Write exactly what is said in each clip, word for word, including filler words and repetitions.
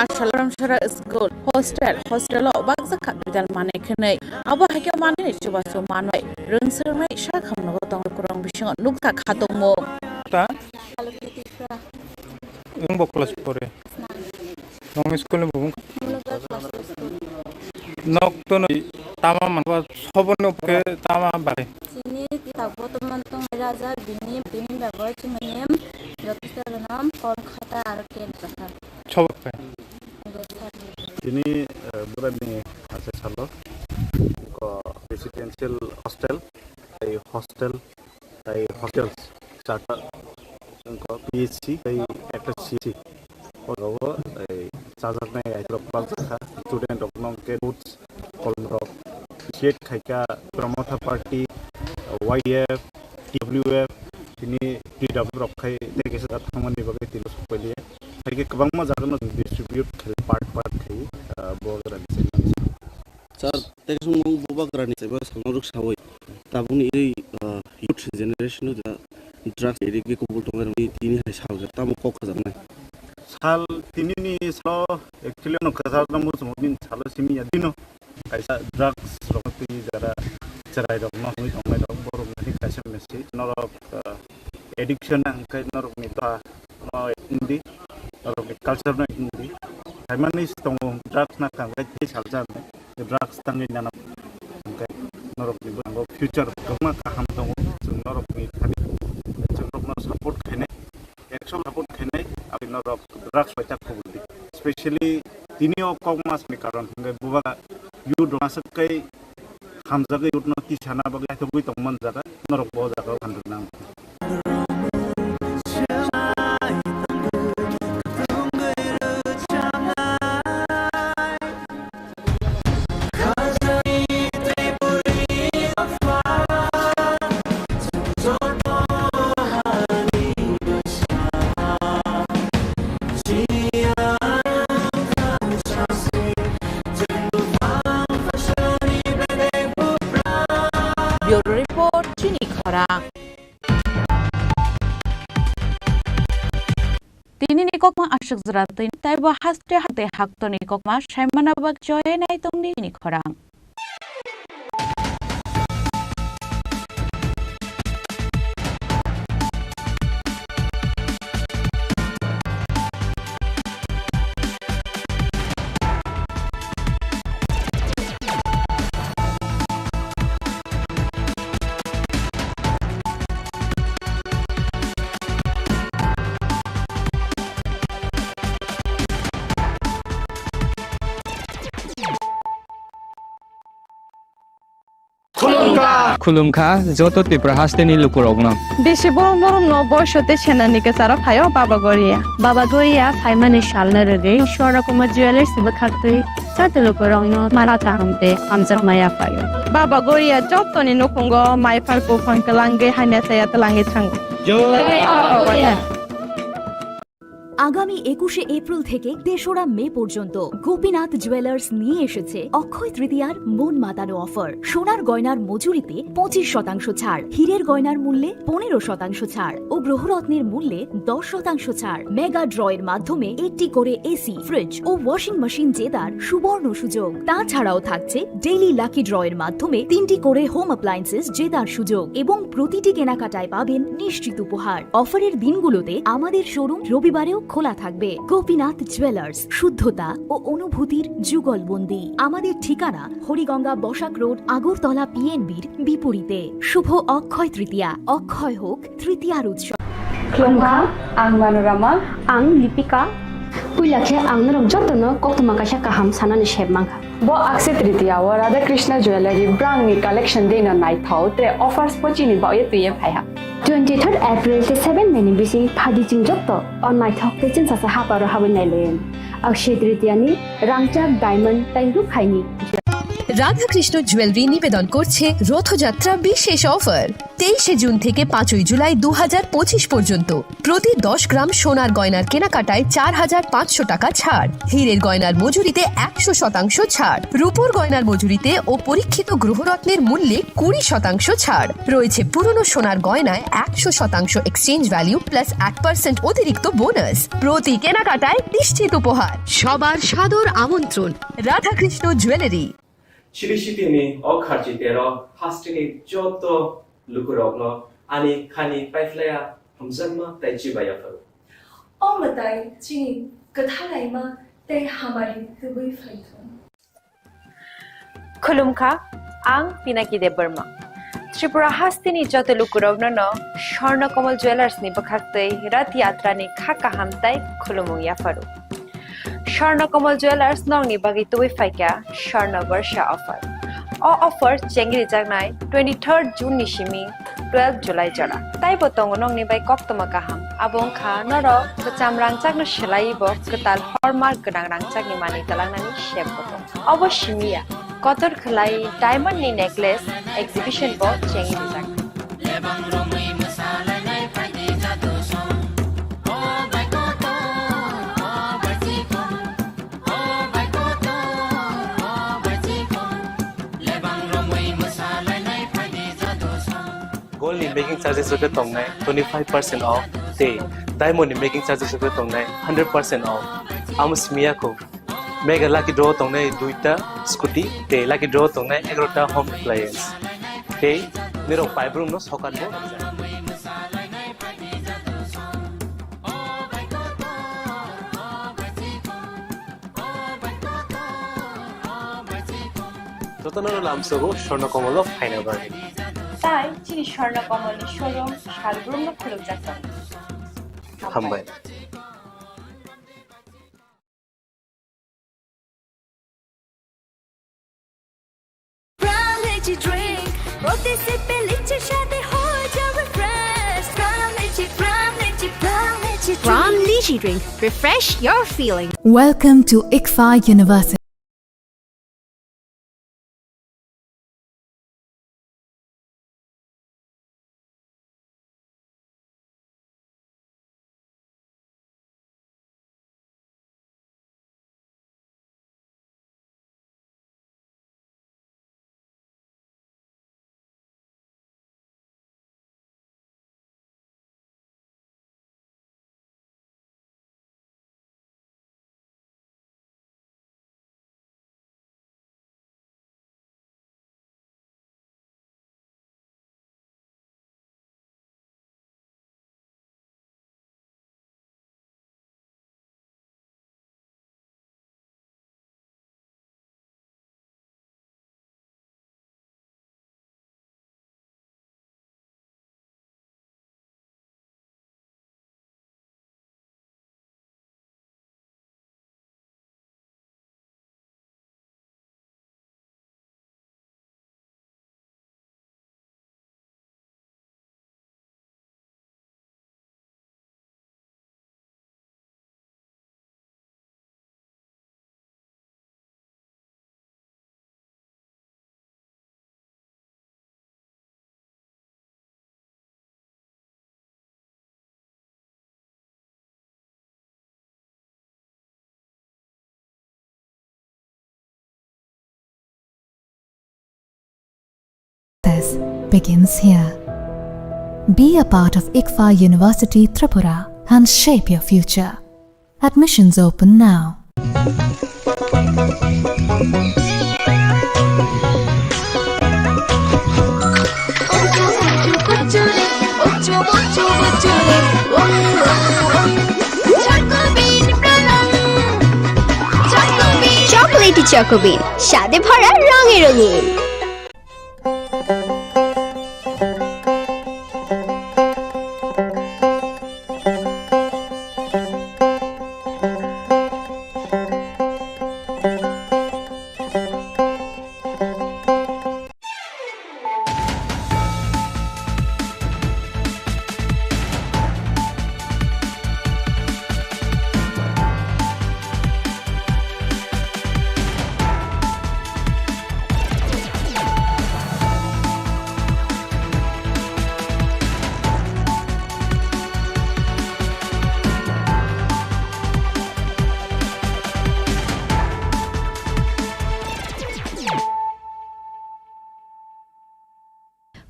Pathshala, Ramsara School, hostel, hostel o bakjak kha bidal manwi khwnwi. Abo hai khe manwi chubachu manwi rwng swrwngnai sakhamno tong lukurok bisingo nukha khatungmung. Ta? Nwng bo class four e? Nwng school ni bubung? Nok to no tama manba sobon no ke tama bare. Chini tita botoman tong raja bini, bini bago chumani joto saganam Kolkata aro ken kasa. Chobok kai. Tini, eh, burani ase salo ko residential hostel, ei hostel, ei hostels charta, ko P H C, ei ekta C H C. O jaga o, ei chajaknai aitorok paljak kha, student rok no ke boots, kolom rok, initiate khaikha Pramotha Party, Y F, T W F, tini T W F rok khai tei kisa thangmani bagwi tini sokpailia. Hai khe kwbangma jaga no distribute khai part part khai, ah, bo jaga ni sengmani. Sir, tei kisa mung bubagra ni saiba salno rwk sawi. Tabukni iri, ah, youth generation no da drugs addict khe kubul tongwi rwngwi tini hai sal khe tamo kok khajaknai. Sal tini ni salo actually no kwchar no muchung din salo simi ya dino. Kaisa drugs rok twi jara cherai rok no hwnwi tongnai rok borok ni kaisa message norok, ah, addiction hwnkhe norok ni ba no hindi norok ni culture no hindi haimani tongo drugs na kang kai tei salsa drugs tangwi nana hwnkhe norok ni bwskango future kwbangma kaham tongo chwng norok ni thani chwng rok no support khainai. Ekso support khainai, aboni norok drugs bai ta khobor di. Specially tini o kok mas ni karon hwnkhe bubagra youth rok aswk kai hamjagwi youth no tisana bagwi aithogwi tongmani jaga norok bo jaga o phan rwna. Bureau Report, Chini Khorang. Tini ni kokma aswk jora twi tei bo haste haste haktorni kokma saimana bak joye nai tongdi tini khorang. Khulumkha joto Tripura hasteni lukurokno. Bisi borok norokno boiso tei senani kwcharo phaio Baba Goria. Baba Goria phaimani salno rwgwi Swarna Kumar Jewellers bwkhaktwi joto lukurokno mala kaham tei hamjakma yaphaio. Baba Goria jotoni nukhungo maiphar buphang kwlangwi hamya chaya twlangwi thango. Jai Baba Goria. আগামী একুশে এপ্রিল থেকে তেসরা মে পর্যন্ত গোপীনাথ জুয়েলার্স নিয়ে এসেছে অক্ষয় তৃতীয়ার মন মাতানো অফার। সোনার গয়নার মজুরিতে পঁচিশ শতাংশ ছাড়, হীরের গয়নার মূল্যে পনেরো শতাংশ ছাড় ও গ্রহরত্নের মূল্যে দশ শতাংশ ছাড়। মেগা ড্রয়ের মাধ্যমে একটি করে এসি, ফ্রিজ ও ওয়াশিং মেশিন জেতার সুবর্ণ সুযোগ। তাছাড়াও থাকছে ডেইলি লাকি ড্রয়ের মাধ্যমে তিনটি করে হোম অ্যাপ্লায়েন্সেস জেতার সুযোগ এবং প্রতিটি কেনাকাটায় পাবেন নিশ্চিত উপহার। অফারের দিনগুলোতে আমাদের শোরুম রবিবারেও খোলা থাকবে। গোপীনাথ জুয়েলার্স, শুদ্ধতা ও অনুভূতির যুগলবন্দী। আমাদের ঠিকানা হরিগঙ্গা বসাক রোড, আগরতলা পিএনবির বিপরীতে। শুভ অক্ষয় তৃতীয়া, অক্ষয় হোক তৃতীয়ার উৎসব। Khulumkha, ang Manorama. Ang Lipika. Puila khe ang norok jotono koktwma kaisa kaham sanani sep mankha. Bo Akshaya Tritiya o Radha Krishna Jewellery brand ni collection dino naithok tre offers bo chini baoye twiye phaiha. Twenty third April tei seven May ni bising phadi chwng joto o naithok tei chwngsacha haparo habwi nailaio. Akshaya Tritiya ni rangchak, diamond tei rukhaini Radhakrishna jewellery নিবেদন করছে রথযাত্রা বিশেষ অফার। তেইশে জুন থেকে পাঁচই জুলাই দু হাজার পঁচিশ পর্যন্ত প্রতি দশ গ্রাম সোনার গয়নার কেনাকাটায় চার হাজার পাঁচশো টাকা ছাড়, হীরের গয়নার মজুরিতে একশো শতাংশ ছাড়, রূপোর গয়নার মজুরিতে ও পরীক্ষিত গ্রহরত্নের মূল্যে কুড়ি শতাংশ ছাড় রয়েছে। পুরনো সোনার গয়নায় একশো শতাংশ এক্সচেঞ্জ ভ্যালু প্লাস এক পার্সেন্ট অতিরিক্ত বোনাস। প্রতি কেনাকাটায় নিশ্চিত উপহার। সবার সাদর আমন্ত্রণ Radhakrishna jewellery. Chiri sitini o kharchi tero hasteni joto lukurokno ani khani paiphlaiya hamjakma tei chibaiya pharo. O mwtai chini kwthalaima tei hamari tubui phaithung. Khulumkha, ang Pinaki Debbarma. Tripura hasteni joto lukurokno no Swarna Kamal Jewellers ni bwkhaktwi Rath Yatra ni kha kaham tei khulumung yapharo. Swarna Kamal Jewellers nokni bagwi tubui phaikha Swarna Barsha offer. O offer chengri jaknai twenty-third June ni simi twelve July jora. Taibo tongo nokni bai koktwma kaham. Abo wngkha norok kwcham rangchakno swlaiwi bo kwtal hallmark gwnang rangchakni manwi twlangnani sep bo tongo. Obo simi ya, kotor khwlai diamond ni necklace exhibition bo chengwi rijak. Gold ni making charges rok khe tongnai twenty five percent off tei diamond ni making charges rok khe tongnai hundred percent off. Amo simi ya kho. Mega lucky draw tongnai duita scooty tei lucky draw tongnai egarota home appliance. Tei nirok paibrumno sokan bo rijak. Jotono lamsogo Swarna Kamal o phaina bagwi. Tai chini Swarna Kamal ni showroom salbrumno khulukjak tongo. Hambai. Pram Lychee Drink, প্রতি সিপে লিচুর স্বাদে হয়ে যাবে fresh। Pram Lychee, Pram Lychee, Pram Lychee Drink। Pram Lychee Drink, refresh your feeling। Welcome to ICFAI University। This begins here. Be a part of ICFAI University Tripura and shape your future. Admissions open now. Chocolatey Choco Bean, স্বাদে ভরা, রঙে রঙিন।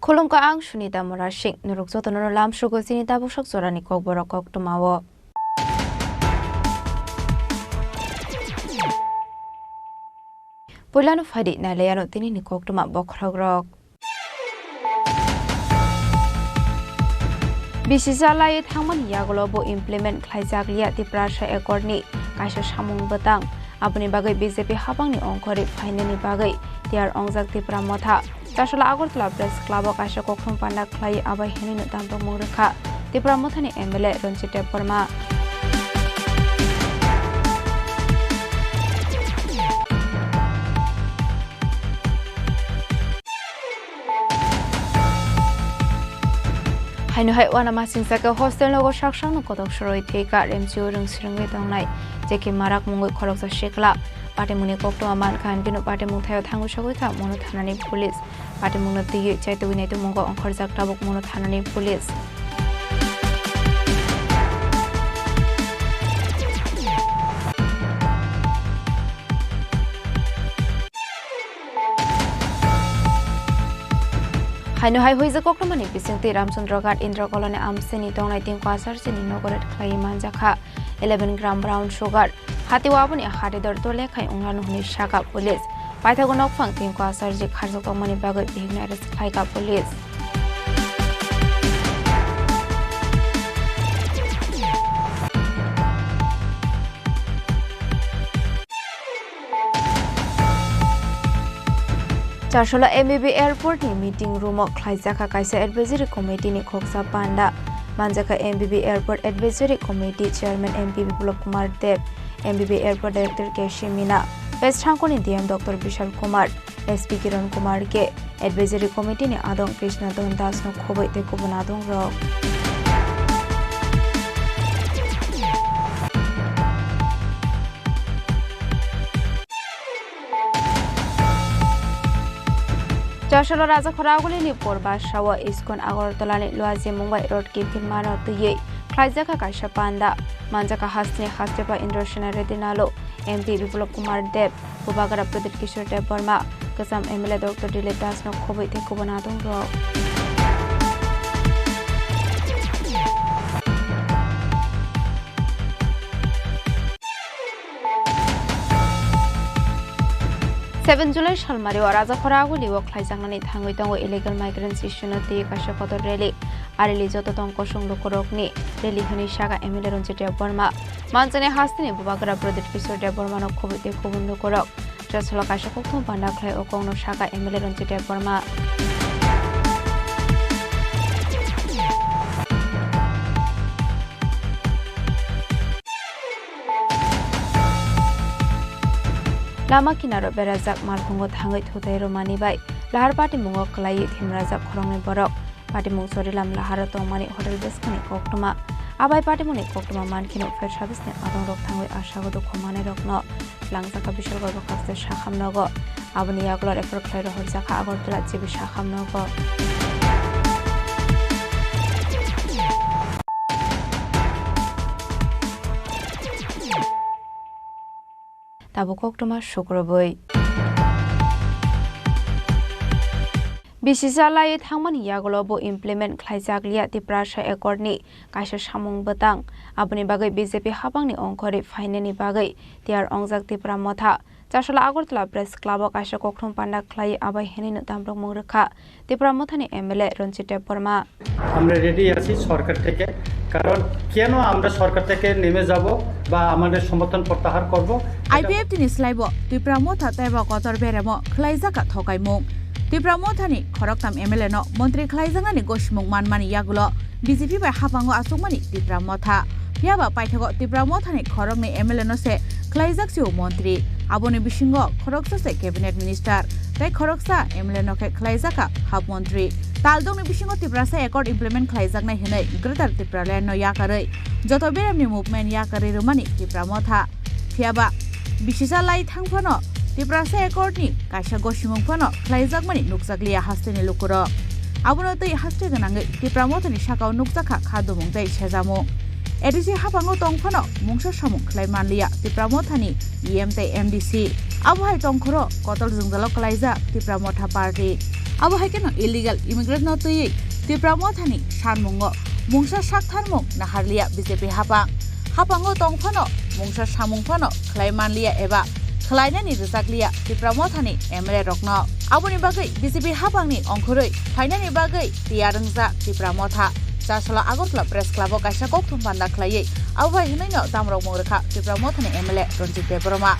Khulumkha, ang Sunita Murasing. Norok jotono lamsugo chini tabuksak jorani kokborok koktwmao. Puilano phaidi nailaiano tinini koktwma bokhorokrok. Bisi chalai thangmani yagulo bo implement khlaijak liya Tiprasa Accord ni kaisa samung bwtang. Aboni bagwi B J P hapangni ongkhorwi phainani bagwi tiyar ongjak Tipra Motha. Chasala Agartala Press Club o kaisa kokthum panda khlai abai hinwi no tamrokmung rwkha Tipra Mothani M L A Ranjit Debbarma. Haino hai uanamasingcha khe hostel nogo sak sakno kotok soroi thwi kha, remchio rwng swrwngwi tongnai J K Marak mungwi khoroksa sikla. Patimungni koktwma mankha, hwnkheno patimung thaio thangwi sogwi kha Mono thanani police. Patimungno twiwi chaitugwi naitugmungo ongkhorjak tabuk Mono thanani police. Haino hai huijak koktwmani bisingtwi Ramchandra Ghat Indra Colony amchaini tongnai Tinku Acharya ni nogo raid khlaiwi manjakha eleven gram brown sugar. Hati o aboni hatidor dole khai wnglano hwnwi sakha police. Paithago nokphang Tinku Acharya kharjak tongmani bagwi bihikno arrest khlaikha police. Chasala M B B Airport ni meeting room o khlaijakha kaisa advisory committee ni khoksa panda. Manjakha M B B Airport Advisory Committee Chairman M P Biplab Kumar Deb, M B B Airport Director K C Mina, West Thangkoni D M Doctor Bishal Kumar, S P Kiran Kumar K, Advisory Committee ni adong Krishna Don Das no khoboi tei kubun adong rok. Chasala Rajakhora Agulini Purba Sawa Iskon Agartala ni Luaji Mumbai Road kiphilmano twiwi khlaijakha kaisa panda. Manjakha hasteni hastepa Indrasena Reddy Nalu, M P Biplab Kumar Deb, Bubagra Pradip Kishore Debbarma, Kwcham M L A Doctor Dilip Das no khoboi tei kubun adong rok. Seven July salmari o Rajakhora Aguli o khlaijaknani thangwi tongo illegal migrants issue no twi kaisa kotor rally. A rally joto tong kosong lukurokni rally hwnwi sakha M L A Ranjit Debbarma. Manjaknai hasteni Bubagra Pradip Kishore Debbarma no khoboi tei kubun lukurok. Chasala kaisa kokthum panda khlai o kokno sakha M L A Ranjit Debbarma. Lama kinaro berajak malkhungo thangwi thutai rwmani bai lahar patimungo kwlaiwi thimrajak khoroknwi borok. Patimung Chorilam laharo tongmani hotel bwskangni koktwma. Abai patimungni koktwma mankheno fire service ni adongrok thangwi asago dukhu manwirokno langjakha Bishalgarh bwkhakste sakham nogo. Aboni yagulo refer khlai rohorjakha Agartala G B sakham nogo. Tabuk koktwma sukrubwi. Bisi chalai thangmani yagulo bo implement khlaijak liya Tiprasa Accord ni kaisa samung bwtang. Aboni bagwi B J P hapangni ongkhorwi phainani bagwi tiyar ongjak Tipra Motha. Chasala Agartala Press Club o kaisa kokthum panda khlai abai hinwi no tamrokmung rwkha. Tipra Mothani M L A Ranjit Debbarma. আমরা রেডি আছি সরকার থেকে, কারণ কেন আমরা সরকার থেকে নেমে যাব বা আমাদের সমর্থন প্রত্যাহার করব, I P F T ni slaibo Tipra Motha teibo kotor beremo khlaijakha thokaimung. Tipra Mothani khoroktham M L A no montri khlaijaknani gosimung manmani yagulo B J P bai hapango achukmani Tipra Motha. Phiyaba paithago Tipra Mothani khoroknwi M L A no se khlaijak sio montri. Aboni bisingo khoroksa se cabinet minister tei khoroksa M L A no khe khlaijakha hap montri. Taldongni bisingo Tiprasa Accord implement khlaijaknai hwnwi Greater Tipraland no yakarwi joto beremni movement yakarwi rwmani Tipra Motha. Phiyaba bisi chalai thang phano Tiprasa Accord ni kaisa gosimung phano khlaijakmani nukjakliya hasteni lukurok. Abono twi haste gwnangwi Tipra Mothani sakao nukjakha kha dumung tei sejamung. A D C hapango tong phano mungsa samung khlai manliya Tipra Mothani E M tei M D C. Abohai tongkhoro kotol jwngjalo klaijak Tipra Motha party. Abo hai kheno illegal immigrant no twiwi Tipra Mothani sanmungo mungsa saktharmung naharliya B J P hapang. Hapango tong phano mungsa samung phano khlai manliya eba khlainani rwchakliya Tipra Mothani M L A rokno. Aboni bagwi B J P hapangni ongkhorwi phainani bagwi tiyar wngjak Tipra Motha. Chasla Agartala Press Club o kaisa kokthum panda khlaiwi abo bai hwnwino chamrokmung rwkha Tipra Mothani M L A Ranjit Debbarma.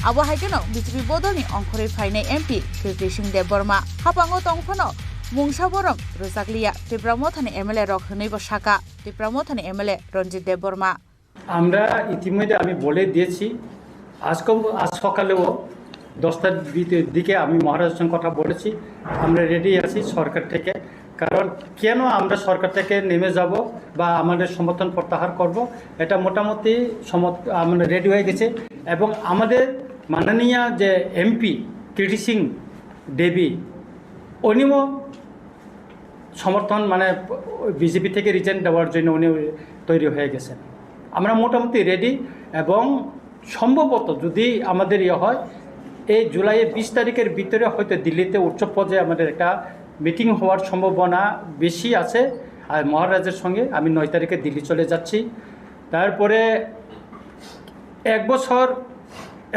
Abo hai kheno B J P bodolni ongkhorwi phainai M P Kirti Singh Debbarma. Hapango tong phano mungsa borom rwchakliya Tipra Mothani M L A rok hwnwibo sakha Tipra Mothani M L A Ranjit Debbarma. আমরা ইতিমধ্যে আমি বলে দিয়েছি, আজকে, আজ সকালেও দশটার দিকে আমি মহারাজের সঙ্গে কথা বলেছি। আমরা রেডি আছি সরকার থেকে, কারণ কেন আমরা সরকার থেকে নেমে যাব বা আমাদের সমর্থন প্রত্যাহার করব, এটা মোটামুটি সমর্থ-, মানে রেডি হয়ে গেছে। এবং আমাদের মাননীয় যে এমপি কৃতি সিং দেবী, উনিও সমর্থন, মানে বিজেপি থেকে রিজাইন দেওয়ার জন্য উনি তৈরি হয়ে গেছেন। আমরা মোটামুটি রেডি এবং সম্ভবত যদি আমাদের ইয়ে হয়, এই জুলাইয়ের বিশ তারিখের ভিতরে হয়তো দিল্লিতে উচ্চ পর্যায়ে আমাদের একটা মিটিং হওয়ার সম্ভাবনা বেশি আছে। আর মহারাজের সঙ্গে আমি নয় তারিখে দিল্লি চলে যাচ্ছি। তারপরে এক বছর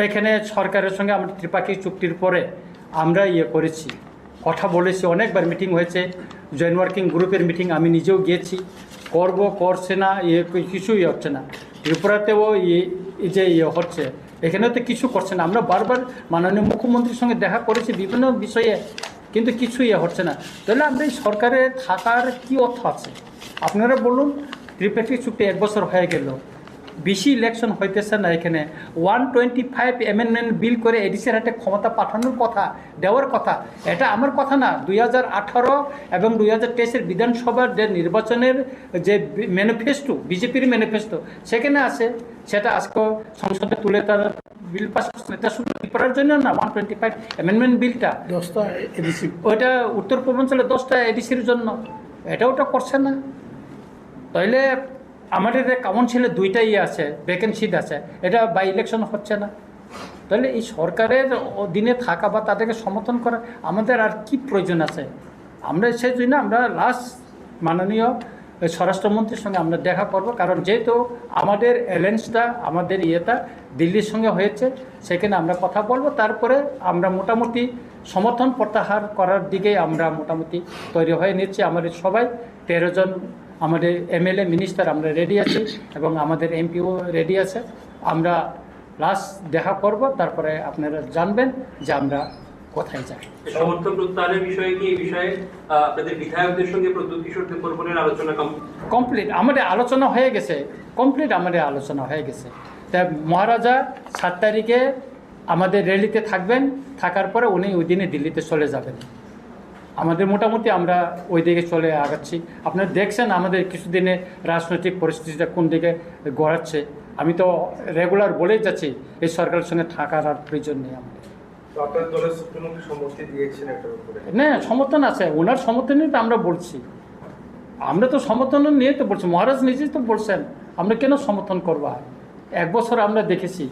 এখানে সরকারের সঙ্গে আমরা ত্রিপাক্ষিক চুক্তির পরে আমরা ইয়ে করেছি, কথা বলেছি, অনেকবার মিটিং হয়েছে, জয়েন্ট ওয়ার্কিং গ্রুপের মিটিং আমি নিজেও গিয়েছি, করব করছে না, ইয়ে কিছুই হচ্ছে না। ত্রিপুরাতেও ইয়ে, এই যে ইয়ে হচ্ছে, এখানে তো কিছু করছে না। আমরা বারবার মাননীয় মুখ্যমন্ত্রীর সঙ্গে দেখা করেছি বিভিন্ন বিষয়ে, কিন্তু কিছু ইয়ে হচ্ছে না। তাহলে আমরা এই সরকারে থাকার কি অর্থ আছে? আপনারা বলুন, ত্রিপাক্ষিক চুক্তি এক বছর হয়ে গেল, বেশি ইলেকশন হইতেছে না। এখানে one twenty five amendment bill করে এডিসির হাতে ক্ষমতা পাঠানোর কথা, দেওয়ার কথা। এটা আমার কথা না, দুই হাজার আঠারো এবং দুই হাজার তেইশের বিধানসভার যে নির্বাচনের যে ম্যানিফেস্টো, বিজেপির ম্যানিফেস্টো, সেখানে আছে। সেটা আজকে সংসদে তুলে তারা বিল পাস করছেন। এটা শুধু ত্রিপুরার জন্য না, ওয়ান টোয়েন্টি ফাইভ অ্যামেন্ডমেন্ট বিলটা দশটা এডিসি। ওইটা উত্তর পূর্বাঞ্চলে দশটা এডিসির জন্য। এটা ওটা করছে না। তাইলে আমাদের যে কাউন্সিলে দুইটা ইয়ে আছে, ভ্যাকেন্ট সিট আছে, এটা বাই ইলেকশন হচ্ছে না। তাহলে এই সরকারের অধীনে থাকা বা তাদেরকে সমর্থন করা আমাদের আর কি প্রয়োজন আছে? আমরা সেই জন্য আমরা লাস্ট মাননীয় স্বরাষ্ট্রমন্ত্রীর সঙ্গে আমরা দেখা করব, কারণ যেহেতু আমাদের অ্যালায়েন্সটা, আমাদের ইয়েটা দিল্লির সঙ্গে হয়েছে, সেখানে আমরা কথা বলবো। তারপরে আমরা মোটামুটি সমর্থন প্রত্যাহার করার দিকে আমরা মোটামুটি তৈরি হয়ে নিচ্ছি। আমাদের সবাই তেরো জন আমাদের এমএলএ মিনিস্টার আমরা রেডি আছি এবং আমাদের এমপিও রেডি আছে। আমরা লাস্ট দেখা করব, তারপরে আপনারা জানবেন যে আমরা কোথায় যাই। সমর্থন প্রত্যাহারের বিষয়ে কি, এই বিষয়ে আহ, আপনাদের বিধায়কদের সঙ্গে প্রদ্যুৎ কিশোর দেববর্মনের আলোচনা কম? কমপ্লিট আমাদের আলোচনা হয়ে গেছে, কমপ্লিট আমাদের আলোচনা হয়ে গেছে। তা মহারাজা সাত তারিখে আমাদের র্যালিতে থাকবেন, থাকার পরে উনি ওই দিনে দিল্লিতে চলে যাবেন। আমাদের মোটামুটি আমরা ওই দিকে চলে আগাচ্ছি। আপনারা দেখছেন আমাদের কিছুদিনে রাজনৈতিক পরিস্থিতিটা কোন দিকে গড়াচ্ছে। আমি তো রেগুলার বলেই যাচ্ছি, এই সরকারের সঙ্গে থাকার আর প্রয়োজন নেই আমাদের। তো আপনার দলের সুপ্রিমোকে সম্মতি দিয়েছেন এটার উপরে? না, সমর্থন আছে, ওনার সমর্থনই তো আমরা বলছি। আমরা তো সমর্থন নিয়ে তো বলছি, মহারাজ নিজেই তো বলছেন, আমরা কেন সমর্থন করবো? আর এক বছর আমরা দেখেছি,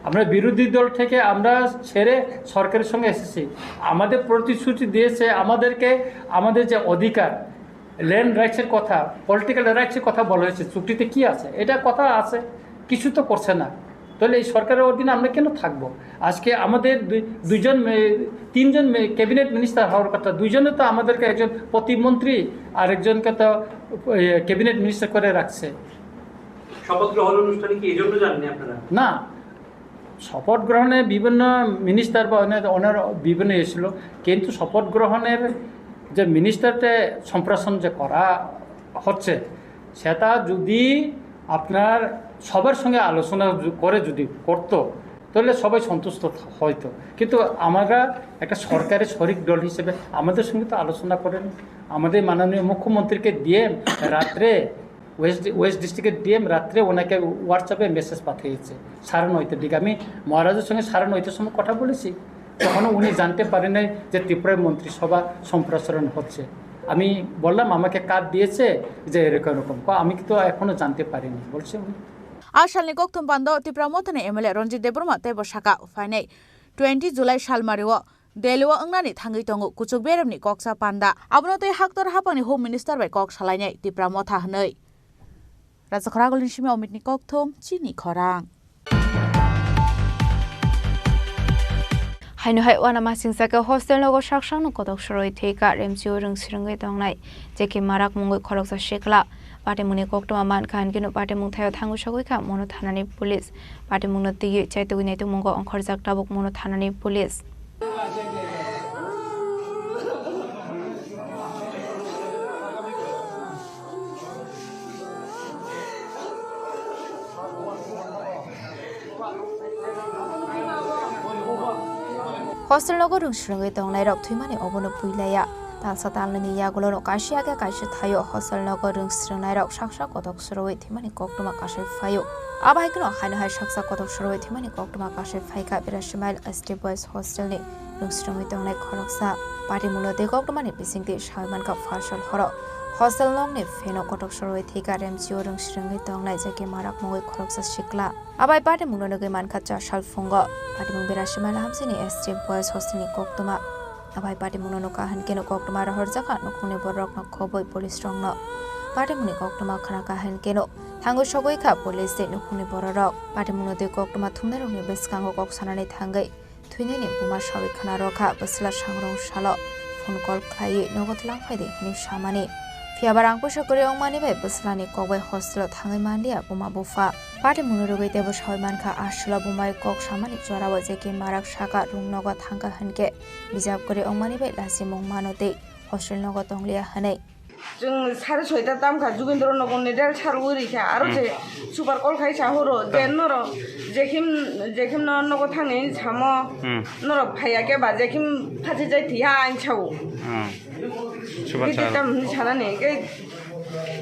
আমরা বিরোধী দল থেকে আমরা ছেড়ে সরকারের সঙ্গে এসেছি। আমাদের প্রতিশ্রুতি দিয়েছে, আমাদেরকে আমাদের যে অধিকার, ল্যান্ড রাইটসের কথা, পলিটিক্যাল রাইটসের কথা বলা হয়েছে, চুক্তিতে কি আছে? এটা কথা আছে, কিছু তো করছে না। তাহলে এই সরকারের অধীনে আমরা কেন থাকবো? আজকে আমাদের দুই-, দুইজন মে-, তিনজন মে-, ক্যাবিনেট মিনিস্টার হওয়ার কথা, দুইজনে তো আমাদেরকে, একজন প্রতিমন্ত্রী আর একজনকে তো, এ, ক্যাবিনেট মিনিস্টার করে রাখছে। শপথ গ্রহণ অনুষ্ঠানে কি এই জন্য যাননি আপনারা? না, শপথ গ্রহণে বিভিন্ন মিনিস্টার বা অনেক, অনেক বিভিন্ন এসেছিল, কিন্তু শপথ গ্রহণের যে মিনিস্টারতে সম্প্রসারণ যে করা হচ্ছে, সেটা যদি আপনার সবার সঙ্গে আলোচনা যু-, করে যদি করতো, তাহলে সবাই সন্তুষ্ট থ-, হইতো। কিন্তু আমরা একটা সরকারের শরিক দল হিসেবে আমাদের সঙ্গে তো আলোচনা করেনি। আমাদের মাননীয় মুখ্যমন্ত্রীকে ডিএম রাত্রে, ওয়েস্ট, ওয়েস্ট ডিস্ট্রিক্টের ডিএম রাত্রে ওনাকে হোয়াটসঅ্যাপে মেসেজ পাঠিয়েছে সাড়ে নয়টার দিকে। আমি মহারাজের সঙ্গে সাড়ে নয়টার সময় কথা বলেছি, তখনও উনি জানতে পারেন নাই যে ত্রিপুরায় মন্ত্রিসভা সম্প্রসারণ হচ্ছে। আমি বললাম, "আমাকে কার্ড দিয়েছে যে এরকম এরকম।" ক-, আমি তো এখনো জানতে পারিনি, বলছে উনি। A salni kokthum pando Tipra Mothani M L A Ranjit Debbarma teibo sakha, phainai twenty July salmario Delhi o wngnani thangwi tongo kuchuk beremni koksa panda. Abono tei haktor haphangni Home Minister bai kok salainai Tipra Motha hwnwi. Rajakhor Agulni simi Omitni kokthum, chini khorang. Haino hai uanamasingcha khe hostel nogo sak sakno kotok soroi thwika remchio rwng swrwngwi tongnai J K Marak mungwi khoroksa sikla. Patimungni koktwma mankha hinkhe no patimung thaio thangwi sogwi kha Mono thanani police. Patimungno twiwi chaitugwi naitukmungo ongkhorjak tabuk Mono thanani police. Hostel nogo rwng swrwngwi tongnairok thwimani obono puilaiya. Talsa talnwini yagulono kaisa ya khe kaisa thaio hostel nogo rwng swrwngnairok saksa kotok sorowi thwimani koktwma kasai phaio. Abo hai kheno haino hai saksa kotok sorowi thwimani koktwma kasai phaikha Birashimile S T Boys Hostel ni rwng swrwngwi tongnai khoroksa. Patimungno tei koktwmani bisingtwi sawi mankha pharsal horo hostel nokni fano kotok sorowi thwikha remchio rwng swrwngwi tongnai J K Marak mungwi khoroksa sikla. Abai patimungno nugwi mankha chasal phungo. Patimung Birashimile hamsini S T Boys Hostel ni koktwma. Abai patimungno nukha hinkhe no koktwma rohorjakha nukhungni bororokno khobwi police rokno. Patimungni koktwma khnakha hinkhe no thangwi sogwi kha police tei nukhungni bororok. Patimungno twi koktwma thumnairokni bwskango kok sanani thangwi thwinani buma sawi khna rwkha, bwsla sangrong salo phone call khlaiwi nogo twlang phaidi hwnwi samani. Phiyaba rang puisa kwrwi wngmani bai bwslani kokbai hostelo thangwi manliya buma bupha. Patimungno rwgwi teibo sawi mankha, aswla bumai kok samani jorao J K Marak saka rwng nogo thangkha hinkhe bijap kwrwi wngmani bai lachimung mano tei hostel nogo tongliya hwnwi. Chwng sare soita tamkha, Jugindro nogo ni del sar uri kha, aro Hmm. je super call khai sa horo, je Hmm. noro jekhim, jekhim no nogo thangni samo, Hmm. noro phaiya khe ba jekhim phachi jai thiya ang sao. Hmm. Super Gidi sar. Tam hwnwi sanani, khe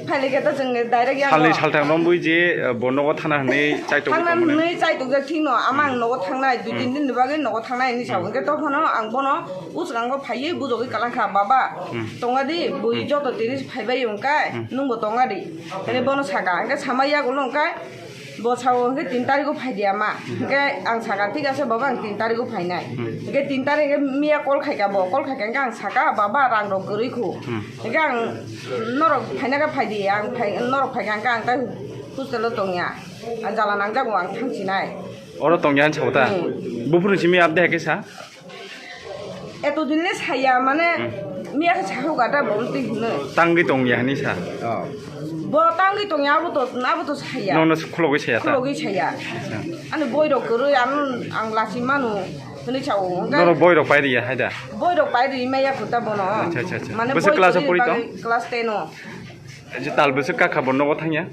phaile khe to chwng direct ya Salni no. Salthang romwi je, eh, bo nogo thana hwnwi chaitok Thangna tongmani. Hwnwi chaitok jak thik no, ama ang Hmm. nogo thangnai, dui Hmm. tin din ni bagwi nogo thangnai hwnwi sao. Hmm. Hwnkhe tokhono ang bono Uskango phaiwi bujogwi kalang kha, "Baba, Hmm. tongadi, bui Hmm. joto tini phaibai wngkai, Hmm. nwngbo tongadi." Hwnwi bono saka, hwnkhe sama yagulo wngkai, bo sao hwnkhe tin tarigo phaidi ama. Hmm. Hwnkhe ang saka, "Thik ase baba, ang tin tarigo phainai." Hmm. Hwnkhe tin tarik hwnkhe miya call khaika bo, call khaika hwnkhe ang saka, "Baba, rang rok kwrwi khu." Hmm. Hwnkhe ang, "Norok phaina khe phaidi, ang phai, norok phaikha hwnkhe ang tai hostelo tongya. Ang jala nangjago, ang thangsinai." Oro tongya hwn sao ta? Hmm. Buphuru simi abde hai khe sa? Eto din le saya, mane, Hmm. miya khe sahu gata bol twi hino. Tangwi tongya hwnwi sa? Oh. Bo tangwi tongya, abo to, abo to saya. Nono khulogwi saya ta? Khulogwi saya. Acha. Ani boi rok kwrwi, ang, ang lasi manu hwnwi sao. Hwnkhe Norok boi rok pai riya hai da? Boi rok pai ri maya khuta bono. Acha, acha, acha. Mane bwswk boi class o kwrwi pori tong? Bagwi class ten o. Je tal bwswk kakha bo nogo thangya?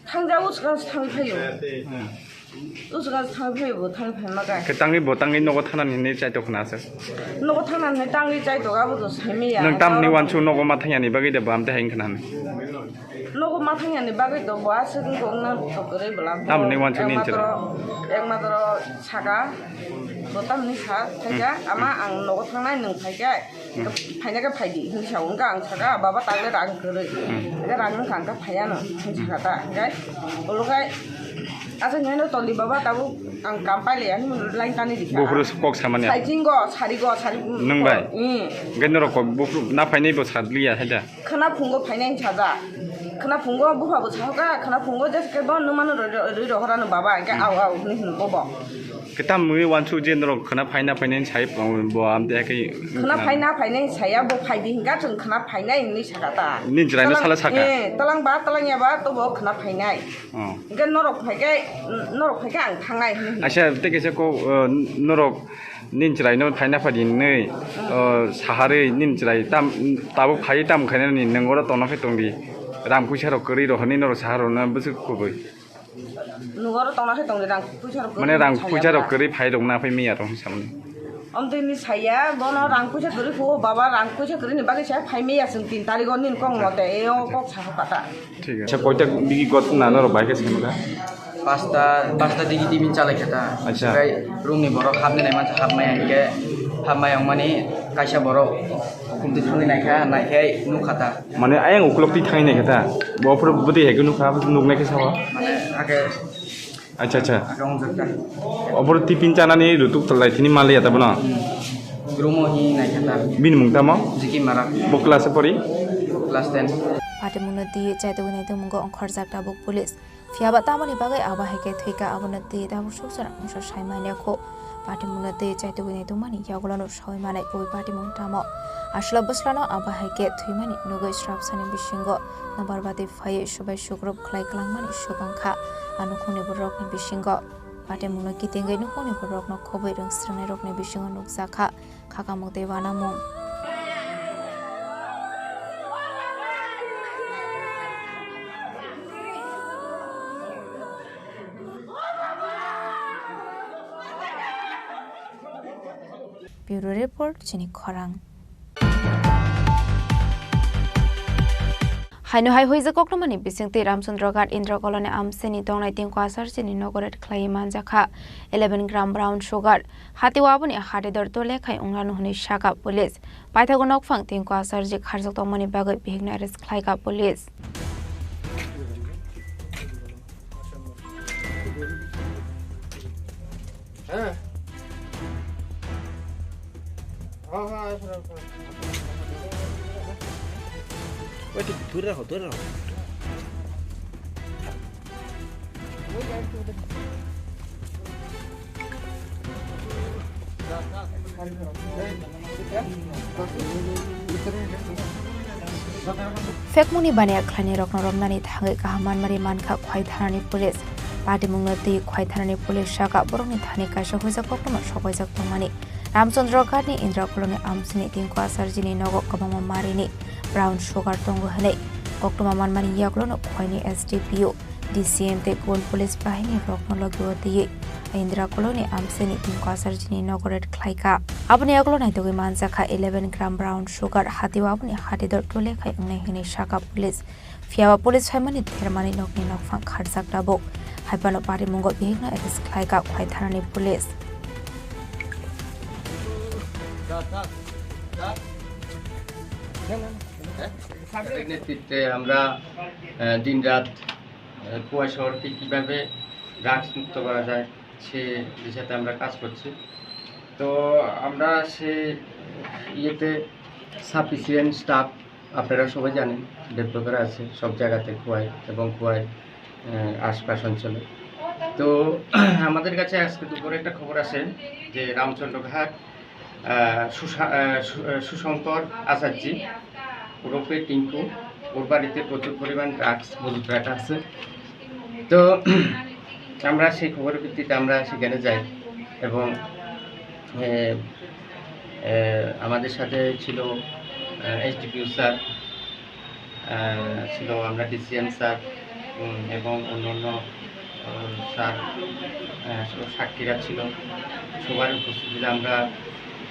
Thangjago, swkang se thangwi phaio. Hmm. O swkang se thangwi phaio, bo thangwi phaima kha. Khe tangwi bo tangwi nogo thanani hinwi chaitok khna aswk. Nogo thanani hinwi tangwi chaitok, abo to saimaya. Nwng tamni wansuk nogo ma thangyani bagwi de bo amtwi hai wngkha nani? Nogo ma thangyani bagwi to bo aswk wngkha wngna to kwrwi bwla. Tamni wansuk ni Ekmatro, ekmatro saka, bo tamni sa, thaisa, Hmm. ama ang nogo thangnai nwng phaikhe. Hmm. Phaina khe phaidi, hwnwi sao. Hwnkhe ang sakha, "Baba, takle rang kwrwi." Hmm. Hwnkhe rang wngkha, hwnkhe phaiya no, hwnwi sakha ta. Hwnkhe ulo khai, "Asa, nini toli baba, tabuk ang kam pailiya," hwnwi line tani rikha. Buphuru kok samani. Saiching go, sari go, sari, Nwng bai? Hmm. Hwnkhe norok kok buphuru na phainai bo sadliya hai da? Khwna phungo phainai hwnwi saja. Khwna phungo bupha bo sahoka, khwna phungo jeske bo nwng mano rwi, rwi, rwi rohorano baba, hwnkhe Hmm. Au, au, hwnwi hwno bobo. Khe tamni wansuk je norok khwna phaina phainai sai bo amtwi hai khe Khwna phaina phainai saya, bo phaidi hwnkha chwng khwna phainai hwnwi saka ta. Nini chwraino Talang, sala saka? Eh, talang ba, talang ya ba, to bo khwna phainai. Oh. Hwnkhe norok phaikhe, norok phaikhe ang thangnai hwnwi hwno. Aisa, tei kaisa kok, uh, norok nini chwraino phaina phaidi hwnwi, Hmm. uh, saharwi nini chwrai tam, tabuk phaiwi tam khainani nwng oro tongna khe tongdi. Rang puisa rok kwrwi rw hwnwi norok sahar rwna bwswk kubui. Nwng oro tongna khe tongdi, rang puisa rok Mane kwrwi rang saya puisa rok ba. Kwrwi phai rok na phai miya rok hinwi samani. Amtwi ni saya, bono rang puisa kwrwi kho, baba rang puisa kwrwi ni bagwi saya phai miya chwng tin tarigo nini kok mote, e o kok saha kata. Thik ase. Acha, koita bigi got na norok bai khe sai maka? Pasta, pasta digi digi chalai kha ta. Acha. Sai room ni borok hapni nai mansa hapmai hwnkhe hapmai wngmani kaisa borok ukultwi thangwi naikha, naikhe nukha ta. Mane ayang ukulok twi thangwi naikha ta. Bo phuru bwtwi hai khe nukha, nuknai khe sao. Mane ake Acha, acha. Ake wngjak ta. Obo tiffin chanani rutuk talai tini maliya ta bono. Hmm. Rumo hi naikha ta. Bini mung tamo? Jiki Mara. Bo class e pori? Class ten. Patimungno twi chaitugwi naitukmungo ongkhorjak tabuk police. Phiyaba tamoni bagwi abo hai khe thwikha, abono twi tabuk sukjak mungsa sai manya kho. Patimungno twi chaitugwi naitukmani yagulono saui manai bui patimung tamo? Aswla bwslano abo hai khe thwimani nugwi srapsani bisingo nokbar batwi phaiwi subai sukrup khlai klangmani subang kha a nukhungni borokni bisingo. Patimungno kitingwi nukhungni borokno khobwi rwngsrwngnairokni bisingo nukjakha khakamung tei uanamung. Bureau Report, chini khorang. Haino hai huijak koktwmani bisingtwi Ramchandra Ghat Indra Colony amsini tongnai tingko asarjini nogo raid khlaiwi manjakha eleven gram brown sugar. Hatio aboni hatidor tole khai wnglano hwnwi sakha police. Paithago nokphang tingko asarji kharjak tongmani bagwi bihikno arrest khlaikha police. হ্যাঁ। হ্যাঁ, হ্যাঁ, আসুন, আসুন। ওই একটু দূরে রাখো, দূরে রাখো। Phekmungni baniya khlainai rokno romnani thangwi kaham manmari mankha Khwai thanani police. Patimungno twi Khwai thanani police saka borokni thani kaisa huijak koktwma sokoijak tongmani. Ramchandra Ghatni Indra Colony amsini tingko asarjini nogo kwbangma marini brown sugar tongo hwnwi koktwma manmani yagulono Khwaini S D P O, D C M tei kubun police bahini rokno logi o twiwi Indra Colony amsini tingko asarjini nogo raid khlaikha. Aboni yagulo naitugwi manjakha eleven gram brown sugar, hatio aboni hatidor tole khai wngnai hwnwi sakha police. Phiyaba police phaimani thermani nokni nokphang kharjak tabuk. Haiphano parimungo bihikno arrest khlaikha Khwai thanani police. তাদের নেতৃত্বে আমরা, আহ, দিনরাত, আহ, খোয়াই শহরকে কীভাবে ড্রাগস মুক্ত করা যায়, সে দিশাতে আমরা কাজ করছি। তো আমরা সেই ইয়েতে সাফিসিয়েন্ট স্টাফ, আপনারা সবাই জানেন, ডেভেলপার আছে সব জায়গাতে, খোয়াই এবং খোয়াই, আহ, আশপাশ অঞ্চলে। তো আমাদের কাছে আজকে দুপুরে একটা খবর আসে যে রামচন্দ্রঘাট, আহ, সুশা-, আহ, সু-, আহ, সুশঙ্কর আচার্য ওরফে টিঙ্কু, ওর বাড়িতে প্রচুর পরিমাণ ড্রাগস মজুত রাখা আছে। তো আমরা সেই খবরের ভিত্তিতে আমরা সেখানে যাই এবং, এ, এ, আমাদের সাথে ছিল, আহ, এসডিপিও স্যার, আহ, ছিল আমরা ডিসিএম স্যার, উম, এবং অন্যান্য, আহ, স্যার, আহ, সব সাক্ষীরা ছিল। সবার উপস্থিতিতে আমরা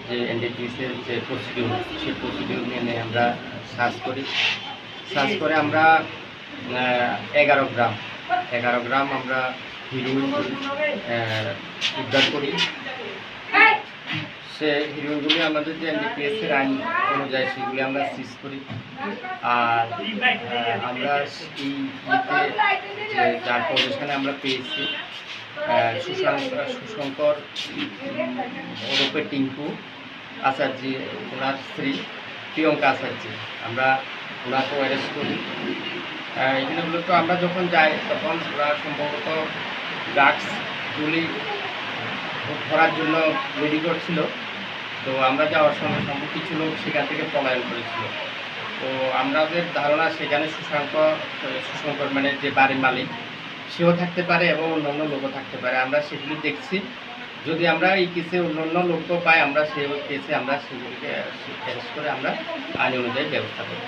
যে এনডিপিএস এর যে প্রসিডিউর, সেই প্রসিডিউর মেনে আমরা সার্চ করি। সার্চ করে আমরা, আহ, এগারো গ্রাম, এগারো গ্রাম আমরা হিরোইন, আহ, উদ্ধার করি। সে হিরোইনগুলি আমাদের যে এনডিপিএস এর আইন অনুযায়ী সেগুলি আমরা সিজ করি। আর, আহ, আমরা এই ইয়েতে যে যার পজিশনে আমরা পেয়েছি, আহ, সুশাং-, সুশঙ্কর, উম, ওরফে টিঙ্কু আচার্য, ওনার স্ত্রী প্রিয়ঙ্কা আচার্য, আমরা ওনাকে অ্যারেস্ট করি। আহ, এখানে মূলত আমরা যখন যাই, তখন ওরা সম্ভবত ড্রাগস গুলি ধরার জন্য রেডি করছিল। তো আমরা যাওয়ার সময় সম্ভবত কিছু লোক সেখান থেকে পলায়ন করেছিল। তো আমাদের ধারণা সেখানে সুশাঙ্ক, সুশঙ্কর মানে যে বাড়ির মালিক, সেও থাকতে পারে এবং অন্যান্য লোকও থাকতে পারে। আমরা সেগুলি দেখছি। যদি আমরা এই কেসে অন্যান্য লোকও পাই, আমরা সেই কেসে আমরা সেগুলিকে অ্যারেস্ট করে আমরা আইন অনুযায়ী ব্যবস্থা করব।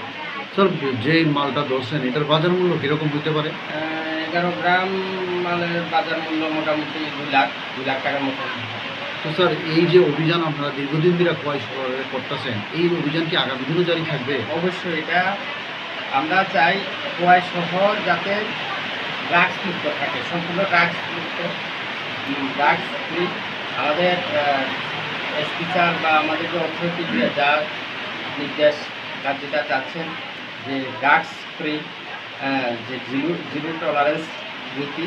স্যার, যে মালটা ধরছেন, এটার বাজার মূল্য কিরকম হতে পারে? আহ, এগারো গ্রাম মালের বাজার মূল্য মোটামুটি দুই লাখ, দুই লাখ টাকার মতো। তো স্যার, এই যে অভিযান আপনারা দীর্ঘদিন ধরে খোয়াই শহরে করতেছেন, এই অভিযান কি আগামী দিনও জারি থাকবে? অবশ্যই, এটা আমরা চাই খোয়াই শহর যাতে ড্রাগস মুক্ত থাকে, সম্পূর্ণ ড্রাগস মুক্ত, উম, ড্রাগস ফ্রি। আমাদের, আহ, এসপি স্যার বা আমাদের যে অথরিটি যা নির্দেশ, তার যেটা চাচ্ছেন যে ড্রাগস ফ্রি, আহ, যে জিরো, জিরো টলারেন্স নীতি,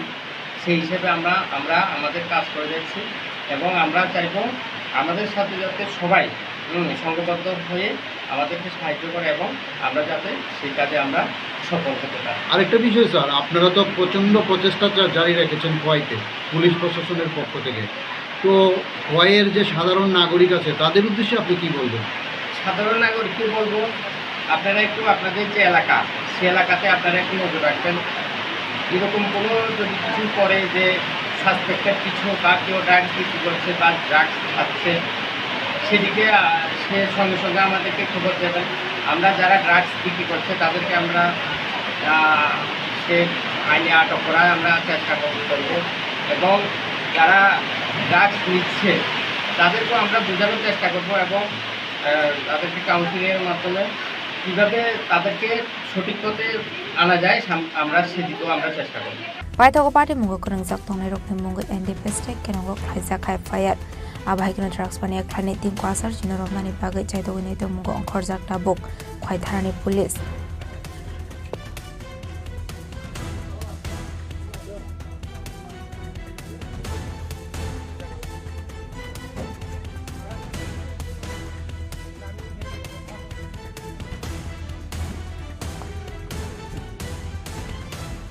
সেই হিসেবে আমরা, আমরা আমাদের কাজ করে যাচ্ছি এবং আমরা চাইবো আমাদের সাথে যাতে সবাই হুম, সংঘবদ্ধ হয়ে আমাদেরকে সাহায্য করে এবং আমরা যাতে সেই কাজে আমরা সফল হতে পারি। আরেকটা বিষয় স্যার, আপনারা তো প্রচণ্ড প্রচেষ্টা জা-, জারি রেখেছেন খোয়াইতে পুলিশ প্রশাসনের পক্ষ থেকে। তো খোয়াইয়ের যে সাধারণ নাগরিক আছে তাদের উদ্দেশ্যে আপনি কি বলবেন? সাধারণ নাগরিককে বলবো, আপনারা একটু আপনাদের যে এলাকা, সে এলাকাতে আপনারা একটু নজর রাখবেন। এরকম কোনো যদি কিছু করে যে সাসপেক্টেড কিছু বা কেউ ড্রাগস বিক্রি করছে বা ড্রাগস খাচ্ছে, সেদিকে, আহ, সে সঙ্গে সঙ্গে আমাদেরকে খবর দেবেন। আমরা যারা ড্রাগস বিক্রি করছে তাদেরকে আমরা, আহ, সে আইনে আটক করার আমরা চেষ্টা করব, করব। এবং যারা ড্রাগস নিচ্ছে তাদেরকেও আমরা বোঝানোর চেষ্টা করব এবং, আহ, তাদেরকে কাউন্সিলিংয়ের মাধ্যমে কীভাবে তাদেরকে সঠিক পথে আনা যায়, সাম-, আমরা সেদিকেও আমরা চেষ্টা করব। Paithago party mungo kwrwngjak tongnai rokni mungwi N D P state kenongo khlaijak hai F I R. Abo hai kheno drugs mania khlainai team kwasar chino romnani bagwi chaidogwi naitongmungo ongkhorjak tabuk Khwaitharani police.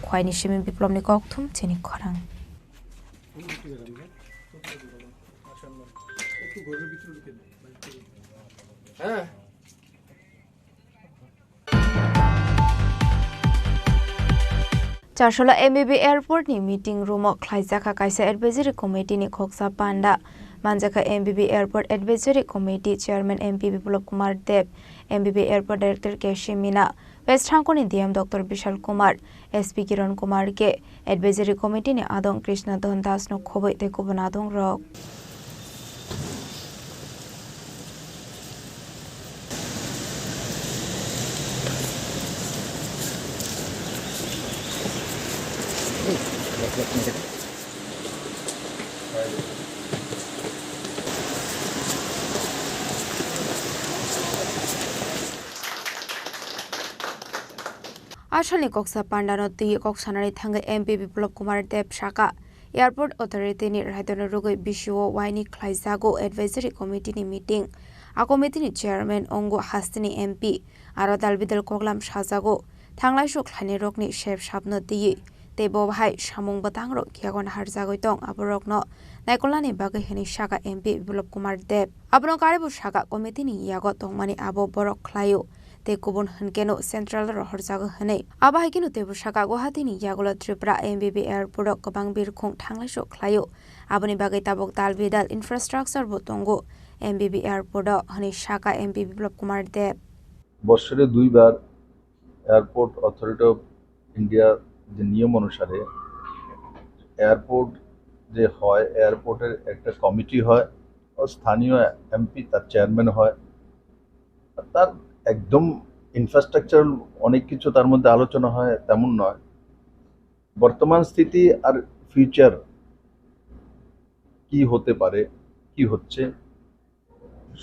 Khwaini simi Biplobni kokthum chini khorang. Heh. Charsola M B B airport ni meeting room o khlaijakha kaisa advisory committee ni khoksa panda. Manjakha M B B airport advisory committee chairman M P Biplab Kumar Deb, M B B airport director K C Mina, West Thangkoni D M Doctor Bishal Kumar, S P Kiran Kumar K, advisory committee ni adong Krishna Dhan Das no khoboi tei kubun adong rok. Asalni koksa pandano twi kok sanani thangwi M P Biplab Kumar Deb saka, Airport Authority ni raidano rwgwi B C O Y ni khlaijago advisory committee ni meeting. A committee ni chairman wngo hasteni M P, aro dalbidal koklam sajago, thanglaisu khlainairokni sep sapno twiwi, tei bo bahai samung bwtangrok yago naharjagwi tong aborokno naikolnani bagwi hwnwi saka M P Biplab Kumar Deb. Abono karibo saka committee ni yago tongmani abo borok khlaio. Tei kubun hwnkeno central rohorjago hwnwi. Abo hai kheno teibo saka Guwahati ni yagulo Tripura M B B airport o kwbang birkhung thanglaisu khlaio. Aboni bagwi tabuk dal bidal infrastructure bo tongo M B B airport o hwnwi saka M P Biplab Kumar Deb. বছরে দুইবার airport authority of India যে নিয়ম অনুসারে এয়ারপোর্ট যে হয়, এয়ারপোর্টের একটা কমিটি হয়, ও স্থানীয় এমপি তার চেয়ারম্যান হয়। আর তার একদম ইনফ্রাস্ট্রাকচার অনেক কিছু তার মধ্যে আলোচনা হয়, তেমন নয়। বর্তমান স্থিতি আর ফিউচার কি হতে পারে, কি হচ্ছে,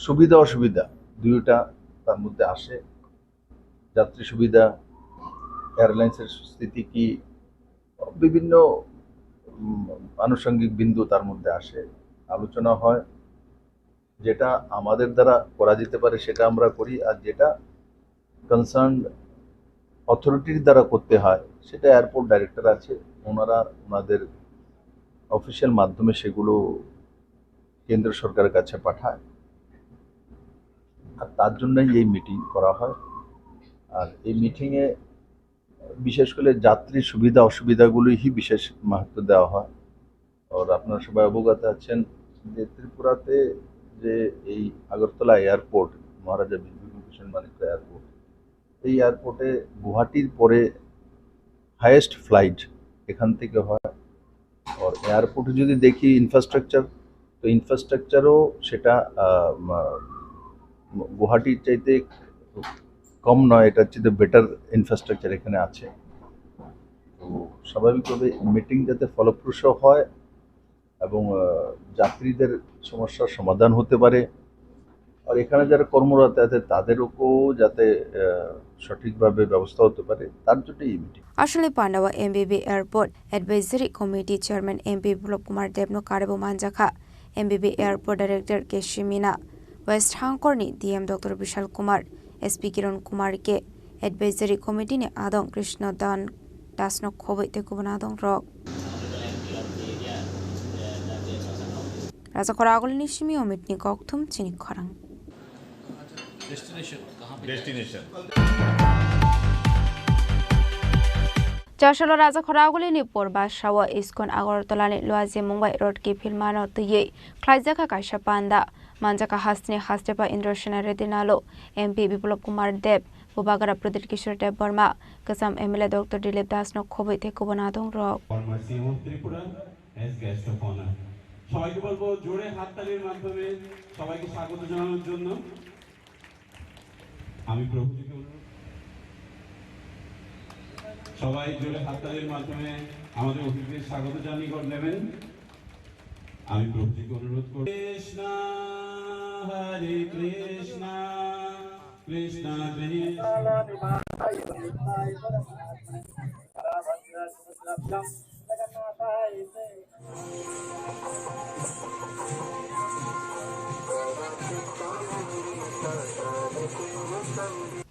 সুবিধা অসুবিধা দুইটা তার মধ্যে আসে। যাত্রী সুবিধা, এয়ারলাইন্সের স্থিতি কি, বিভিন্ন, উম, আনুষঙ্গিক বিন্দু তার মধ্যে আসে, আলোচনা হয়। যেটা আমাদের দ্বারা করা যেতে পারে সেটা আমরা করি, আর যেটা কনসার্ন অথরিটির দ্বারা করতে হয় সেটা এয়ারপোর্ট ডাইরেক্টর আছে, ওনারা ওনাদের অফিসিয়াল মাধ্যমে সেগুলো কেন্দ্র সরকারের কাছে পাঠায়। আর তার জন্যই এই মিটিং করা হয়। আর এই মিটিংয়ে বিশেষ করে যাত্রী সুবিধা অসুবিধাগুলোই বিশেষ মাহাত্ম্য দেওয়া হয়। আর আপনারা সবাই অবগত আছেন যে ত্রিপুরাতে যে এই আগরতলা এয়ারপোর্ট, মহারাজা বিভূতিভূষণ মাণিক্য এয়ারপোর্ট, এই এয়ারপোর্টে গুয়াহাটির পরে হায়েস্ট ফ্লাইট এখান থেকে হয়। আর এয়ারপোর্টে যদি দেখি ইনফ্রাস্ট্রাকচার, তো ইনফ্রাস্ট্রাকচারও সেটা, আহ, মা-, গুয়াহাটির চাইতে কম নয়, এটা হচ্ছে বেটার ইনফ্রাস্ট্রাকচার এখানে আছে। তো স্বাভাবিকভাবে মিটিং যাতে ফলপ্রসূ হয় এবং, আহ, যাত্রীদের সমস্যার সমাধান হতে পারে, আর এখানে যারা কর্মরত আছে তাদেরকেও যাতে, আহ, সঠিকভাবে ব্যবস্থা হতে পারে, তার জন্য এই meeting. Aswlni pandao M B B Airport Advisory Committee Chairman M P Biplab Kumar Debno karwi bo manjakha M B B Airport Director K C Mina. West Hangkorni D M Doctor Bishal Kumar, S P Kiran Kumar K, Advisory Committee ni adong Krishna Dan Das no khobwi tei kubun adong rok. Rajakhor Agulini simi Omitni kokthum chini khorang. Destination. Chasalo Rajakhor Agulini Purba Sawa Iskon Agartala ni Luaji Mumbai Road kiphilmano twiwi khlaijakha kaisa panda. Manjakha hasteni hastepha Indra Sena Reddy Nalu, M P Biplab Kumar Deb, Bubagra Pradip Kishore Deb Barma, Kwcham M L A Doctor Dilip Das no khobwi tei kubun adong rok. Pharmacy of Tripura as guest of honor. সবাইকে বলবো জোরে হাততালির মাধ্যমে সবাইকে স্বাগত জানানোর জন্য। আমি প্রভুজিকে অনুরোধ, সবাই জোরে হাততালির মাধ্যমে আমাদের অতিথিদের স্বাগত জানিয়ে করে দেবেন। আমি প্রভুজিকে অনুরোধ করব। কৃষ্ণ, হরে কৃষ্ণ, কৃষ্ণ Krishna.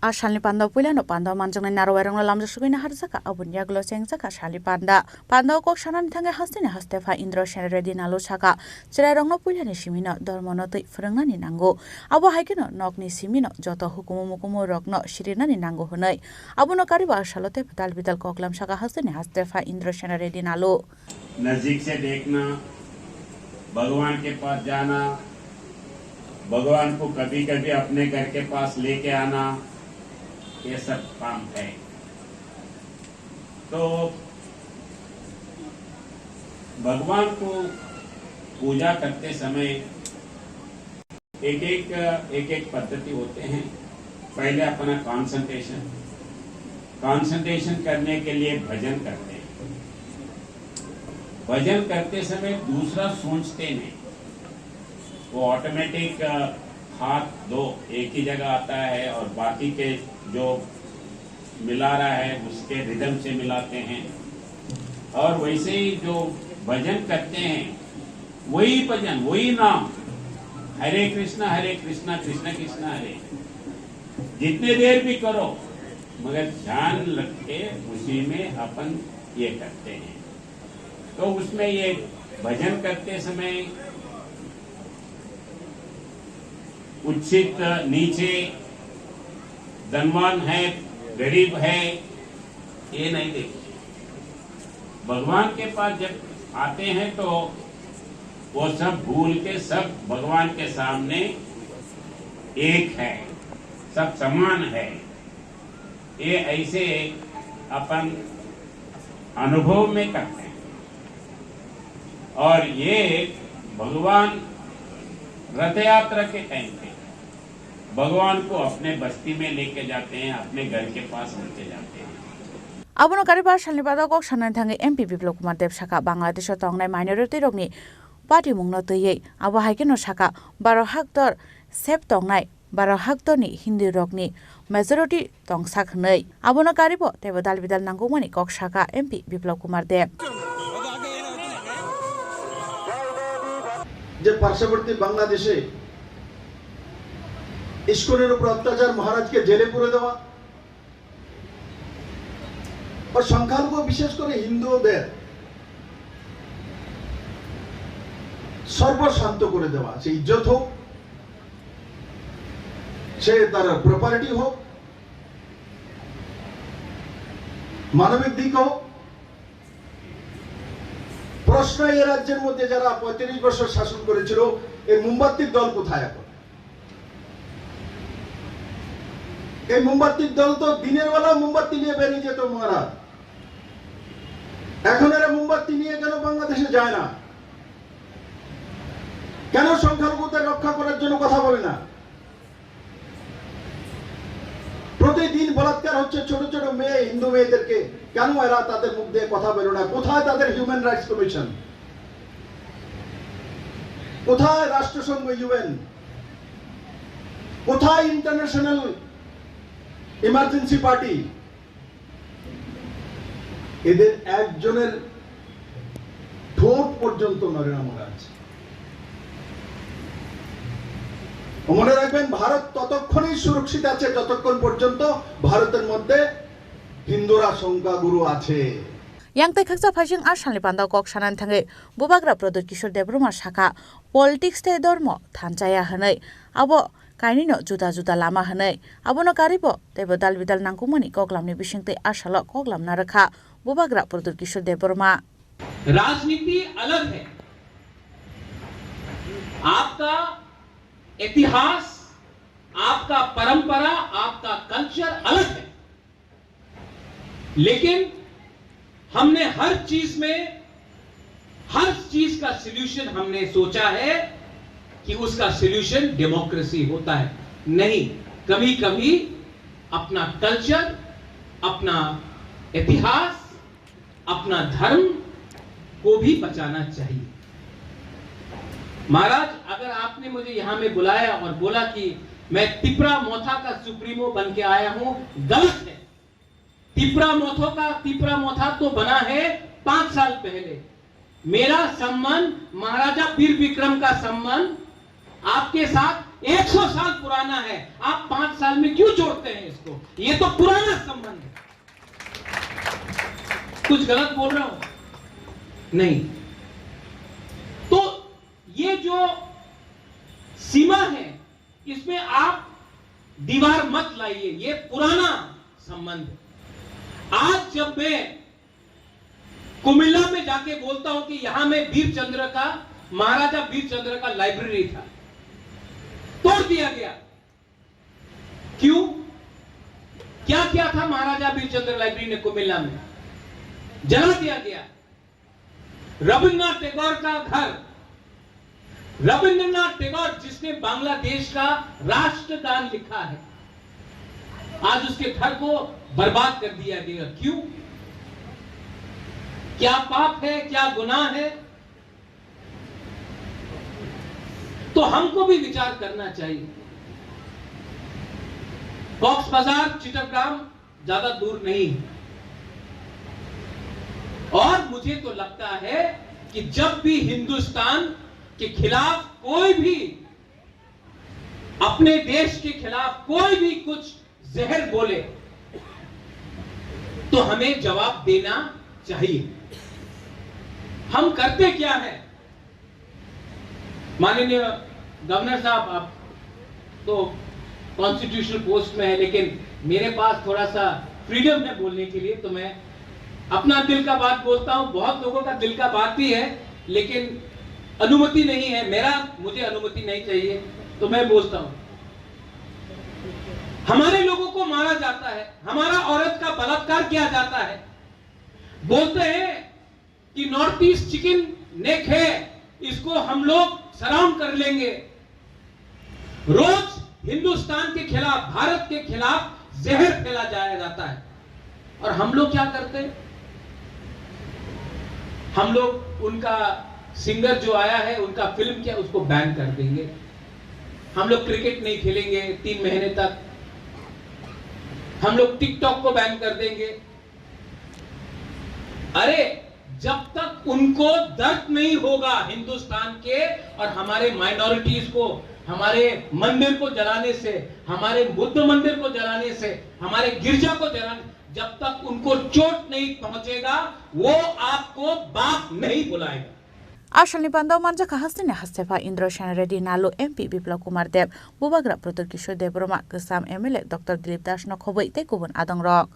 A salni panda puilano panda manjaknai narwai rokno lamjak sugwi naharjaka, aboni yagulo chengjaka salni panda. Panda o kok sanani thangwi hasteni haste pha Indra Sena Reddy Nalu saka, chwrai rokno puilani simino dormono twi phwrwngnani nango. Abo hai kheno nokni simino joto hukumu mukumu rokno sirinani nango hwnwi. Abono kariba salo tei dal bidal koklam saka hasteni haste pha Indra Sena Reddy Nalu. नजदीक से देखना, भगवान के पास जाना, भगवान को कभी-कभी अपने घर के पास लेके आना, ये सब काम है। तो भगवान को पूजा करते समय एक एक, एक एक पद्धति होते हैं। पहले अपना कंसंट्रेशन, कंसंट्रेशन करने के लिए भजन करते हैं। भजन करते समय दूसरा सोचते नहीं, वो ऑटोमेटिक, अ, हाथ दो एक ही जगह आता है और बाकी के जो मिला रहा है, उसके रिदम से मिलाते हैं। और वैसे ही जो भजन करते हैं, वही भजन, वही नाम, हरे कृष्णा, हरे कृष्णा, कृष्णा कृष्णा, हरे, जितने देर भी करो, मगर ध्यान रख के उसी में अपन ये करते हैं। तो उसमें ये भजन करते समय उच्छित, नीचे, धनवान है, गरीब है, ये नहीं देखते। भगवान के पास जब आते हैं तो वो सब भूल के सब भगवान के सामने एक है, सब समान है। ये ऐसे अपन अनुभव में करते हैं। और ये भगवान रथ यात्रा के टाइम पे भगवान को अपने बस्ती में लेके जाते हैं, अपने घर के पास लेके जाते हैं। Abono kariba salni bada kok sanani thangwi M P Biplab Kumar Deb saka, Bangladesh o tongnai minority rokni party mungno twiwi abo hai kheno saka, baro haktor sep tongnai, baro haktorni Hindu rokni majority tongsak hwnwi. Abono karibo teibo dal bidal nangkukmani kok saka M P Biplab Kumar Deb. যে পার্শ্ববর্তী বাংলাদেশে ইসকনের উপর অত্যাচার, মহারাজকে জেলে পুরে দেওয়া, ও সংখ্যালঘু বিশেষ করে হিন্দুদের সর্বশান্ত করে দেওয়া, সে ইজ্জত হোক, সে তার প্রপার্টি হোক, মানবিক দিক হোক। প্রশ্ন, এই রাজ্যের মধ্যে যারা পঁয়ত্রিশ বছর শাসন করেছিল, এই মোমবাতির দল কোথায় এখন? এই মোমবাতির দল তো দিনের বেলা মোমবাতি নিয়ে বেরিয়ে যেত মহারাজ। এখন এরা মোমবাতি নিয়ে কেন বাংলাদেশে যায় না? কেন সংখ্যালঘুদের রক্ষা করার জন্য কথা বলে না? প্রতিদিন বলাৎকার হচ্ছে ছোট ছোট মেয়ে, হিন্দু মেয়েদেরকে। কেন এরা তাদের মুখ দিয়ে কথা বলে না? কোথায় তাদের হিউম্যান রাইটস কমিশন? কোথায় রাষ্ট্রসংঘ, ইউএন? কোথায় ইন্টারন্যাশনাল ইমার্জেন্সি পার্টি? এদের একজনের ঠোঁট পর্যন্ত নড়ে না মহারাজ। মনে রাখবেন, ভারত ততক্ষণই সুরক্ষিত আছে যতক্ষণ পর্যন্ত ভারতের মধ্যে হিন্দুরা সংখ্যাগুরু আছে। Yang tei khaksa phaising a salni panda kok sanani thangwi Bubagra Pradyut Kishore Debbarma sakha, politics tei dhormo thanchaya hwnwi, abo kainwino juda juda lama hwnwi, abono karibo teibo dal bidal nangkukmani koklamni bisingtwi a salo koklamna rwkha Bubagra Pradyut Kishore Debbarma. राजनीति अलग है, आपका इतिहास, आपका परंपरा, आपका कल्चर अलग है, लेकिन हमने हर चीज में, हर चीज का सॉल्यूशन हमने सोचा है कि उसका सॉल्यूशन डेमोक्रेसी होता है। नहीं, कभी-कभी अपना कल्चर, अपना इतिहास, अपना धर्म को भी बचाना चाहिए। महाराज, अगर आपने मुझे यहाँ में बुलाया और बोला कि मैं तिपरा मोथा का सुप्रीमो बन के आया हूँ, गलत है। तिपरा मोथो का, तिपरा मोथा तो बना है पाँच साल पहले। मेरा संबंध, महाराजा वीर विक्रम का संबंध आपके साथ एक सौ साल पुराना है। आप पाँच साल में क्यों जोड़ते हैं इसको? ये तो पुराना संबंध है। कुछ गलत बोल रहा हूं? नहीं। तो ये जो सीमा है, इसमें आप दीवार मत लाइए, ये पुराना संबंध है। आज जब मैं कुमिल्ला में जाके बोलता हूं कि यहां में वीर चंद्र का, महाराजा वीर चंद्र का लाइब्रेरी था, तोड़ दिया गया। क्यों? क्या किया था महाराजा वीर चंद्र लाइब्रेरी ने कुमिल्ला में? जला दिया गया। रविंद्रनाथ टैगोर का घर, रविंद्रनाथ टैगोर जिसने बांग्लादेश का राष्ट्रगान लिखा है, आज उसके घर को बर्बाद कर दिया गया। क्यों? क्या पाप है, क्या गुनाह है? तो हमको भी विचार करना चाहिए। कॉक्स बाजार, चिटग्राम ज्यादा दूर नहीं है। और मुझे तो लगता है कि जब भी हिंदुस्तान के खिलाफ कोई भी अपने देश के खिलाफ कोई भी कुछ जहर बोले, तो हमें जवाब देना चाहिए। हम करते क्या है? माननीय गवर्नर साहब, आप तो कॉन्स्टिट्यूशनल पोस्ट में है, लेकिन मेरे पास थोड़ा सा फ्रीडम है बोलने के लिए, तो मैं अपना दिल का बात बोलता हूँ। बहुत लोगों का दिल का बात भी है, लेकिन अनुमति नहीं है। मेरा, मुझे अनुमति नहीं चाहिए, तो मैं बोलता हूँ। हमारे लोगों को मारा जाता है, हमारा औरत का बलात्कार किया जाता है। बोलते हैं कि नॉर्थ ईस्ट चिकन नेक है, इसको हम लोग सराउंड कर लेंगे। रोज हिंदुस्तान के खिलाफ, भारत के खिलाफ जहर फैला जाया जाता है। और हम लोग क्या करते हैं? हम लोग उनका सिंगर जो आया है, उनका फिल्म क्या, उसको बैन कर देंगे। हम लोग क्रिकेट नहीं खेलेंगे तीन महीने तक। हम लोग टिकटॉक को बैन कर देंगे। अरे, जब तक उनको दर्द नहीं होगा हिंदुस्तान के और हमारे माइनॉरिटीज को, हमारे मंदिर को जलाने से, हमारे बुद्ध मंदिर को जलाने से, हमारे गिरजा को जलाने, जब तक उनको चोट नहीं पहुंचेगा, वो आपको बाप नहीं बुलाएगा। A salni panda o manjakha hasteni hastepha Indra Sen Reddy, Nalu M P Biplab Kumar Deb, Bubagra Pradyut Kishore Debbarma, Kwcham M L A Doctor Dilip Das no khobwi tei kubun adongrok.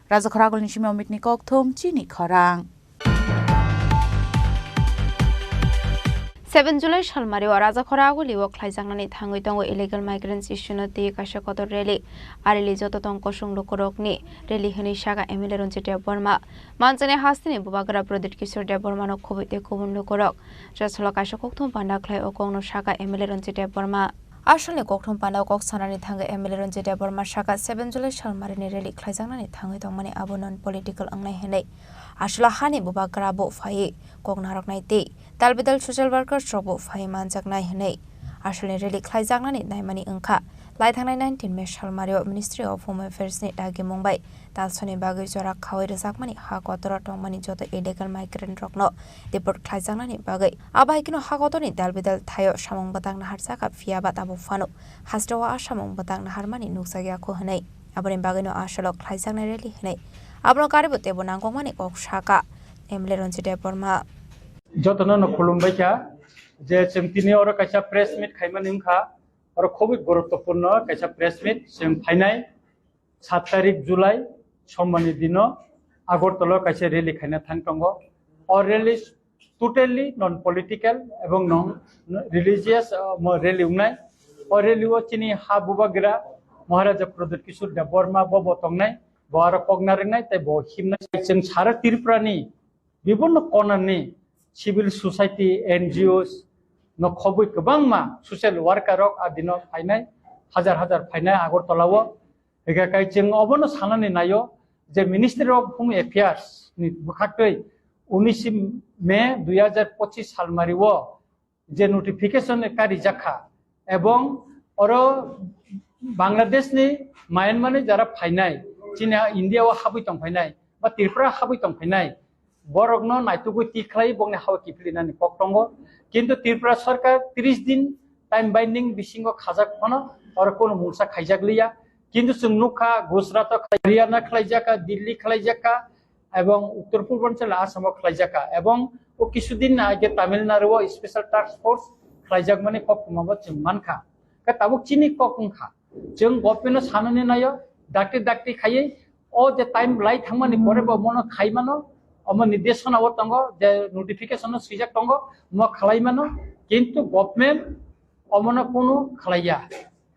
Rajakhor Agulni simi Omitni kokthum chini khorang. Seven July salmari o Rajakhor Aguli o khlaijaknani thangwi tongo illegal migrants issue no twi kaisa kotor rally. A rally joto tong kosong lukurokni rally hwnwi saka M L A Ranjit Debbarma. Manjaknai hasteni Bubagra Pradyut Kishore Debbarma no khobwi tei kubun lukurok. Jasalo kaisa kokthum panda khlai o kokno saka M L A Ranjit Debbarma. A salni kokthum panda o kok sanani thangwi M L A Ranjit Debbarma saka seven July salmarini rally khlaijaknani thangwi tongmani abo non political wngnai hwnwi. Aswla hani bubagra bo phaiwi kok narwknai tei talbidal social workers rok bo phaiwi manjaknai hwnwi. Aswlni rally khlaijaknani naimani wngkha Lai thangnai nineteen May salmario Ministry of Home Affairs ni dagimung bai talsoni bagwi jora khaui rwjakmani ha kotoro tongmani joto illegal migrant rokno deport khlaijaknani bagwi. Abo hai kheno ha kotorni dal bidal thaio samung bwtang naharjak, phiya ba tabuk phano hasteo a samung bwtang naharmani nukjakya kho hwnwi. Aboni bagwino a salo khlaijaknai rally hwnwi abono karibo teibo nangkukmani kok sakha M L A Ranjit Debbarma. Jotono no khulumbai kha je chwng tini oro kaisa press meet khaimani wngkha, oro khobwi guruttopurno kaisa press meet chwng phainai sat tarik July, sommani dino Agartala kaisa rally khaina thang tongo. O rally totally non political ebong non religious, uh, mo rally wngnai. O rally o chini ha bubagra Maharaja Pradyut Kishore Debbarma bo bo tongnai, bo aro kok narwknai tei bo himnai. Chwng sara Tripura ni bibinno konani civil society, N G Os no khobwi kwbangma social worker rok a dino phainai, hajar hajar phainai Agartala o. Ega kai chwng obono sanani naio je Ministry of Home Affairs ni bwkhaktwi unis May dui hajar pochis salmari o je notification karijak kha, ebong oro Bangladesh ni, Myanmar ni jara phainai, chini India o habwi tong phainai ba Tripura habwi tong phainai, borokno naitugwi tikhlai bokni hao kiphilinani kok tongo. Kintu Tripura sarkar tris din time binding bisingo khajak phano oro kono mungsa khaijak liya. Kintu chwng nukha Gujarat o khlai-, Haryana khlaijak kha, Delhi khlaijak kha, ebong Uttor Purbanchal Assam o khlaijak kha, ebong o kisudin age Tamil Nadu o special task force khlaijakmani koktwma bo chwng mankha. Khe tabuk chini kok wngkha, chwng government no sanani naio, dakti dakti khaiwi o je time lai thangmani pore bo mono khaimano, omo nirdeshona o tongo je notification no swijak tongo, mo khlaimano, kintu government omono kunu khlaiya.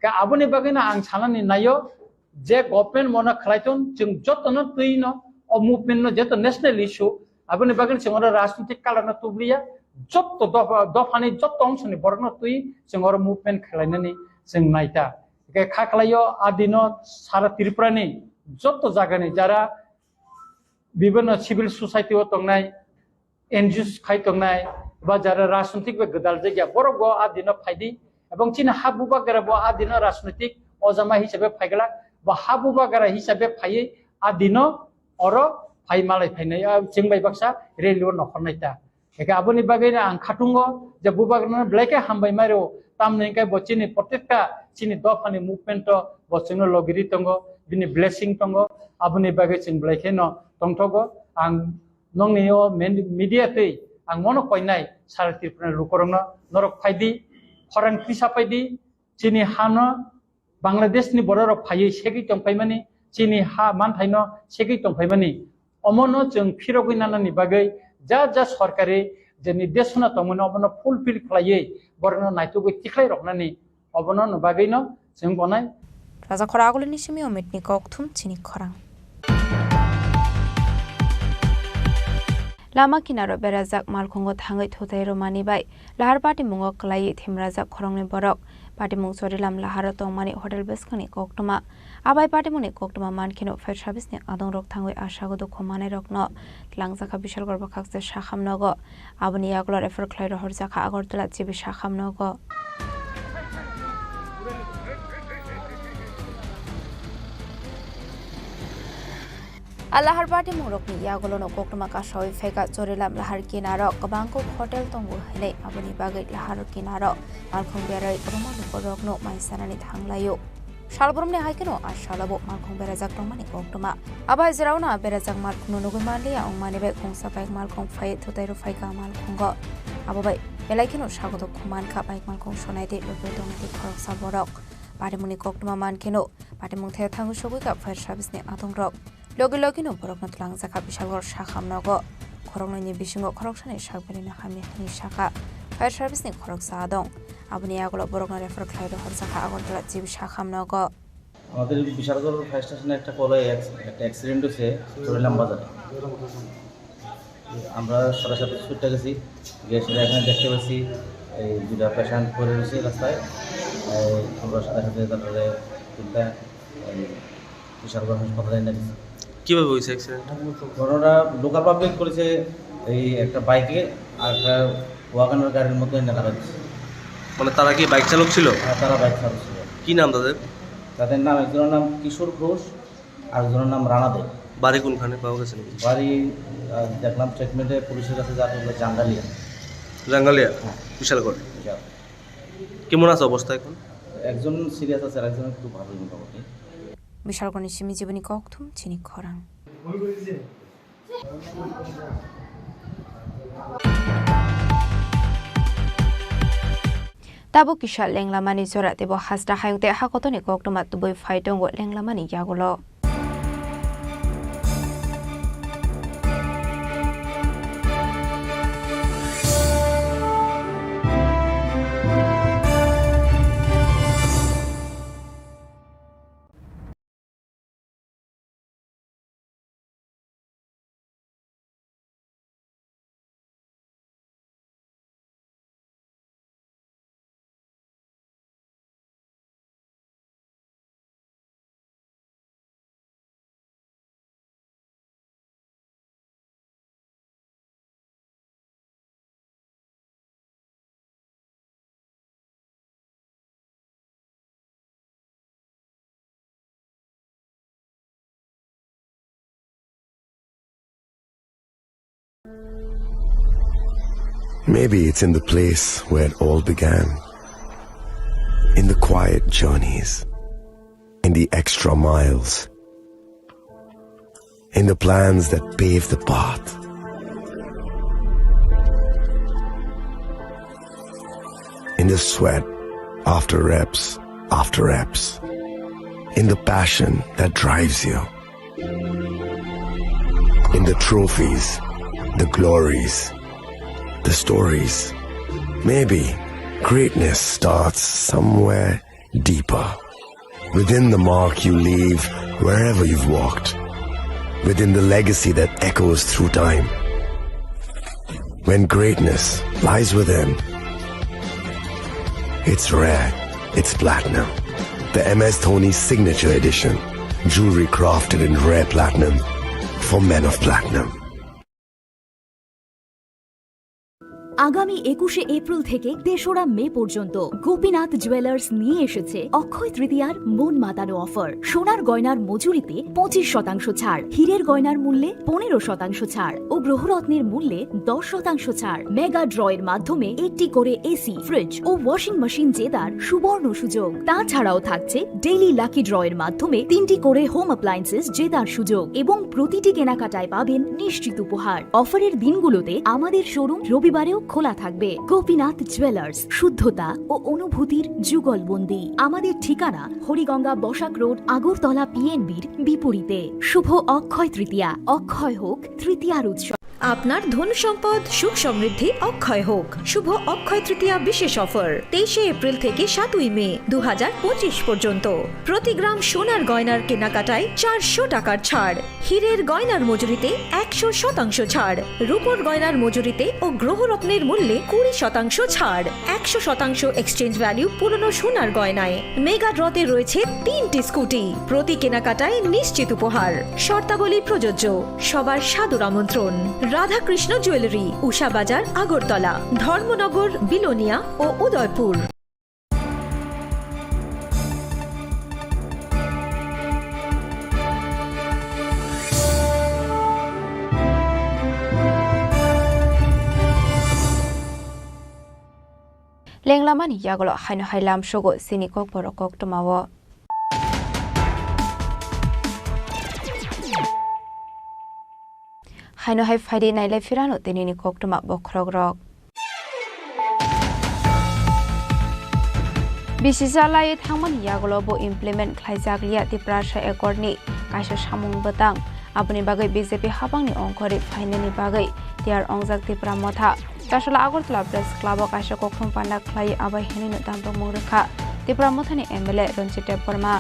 Khe aboni bagwino ang sanani naio, je government mono khlai thung, chwng jotono twi no o movement no jeto national issue, aboni bagwi chwng oro rajnitik color no tubliya, jotto dopha, dophani jotto ongsoni borokno twi chwng oro movement khlainani chwng naita. Hwnkhe kha khlaio a dino sara Tripura ni jotto jagani jara bibinno civil society o tongnai, N G Os khai tongnai, ba jara rajnitik bai gwdal jagya, borok bo a dino phaidi, ebong chini ha bubagra bo a dino rajnitik ojama hisabe phaigla, ba ha bubagra hisabe phaiwi a dino oro phai malai phainai, a chwng bai baksa rally o nokhornai ta. Eke aboni bagwi no ang khatungo je bubagrano belai khe hambai mairo, tamni hwnkhe bo chini protekta chini dophani movement o bo chwngno logiri tongo, bini blessing tongo, aboni bagwi chwng belai kheno tongthogo. Ang nongni o men-, media twi ang mono koinai sara Tripura ni lukurokno, norok phaidi, khorang tisa paidi, chini hano Bangladesh ni bororok phaiwi segwi tongphaimani, chini ha manthaino segwi tongphaimani, omono chwng phirogwi nanani bagwi ja ja sorkari je nirdeshona tongmani omono fulfill khlaiwi borokno naitugwi tikhlai roknani obono no bagwino chwng bonai. Raja khora agulini simi omitni kokthum chini khorang. Lama kinaro berajak malkhungo thangwi thutai rwmani bai lahar patimungo kwlaiwi themrajak khoroknwi borok. Patimung Chorilam laharo tongmani hotel bwskangni koktwma. Abai patimungni koktwma mankheno fire service ni adongrok thangwi asago dukhu manairokno twlangjakha Bishalgarh bwkhakse sakham nogo. Aboni yagulo refer khlai rohorjakha Agartala G B sakham nogo. Alahar patimungrokni yagulono koktwma kasawi phaikha Chorilam lahar kinaro kwbangkuk hotel tongo hinwi, aboni bagwi lahar kinaro malkhung berwi kwbangma lukurokno mai sanani thanglaio. Salbrumni hai kheno a salobo malkhung berajak tongmani koktwma. Abo hai jeraono berajak malkhungno nugwi manliya wngmani bai khungsa bike malkhung phaiwi thutai rw phaikha malkhungo. Abo bai belai kheno sagodok khumankha bike malkhung sonai tei lugwi tongwi tei khoroksa borok. Patimungni koktwma mankheno patimung thaya thangwi sogwikha fire service ni adongrok. Logi logino borokno twlangjakha Bishalgarh sakham nogo. Khoroknwini bisingo khoroksani sak belai no hamya hinwi sakha fire service ni khoroksa adong. Aboni yagulo borokno refer khlai rohorjakha Agartala G B sakham nogo. আমাদের বিশালগড় ফায়ার স্টেশনে একটা কল হয়, অ্যাক্স-, একটা অ্যাক্সিডেন্ট হয়েছে চরিলাম বাজারে। আমরা সাথে সাথে ছুটে গেছি, গিয়ে সেটা এখানে দেখতে পাচ্ছি এই দুটা পেশেন্ট পড়ে রয়েছে রাস্তায়। এই আমরা সাথে সাথে তারপরে তিনটা এই বিশালগড় হাসপাতালে এনে দিচ্ছি। কিভাবে হয়েছে অ্যাক্সিডেন্টটা? ঘটনাটা লোকাল পাবলিক করেছে, এই একটা বাইকে আর একটা ওয়াগনার গাড়ির মধ্যে এনে লাগাই দিচ্ছে। মানে তারা কি বাইক চালক ছিল? হ্যাঁ, তারা বাইক চালক ছিল। কি নাম তাদের? তাদের নাম, একজনের নাম কিশোর ঘোষ, আরেকজনের নাম রানা দেব। বাড়ি কোনখানে, পাওয়া গেছে নাকি? বাড়ি, আহ, দেখলাম স্টেটমেন্টে পুলিশের কাছে যা বললো, জাঙ্গালিয়া। জাঙ্গালিয়া? হ্যাঁ। বিশালগড়। বিশাল। কেমন আছে অবস্থা এখন? একজন সিরিয়াস আছে, আর একজন একটু ভালোই মোটামুটি। Bishalgorni simi jiboni kokthum chini khorang. Tabuk kisa lenglamani jora teibo hasta hayung tei hakotorni koktwma tubui phai tongo lenglamani yagulo. Maybe it's in the place where it all began. In the quiet journeys, in the extra miles, in the plans that pave the path, in the sweat after reps after reps, in the passion that drives you, in the trophies, the glories, the stories. Maybe greatness starts somewhere deeper. Within the mark you leave wherever you've walked. Within the legacy that echoes through time. When greatness lies within, it's rare, it's platinum. The M S Dhoni Signature Edition. Jewelry crafted in rare platinum for men of platinum. আগামী একুশে এপ্রিল থেকে তেসরা মে পর্যন্ত গোপীনাথ জুয়েলার্স নিয়ে এসেছে অক্ষয় তৃতীয়ার মন মাতানো অফার। সোনার গয়নার মজুরিতে পঁচিশ শতাংশ ছাড়, হীরের গয়নার মূল্যে পনেরো শতাংশ ছাড় ও গ্রহরত্নের মূল্যে দশ শতাংশ ছাড়। মেগা ড্রয়ের মাধ্যমে একটি করে এসি, ফ্রিজ ও ওয়াশিং মেশিন জেতার সুবর্ণ সুযোগ। তাছাড়াও থাকছে ডেইলি লাকি ড্রয়ের মাধ্যমে তিনটি করে হোম অ্যাপ্লায়েন্সেস জেতার সুযোগ এবং প্রতিটি কেনাকাটায় পাবেন নিশ্চিত উপহার। অফারের দিনগুলোতে আমাদের শোরুম রবিবারেও খোলা থাকবে। গোপীনাথ জুয়েলার্স, শুদ্ধতা ও অনুভূতির যুগলবন্দি। আমাদের ঠিকানা হরিগঙ্গা বসাক রোড, আগরতলা পিএনবির বিপরীতে। শুভ অক্ষয় তৃতীয়া, অক্ষয় হোক তৃতীয়ার উৎসব। আপনার ধন সম্পদ সুখ সমৃদ্ধি অক্ষয় হোক। শুভ অক্ষয় তৃতীয়া বিশেষ অফার, তেইশে এপ্রিল থেকে সাতই মে দু হাজার পঁচিশ পর্যন্ত। প্রতি গ্রাম সোনার গয়নার কেনাকাটায় চারশো টাকার ছাড়, হীরের গয়নার মজুরিতে একশো শতাংশ ছাড়, রূপোর গয়নার মজুরিতে ও গ্রহরত্নের মূল্যে কুড়ি শতাংশ ছাড়, একশো শতাংশ এক্সচেঞ্জ ভ্যালু পুরনো সোনার গয়নায়। মেগা ড্রতে রয়েছে তিনটি স্কুটি, প্রতি কেনাকাটায় নিশ্চিত উপহার। শর্তাবলী প্রযোজ্য। সবার সাদর আমন্ত্রণ। রাধাকৃষ্ণ জুয়েলারি, উষা বাজার, আগরতলা, ধর্মনগর, বিলোনিয়া ও Udaipur. Lenglamani yagulo haino hai lamsogo chini kokborok koktwmao. Haino hai phaidi nailai phirano tinini koktwma bokhorokrok. Bisi chalai thangmani yagulo bo implement khlaijak liya Tiprasa Accord ni kaisa samung bwtang. Aboni bagwi B J P habangni ongkhorwi phainani bagwi tiyar wngjak Tipra Motha. Chasala Agartala Press Club o kaisa koktwma panda khlai abai hinwi no dampakmung rwkha Tipra Mothani M L A Ranjit Debbarma.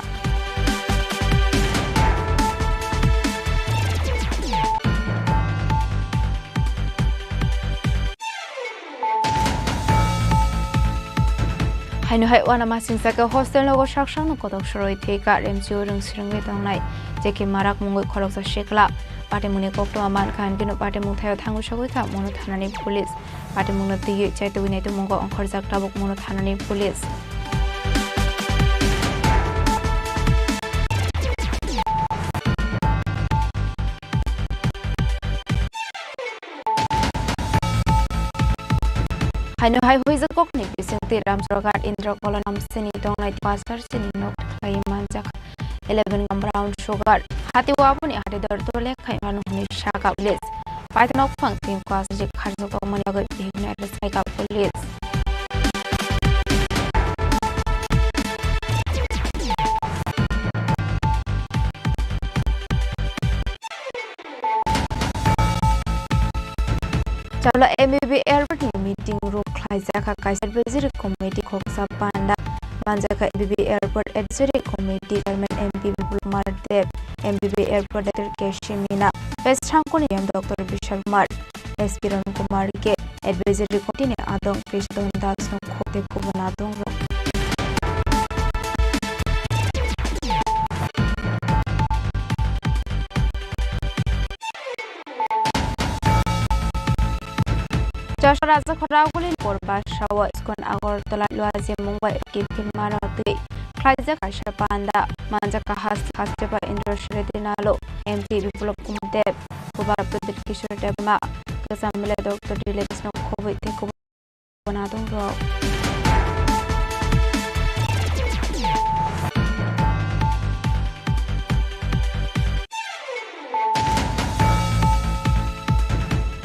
Haino hai uanamasingcha khe hostel nogo sak sakno kotok soroi thwika remchio rwng swrwngwi tongnai J K Marak mungwi khoroksa sikla. Patimungni koktwma mankha, hinkhe no patimung thaio thangwi sogwi kha Mono thanani police. Patimungno twiwi chaitugwi naitukmungo ongkhorjak tabuk Mono thanani police. Haino hai huijak kokni bisingtwi Ramsarghat Indra Colony amsini tongnai Pasar sini nok khlai manjak eleven gram brown sugar. Hati o aboni hati dor dole khai manu hwnwi saka police. Paithak nok phang tin kwasajik kharjak tongmani bagwi bihikno arrest khaika police. Chalo M B B airport ni meeting room khlaijak kha kaisa advisory committee khoksa panda manjak kha M B B airport advisory committee chairman M P Biplab Kumar Deb, M B B airport director K C Meena, West Sangkoni M Doctor Bishal Kumar, S P Ram Kumar K, advisory committee ni adong Kriston Das no khobwi kubun adong rok. Chasra Raja Khoraguli Porbasao Iskon Agartala Luaji Mumbai Kipil Mano twi khlaijak kaisa panda manjak kahas Kasteba Indra Shri Dinalo M P Biplab Kumar Deb Kubar Pradyut Kishore Debbarma Kwcham Mile Doctor Dilip Snow Khobwi tei kubun adong rok.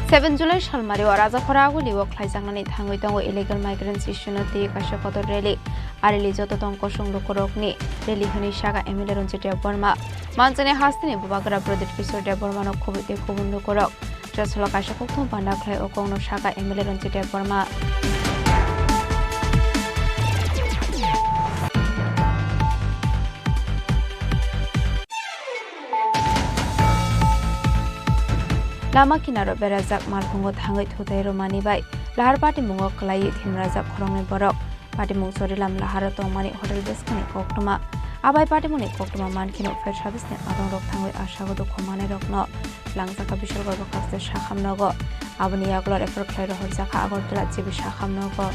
Seven July salmari o Raja Khoraguli o khlaijaknani thangwi tongo illegal migrants issue no twi kaisa kotor rally. A rally joto tong kosong lukurokni rally hwnwi saka M L A Ranjit Debbarma. Manchani hasteni bubagra Pradyut Kishore Debbarma no khobwi tei kubun lukurok. Chasalo kaisa kokthum panda khlai o kokno saka M L A Ranjit Debbarma. Lama kinaro berajak malkhungo thangwi thutai rwmani bai lahar patimungo kwlaiwi thimrajak khoroknwi borok. Patimung Chorilam laharo tongmani hotel bwskangni koktwma. Abai patimungni koktwma mankheno fire service ni adongrok thangwi asago dukhu manwirokno langjakha Bishalgarh bwkhaste Sakham nogo. Aboni yagulo refer khlai rohorjakha Agartala G B Sakham nogo.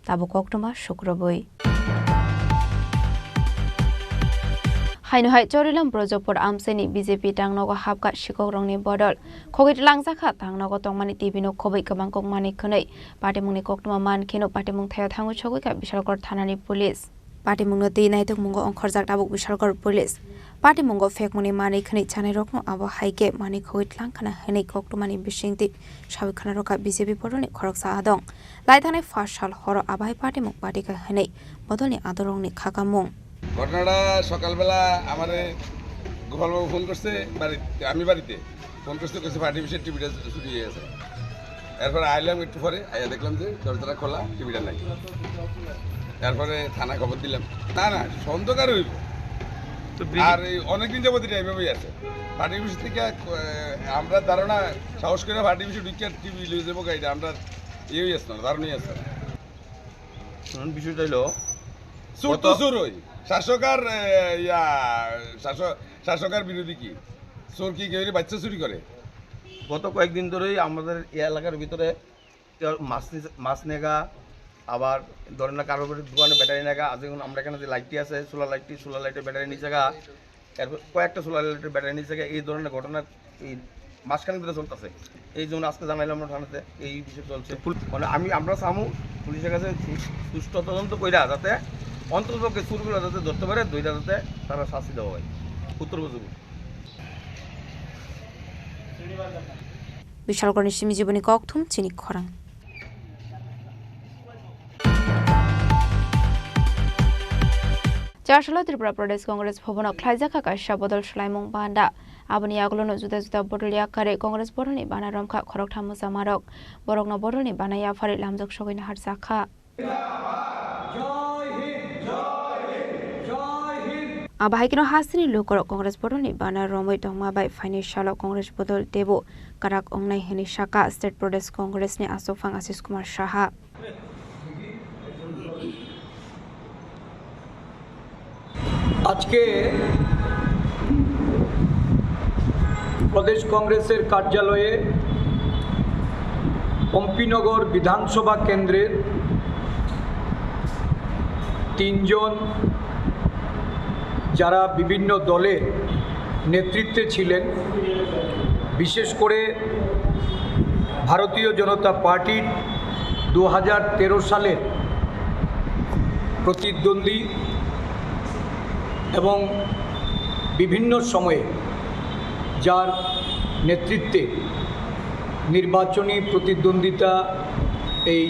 Tabuk koktwma sukrubwi. Haino hai Chorilam Brojopur amchaini B J P tangnogo hapkha sikokrokni bodol. Khogwi tlangjak kha tangnogo tongmani T V no khobwi kwbang kok manwi khwnwi. Patimungni koktwma mankheno patimung thaio thangwi sogwi kha Bishalgarh thanani police. Patimungno twi naitokmungo ongkhorjak tabuk Bishalgarh police. Patimungo phekmungni manwi khwnwi chanairokno abo hai khe manwi khogwi tlang khna hwnwi koktwmani bisingtwi sawi khna rwkha B J P bodolni khoroksa adong. Lai thangnai phas sal horo abai patimung patikha hwnwi bodolni adongrokni khakamung. ঘটনাটা সকালবেলা আমারে গোপালবাবু ফোন করছে বাড়িতে, আমি বাড়িতে ফোন করছে, কইছে ফাটি পিসের টিভিটা চুরি হয়ে গেছে। এরপরে আইলাম একটু পরে, আইয়া দেখলাম যে দরজাটা খোলা, টিভিটা নাই। তারপরে থানায় খবর দিলাম। না, না, সন্দেহ কার হইব? তো বি- আর এই অনেকদিন যাবত এটা এইভাবেই আছে। ফাটি পিস থেকে, আহ, আমরা ধারণা সাহস করে ফাটি পিসে ঢুকিয়ে টিভি লয়ে যাবো গাড়িটা, আমরা ইয়েই আসতো না, ধারণাই আসতো না। শুনুন, বিষয়টা হইলো, চোর তো গত চোরই, শাসক আর, এ, ইয়া, শাসক, শাসক আর বিরোধী কি? চোর কি কেউ বাচ্চা চুরি করে? গত কয়েকদিন ধরেই আমাদের এই এলাকার ভিতরে কেউ মাছ নিছে, মাছ নেগা, আবার ধরেন না কারোর বাড়ির দোকানে ব্যাটারি নেগা, আজ যেমন আমরা এখানে যে লাইটটি আছে, সোলার লাইটটি, সোলার লাইটের ব্যাটারি নিচে গা, এরপর কয়েকটা সোলার লাইটের ব্যাটারি নিচে গা, এই ধরনের ঘটনা এই মাঝখানে ধরে চলতেছে। এই জন্য আজকে জানাইলাম আমরা থানাতে, এই বিষয়ে চলছে। পুল-, মানে আমি, আমরা চামু পুলিশের কাছে সু-, সুষ্ঠু তদন্ত কইরা যাতে অন্ততপক্ষে চুরগুলো যাতে ধরতে পারে, ধইরা যাতে তারা শাস্তি দেওয়া হয়, উত্তর বুঝুক। Bishalgarhni simi jiboni kokthum chini khorang. Chasalo Tripura Pradesh Congress Bhavan o khlaijak kha kaisa bodol swlaimung banda. Aboni yagulono juda juda bodol yakarwi Congress bodolni bana romkha khoroktham mwchamarok. Borokno bodolni bana yapharwi lamjak sogwi naharjakha. Abo hai kheno hasteni lukurok Congress bodolni bana romwi tongma bai phaini salo Congress bodol teibo kwrak wngnai hwnwi sakha State Pradesh Congress ni achukphang Ashish Kumar Saha. আজকে প্রদেশ কংগ্রেসের কার্যালয়ে পম্পিনগর বিধানসভা কেন্দ্রের তিনজন যারা বিভিন্ন দলের নেতৃত্বে ছিলেন, বিশেষ করে ভারতীয় জনতা পার্টির দু হাজার তেরো সালের প্রতিদ্বন্দ্বী এবং বিভিন্ন সময়ে যার নেতৃত্বে নির্বাচনী প্রতিদ্বন্দ্বিতা এই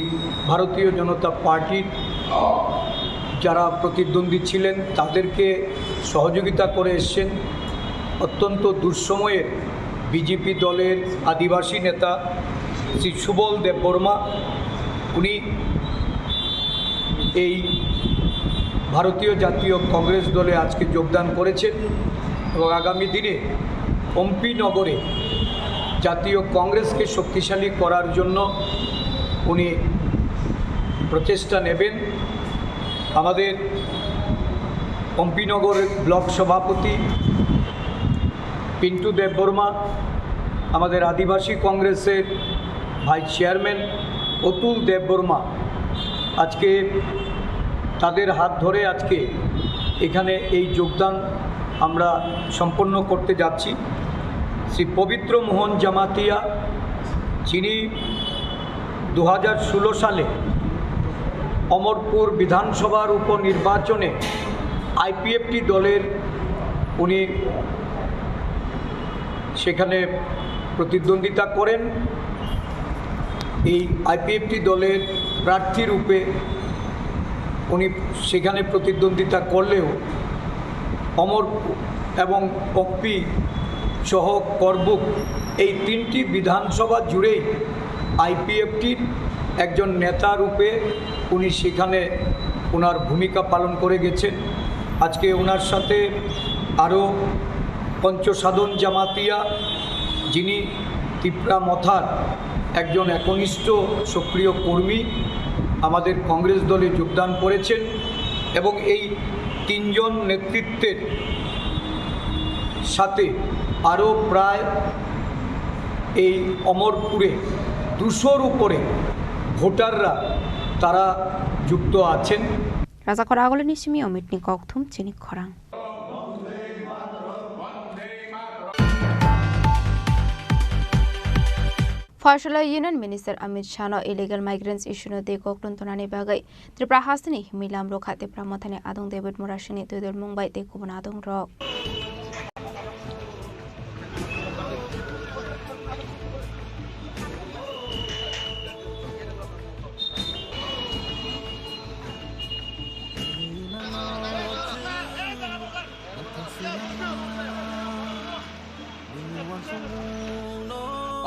ভারতীয় জনতা পার্টির যারা প্রতিদ্বন্দ্বী ছিলেন, তাদেরকে সহযোগিতা করে এসছেন। অত্যন্ত দুঃসময়ে বিজেপি দলের আদিবাসী নেতা শ্রী সুবল দেববর্মা, উনি এই ভারতীয় জাতীয় কংগ্রেস দলে আজকে যোগদান করেছেন এবং আগামী দিনে অম্পিনগরে জাতীয় কংগ্রেসকে শক্তিশালী করার জন্য উনি প্রচেষ্টা নেবেন। আমাদের অম্পিনগর ব্লক সভাপতি পিন্টু দেববর্মা, আমাদের আদিবাসী কংগ্রেসের ভাইস চেয়ারম্যান অতুল দেববর্মা, আজকে তাদের হাত ধরে আজকে এখানে এই যোগদান আমরা সম্পন্ন করতে যাচ্ছি। শ্রী পবিত্র মোহন জামাতিয়া, যিনি দু হাজার ষোলো সালে অমরপুর বিধানসভার উপনির্বাচনে আইপিএফটি দলের উনি সেখানে প্রতিদ্বন্দ্বিতা করেন। এই আইপিএফটি দলের প্রার্থী রূপে উনি সেখানে প্রতিদ্বন্দ্বিতা করলেও অমর এবং অম্পি সহ করবুক এই তিনটি বিধানসভা জুড়েই আইপিএফটির একজন নেতা রূপে উনি সেখানে ওনার ভূমিকা পালন করে গেছেন। আজকে ওনার সাথে আরও পঞ্চসাধন জামাতিয়া, যিনি তিপ্রা মথার একজন একনিষ্ঠ সক্রিয় কর্মী, আমাদের কংগ্রেস দলে যোগদান করেছেন এবং এই তিনজন নেতৃত্বের সাথে আরও প্রায় এই অমরপুরে দুশোর উপরে ভোটাররা তারা যুক্ত আছেন। Rajakhor Agulini simi Omitni kokthum chini khorang. Phoisalai Union Minister Amit Shah no illegal migrants issue no tei koktun tonani bagwi Tripura hasteni himwi lam rwkha Tipra Mothani adong David Murasingni twidulmung bai tei kubun adongrok.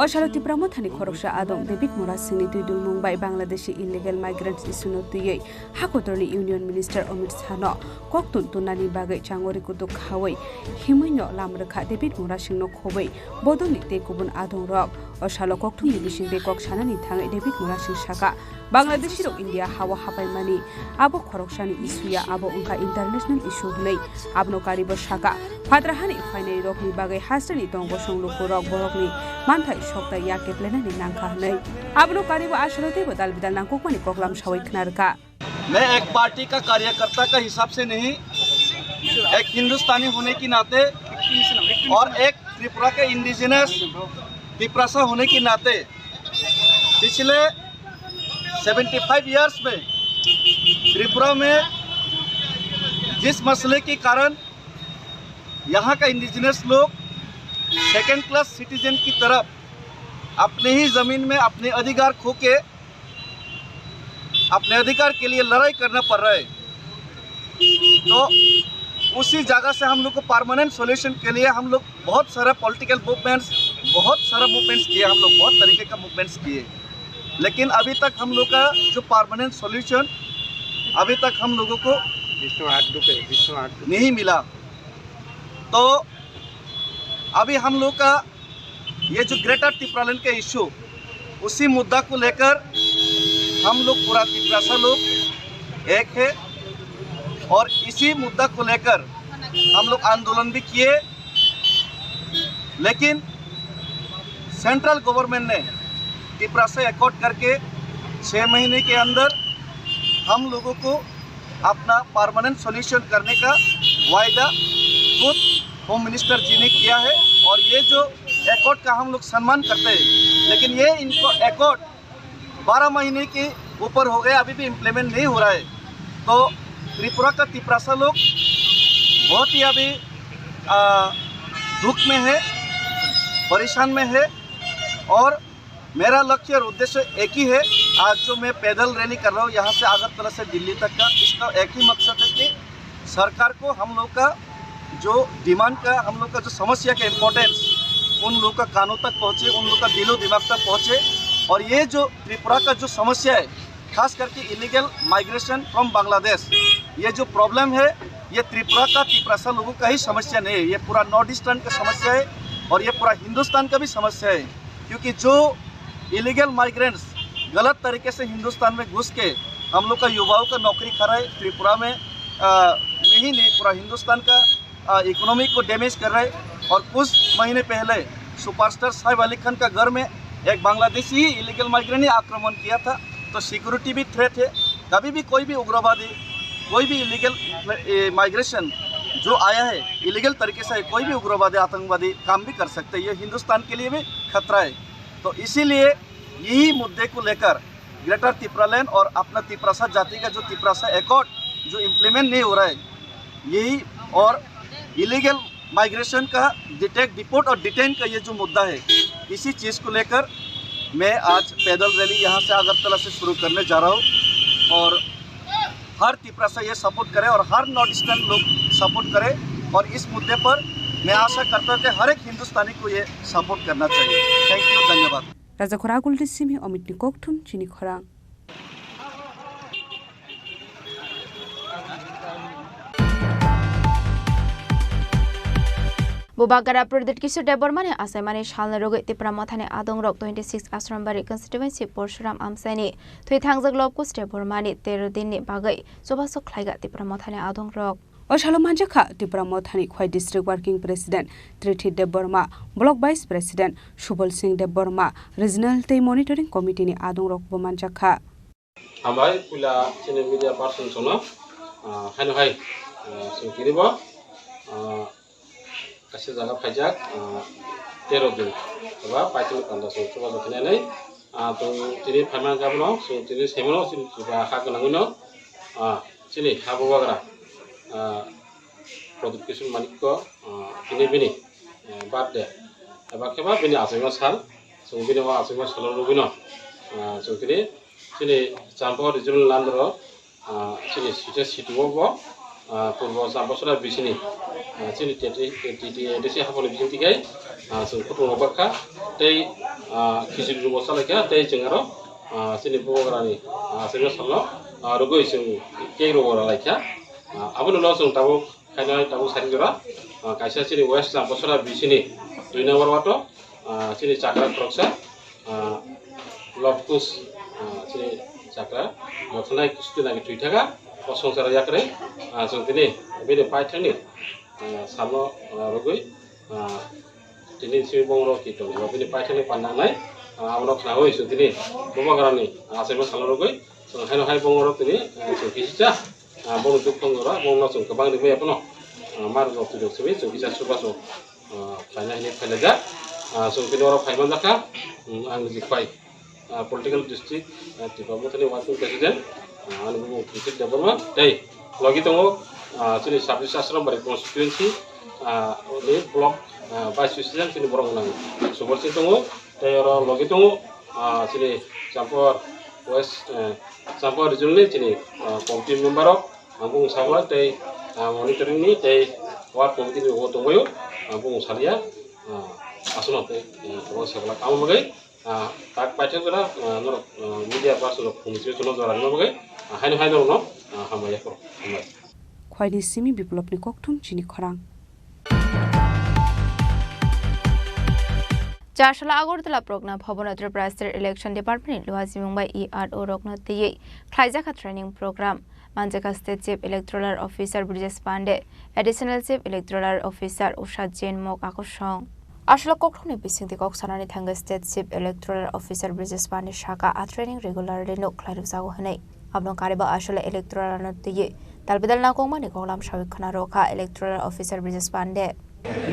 O salo Tipra Mothani khoroksa adong David Murasingni twidulmung bai Bangladeshi illegal migrants issue no twiwi hakotorni Union Minister Amit Shah no koktun tonnani bagwi changori kutuk khawi himwi no lam rwkha David Murasing no khobwi bodolni tei kubun adongrok. O salo kokthumni bisingtwi kok sanani thangwi David Murasing saka, Bangladeshi rok India hao hapaimani abo khoroksani issue ya, abo wngkha international issue hwnwi. Abono karibo saka, phatrahani phainai rokni bagwi hasteni tong bosong lukurok borokni manthai soktai ya keplenani nangkha hwnwi. Abono karibo aswrwng teibo dal bidal nangkukmani koklam sawi khna rwkha. मैं एक पार्टी का कार्यकर्ता का हिसाब से नहीं, एक हिंदुस्तानी होने के नाते और एक त्रिपुरा के इंडिजिनस तिपरासा होने के नाते पिछले सेवेंटी फ़ाइव ईयर्स में त्रिपुरा में जिस मसले के कारण यहाँ का इंडिजिनस लोग सेकंड क्लास सिटीजन की तरफ अपने ही ज़मीन में अपने अधिकार खो के अपने अधिकार के लिए लड़ाई करना पड़ रहा है। तो उसी जगह से हम लोग को परमानेंट सॉल्यूशन के लिए हम लोग बहुत सारा पॉलिटिकल मूवमेंट्स, बहुत सारा मूवमेंट्स किए हम लोग, बहुत तरीके का मूवमेंट्स किए, लेकिन अभी तक हम लोग का जो परमानेंट सॉल्यूशन अभी तक हम लोगों को विष्णु आठ पे विष्णु आठ नहीं मिला। तो अभी हम लोग का ये जो ग्रेटर तिपरालैंड का इशू, उसी मुद्दा को लेकर हम लोग पूरा तिपरासा लोग एक है और इसी मुद्दा को लेकर हम लोग आंदोलन भी किए, लेकिन सेंट्रल गवर्नमेंट ने तिपरासा एकॉर्ड करके छः महीने के अंदर हम लोगों को अपना परमानेंट सॉल्यूशन करने का वायदा खुद होम मिनिस्टर जी ने किया है। और ये जो एकॉर्ड का हम लोग सम्मान करते हैं, लेकिन ये इनको एकॉर्ड बारह महीने के ऊपर हो गया, अभी भी इम्प्लीमेंट नहीं हो रहा है। तो त्रिपुरा का तिपरासा लोग बहुत ही अभी, आ, दुख में है, परेशान में है। और मेरा लक्ष्य और उद्देश्य एक ही है। आज जो मैं पैदल रैली कर रहा हूँ यहाँ से अगरतला से दिल्ली तक का, इसका एक ही मकसद है कि सरकार को हम लोग का जो डिमांड का, हम लोग का जो समस्या का इम्पोर्टेंस उन लोग का कानों तक पहुँचे, उन लोग का दिलो दिमाग तक पहुँचे। और ये जो त्रिपुरा का जो समस्या है, खास करके इलीगल माइग्रेशन फ्रॉम बांग्लादेश, ये जो प्रॉब्लम है, ये त्रिपुरा का, तिपरासा लोगों का ही समस्या नहीं है, ये पूरा नॉर्थ ईस्टर्न का समस्या है और ये पूरा हिंदुस्तान का भी समस्या है। क्योंकि जो इलीगल माइग्रेंट्स गलत तरीके से हिंदुस्तान में घुस के हम लोग का युवाओं का नौकरी खा रहा है, त्रिपुरा में, आ, में ही नहीं, पूरा हिंदुस्तान का, आ, इकोनॉमी को डैमेज कर रहा है। और कुछ महीने पहले सुपरस्टार साइफ अली खान का घर में एक बांग्लादेशी ही इलीगल माइग्रेंट ही आक्रमण किया था। तो सिक्योरिटी भी थ्रेट है। कभी भी कोई भी उग्रवादी, कोई भी इलीगल, ए, माइग्रेशन जो आया है, इलीगल तरीके से है, कोई भी उग्रवादी, आतंकवादी काम भी कर सकते हैं। ये हिंदुस्तान के लिए भी खतरा है। तो इसीलिए यही मुद्दे को लेकर ग्रेटर तिपरालैंड और अपना तिपरासा जाति का जो तिपरासा एकॉर्ड जो इम्प्लीमेंट नहीं हो रहा है, यही और इलीगल माइग्रेशन का डिटेक्ट, डिपोर्ट और डिटेन का ये जो मुद्दा है, इसी चीज़ को लेकर मैं आज पैदल रैली यहाँ से अगरतला से शुरू करने जा रहा हूँ। और हर तिपरासा ये सपोर्ट करे और हर नॉर्थ ईस्टर्न लोग सपोर्ट करे। और इस मुद्दे पर मैं आशा करता हूँ कि हर एक हिंदुस्तानी को ये सपोर्ट करना चाहिए। थैंक यू, धन्यवाद। Rajakhor Agulni simi Omitni kokthum chini khorang. Bubagra Pradyut Kishore Debbarmani achaimani salni rwgwi Tipra Mothani adongrok twenty six Ashrambaria constituency Porshuram Amchaini thwi thangjak Lobkush Debbarmani tero dinni bagwi chubachu khlaiga Tipra Mothani adongrok. O salo manjakha Tipra Mothani Khwai District Working President Trithi Debbarma, Block Vice President Subal Singh Debbarma, Regional tei Monitoring Committee ni adongrokbo manjakha. Hambai, puila chini media person sono, ah, haino hai, ah, chwng tini bo, ah, kaisa jaga phaijak, ah, tero din, eba paithakni panda chwng chubachu khainai, ah, chwng tini phaimani abono chwng tini saimano chini chuba ha gwnangwino, ah, chini ha bubagra, ah, Pradyut Kishore Manikya, ah, tini bini, eh, birthday, eba khe ba bini achaima sal, chwng bini o achaima salo rwgwino, ah, chwng tini chini Champawat Regional Landro, ah, chini site city o bo, ah, Purbo Champachara bisini, ah, chini T T A D C haponi bising tikai, ah, chwng kutung rok bakha tei, ah, khichiri rwgo chalaikha tei chwng aro, ah, chini bubagrani, ah, achaima salo, ah, rwgwi chwng cake rwgo rwlaikha. Ah, aboni ulo chwng tabuk khainai tabuk sari jora, ah, kaisa chini West Champachara bisini dui number wato, ah, chini chakra khoroksa, ah, Lobkush, ah, chini chakra mothanai kusuti nagi thwi thaka, o songsaro yakrwi, ah, chwng tini bini paithakni, ah, salno, ah, rwgwi, ah, tini simi bongro ki tongo, bini paithakni pandangnai, ah, abono khnaui chwng tini bubagrani, ah, achaima salno rwgwi, chwng haino hai bongro tini, ah, chwng kisicha, ah, bono dukho wngora, bono chwng kwbang rimwi abono, ah, mar rok twi rok simi chwng kisa chubachu, ah, khlaina hinwi phailaijak. Ah, chwng tini oro phai manjakha, um, ang niji khwai, ah, political district, ah, Tipra Mothani working president, ah, ani bumung Kritik Debbarma, tei logi tongo, ah, chini Sabis Ashram Bari constituency, ah, ni block, ah, vice president chini borok nang Subal Singh tongo, tei oro logi tongo, ah, chini Champawat West, eh, Champawat region ni chini, ah, committee member rok, ang bumung sakla tei, ah, monitoring ni tei ward committee ni bo tongbaio, ang bumung salia, ah, aswkno tei, eh, kwbang sakla tamo bagwi, ah, tak paithak jora, ah, norok, ah, media person rok phone swi chwngno jora rwna bagwi, ah, haino hai norokno, ah, hambai yaphoro, hambai. Khwaini simi Biplopni kokthum chini khorang. Charsala Agartala Progna Bhavan Tripura State Election Department ni luajimung bai E R O rokno twiwi khlaijakha training program. Manjakha State Chief Electoral Officer Brijesh Pandey, Additional Chief Electoral Officer Usha Jain mok akosong. Aswla kokthumni bisingtwi kok sanani thangwi State Chief Electoral Officer Brijesh Pandey saka a training regularly no khlai rwjago hwnwi. Abono kariba aswla electoral no twiwi Talbidal nakongmani koklam sawi khna rwkha electoral officer Brijesh Pandey.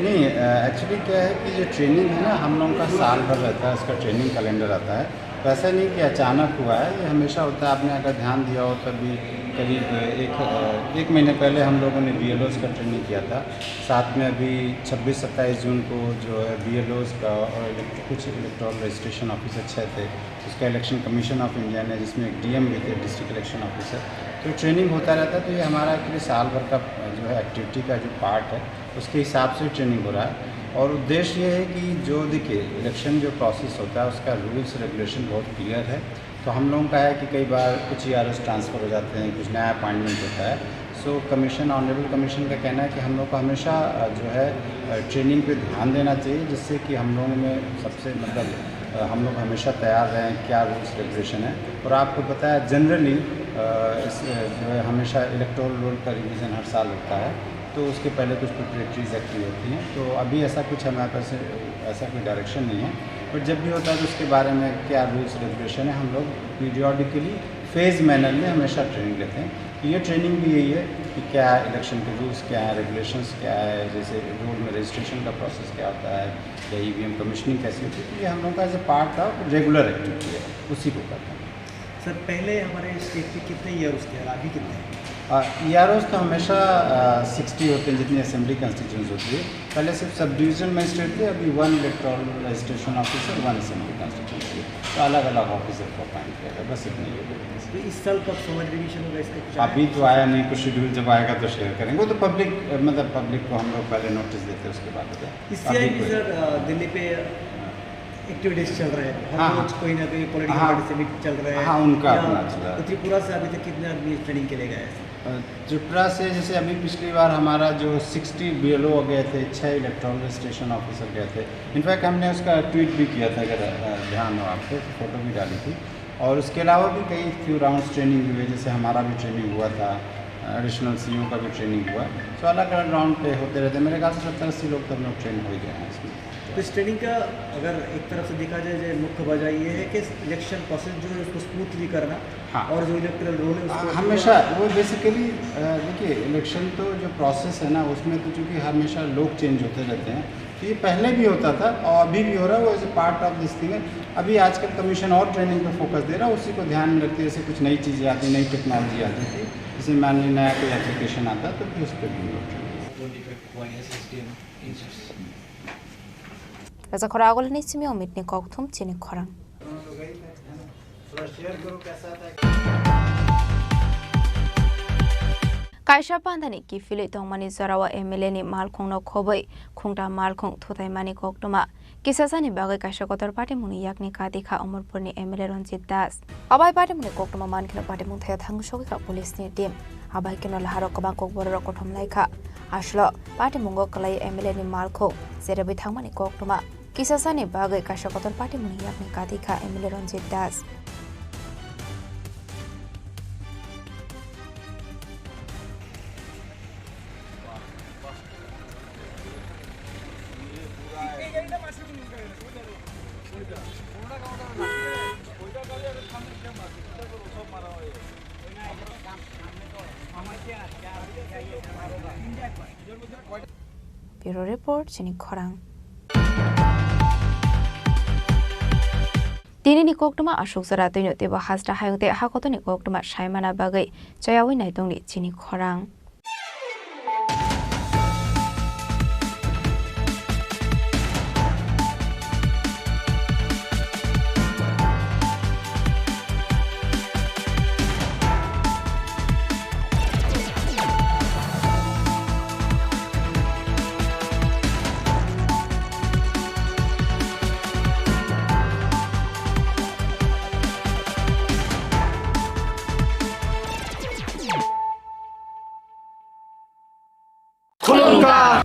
नहीं, एक्चुअली क्या है कि जो ट्रेनिंग है ना, हम लोगों का साल भर रहता है, उसका ट्रेनिंग कैलेंडर आता है। तो ऐसा नहीं कि अचानक हुआ है, ये हमेशा होता है। आपने अगर ध्यान दिया हो, तभी करीब एक एक महीने पहले हम लोगों ने बीएलओज़ का ट्रेनिंग किया था। साथ में अभी छब्बीस सत्ताईस जून को जो है बीएलओज़ का और इलेक्ट-, कुछ इलेक्टोरल रजिस्ट्रेशन ऑफिसर छः थे, उसका इलेक्शन कमीशन ऑफ इंडिया ने, जिसमें एक डीएम भी थे, डिस्ट्रिक्ट इलेक्शन ऑफिसर। तो ट्रेनिंग होता रहता है। तो ये हमारा एक्चुअली साल भर का जो है एक्टिविटी का जो पार्ट है, उसके हिसाब से ट्रेनिंग हो रहा है। और उद्देश्य ये है कि जो, देखिए, इलेक्शन जो प्रोसेस होता है, उसका रूल्स रेगुलेशन बहुत क्लियर है। तो हम लोगों का है कि कई बार कुछ ईआरओज़ ट्रांसफ़र हो जाते हैं, कुछ नया अपॉइंटमेंट होता है। सो कमीशन, ऑनरेबल कमीशन का कहना है कि हम लोग को हमेशा, अ, जो है, अ, ट्रेनिंग पे ध्यान देना चाहिए, जिससे कि हम लोगों में सबसे, मतलब, अ, हम लोग हमेशा तैयार रहें क्या रूल्स रेगुलेशन है। और आपको पता है, जनरली, अ, इस, अ, जो है, हमेशा इलेक्टोरल रोल का रिवीजन हर साल होता है, तो उसके पहले कुछ प्रिपरेटरीज एक्टिव होती हैं। तो अभी ऐसा कुछ हमारे पास, अ, ऐसा कोई डायरेक्शन नहीं है, बट जब भी होता है तो उसके बारे में क्या रूल्स रेगुलेशन है, हम लोग पीरियोडिकली फेज मैनर में हमेशा ट्रेनिंग लेते हैं। तो ये ट्रेनिंग भी यही है कि क्या इलेक्शन के रूल्स क्या हैं, रेगुलेशंस क्या है, जैसे रोल में रजिस्ट्रेशन का प्रोसेस क्या होता है या ईवीएम कमीशनिंग कैसी होती है, तो ये हम लोगों का as a part of regular activity है, उसी को करते हैं। सर, पहले हमारे स्टेट में कितने ईआरओज़ थे और अभी कितने हैं? ईआरओज़ तो हमेशा सिक्सटी होते हैं, जितनी असेंबली कॉन्स्टिट्यूंसी होती है। पहले सिर्फ सब डिवीजन मजिस्ट्रेट थे, अभी one electoral registration officer, one assembly constituency, तो अलग अलग ऑफिसर को अपॉइंट किया गया, बस इतनी ही होगी। तो इस साल कब समर रिवीजन होगा, इसका कुछ आया? अभी तो आया नहीं, कुछ शेड्यूल जब आएगा तो शेयर करेंगे। वो तो पब्लिक, मतलब, पब्लिक को हम लोग पहले नोटिस देते हैं, उसके बाद होता है। इससे अभी आएगी कोई सर, अ, दिल्ली पे एक्टिविटीज चल रहे हैं, हर हाँ, हाँ। रोज कोई ना कोई पॉलिटिकल हाँ। पार्टी से भी चल रहे हैं। हाँ, उनका या अपना चल रहा है। तो त्रिपुरा से अभी तक कितने आदमी ट्रेनिंग के लिए गए हैं? अ, त्रिपुरा से जैसे अभी पिछली बार हमारा जो सिक्सटी बीएलओ गए थे, छः इलेक्टोरल रजिस्ट्रेशन ऑफिसर गए थे। इनफैक्ट हमने उसका ट्वीट भी किया था, अगर, अ, ध्यान हो आपको, तो फोटो भी डाली थी। और उसके अलावा भी कई फ्यू राउंड्स ट्रेनिंग हुए, जैसे हमारा भी ट्रेनिंग हुआ था, एडिशनल सीईओ का भी ट्रेनिंग हुआ। तो अलग-अलग राउंड पे होते रहते हैं। मेरे ख्याल से सत्तर अस्सी लोग तो हम लोग ट्रेन हो ही गए हैं इसमें। तो इस ट्रेनिंग का अगर एक तरफ से देखा जाए, जो मुख्य वजह ये है कि इलेक्शन प्रोसेस जो है, उसको स्मूथली करना हाँ। और जो इलेक्टोरल रोल है, उसको हाँ, हमेशा वो बेसिकली, अ, देखिए, इलेक्शन तो जो प्रोसेस है ना, उसमें तो चूंकि हमेशा लोग चेंज होते रहते हैं, तो ये पहले भी होता था और अभी भी हो रहा है, वो as a part of this thing है। अभी आजकल कमीशन और ट्रेनिंग पे फोकस दे रहा है, उसी को ध्यान में रखते हुए जैसे कुछ नई चीज़ें आती, नई टेक्नोलॉजी आती थी, जैसे मान ली नया कोई एप्लीकेशन आता है, तो फिर उस पर भी हम लोग ट्रेनिंग करते हैं। Raja khoro agulni simi omitni kokthum chini khorang. Kaisa pandani kiphilwi tongmani jorao M L A ni malkhungno khobwi khungta malkhung thutaimani koktwma kisasani bagwi kaisa kotor patimungni yakni kati kha Omorpurni M L A Ranjit Das. Abai patimungni koktwma mankheno patimung thaya thangwi sogwi kha police ni team. Abai kheno laharok kwbang kokbororok kothom lai kha. Aswlo patimungo kwlai M L A ni malkhung jerebwi thangmani koktwma. Kisasani bagwi kaisa kotor patimungni yakni kati kha M L A Ranjit Das. Bureau Report, chini khorang. Tinini koktwma aswk jora twino teibo hasta hayung tei hakotorni koktwma saimana bagwi chayawi naitongni chini khorang.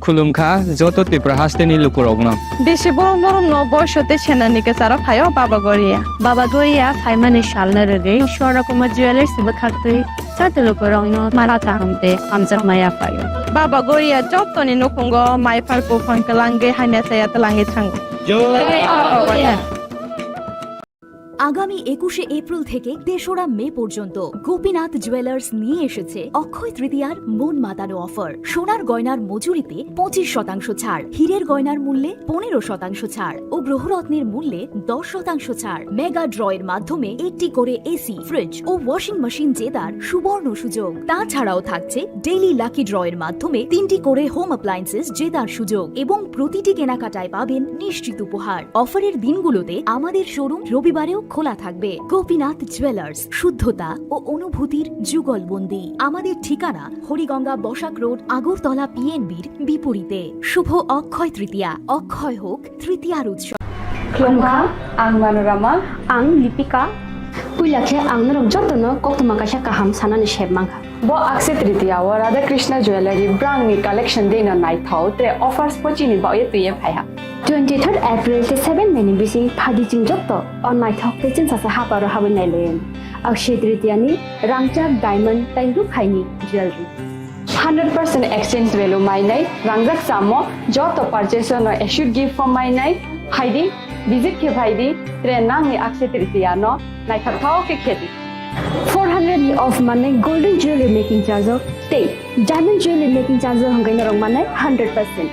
Khulumkha joto Tripura hasteni lukurokno. Bisi borom borom no boiso tei senani kwcharo phaio Baba Goria. Baba Goria phaimani salno rwgwi Swarna Kumar Jewellers bwkhaktwi joto lukurokno mala kaham tei hamjakma yaphaio. Baba Goria jotoni nukhungo mai phar buphang kwlangwi hamya chaya twlangwi thango. Jai Baba Goria. আগামী একুশে এপ্রিল থেকে তেসরা মে পর্যন্ত গোপীনাথ জুয়েলার্স নিয়ে এসেছে অক্ষয় তৃতীয়ার মন মাতানো অফার। সোনার গয়নার মজুরিতে পঁচিশ শতাংশ ছাড়, হীরের গয়নার মূল্যে পনেরো শতাংশ ছাড় ও গ্রহরত্নের মূল্যে দশ শতাংশ ছাড়। মেগা ড্র এর মাধ্যমে একটি করে এসি, ফ্রিজ ও ওয়াশিং মেশিন জেতার সুবর্ণ সুযোগ। তাছাড়াও থাকছে ডেইলি লাকি ড্র এর মাধ্যমে তিনটি করে হোম অ্যাপ্লায়েন্সেস জেতার সুযোগ এবং প্রতিটি কেনাকাটায় পাবেন নিশ্চিত উপহার। অফারের দিনগুলোতে আমাদের শোরুম রবিবারেও খোলা থাকবে। গোপীনাথ জুয়েলার্স, শুদ্ধতা ও অনুভূতির যুগলবন্দি। আমাদের ঠিকানা হরিগঙ্গা বসাক রোড, আগরতলা পিএনবির বিপরীতে। শুভ অক্ষয় তৃতীয়া, অক্ষয় হোক তৃতীয়ার উৎসব। Khulumkha, ang Manorama. Ang Lipika. Puila khe ang norok jotono koktwma kaisa kaham sanani sep mankha. Bo Akshaya Tritiya o Radha Krishna Jewellery brand ni collection dei no naithok tei offers bo chini bagwi twiwi phaiha. Twenty third April tei seven May ni bising phaidi chwng joto o naithok tei chwngsacha haparo habwi nailaiwi. Akshaya Tritiya ni rangchak diamond tei rukhaini jewellery. Hundred percent exchange value mainai, rangjak chamo joto purchase no assured gift form mainai, phaidi, visit khe phaidi, tre nangni Akshaya Tritiya no naithok thok khe khedi. Four hundred ni off manai golden jewelry making charge o tei diamond jewelry making charge o hwnkhai norok manai hundred percent.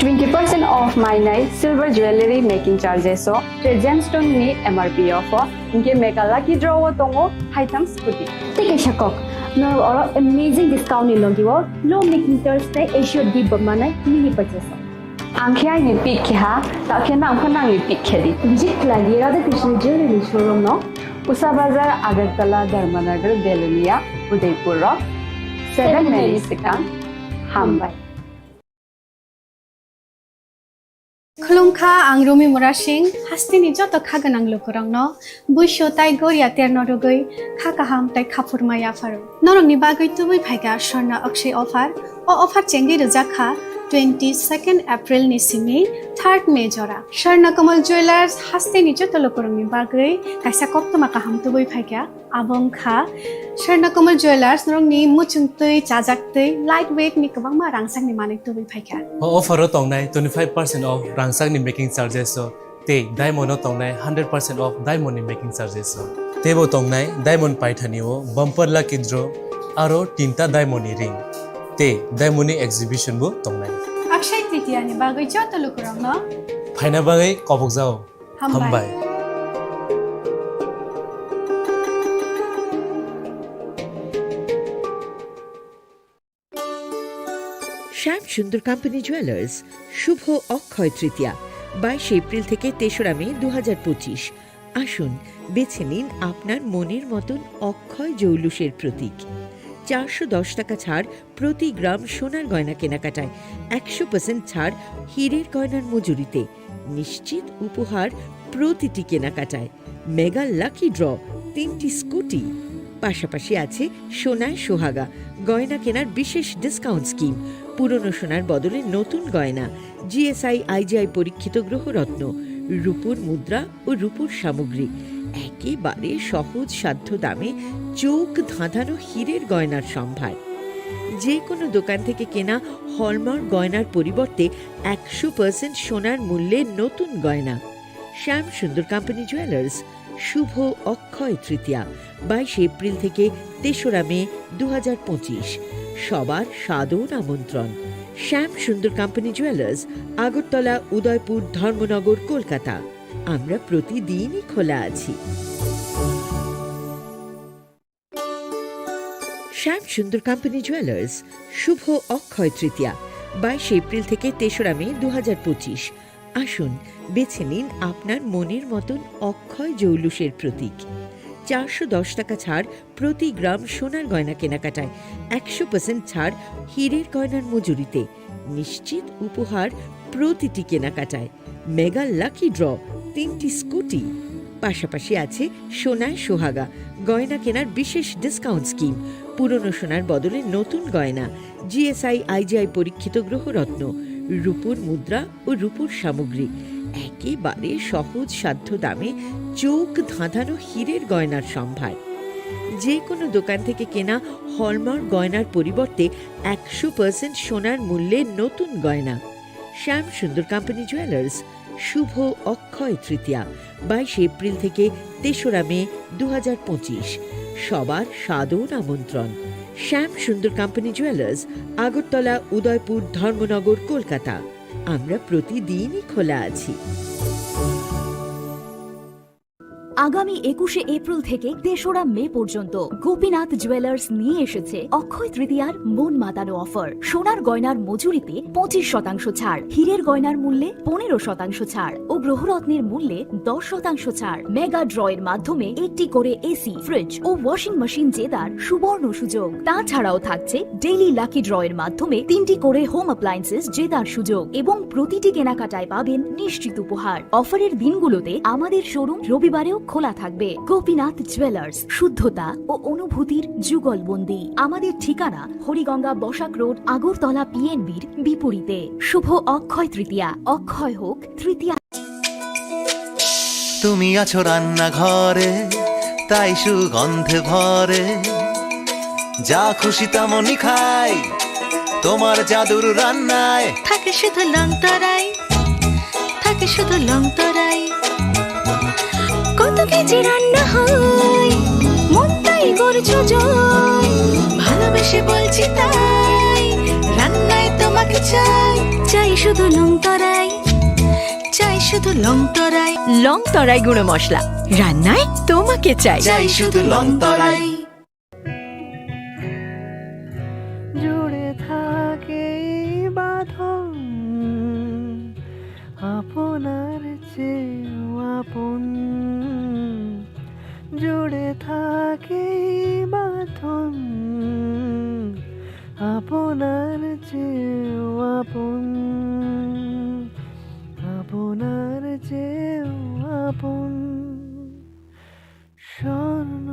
Twenty percent off mainai silver jewelry making charges o tei gemstone ni M R P off o. Hinkhe mega lucky draw o tongo haitham scooty. Tei kaisa kok, norok oro amazing discount ni logi o low making charge tei assured gift bo manai mini purchase o. Ang khe aini pick khe ha, ta khe nang pho nangni pick khe di. Visit khlai di Radha Krishna Jewelry showroom no. Usa Bazar, Agartala, Dharmanagar, Belonia, Udaipur rok. Seven May ni swkang. Hambai. Khulumkha, ang Rumi Murasing, hasteni joto kha gwnang lukurokno buisu tai goria terno rwgwi kha kaham tai kha phurma yapharo. Norokni bagwi tubui phaikha Swarna Akshay offer. O offer chengwi rwjak kha twenty second April ni simi third May jora. Swarna Kamal Jewellers hasteni joto lukurokni bagwi kaisa koktwma kaham tubui phaikha. Abo wngkha Swarna Kamal Jewellers, norokni muchung twi, chajak twi, light weight ni kwbangma rangchakni manwi tubui phaikha. O offer o tongnai twenty five percent off rangchakni making charges o tei diamond o tongnai hundred percent off diamond ni making charges o. Teibo tongnai diamond paithani o bumper lucky draw aro tinta diamond ni ring tei diamond ni exhibition bo tongnai. Akshay Tritiya ni bagwi joto lukurokno phaina bagwi kobokjao. Hambai. Hambai. শ্যাম Sundar company jewellers, শুভ অক্ষয় তৃতীয়া, বাইশে এপ্রিল থেকে তেসরা মে দু হাজার পঁচিশ। আসুন, বেছে নিন আপনার মনের মতন অক্ষয় জৌলুসের প্রতীক। চারশো দশ টাকা ছাড় প্রতি গ্রাম সোনার গয়না কেনাকাটায়, একশো পার্সেন্ট ছাড় হীরের গয়নার মজুরিতে, নিশ্চিত উপহার প্রতিটি কেনাকাটায়, মেগা লাকি ড্র, তিনটি স্কুটি, পাশাপাশি আছে সোনায় সোহাগা, গয়না কেনার বিশেষ ডিসকাউন্ট স্কিম, পুরনো সোনার বদলে নতুন গয়না, জিএসআই আইজিআই পরীক্ষিত গ্রহরত্ন, রূপোর মুদ্রা ও রূপোর সামগ্রী। একেবারে সহজ সাধ্য দামে চোখ ধাঁধানো হীরের গয়নার সম্ভার। যে কোনো দোকান থেকে কেনা হলমার্ক গয়নার পরিবর্তে একশো পার্সেন্ট সোনার মূল্যে নতুন গয়না। শ্যাম সুন্দর কোম্পানি জুয়েলার্স, শুভ অক্ষয় তৃতীয়া, বাইশে এপ্রিল থেকে তেসরা মে দু হাজার পঁচিশ। সবার সাদর আমন্ত্রণ। শ্যাম সুন্দর কোম্পানি জুয়েলার্স, আগরতলা, উদয়পুর, ধর্মনগর, কলকাতা। আমরা প্রতিদিনই খোলা আছি। শ্যাম সুন্দর কোম্পানি জুয়েলার্স, শুভ অক্ষয় তৃতীয়া, বাইশে এপ্রিল থেকে তেসরা মে দু হাজার পঁচিশ। আসুন, বেছে নিন আপনার মনের মতন অক্ষয় জৌলুসের প্রতীক। চারশো দশ টাকা ছাড় প্রতি গ্রাম সোনার গয়না কেনাকাটায়, একশো পার্সেন্ট ছাড় হীরের গয়নার মজুরিতে, নিশ্চিত উপহার প্রতিটি কেনাকাটায়, মেগা লাকি ড্র, তিনটি স্কুটি, পাশাপাশি আছে সোনায় সোহাগা, গয়না কেনার বিশেষ ডিসকাউন্ট স্কিম, পুরনো সোনার বদলে নতুন গয়না, জিএসআই আইজিআই পরীক্ষিত গ্রহরত্ন, রূপোর মুদ্রা ও রূপোর সামগ্রী। একেবারে সহজ সাধ্য দামে চোখ ধাঁধানো হীরের গয়নার সম্ভার। যে কোনো দোকান থেকে কেনা হলমার্ক গয়নার পরিবর্তে একশো পার্সেন্ট সোনার মূল্যে নতুন গয়না। শ্যাম সুন্দর কোম্পানি জুয়েলার্স, শুভ অক্ষয় তৃতীয়া, বাইশে এপ্রিল থেকে তেসরা মে দু হাজার পঁচিশ। সবার সাদর আমন্ত্রণ। শ্যাম সুন্দর কোম্পানি জুয়েলার্স, আগরতলা, উদয়পুর, ধর্মনগর, কলকাতা। আমরা প্রতিদিনই খোলা আছি। আগামী একুশে এপ্রিল থেকে তেসরা মে পর্যন্ত গোপীনাথ জুয়েলার্স নিয়ে এসেছে অক্ষয় তৃতীয়ার মন মাতানো অফার। সোনার গয়নার মজুরিতে পঁচিশ শতাংশ ছাড়, হীরের গয়নার মূল্যে পনেরো শতাংশ ছাড় ও গ্রহরত্নের মূল্যে দশ শতাংশ ছাড়। মেগা ড্র এর মাধ্যমে একটি করে এসি, ফ্রিজ ও ওয়াশিং মেশিন জেতার সুবর্ণ সুযোগ। তাছাড়াও থাকছে ডেইলি লাকি ড্র এর মাধ্যমে তিনটি করে হোম অ্যাপ্লায়েন্সেস জেতার সুযোগ এবং প্রতিটি কেনাকাটায় পাবেন নিশ্চিত উপহার। অফারের দিনগুলোতে আমাদের শোরুম রবিবারেও খোলা থাকবে। গোপীনাথ জুয়েলার্স, শুদ্ধতা ও অনুভূতির যুগলবন্দি। আমাদের ঠিকানা হরিগঙ্গা বসাক রোড, আগরতলা পিএনবির বিপরীতে। শুভ অক্ষয় তৃতীয়া, অক্ষয় হোক তৃতীয়া। তুমি আছো রান্নাঘরে, তাই সুগন্ধে ভরে। যা খুশি তেমনই খাই, তোমার জাদুর রান্নায়। থাকে শুধু লং তরাই, থাকে শুধু লং তরাই। কত কেজি রান্না হয়, মনটাই করছো জয়। ভালোবেসে বলছি তাই, রান্নায় তোমাকে চাই। চাই শুধু লং তরাই, চাই শুধু লং তরাই। লং তরাই গুঁড়ো মশলা, রান্নায় তোমাকে চাই। চাই শুধু লং তরাই। জুড়ে থাকে এই বাঁধন, আপনার চেয়েও আপন। জুড়ে থাকে এই বাঁধন, আপনার চেয়েও আপন, আপনার চেয়েও আপন। স্বর্ণ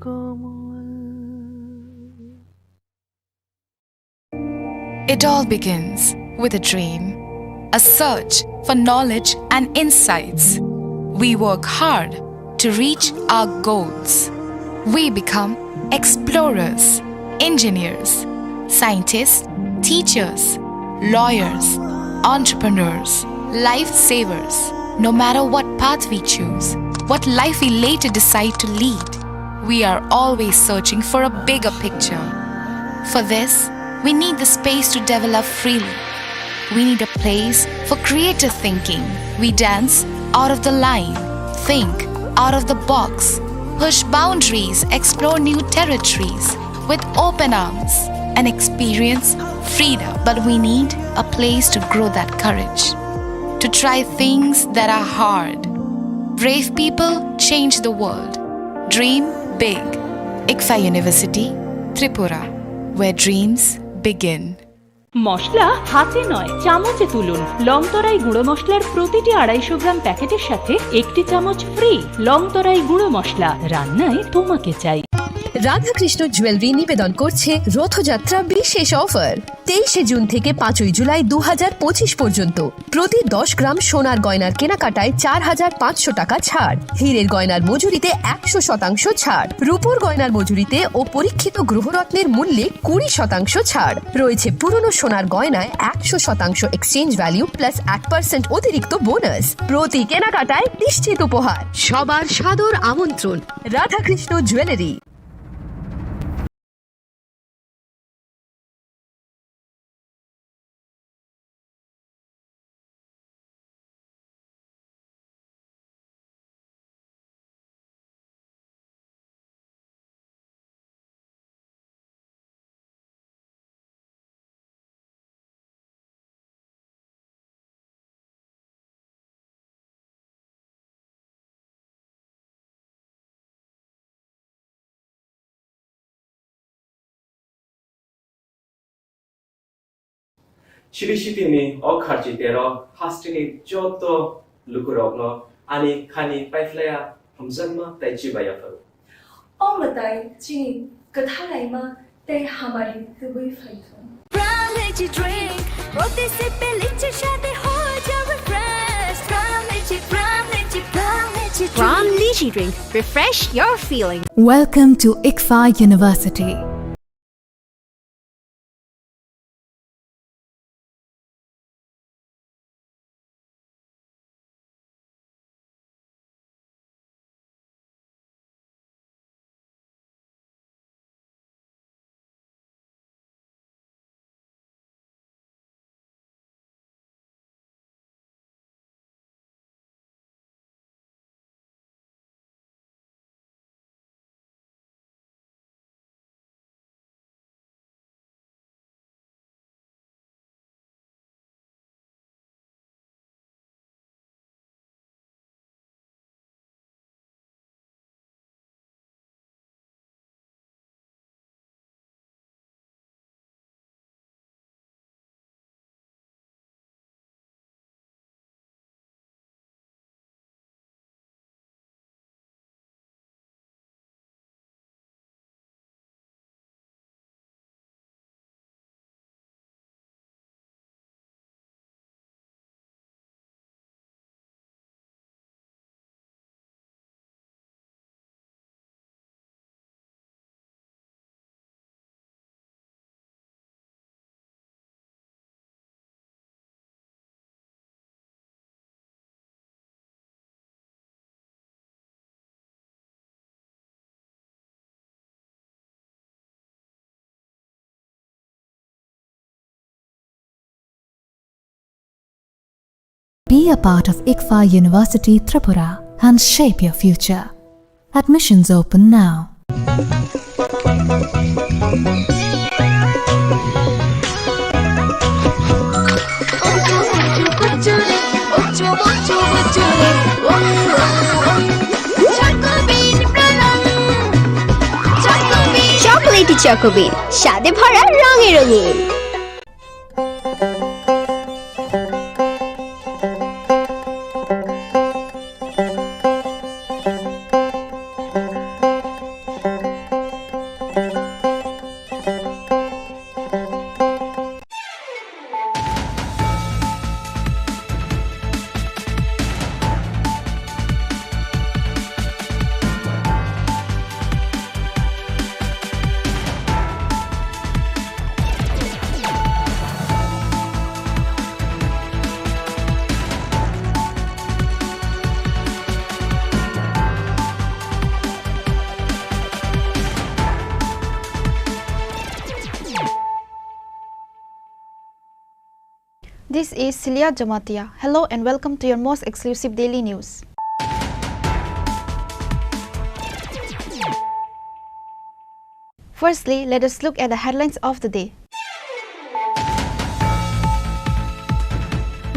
কমল। It all begins with a dream, a search for knowledge and insights. We work hard to reach our goals. We become explorers, engineers, scientists, teachers, lawyers, entrepreneurs, lifesavers. No matter what path we choose, what life we later decide to lead, we are always searching for a bigger picture. For this, we need the space to develop freely. We need a place for creative thinking. We dance out of the line, think out of the box, push boundaries, explore new territories with open arms, and experience freedom. But we need a place to grow that courage, to try things that are hard. Brave people change the world. Dream big. ICFAI University, Tripura, where dreams begin. মশলা হাতে নয়, চামচে তুলুন। লংতরাই গুঁড়ো মশলার প্রতিটি আড়াইশো গ্রাম প্যাকেটের সাথে একটি চামচ ফ্রি। লংতরাই গুঁড়ো মশলা, রান্নায় তোমাকে চাই। রাধাকৃষ্ণ জুয়েলারি নিবেদন করছে রথযাত্রা বিশেষ অফার। তেইশে জুন থেকে পাঁচই জুলাই দু হাজার পঁচিশ পর্যন্ত প্রতি দশ গ্রাম সোনার গয়নার কেনাকাটায় চার হাজার পাঁচশো টাকা ছাড়, হীরের গয়নার মজুরিতে একশো শতাংশ ছাড়, রূপোর গয়নার মজুরিতে ও পরীক্ষিত গ্রহরত্নের মূল্যে কুড়ি শতাংশ ছাড়। রয়েছে পুরনো সোনার গয়নায় একশো শতাংশ এক্সচেঞ্জ ভ্যালু প্লাস এক পার্সেন্ট অতিরিক্ত বোনাস। প্রতি কেনাকাটায় নিশ্চিত উপহার। সবার সাদর আমন্ত্রণ। Radhakrishna jewellery. Chiri sitini o kharchi tero hasteni joto lukurokno ani khani paiphlaiya hamjakma tei chibaiya phuru. O mwtai chini kwthalaima tei hamari tubui phaithung. Pran Lychee Drink, proti sip e lychee shade ho jawe fresh. Pran Lychee, Pran Lychee, Pran Lychee Drink. Pran Lychee Drink, refresh your feeling. Welcome to ICFAI University. Be a part of ICFAI University Tripura and shape your future. Admissions open now. Chocolatey Choco Bean, স্বাদে ভরা, রঙে রঙিন। This is Celia Jamatia. Hello and welcome to your most exclusive daily news. Firstly, let us look at the headlines of the day.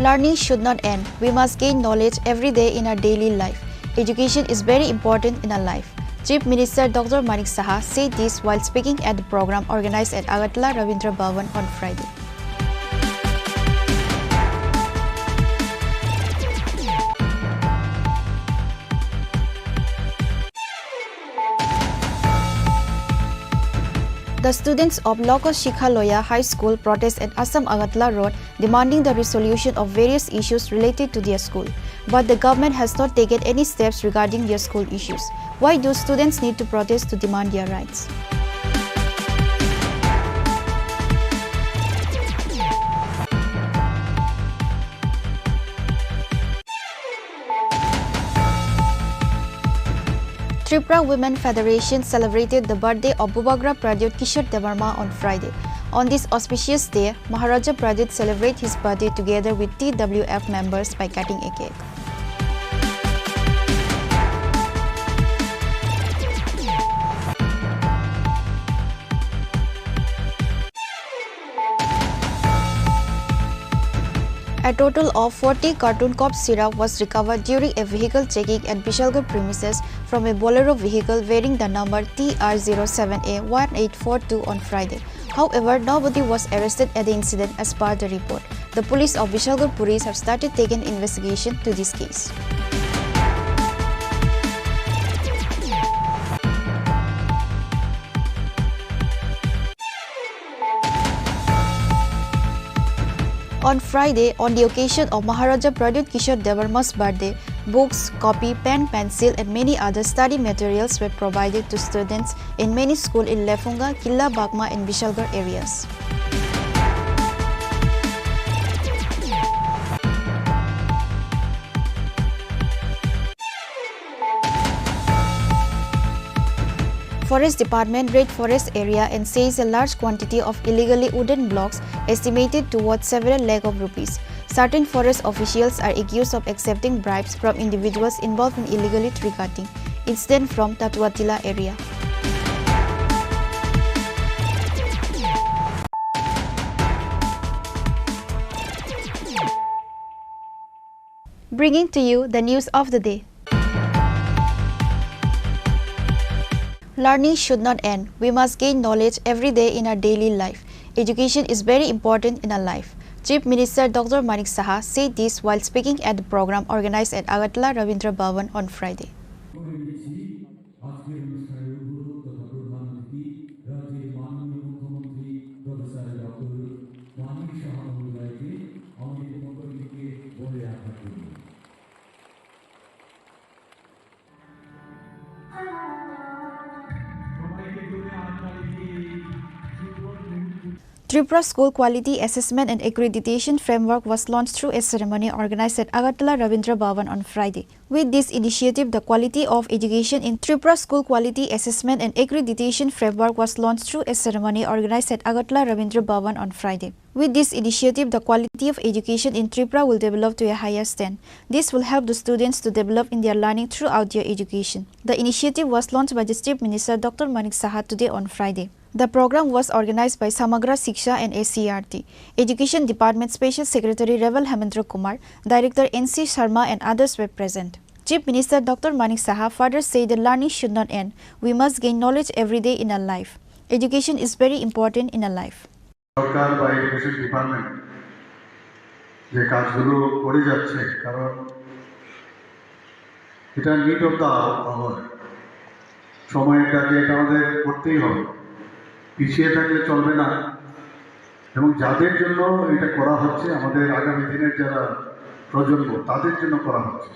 Learning should not end. We must gain knowledge every day in our daily life. Education is very important in our life. Chief Minister Doctor Manik Saha said this while speaking at the program organized at Agartala Rabindra Bhavan on Friday. The students of Loko Shikha Loya High School protest at Assam Agartala Road, demanding the resolution of various issues related to their school. But the government has not taken any steps regarding their school issues. Why do students need to protest to demand their rights? Tripura Women Federation celebrated the birthday of Bubagra Pradyot Kishore Debbarma on Friday. On this auspicious day, Maharaja Pradyot celebrate his birthday together with T W F members by cutting a cake. A total of forty carton cough syrup was recovered during a vehicle checking at Bishalgarh premises from a Bolero vehicle bearing the number T R zero seven A one eight four two on Friday. However, nobody was arrested at the incident as per the report. The police of Bishalgarh Police have started taking investigation to this case. On Friday, on the occasion of Maharaja Pradyot Kishore Debbarma's birthday, books, copy, pen, pencil, and many other study materials were provided to students in many schools in Lefunga, Killa Bagma, and Bishalgarh areas. Forest Department raid forest area and seized a large quantity of illegally wooden blocks estimated to worth several lakh of rupees. Certain forest officials are accused of accepting bribes from individuals involved in illegally tree cutting incident from Tatuatila area. Bringing to you the news of the day. Learning should not end. We must gain knowledge every day in our daily life. Education is very important in our life. Chief Minister Doctor Manik Saha said this while speaking at the program organized at Agartala Rabindra Bhavan on Friday. আজকের অনুষ্ঠানের উদ্বোধক তথা প্রধান অতিথি রাজ্যের মাননীয় মুখ্যমন্ত্রী professor doctor Manik সাহা মহোদয়কে আমাদের পক্ষ থেকে বলে রাখার জন্য। সবাইকে জোরে হাততালি দিয়ে এই সুন্দর মুহূর্ত Tripura School Quality Assessment and Accreditation Framework was launched through a ceremony organized at Agartala Rabindra Bhavan on Friday. With this initiative, the quality of education in Tripura School Quality Assessment and Accreditation Framework was launched through a ceremony organized at Agartala Rabindra Bhavan on Friday. With this initiative, the quality of education in Tripura will develop to a higher stand. This will help the students to develop in their learning throughout their education. The initiative was launched by the Chief Minister Doctor Manik Saha today on Friday. The program was organized by Samagra Shiksha and S C E R T. Education Department Special Secretary Revel Hemendra Kumar, Director N C Sharma and others were present. Chief Minister Doctor Manik Saha further said that learning should not end. We must gain knowledge every day in our life. Education is very important in our life. সরকার বা education department যে কাজগুলো করে যাচ্ছে, কারণ এটা need of the our, সময়ের দাবি, এটা আমাদের করতেই হবে, পিছিয়ে থাকলে চলবে না। এবং যাদের জন্য এটা করা হচ্ছে, আমাদের আগামী দিনের যারা প্রজন্ম, তাদের জন্য করা হচ্ছে।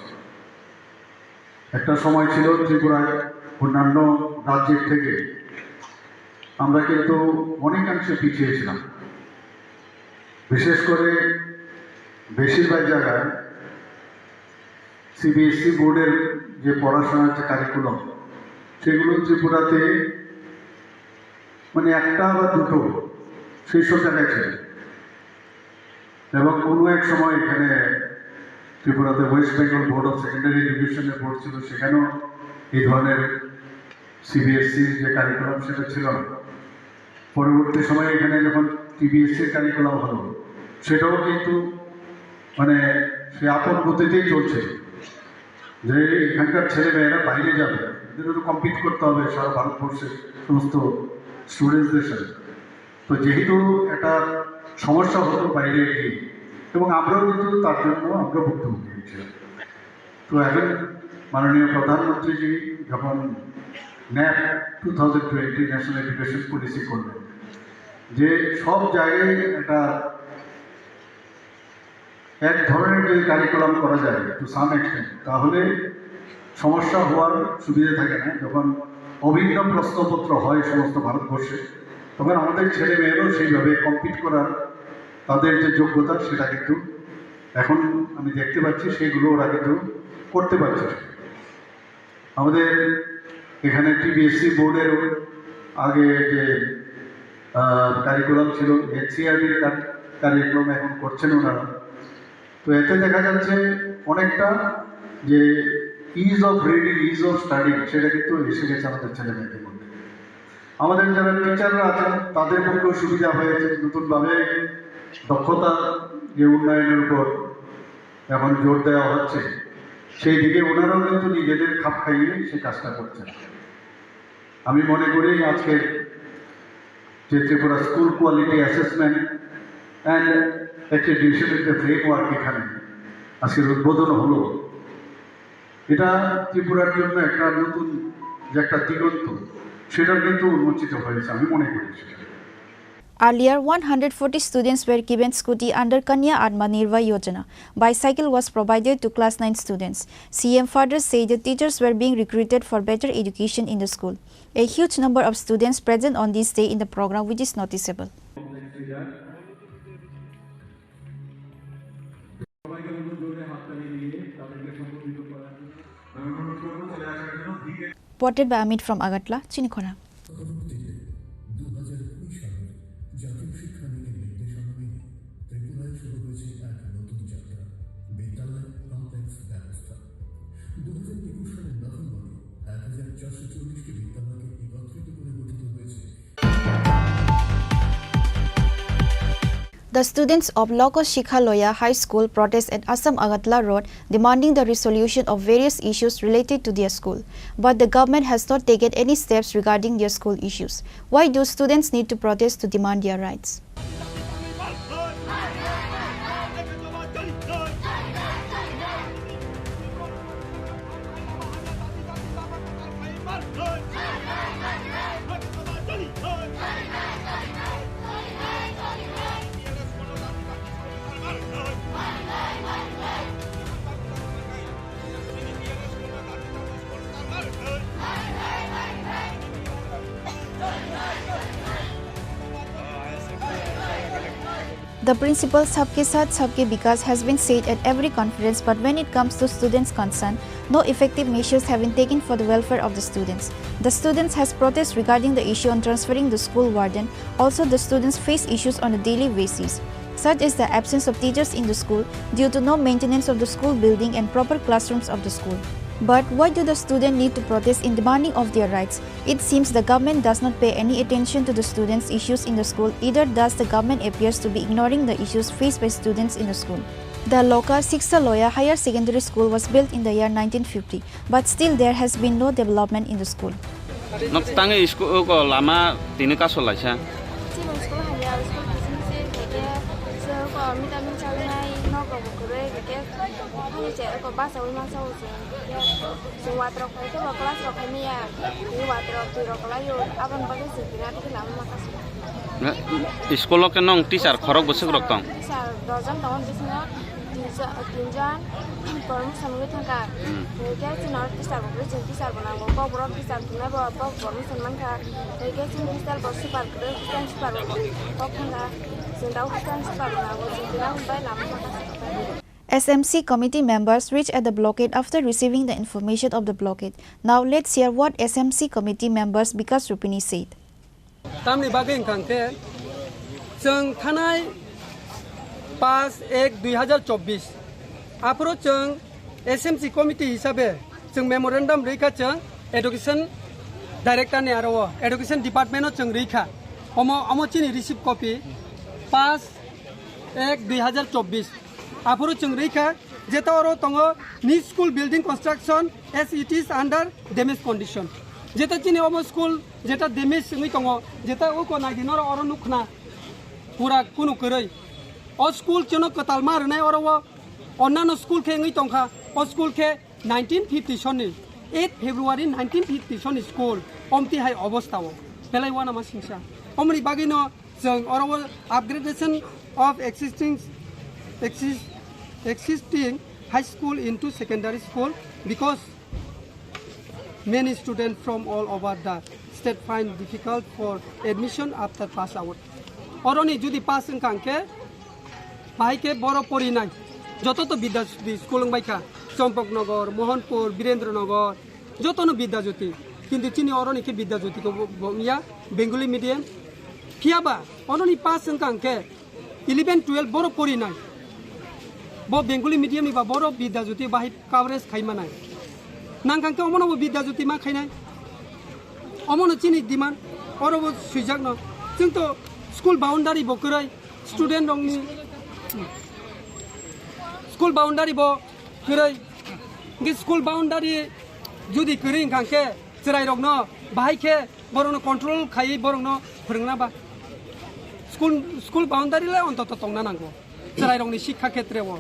একটা সময় ছিল ত্রিপুরায় অন্যান্য রাজ্যের থেকে আমরা কিন্তু অনেকাংশে পিছিয়ে ছিলাম। বিশেষ করে বেশিরভাগ জায়গায় সিবিএসই বোর্ডের যে পড়াশোনার যে কারিকুলাম, সেগুলো ত্রিপুরাতে মানে একটা বা দুটো সেই সব জায়গায় ছিল। এবং কোনো এক সময় এখানে ত্রিপুরাতে ওয়েস্ট বেঙ্গল বোর্ড অফ সেকেন্ডারি এডুকেশনের বোর্ড ছিল, সেখানেও এই ধরনের সিবিএসসির যে কারিকুলাম, সেটা ছিল না। পরবর্তী সময়ে এখানে যখন টিবিএসসির কারিকুলাম হলো, সেটাও কিন্তু মানে সে আপন গতিতেই চলছে, যে এখানকার ছেলে মেয়েরা বাইরে যাবে, এদের তো কম্পিট করতে হবে সারা ভারতবর্ষের সমস্ত স্টুডেন্টসদের সাথে। তো যেহেতু একটা সমস্যা হতো বাইরে গিয়ে, এবং আমরাও কিন্তু তার জন্য আমরা ভুক্তভোগী হয়েছিলাম। তো এখন মাননীয় প্রধানমন্ত্রীজি যখন NEP two thousand twenty national education policy করলেন, যে সব জায়গায় একটা এক ধরনের যদি কারিকুলাম করা যায় টু সাম এক্সটেন্ট, তাহলে সমস্যা হওয়ার সুবিধা থাকে না। যখন অভিন্ন প্রশ্নপত্র হয় সমস্ত ভারতবর্ষে, তখন আমাদের ছেলে মেয়েরাও সেইভাবে কম্পিট করার তাদের যে যোগ্যতা, সেটা কিন্তু এখন আমি দেখতে পাচ্ছি, সেগুলো ওরা কিন্তু করতে পারছে। আমাদের এখানে টিবিএসসি বোর্ডের আগে যে কারিকুলাম ছিল, এনসিইআরটির কারিকুলাম এখন করছেন ওনারা। তো এতে দেখা যাচ্ছে অনেকটা যে is of reading, is of studying, সেটা কিন্তু এসে গেছে আমাদের ছেলে মেয়েদের মধ্যে। আমাদের যারা টিচাররা আছেন, তাদের পক্ষেও সুবিধা হয়েছে, নতুনভাবে দক্ষতা যে উন্নয়নের উপর এখন জোর দেওয়া হচ্ছে, সেই দিকে ওনারাও কিন্তু নিজেদের খাপ খাইয়ে সেই কাজটা করছেন। আমি মনে করি আজকের যে Tripura school quality assessment and অ্যাক্রিডিটেশনের যে ফ্রেমওয়ার্ক এখানে আজকের উদ্বোধন হলো, এটা ত্রিপুরার জন্য একটা নতুন যে একটা দিগন্ত, সেটা কিন্তু উন্মোচিত হয়েছে, আমি মনে করি সেটা। Earlier, one hundred forty students were given scooty under Kanya Atmanirbhar Yojana. Bicycle was provided to class nine students. C M further said that teachers were being recruited for better education in the school. A huge number of students present on this day in the program, which is noticeable. Reported by Amit from Agartala, Chinikhona. দু হাজার কুড়ি সালের জাতীয় শিক্ষানীতির নির্দেশনা মেনে ত্রিপুরায় শুরু হয়েছে এক নতুন যাত্রা, বিদ্যালয় কমপ্লেক্স ব্যবস্থা। দু হাজার একুশ সালের নভেম্বরে এক হাজার চারশো চল্লিশটি বিদ্যালয়কে একত্রিত করে গঠিত হয়েছে। The students of Loko Shikha Loya High School protest at Assam Agartala Road, demanding the resolution of various issues related to their school. But the government has not taken any steps regarding their school issues. Why do students need to protest to demand their rights? The principle "Sabke saath, sabke vikas" has been said at every conference, but when it comes to students' concern, no effective measures have been taken for the welfare of the students. The students has protest regarding the issue on transferring the school warden. Also, the students face issues on a daily basis, such as the absence of teachers in the school due to no maintenance of the school building and proper classrooms of the school. But why do the students need to protest in demanding of their rights? It seems the government does not pay any attention to the students' issues in the school, either does the government appears to be ignoring the issues faced by students in the school. The Loka Shiksha Loya Higher Secondary School was built in the year nineteen fifty, but still there has been no development in the school. Nok tangi school ko lama tini kaso laisa. Chini school hanya school bising se keke se ko mita min chalnai nok rok kwrwi keke hani che ko basa wi masa wi se. Chwng watrok phai khe bo class rok phai maya. Twi watrok twi rok kwlai o. Aboni bagwi chwng tini atwi khe lama maka se. School o khe nong teacher khorok bwswk rok tong? Teacher dojon tongo bisingo tinjon, tinjon promotion wngwi thangkha. Hmm. Hwnkhe chwng teacher bo kwrwi chwng teacher bo nango. Kokborok teacher tongnai bo, bo promotion mankha. Hwnkhe chwng hostel bo super kwrwi, hostel super bo kok thangkha. Chwng da hostel super bo nango. Chwng tini bai lama maka se. S M C committee members reached at the blockade after receiving the information of the blockade. Now let's hear what S M C committee members Bikas Rupini said. Tamni bagwi wngkha hwnkhe, chwng thanai paanch ek dui hazar chobbish, aphuru chwng S M C committee hisabe chwng memorandum rwikha chwng education director ni aro o education department o chwng rwikha. Omo, omo chini receipt copy paanch ek dui hazar chobbish. Aphuru chwng rwikha, jeta oro tongo ni school building construction as it is under damage condition. Jeta chini omo school jeta damage wngwi tongo, jeta uko naidi noro oro nukkhna pura kunu kwrwi. O school chwngno kwtal ma rwnai oro o onnano school khe wngwi tongkha, o school khe nineteen fifty sonni, eight February nineteen fifty sonni school, omti hai obostha o belai uanama singsa. Omoni bagwino chwng oro o upgradation of existing, exist-, existing high school into secondary school because many students from all over the state find difficult for admission after pass out. Oroni jodi pass wngkha hwnkhe, bahai khe boro porinai. Joto to Bidya Jyoti school wngbai kha, Champaknagar, Mohanpur, Birendra Nagar, joto no Bidya Jyoti. Kintu chini oroni khe Bidya Jyoti ko bo, bo wngya, Bengali medium. Phiya ba, oroni pass wngkha hwnkhe, eleven, twelve boro porinai. Bo Bengali medium ni ba boro Bidya Jyoti bahai coverage khai manai. Nang kang khe omono bo Bidya Jyoti ma khainai. Omono chini demand, oro bo swijak no. Chwng to school boundary bo kwrwi, student rok ni school boundary bo kwrwi. Hwnkhe school boundary jodi kwrwi wngkha hwnkhe chwrai rok no bahai khe borokno control khaiwi borokno phwrwngna ba. School, school boundary le ontoto tongna nango. Chwrairokni sikha khetre o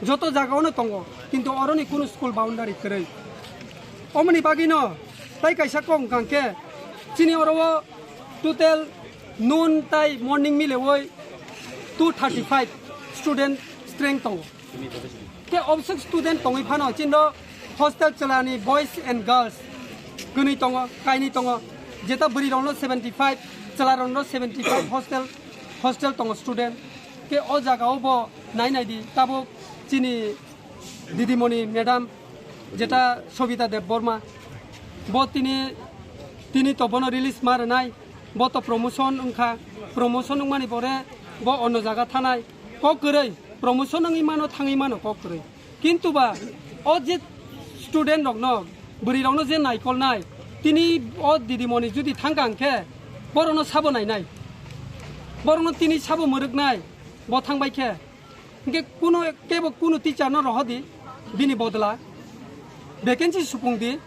joto jagao no tongo, kintu oroni kunu school boundary kwrwi. Omoni bagwino tai kaisa kok wngkha hwnkhe chini oro o total noon tai morning milewi two thirty five student strength tongo. Khe obswk student tongwi phano chini hostel chwlani boys and girls kwnwi tongo, kainwi tongo. Jeta bwrwi rokno seventy five, chwla rokno seventy five hostel, hostel tongo student. Khe o jaga o bo nai nai di tabuk chini didimoni madam jeta Sobita Debbarma, bo tini, tini to bono release ma rwnai, bo to promotion wngkha, promotion wngmani pore bo onno jaga thanai, kok kwrwi promotion wngwi mano, thangwi mano kok kwrwi. Kintu ba o je student rokno, bwrwi rokno je naikolnai, tini o didimoni jodi thangkha hwnkhe borokno sabo nainai, borokno tini sabo mwrwknai, bo thangbai khe. Hwnkhe kuno kebo kuno teacher no rohodi bini bodla vacancy supung di.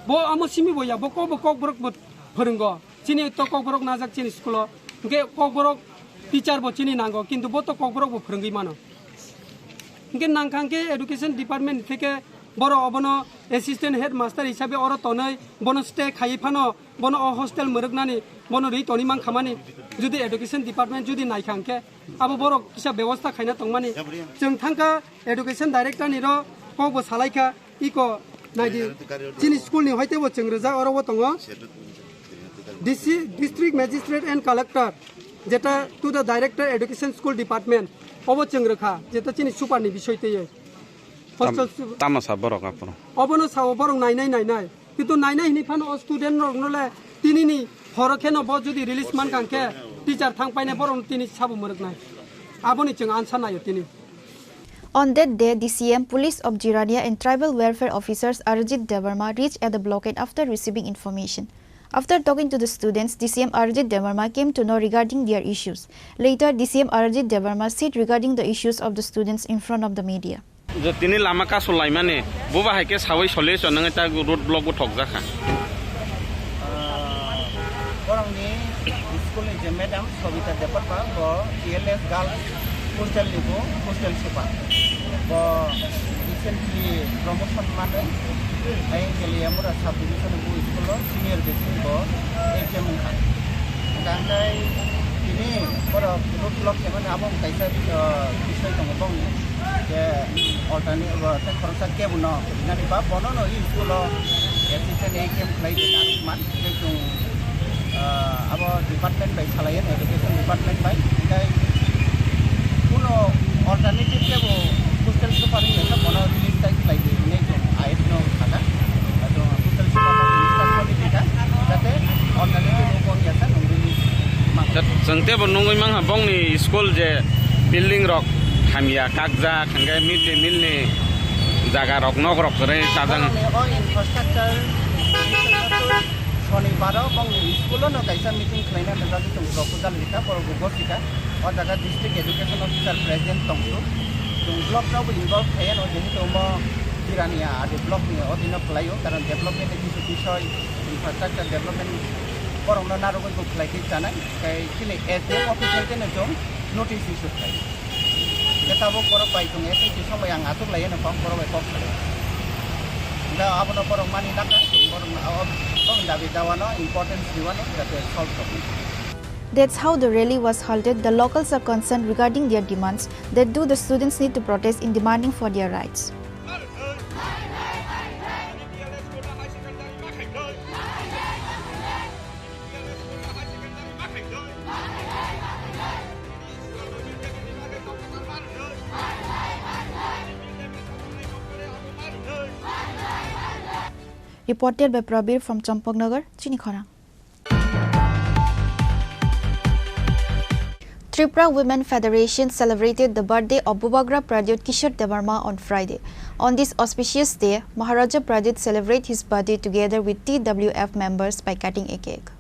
Bo amo simi bo ya, bo kok bo Kokborok bo phwrwngo. Chini to Kokborok najak chini school o. Hwnkhe Kokborok teacher bo chini nango, kintu bo to Kokborok bo phwrwngwi mano. Hwnkhe nangkha hwnkhe education department ni theke boro obono assistant headmaster hisabe oro tonwi bono stay khaiwi phano bono o hostel mwrwknani, bono rwi toni mankha mani, jodi education department jodi naikha hwnkhe, abo borok kisa bebosta khaina tongmani. Chwng thangkha education director ni ro kok bo salaikha, iko naidi, chini school ni hoite bo chwng rwjak, oro bo tongo D C, district magistrate and collector. Jeta to the director education school department, obo chwng rwkha, jeta chini super ni bisoi twi. Tam-, hostel su- tamo sa borok aphuru? Obono sao borok nainai nainai. Kintu nainai hini phano o student rokno le tini ni horo kheno bo jodi release man kang khe teacher thang paine borok tini sabo mwrwknai. Aboni chwng ansa naio tini. On that day, D C M, Police of Jirania and Tribal Welfare Officers Arjit Debbarma reached at the blockade after receiving information. After talking to the students, D C M Arjit Debbarma came to know regarding their issues. Later, D C M Arjit Debbarma said regarding the issues of the students in front of the media. Je tini lama kasu laimani, buba hai khe sawi solution nangwi ta road block bo thokjakha. Ah, borokni school ni je madam Sobita Debbarma, bo T L S Girls Hostel ni bo hostel super. Bo recently promotion manwi, ayang Kaliamura sub division bo school o senior basic bo exam wngkha. Hingkha hwnkhe tini borok road block khaimani abo kaisa, ah, bisoi tongo bongni. Je alternate, ah, tei khoroksa kebo no rinani ba bono no school o assistant exam khlai de narwk man. Tei chwng, ah, abo department bai salai, education department bai, hingkhe kuno alternative kebo hostel super wngya khe bono release tai khlai di hinwi chwng I S no sakha. Chwng hostel super no release ta khlai di kha, jate alternative no wngya khe nwng release ma. Chwng teibo nugwi mankha bongni school je building rok hamya kakjak, hingkhe mid day meal ni jaga rok, nok rok kwrwi chajak. Borokni o infrastructure Sonibaro bongni school-o no kaisa meeting khlaina nangjakgwi chwng proposal rikha, borok bo gosika. O jaga district education officer present tongsu. Chwng block no bo involve khaiya no, jehetu omo Jirania adi block ni odino khlaio, karon development ni kisu bisoi, infrastructure development borok no narwgwi bo khlai khe chanai. Tei chini S D M office hai kheno chwng notice issue khlai. Khe tabuk borok bai chwng S N T song bai ang achuk lai, eno kok borok bai kok salai. Da abono borok mani naka, borok, borok dabi dawano importance riwano, jate solve tongwi. That's how the rally was halted. The locals are concerned regarding their demands. That do the students need to protest in demanding for their rights. Reported by Prabir from Champaknagar, Chini Khorang. Tripura Women Federation celebrated the birthday of Bubagra Pradyot Kishore Debbarma on Friday. On this auspicious day, Maharaja Pradyot celebrate his birthday together with T W F members by cutting a cake.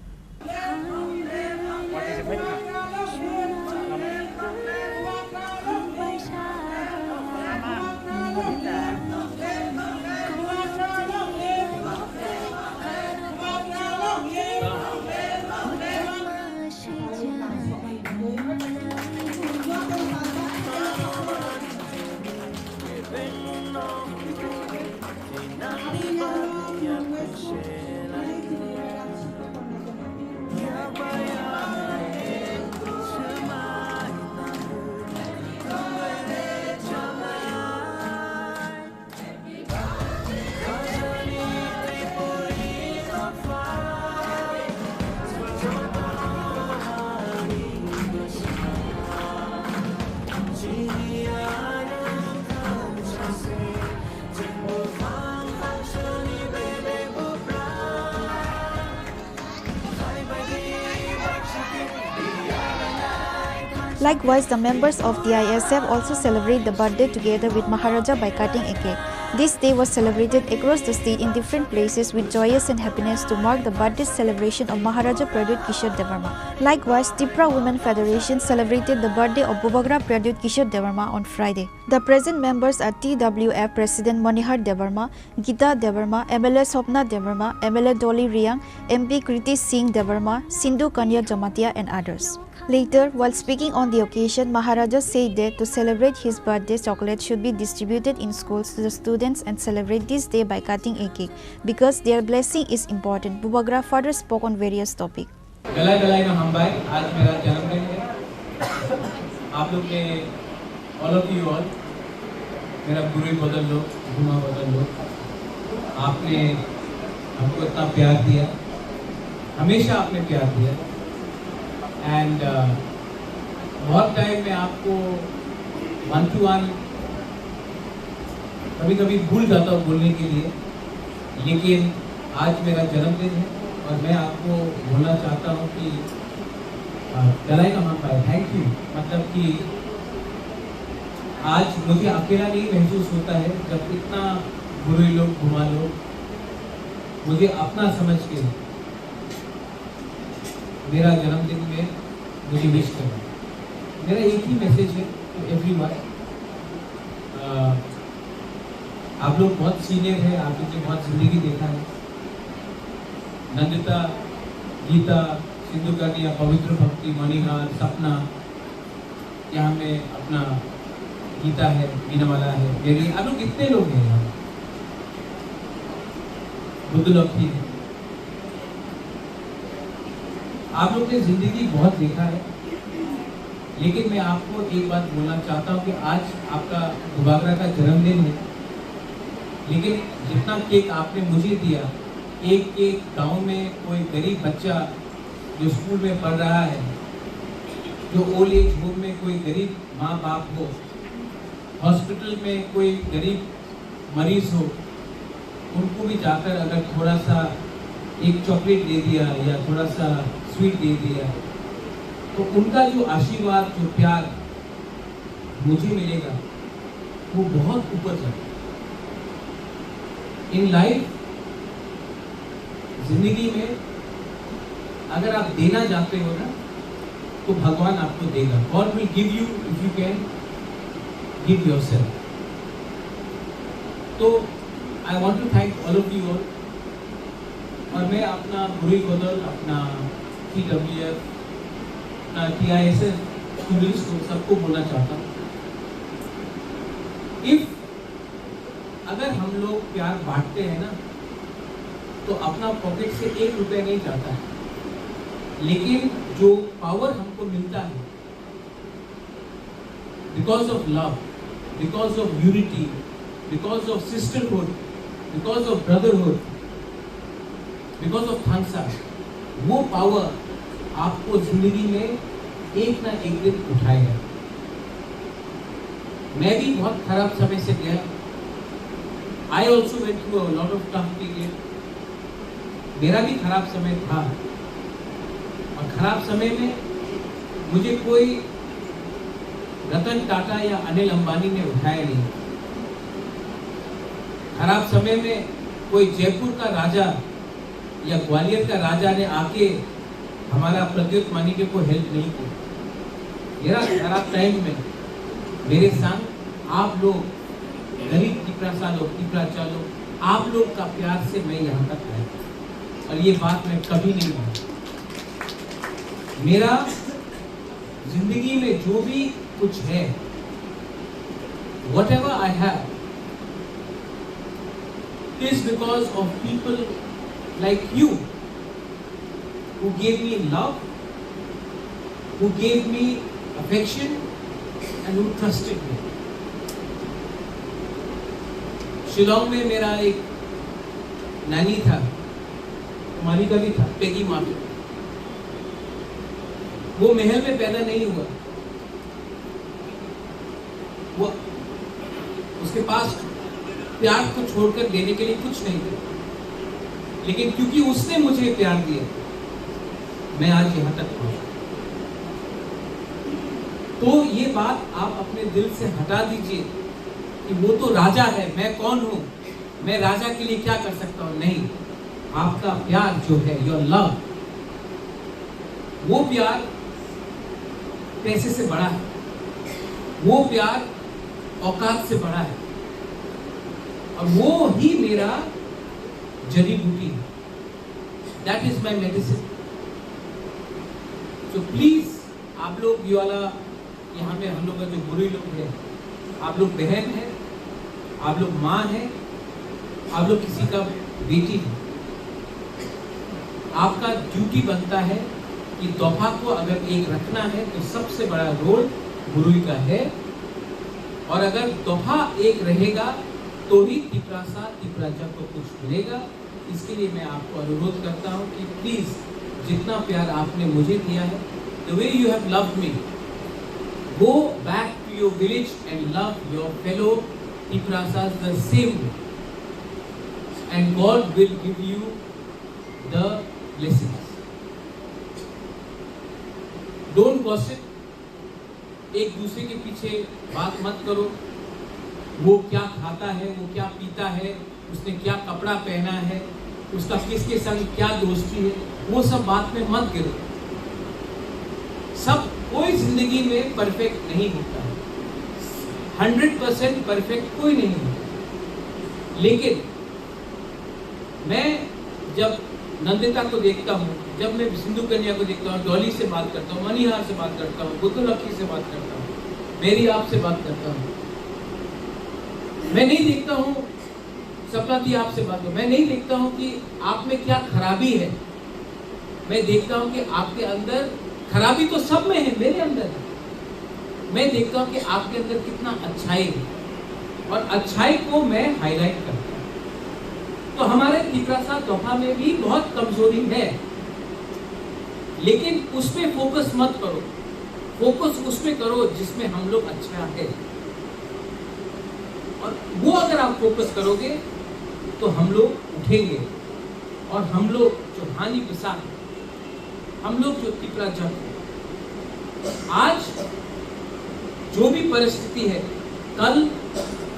Likewise, the members of T I S F also celebrate the birthday together with Maharaja by cutting a cake. This day was celebrated across the state in different places with joyous and happiness to mark the birthday celebration of Maharaja Pradyot Kishore Debbarma. Likewise, Tipra Women Federation celebrated the birthday of Bubagra Pradyot Kishore Debbarma on Friday. The present members are T W F President Manihar Debbarma, Gita Debbarma, M L A Swapna Debbarma, M L A Dolly Riang, M P Kriti Singh Debbarma, Sindhu Kanya Jamatia and others. Later, while speaking on the occasion, Maharaja said that to celebrate his birthday, chocolate should be distributed in schools to the students and celebrate this day by cutting a cake, because their blessing is important. Bubagra further spoke on various topics. Belai belai no hambai, aaj mera janamdin hai. Aap log ne, all of you all, mera guru badal lo, guma badal lo. Aapne humko itna pyaar diya, hamesha aapne pyaar diya. And बहुत टाइम मैं आपको one two one कभी कभी भूल जाता हूँ बोलने के लिए, लेकिन आज मेरा जन्मदिन है और मैं आपको बोलना चाहता हूँ कि uh, गलाई का मंगपाई, थैंक यू। मतलब कि आज मुझे अकेला नहीं महसूस होता है जब इतना बुरे लोग घुमा लोग मुझे अपना समझ के मेरा जन्मदिन में मुझे विश करो। मेरा एक ही मैसेज है टू एवरीवन। आप लोग बहुत सीनियर है, आप लोग ने बहुत जिंदगी देखा है। नंदिता, गीता, सिंधु कन्या, पवित्र भक्ति, मणिहार, सपना, यहाँ में अपना गीता है, मीनावाला है, मेरी, आप लोग कितने लोग हैं यहाँ? बुद्धलक्ष्मी है। आप लोग ने जिंदगी बहुत देखा है, लेकिन मैं आपको एक बात बोलना चाहता हूँ कि आज आपका बुबागरा का जन्मदिन है, लेकिन जितना केक आपने मुझे दिया, एक केक गांव में कोई गरीब बच्चा जो स्कूल में पढ़ रहा है, जो ओल्ड एज होम में कोई गरीब माँ बाप हो, हॉस्पिटल में कोई गरीब मरीज हो, उनको भी जाकर अगर थोड़ा सा एक चॉकलेट दे दिया या थोड़ा सा स्वीट दे दिया, तो उनका जो आशीर्वाद, जो प्यार मुझे मिलेगा, वो बहुत ऊपर जाएगा। इन लाइफ, जिंदगी में अगर आप देना चाहते हो ना, तो भगवान आपको देगा। God will give you if you can give yourself। तो I want to thank all of you all। और मैं अपना बुरुई गोदल, अपना टीडब्ल्यूएफ, अपना टीआईएसएफ स्टूडेंट्स को, सबको बोलना चाहता हूँ, इफ अगर हम लोग प्यार बांटते हैं ना, तो अपना पॉकेट से एक रुपया नहीं जाता है, लेकिन जो पावर हमको मिलता है, because of love, because of unity, because of sisterhood, because of brotherhood, because of thangsa, वो पावर आपको जिंदगी में एक ना एक दिन उठाएगा। मैं भी बहुत खराब समय से गया। I also went through a lot of tough period। मेरा भी खराब समय था, और खराब समय में मुझे कोई रतन टाटा या अनिल अंबानी ने उठाया नहीं। खराब समय में कोई जयपुर का राजा या ग्वालियर का राजा ने आके हमारा प्रद्युत मानिके को हेल्प नहीं किया। मेरा खराब टाइम में मेरे संग आप लोग, गरीब तिपरासा लोग, तिपराचा लोग, आप लोग का प्यार से मैं यहाँ तक आया, और ये बात मैं कभी नहीं भूलूंगा। मेरा जिंदगी में जो भी कुछ है, whatever I have, is because of people like you who gave me love, who gave me affection, and who trusted me। Shillong में मेरा एक नानी था, मालिका भी था, पेगी मामी। वो महल में पैदा नहीं हुआ, वो, उसके पास प्यार को छोड़कर देने के लिए कुछ नहीं था, लेकिन क्योंकि उसने मुझे प्यार दिया, मैं आज यहाँ तक पहुँचा। तो ये बात आप अपने दिल से हटा दीजिए कि वो तो राजा है, मैं कौन हूँ, मैं राजा के लिए क्या कर सकता हूँ। नहीं, आपका प्यार जो है, योर लव, वो प्यार पैसे से बड़ा है, वो प्यार औकात से बड़ा है, और वो ही मेरा जड़ी बूटी है। That is my medicine। So please, आप लोग ये वाला, यहाँ में हम लोग का जो बुरे लोग हैं, आप लोग बहन है, आप लोग माँ है, आप लोग किसी का बेटी है, आपका ड्यूटी बनता है कि दोफा को अगर एक रखना है तो सबसे बड़ा रोल बुरुई का है, और अगर दोफा एक रहेगा तो ही तिपरासा तिपराजा को कुछ मिलेगा। इसके लिए मैं आपको अनुरोध करता हूँ कि प्लीज, जितना प्यार आपने मुझे दिया है, The way you have loved me, go back to your village and love your fellow Tiprasas the same way. And God will give you the blessings. Don't gossip. एक दूसरे के पीछे बात मत करो। वो क्या खाता है, वो क्या पीता है, उसने क्या कपड़ा पहना है, उसका किसके संग क्या दोस्ती है, वो सब बात में मत गिरो। सब, कोई जिंदगी में परफेक्ट नहीं होता है, हंड्रेड परसेंट परफेक्ट कोई नहीं होता। लेकिन मैं जब नंदिता को देखता हूँ, जब मैं सिंधु कन्या को देखता हूँ, डॉली से बात करता हूँ, मनिहार से बात करता हूँ, बुद्धलक्ष्मी से बात करता हूँ, मेरी आपसे बात करता हूँ, मैं नहीं देखता हूँ, सपना दी आपसे बात करूँ, मैं नहीं देखता हूँ कि आप में क्या खराबी है। मैं देखता हूँ कि आपके अंदर खराबी तो सब में है, मेरे अंदर है। मैं देखता हूँ कि आपके अंदर कितना अच्छाई है और अच्छाई को मैं हाईलाइट करता हूँ। तो हमारे तिपरासा दोफा में भी बहुत कमजोरी है, लेकिन उस पे फोकस मत करो, फोकस उस पे करो जिसमें हम लोग अच्छा है। और वो अगर आप फोकस करोगे तो हम लोग उठेंगे। और हम लोग जो हानि के साथ, हम लोग जो तिपरा जन, आज जो भी परिस्थिति है, कल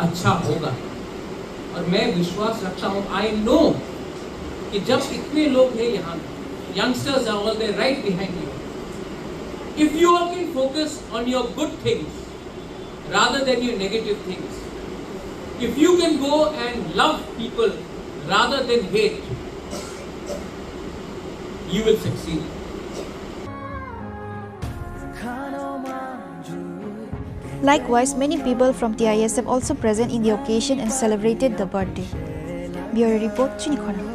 अच्छा होगा। और मैं विश्वास रखता हूँ, I know कि जब इतने लोग हैं यहाँ, youngsters are all there right behind you. If you all can focus on your good things, rather than your negative things. If you can go and love people rather than hate, you will succeed. Likewise, many people from T I S F also present in the occasion and celebrated the birthday. Bureau Report, Chinikhona.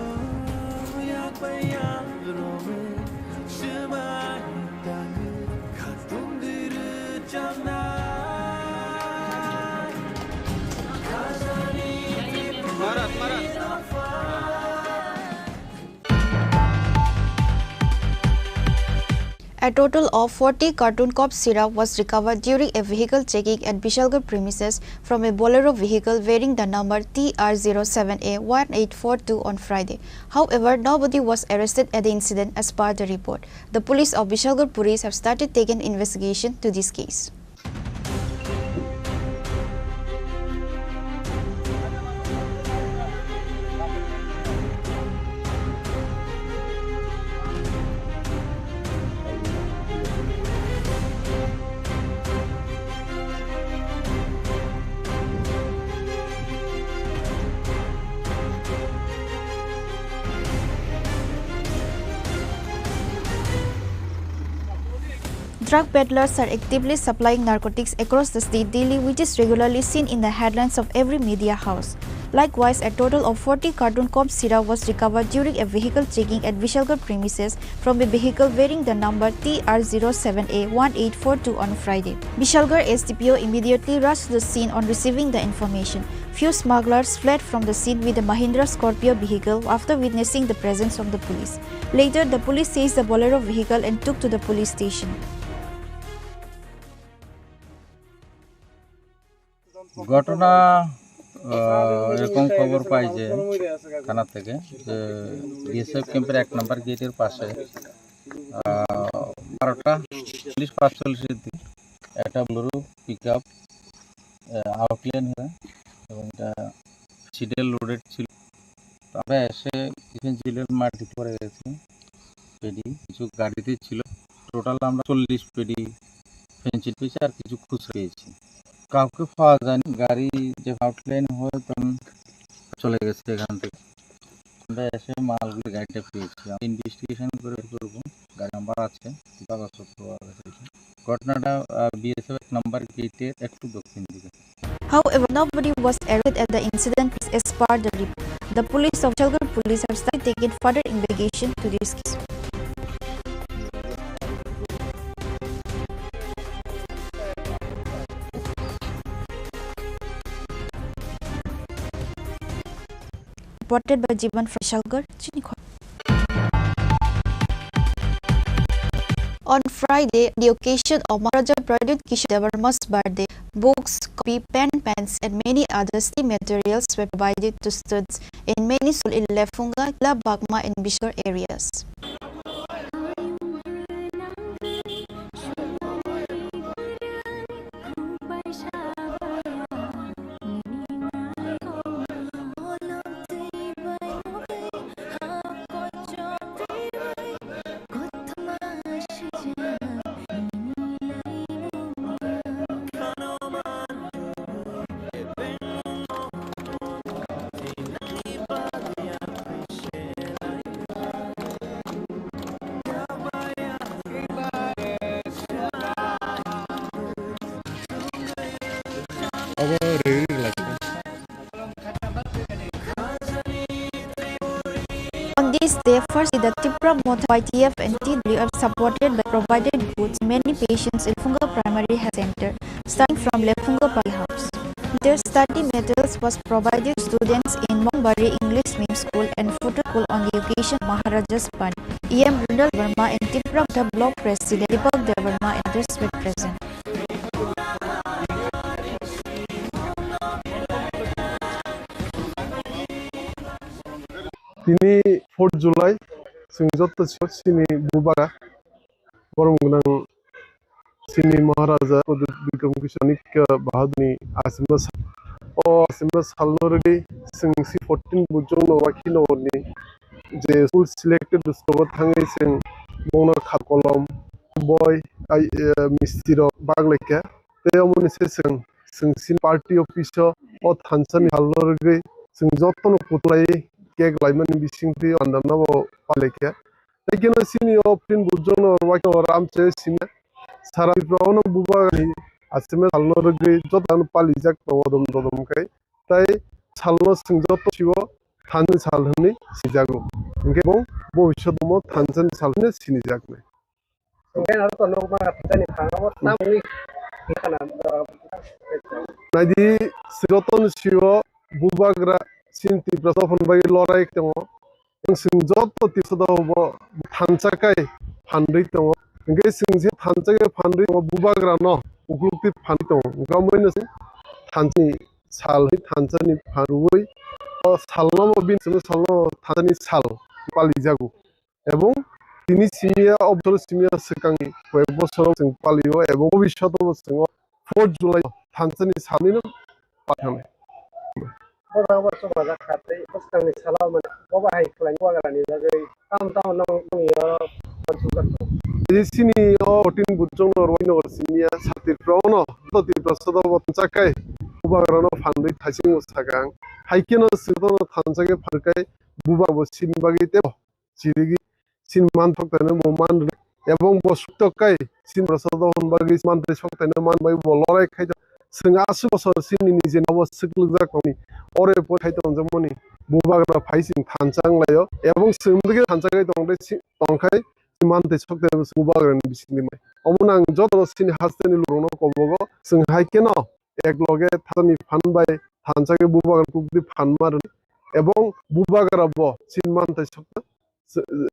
A total of forty carton cough syrup was recovered during a vehicle checking at Bishalgarh premises from a Bolero vehicle bearing the number T R zero seven A one eight four two on Friday. However, nobody was arrested at the incident as per the report. The police of Bishalgarh Police have started taking investigation to this case. Drug peddlers are actively supplying narcotics across the state daily, which is regularly seen in the headlines of every media house. Likewise, a total of forty carton cough syrup was recovered during a vehicle checking at Vishalgarh premises from a vehicle bearing the number T R zero seven A one eight four two on Friday. Vishalgarh S D P O immediately rushed to the scene on receiving the information. Few smugglers fled from the scene with a Mahindra Scorpio vehicle after witnessing the presence of the police. Later, the police seized the Bolero vehicle and took to the police station. ঘটনা, আহ, এরকম খবর পাই যে থানা থেকে যে বিএসএফ ক্যাম্পের এক নম্বর গেটের পাশে, আহ, বারোটা চল্লিশ পাঁচচল্লিশের দিকে একটা বোলেরো পিক আপ, আহ, আউটলাইন হয়ে এবং এটা সিডেল লোডেড ছিল। তো আমরা এসে এখানে সিডেল মাটি পড়ে গেছে, পেডি কিছু গাড়িতে ছিল। টোটাল আমরা চল্লিশ পেডি ফেন্সিডিল পেয়েছি আর কিছু খুচরা পেয়েছি। কাউকে পাওয়া যায়নি। গাড়ি যে আউটলাইন হয়ে তখন চলে গেছে এখান থেকে। আমরা এসে মালগুলো গাড়িটা পেয়েছি। আমরা ইনভেস্টিগেশন করে বের করবো। গাড়ি নাম্বার আছে, কাগজপত্র আছে। ঘটনাটা, আহ, বিএসএফ এক নম্বর গেটের একটু দক্ষিণ দিকে। However, nobody was arrested at the incident as per the report. The police of Vishalgarh police have started taking further investigation to this case. Reported by Jiban from Vishalgarh, Chinikhona. On Friday, the occasion of Maharaja Pradyut Kishore Debbarma's birthday, books, copy, pen, pens, and many other study materials were provided to students in many schools in Lephunga, Kila Bagma, and Biswar areas. On this day, first the Tipra Motha Y T F and T W F, supported by provided goods, many patients in Lephunga Primary Health Center, starting from Lephunga Party House. Their study materials was provided to students in Mongbari English Medium School and Photo School on the occasion of Maharaja's birthday. E M Rundal Verma and Tipra Motha Block President Deepak Debbarma and others were present. Tini fourth July, chwng joto sini bubagra, borom gwnang sini Maharaja Pradyut Bikram Kishore Manikya Bahadurni asimba sal. O asimba salno rwgwi chwng si fourteen bujongno wakhi nogorni je school selected school-o thangwi chwng bongno kha kolom, boi, ai, eh, misti rok bag laikha. Tei omoni se chwng, chwng sini party office-o o thansa ni salno rwgwi chwng jotono kutlai cake laimani bisingtwi andamna bo palaikha. Tei keno sini o pin bujongno wakhe oro amchai simi sara Tripura-o no bubagrani asimba salno rwgwi jotono palijak tongo dodom dodom khe. Tei salno chwng joto sibo thansa ni sal hwnwi sinijago. Hinkhe bo bobiswt omo thansa ni sal hwnwi sinijaknai. Hwnkhe aro to nokma thansa ni phango tamni hwnkhana, ah, Naidi, jotono sio bubagra chini Tiprasa phano bai lorai tongo. Chwng joto Tiprasa bo thansa kai phanrwi tongo. Hinkhe chwng je thansa kai phanrwi tongo, bubagrano uklukti phanrwi tongo. Hinkhe omoino chwng thansani sal, thansani phanrwi o salno bo bini chwngno salno thansani sal palijago. Ebong tini simiya, o bosor simiya swkangni koyek bosor chwng palio, ebong bobiswt bo chwng fourth July thansani salnino pathangni. Bo jagao chwng majak kha tei bwskangni salo mane bo bahai khlaini bubagrani bagwi tam tam nong nongyo uansukjak tongo. Tini sini o fourteen bujongno rwino simiya sa Tripura-o no, joto Tiprasa bo thansa kai bubagrano phanrwi thaisingo sakang. Hai kheno chwng jotono thansa khe phanrwkhai bubagra bo sini bagwi tei chirigwi chini manthok taino bo man rwnai. Ebong bo suktok kai chini Tiprasa dohon bagwi manthai sok taino man bai bo lorai khai. Chwng aswk bosor chini nijeni abo swklwkjak tongni. Ore pore khai tongjak mani bubagra phai chwng thansa wng laio. Ebong chwng digi thansa khai tong tei si-, tong khai manthai sok taino bubagrani bisingni mai. Omono ang jotono chini hasteni lukurokno kobogo chwng hai kheno ek loge thansani phan bai thansa khe bubagra kukdi phan ma rwnai. Ebong bubagra bo chini manthai sok ta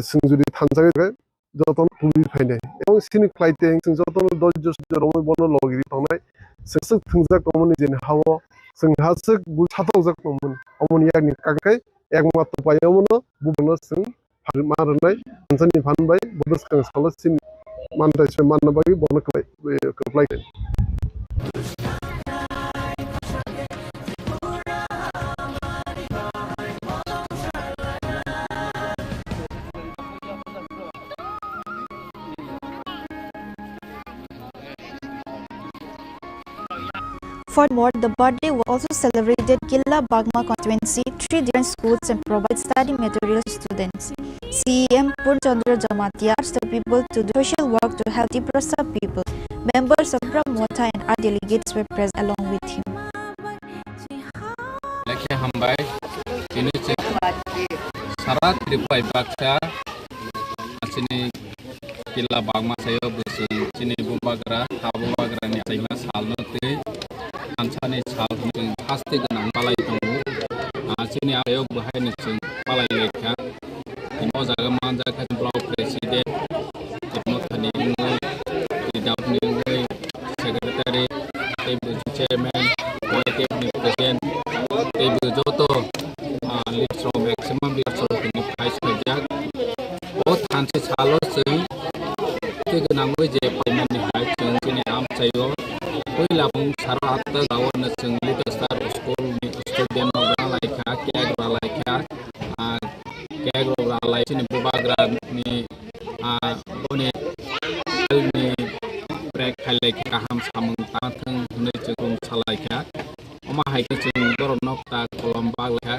chwng jodi thansa khe jotono tubui phainai. Ebong sini khlai teng chwng jotono doijjo sojjo romwi bono logiri tongnai. Chwng aswk thwngjak tongmani jeni ha-o chwng aswk bui satokjak tongmani. Omoni yakni kagwi ekmatro pai omono bubagrano chwng phan ma rwnai, thansani phan bai bo bwskang salo chini manthai se manna bagwi bono kwplai, kwplai. Furthermore, the birthday was also celebrated Killa Bagma constituency, three different schools and provide study materials to students. C E M Purn Chandra Jamatia urged the people to do social work to help Tiprasa people. Members of Tipra Motha and other delegates were present along with him. Lekhe hambai, tini se sara Tripura baksa, asini Killa Bagma sayo bwswng chini bubagra, ha bubagrani achaima salno twi thansani sal hwnwi chwng haste gwnang palai tongo. Ah, chini ayok bwhaino chwng palai laikha. Tini o jaga manjakha chini block president, tini o thani wngwi Salo chwng twi gwnangwi je paimani hai chwng chini amchaio puila bung saro atta daono chwng Little Star School ni student rok ralaikha, cake ralaikha, ah, cake rok ralai chini bubagra ni, ah, boni ni prek khailai kaham samung tangthwng hwnwi chwng salaikha. Omo hai khe chwng borokno kwtal kolom bak lai kha,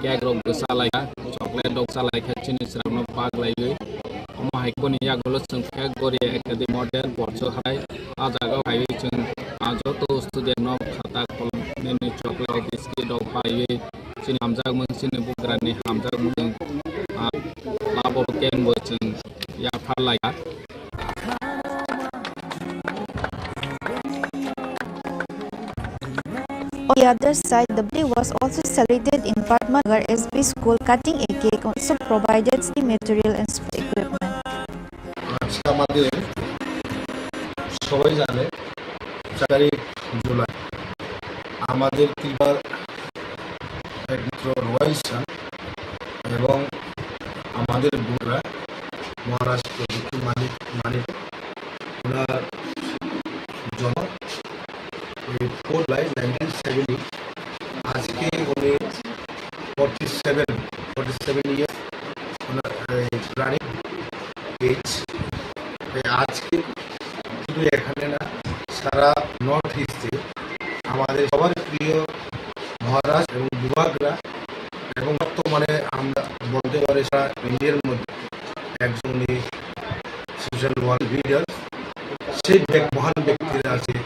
cake rok bwsa lai kha, chocolate rok cha lai kha, chini chwrangno bak laiwi. Omo hai khe boni yagulo chwng khe Goria Academy Model Borchuk Hathai. A jaga o phaiwi chwng, ah, joto student no khata kolom nini chocolate rok, biscuit rok baiwi chini hamjakmung, chini bugrani hamjakmung, ah, labo ken bo chwng yaphar lai kha. On the other side, the birthday was also celebrated in Padma Nagar S B School, cutting a cake, also provided study material and sports equipment. আজকে আমাদের সবাই জানে, চার তারিখ জুলাই আমাদের ত্রিপুরার একমাত্র রয়্যাল সান এবং আমাদের বুকরা মহারাজ প্রদীপ মানিক, মানিক, ওনার জন্ম এই ফোর জুলাই নাইনটিন সেভেন্টি। আজকে উনি forty seven, forty seven years ওনার এই রানিং এজ। আজকে শুধু এখানে না, সারা নর্থ ইস্টে আমাদের সবার প্রিয় মহারাজ এবং বুবাগরা এবং বর্তমানে আমরা বলতে পারি সারা ইন্ডিয়ার মধ্যে একজন উনি সোশ্যাল ওয়ার্ক লিডার, সেই ব্যক-, মহান ব্যক্তির আজকে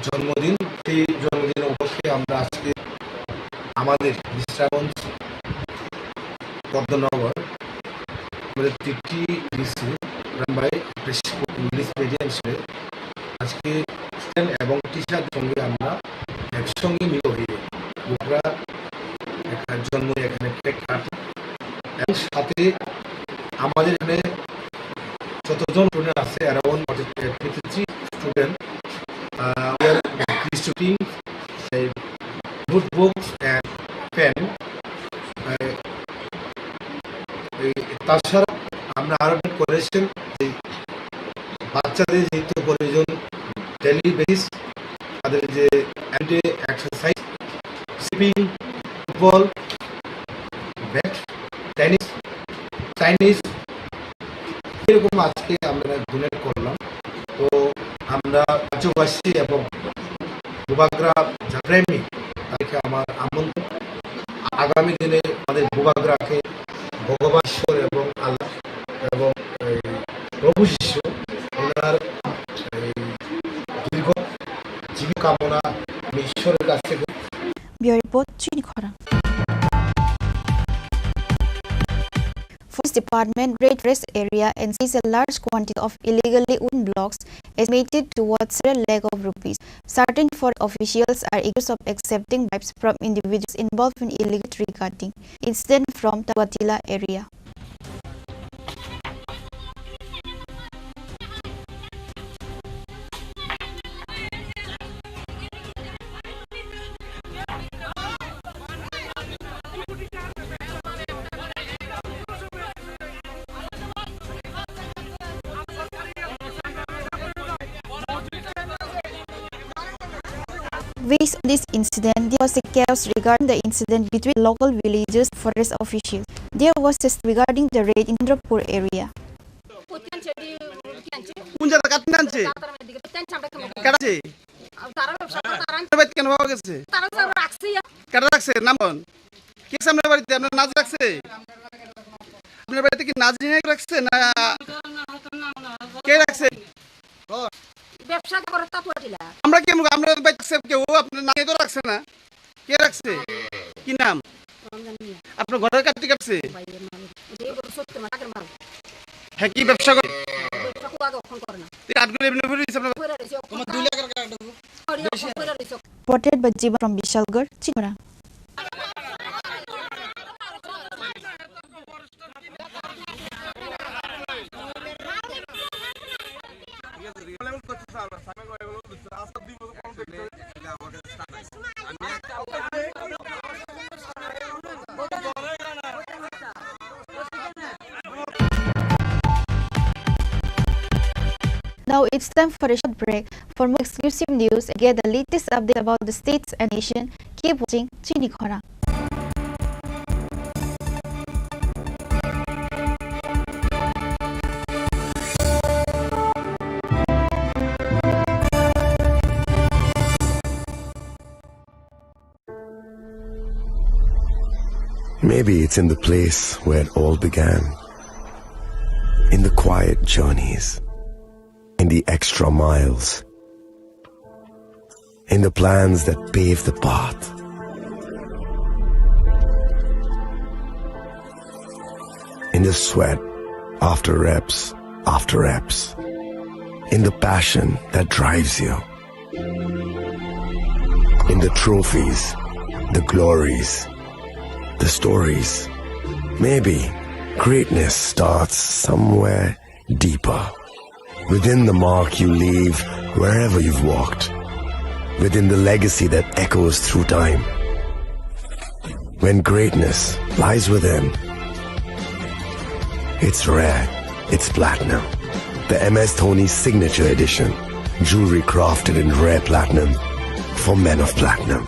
জন্মদিন। সেই জন্মদিন উপলক্ষে আমরা আজকে আমাদের বিশ্রামগঞ্জ পদ্মনগর আমাদের টিটিডিসি রামভাই প্রেস ইংলিশ মিডিয়াম স্কুলে আজকে স্টুডেন্ট এবং টিচার সঙ্গে আমরা একসঙ্গে মিলিত হয়ে বুকরা একটা জন্ম এখানে কেক কাটি এবং সাথে আমাদের এখানে যতজন স্টুডেন্ট আছে, around fifty three student, we are distributing a note books and pen. এই, তাছাড়া আমরা আরো করেছেন যে বাচ্চাদের যেহেতু প্রয়োজন ডেইলি বেসিস, তাদের যে everyday exercise, swimming, football, bat, tennis, Chinese, এরকম আজকে আমরা ডোনেট করলাম। তো আমরা রাজ্যবাসী এবং বুবাগ্রা যাত্রাপ্রেমী তাদেরকে আমার আমন্ত্রণ। আগামী দিনে আমাদের বুবাগ্রাকে ভগবান ঈশ্বর এবং আল্লাহ এবং এই প্রভু যীশু ওনার এই দীর্ঘ জীবন কামনা আমি ঈশ্বরের কাছ থেকে Bureau Report, Chini Khorang. Forest Department raid forest area and seized a large quantity of illegally wooden blocks, estimated to worth several lakh of rupees. Certain forest officials are accused of accepting bribes from individuals involved in illegal tree cutting incident from Taguatila area. Based on this incident, there was a chaos regarding the incident between local villagers and forest officials. There was a regarding the raid in Indrapur area. কোন জায়গা কাটতে আনছে? কাটছে। তারা ব্যবসা করে, তারা আনছে। বাইত কেন পাওয়া গেছে? তারা তো রাখছে। কাটা রাখছে, নাম বল। কে আছে আপনার বাড়িতে? আপনার নাজি রাখছে? আপনার বাড়িতে কি নাজি নিয়ে রাখছে না কে রাখছে? ব্যবসা করে তা করেছিলা। আমরা কি আমরা বাড়িতে কেউ আপনার নাজি তো রাখছে না? কে রাখছে? কি নাম? আপনার ঘরের কাটতে কাটছে? হ্যাঁ, কি ব্যবসা করে? ব্যবসা করে, আগে অখন করে না। এই আটগুলো এমনি করে দিছে আপনার? করে রয়েছে, অখন করে রয়েছে। Reported by Jiba from Bishalgarh, Chikora. So it's time for a short break. For more exclusive news and get the latest updates about the states and nation, keep watching Chini Khorang. Maybe it's in the place where it all began. In the quiet journeys, in the extra miles, in the plans that pave the path, in the sweat after reps after reps, in the passion that drives you. In the trophies, the glories, the stories. Maybe greatness starts somewhere deeper. Within the mark you leave wherever you've walked. Within the legacy that echoes through time. When greatness lies within, it's rare, it's platinum. The M S Dhoni Signature Edition. Jewelry crafted in rare platinum for men of platinum.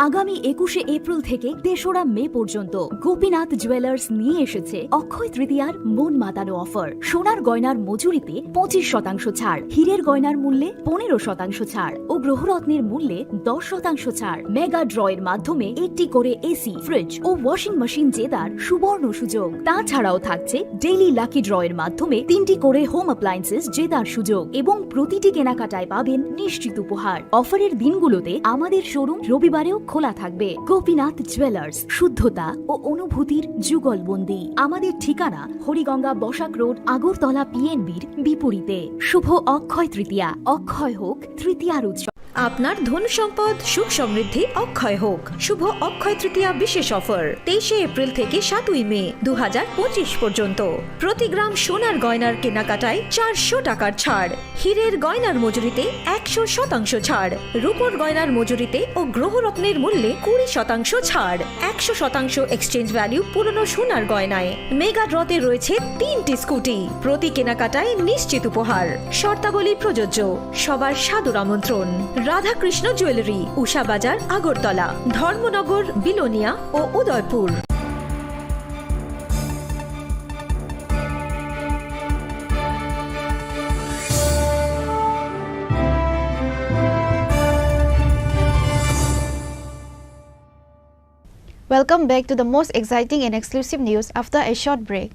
আগামী একুশে এপ্রিল থেকে তেসরা মে পর্যন্ত গোপীনাথ জুয়েলার্স নিয়ে এসেছে অক্ষয় তৃতীয়ার মন মাতানো অফার। সোনার গয়নার মজুরিতে পঁচিশ শতাংশ ছাড়, হীরের গয়নার মূল্যে পনেরো শতাংশ ছাড় ও গ্রহরত্নের মূল্যে দশ শতাংশ ছাড়। মেগা ড্র এর মাধ্যমে একটি করে এসি, ফ্রিজ ও ওয়াশিং মেশিন জেতার সুবর্ণ সুযোগ। তাছাড়াও থাকছে ডেইলি লাকি ড্র এর মাধ্যমে তিনটি করে হোম অ্যাপ্লায়েন্সেস জেতার সুযোগ এবং প্রতিটি কেনাকাটায় পাবেন নিশ্চিত উপহার। অফারের দিনগুলোতে আমাদের শোরুম রবিবারেও খোলা থাকবে। গোপীনাথ জুয়েলার্স, শুদ্ধতা ও অনুভূতির যুগলবন্দি। আমাদের ঠিকানা হরিগঙ্গা বসাক রোড, আগরতলা পিএনবির বিপরীতে। শুভ অক্ষয় তৃতীয়া, অক্ষয় হোক তৃতীয়ার উৎসব। আপনার ধন সম্পদ সুখ সমৃদ্ধি অক্ষয় হোক। শুভ অক্ষয় তৃতীয়া বিশেষ অফার, তেইশে এপ্রিল থেকে সাতই মে দু হাজার পঁচিশ পর্যন্ত। প্রতি গ্রাম সোনার গয়নার কেনাকাটায় চারশো টাকার ছাড়, হীরের গয়নার মজুরিতে একশো শতাংশ ছাড়, রূপোর গয়নার মজুরিতে ও গ্রহরত্নের মূল্যে কুড়ি শতাংশ ছাড়, একশো শতাংশ এক্সচেঞ্জ ভ্যালু পুরনো সোনার গয়নায়। মেগা ড্রতে রয়েছে তিনটি স্কুটি, প্রতি কেনাকাটায় নিশ্চিত উপহার। শর্তাবলী প্রযোজ্য। সবার সাদর আমন্ত্রণ। রাধাকৃষ্ণ জুয়েলারি, উষা বাজার, আগরতলা, ধর্মনগর, বিলোনিয়া ও Udaipur. Welcome back to the most exciting and exclusive news after a short break.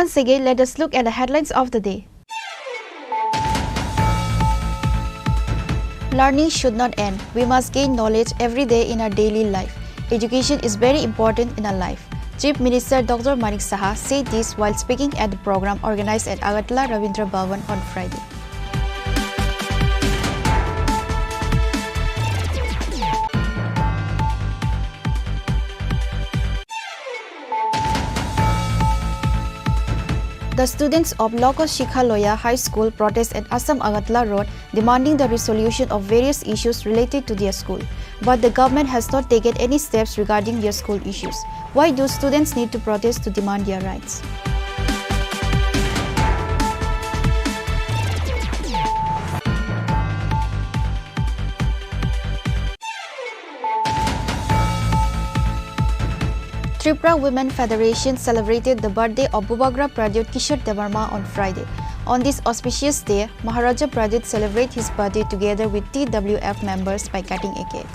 Once again, let us look at the headlines of the day. Learning should not end. We must gain knowledge every day in our daily life. Education is very important in our life. Chief Minister Doctor Manik Saha said this while speaking at the program organized at Agartala Rabindra Bhavan on Friday. The students of Loko Shikha Loya High School protest at Assam Agartala Road, demanding the resolution of various issues related to their school. But the government has not taken any steps regarding their school issues. Why do students need to protest to demand their rights? Tripura Women Federation celebrated the birthday of Bubagra Pradyut Kishore Debbarma on Friday. On this auspicious day, Maharaja Pradyut celebrate his birthday together with T W F members by cutting a cake.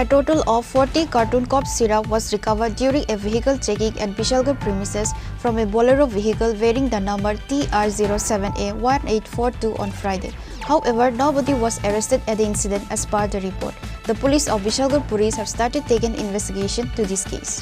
A total of forty carton cough syrup was recovered during a vehicle checking at Bishalgarh premises from a Bolero vehicle bearing the number T R zero seven A one eight four two on Friday. However, nobody was arrested at the incident as per the report. The police of Bishalgarh Police have started taking investigation to this case.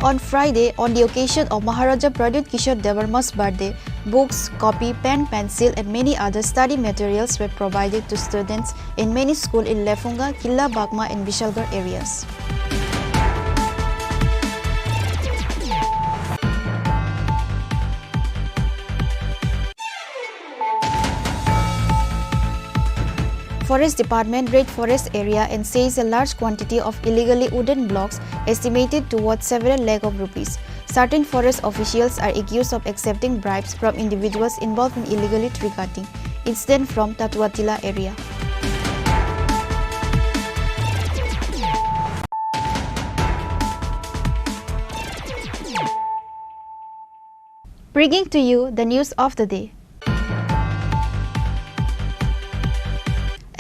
On Friday, on the occasion of Maharaja Pradyut Kishore Debbarma's birthday, books, copy, pen, pencil, and many other study materials were provided to students in many schools in Lefunga, Killa Bagma, and Bishalgarh areas. Forest Department raid forest area and seized a large quantity of illegally wooden blocks, estimated to worth several lakh of rupees. Certain forest officials are accused of accepting bribes from individuals involved in illegally tree cutting incident from Tatuatila area. Bringing to you the news of the day.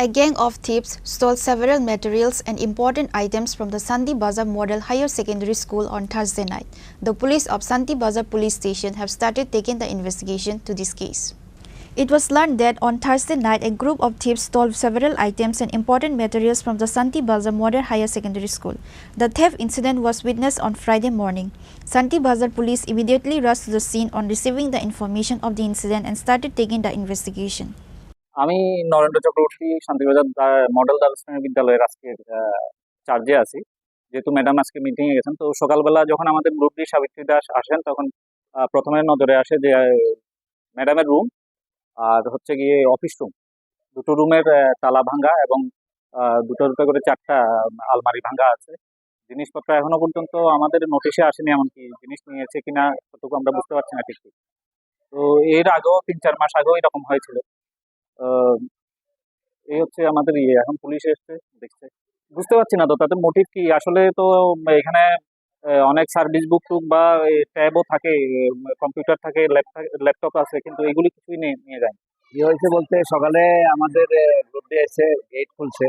A gang of thieves stole several materials and important items from the Santi Bazar Model Higher Secondary School on Thursday night. The police of Santi Bazar Police Station have started taking the investigation to this case. It was learned that on Thursday night, a group of thieves stole several items and important materials from the Santi Bazar Model Higher Secondary School. The theft incident was witnessed on Friday morning. Santi Bazar police immediately rushed to the scene on receiving the information of the incident and started taking the investigation. আমি নরেন্দ্র চক্রবর্তী, শান্তিবাজার দা-, মডেল দ্বাদশ শ্রেণী বিদ্যালয়ের আজকের, আহ, চার্জে আছি। যেহেতু ম্যাডাম আজকে মিটিং এ গেছেন, তো সকালবেলা যখন আমাদের গ্রুপ ডি সাবিত্রী দাস আসেন, তখন, আহ, প্রথমে নজরে আসে যে, আহ, ম্যাডামের রুম আর হচ্ছে গিয়ে অফিস রুম, দুটো রুমের, আহ, তালা ভাঙা এবং, আহ, দুটো দুটো করে চারটা আলমারি ভাঙা আছে। জিনিসপত্র এখনো পর্যন্ত আমাদের নোটিশে আসেনি, এমনকি জিনিস নিয়েছে কিনা কতটুকু আমরা বুঝতে পারছি না ঠিক ঠিক। তো এর আগেও তিন চার মাস আগেও এরকম হয়েছিল। আহ, এই হচ্ছে আমাদের ইয়ে, এখন পুলিশ এসছে, দেখছে। বুঝতে পারছি না তো তাদের মোটিভ কি। আসলে তো এখানে, আহ, অনেক সার্ভিস বুক টুক বা এই ট্যাবও থাকে, উম, কম্পিউটার থাকে, ল্যাপ-, ল্যাপটপ আছে, কিন্তু এগুলি কিছুই নিয়ে, নিয়ে যায়নি। কি হয়েছে বলতে, সকালে আমাদের, আহ, গ্রুপ ডি এসে গেট খুলছে,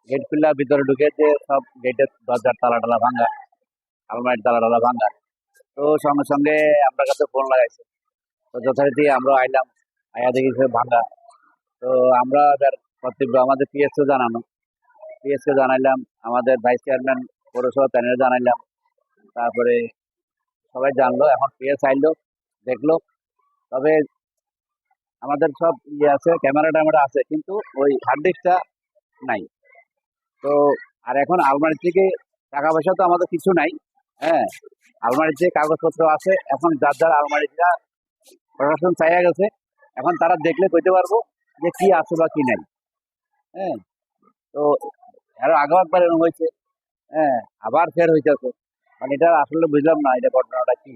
গেট খুললে ভিতরে ঢুকে যে সব গেটের দরজার তালা টালা ভাঙা, আলমারির তালা টালা ভাঙা। তো সঙ্গে সঙ্গে আমরা কাছে ফোন লাগাইছে, তো যথারীতি আমরা আইলাম, আইয়া দেখি সে ভাঙা। তো আমরা এবার কর্তব্য আমাদের পিএসকে জানানো, পিএসকে জানাইলাম, আমাদের ভাইস চেয়ারম্যান পৌরসভা প্যানেলে জানাইলাম। তারপরে সবাই জানলো, এখন পিএস আইলো, দেখলো। তবে আমাদের সব ইয়ে আছে, ক্যামেরা ট্যামেরা আছে, কিন্তু ওই হার্ড ডিস্কটা নাই। তো আর এখন আলমারি থেকে টাকা পয়সা তো আমাদের কিছু নাই, হ্যাঁ, আলমারির যে কাগজপত্র আছে, এখন যার যার আলমারিটা প্রশাসন চাইয়া গেছে, এখন তারা দেখলে কইতে পারবো যে কি আছে বা কি নাই। হ্যাঁ, তো আরো আগেও একবার এরকম হয়েছে, হ্যাঁ, আবার ফের হইতেছে। মানে, এটা আসলে বুঝলাম না, এটা ঘটনাটা কি।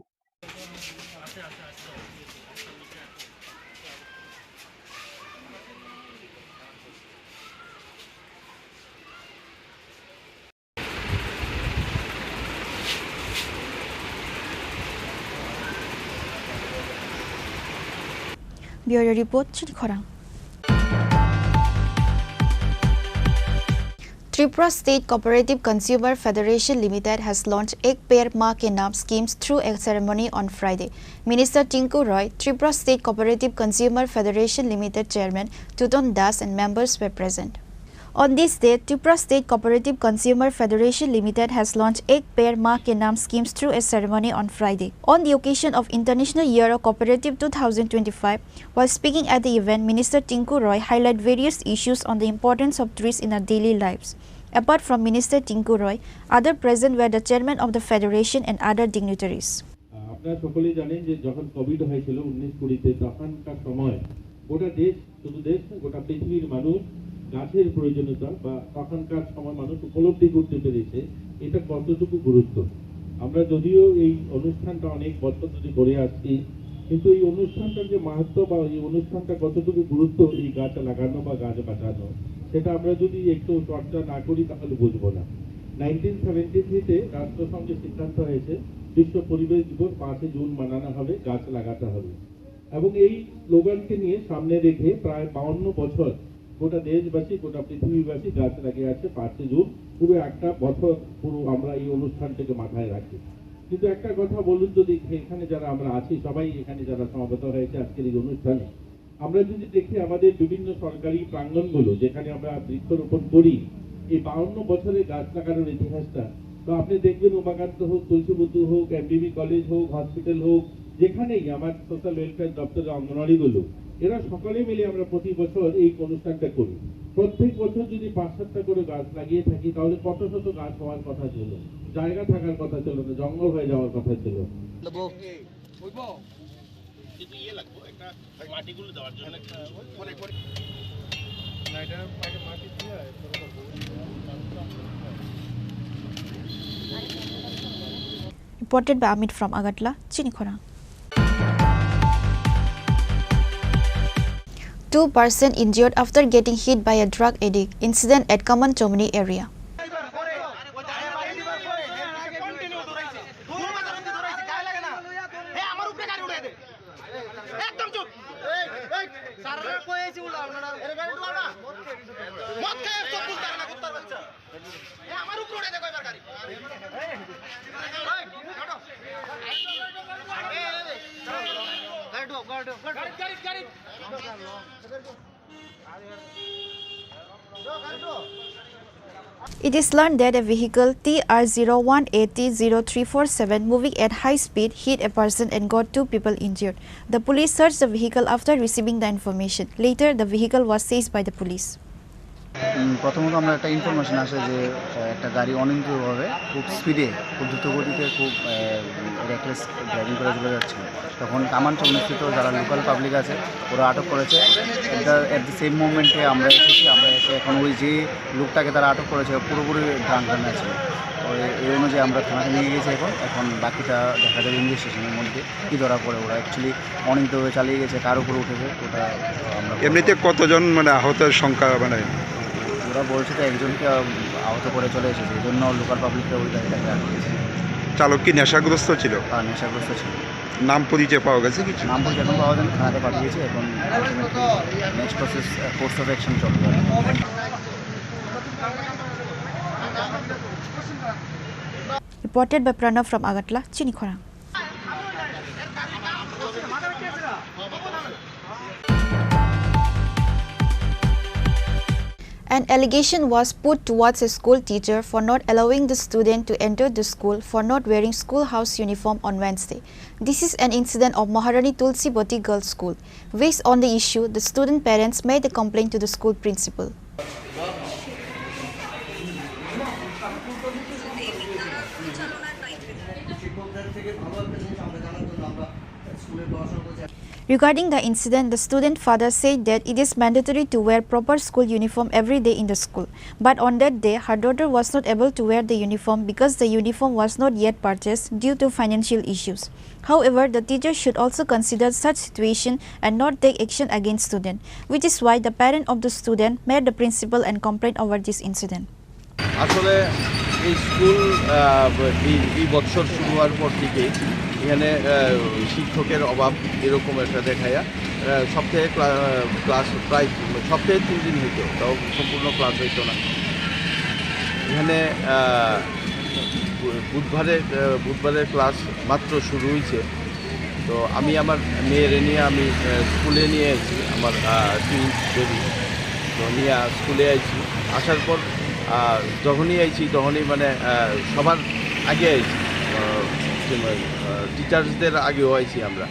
Bureau Report, Chini Khorang. Tripura State Cooperative Consumer Federation Limited has launched Ek Ped Maa Ke Naam schemes through a ceremony on Friday. Minister Tinku Roy, Tripura State Cooperative Consumer Federation Limited Chairman Tuton Das and members were present. On this day, Tripura State Cooperative Consumer Federation Limited has launched Ek Ped Maa Ke Naam schemes through a ceremony on Friday. On the occasion of International Year of Cooperative two thousand twenty-five, while speaking at the event, Minister Tinku Roy highlighted various issues on the importance of trees in our daily lives. Apart from Minister Tinku Roy, other present were the chairman of the federation and other dignitaries. আহ, আপনারা সকলেই জানেন যে যখন কোভিড হয়েছিল উনিশ কুড়িতে, তখনকার সময় গোটা দেশ, শুধু দেশ নয়, গোটা পৃথিবীর মানুষ গাছের প্রয়োজনীয়তা বা তখনকার সময় মানুষ উপলব্ধি করতে পেরেছে এটা কতটুকু গুরুত্ব। আমরা যদিও এই অনুষ্ঠানটা অনেক বছর ধরে করে আসছি, কিন্তু এই অনুষ্ঠানটার যে মাহাত্ম্য বা এই অনুষ্ঠানটা কতটুকু গুরুত্ব, এই গাছ লাগানো বা গাছ বাঁচানো, সেটা আমরা যদি একটু চর্চা না করি তাহলে বুঝবো না। নাইনটিন সেভেন্টি থ্রিতে রাষ্ট্রসংঘের সিদ্ধান্ত হয়েছে বিশ্ব পরিবেশ দিবস পাঁচই জুন মানানো হবে, গাছ লাগাতে হবে। এবং এই স্লোগানকে নিয়ে সামনে রেখে প্রায় বাউান্ন বছর গোটা দেশবাসী, গোটা পৃথিবীবাসী গাছ লাগিয়ে আছে পাঁচই জুন। পুরো একটা বছর পুরো আমরা এই অনুষ্ঠানটাকে মাথায় রাখি। কিন্তু একটা কথা বলুন তো দেখি, এখানে যারা আমরা আছি, সবাই এখানে যারা সমবেত হয়েছে আজকের এই অনুষ্ঠানে, আমরা যদি দেখি আমাদের বিভিন্ন সরকারি প্রাঙ্গণগুলো যেখানে আমরা বৃক্ষরোপণ করি, এই বাউান্ন বছরের গাছ লাগানোর ইতিহাসটা তো আপনি দেখবেন, উমাকান্ত হোক, তুলসীবুদ্ধ হোক, এমবিবি কলেজ হোক, হসপিটাল হোক, যেখানেই আমার সোশ্যাল ওয়েলফেয়ার দপ্তরের অঙ্গনওয়াড়িগুলো, এরা সকলে মিলে আমরা প্রতি বছর এই অনুষ্ঠানটা করি। প্রত্যেক বছর যদি পাঁচ সাতটা করে গাছ লাগিয়ে থাকি, তাহলে কত শত গাছ হওয়ার কথা ছিল, জায়গা থাকার কথা ছিল না, জঙ্গল হয়ে যাওয়ার কথা ছিল। Reported by Amit from Agartala, Chinikhora. Two persons injured after getting hit by a drug addict. Incident at Kaman Chomni area. একদম চুপ। এই, এই, স্যাররা কই আছি উল্টা আপনারা? এর গাড়ি ঢুকাও না। মদ খেয়ে চোখ খুলতে পারে না, কুত্তার বাচ্চা। এ, আমার উপরে উঠে দেখো এবার গাড়ি। এই, হাঁটো। এই, এই, এই, গাড়ি ঢুকাও, গাড়ি ঢুকাও, গাড়ি ঢুকাও। গাড়ি, গাড়ি, গাড়ি। It is learned that a vehicle T R zero one A T zero three four seven moving at high speed hit a person and got two people injured. The police searched the vehicle after receiving the information. Later, the vehicle was seized by the police. উম, প্রথমত আমরা একটা ইনফরমেশন আসে যে, আহ, একটা গাড়ি অনিয়ন্ত্রিতভাবে খুব স্পিডে, খুব দ্রুত গতিতে, খুব, আহ, রেকলেস ড্রাইভিং করে চলে যাচ্ছিল। তখন কামান চৌমুহনীস্থিত যারা লোকাল পাবলিক আছে, ওরা আটক করেছে। At the, at the same মোমেন্টে আমরা এসেছি, আমরা এসে এখন ওই যে লোকটাকে তারা আটক করেছে, পুরোপুরি ড্রাঙ্ক অ্যান্ড ছিল। ওই, এই অনুযায়ী আমরা থানাতে নিয়ে গেছি এখন। এখন বাকিটা দেখা যাবে ইনভেস্টিগেশনের মধ্যে কী ধরা পড়ে। ওরা অ্যাকচুয়ালি অনিয়ন্ত্রিতভাবে চালিয়ে গেছে, কার উপরে উঠেছে, ওটা আমরা এমনিতে কতজন, মানে, আহতের সংখ্যা, মানে? ওরা বলছে তো একজনকে, আহ, আহত করে চলে এসেছে, এই জন্য লোকাল পাবলিকরা ওই গাড়িটাকে আটকেছে। চালক কি নেশাগ্রস্ত ছিল? হ্যাঁ, নেশাগ্রস্ত ছিল। নাম পরিচয় পাওয়া গেছে কিছু? নাম পরিচয় এখন পাওয়া যায়নি, থানাতে পাঠিয়েছে। এখন next process, course of action চলবে। Reported by Pranav from Agartala, Chinikhora. An allegation was put towards a school teacher for not allowing the student to enter the school for not wearing schoolhouse uniform on Wednesday. This is an incident of Maharani Tulsibati Girls School. Based on the issue, the student parents made a complaint to the school principal. Regarding the incident, the student father said that it is mandatory to wear proper school uniform every day in the school. But on that day, her daughter was not able to wear the uniform because the uniform was not yet purchased due to financial issues. However, the teacher should also consider such situation and not take action against student, which is why the parent of the student made the principal and complained over this incident. আসলে এই স্কুল, আহ, এই, এই বছর শুরু হওয়ার পর থেকে এখানে, আহ, শিক্ষকের অভাব এরকম একটা দেখায়া, আহ, সপ্তাহে ক্লা-, ক্লাস প্রায় সপ্তাহে তিন দিন হইতো, তাও সম্পূর্ণ ক্লাস হইতো না। এখানে, আহ, বু-, বুধবারে, আহ, বুধবারে ক্লাস মাত্র শুরু হইছে। তো আমি আমার মেয়েরে নিয়ে আমি, আহ, স্কুলে নিয়ে আইছি আমার, আহ, টুইন্স বেবি। তো নিয়ে স্কুলে আইছি। আসার পর, আহ, যখনই আইছি তখনই মানে, আহ, সবার আগে আইছি। আহ, কি বলে, আহ, টিচার্সদের আগেও আইছি আমরা।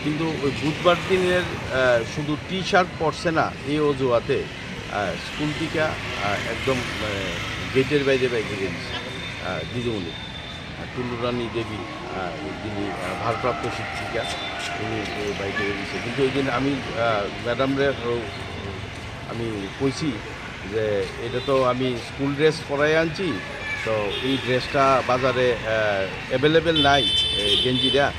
কিন্তু ওই বুধবার দিনের, আহ, শুধু টি শার্ট পরছে না, এই অজুহাতে, আহ, স্কুল থেকে, আহ, একদম, আহ, গেটের বাইরে বাইরে গেছে, আহ, দিদিমণি। আহ, টুলু রানী দেবী, আহ, যিনি, আহ, ভারপ্রাপ্ত শিক্ষিকা, উনি, এ, বাইরে গেছে। কিন্তু ওই দিন আমি, আহ, ম্যাডামরে, ও, আমি কইছি যে এটা তো আমি স্কুল ড্রেস পরাই আনছি, তো এই ড্রেসটা বাজারে, আহ, অ্যাভেলেবেল নাই, এই গেঞ্জিটা। আহ,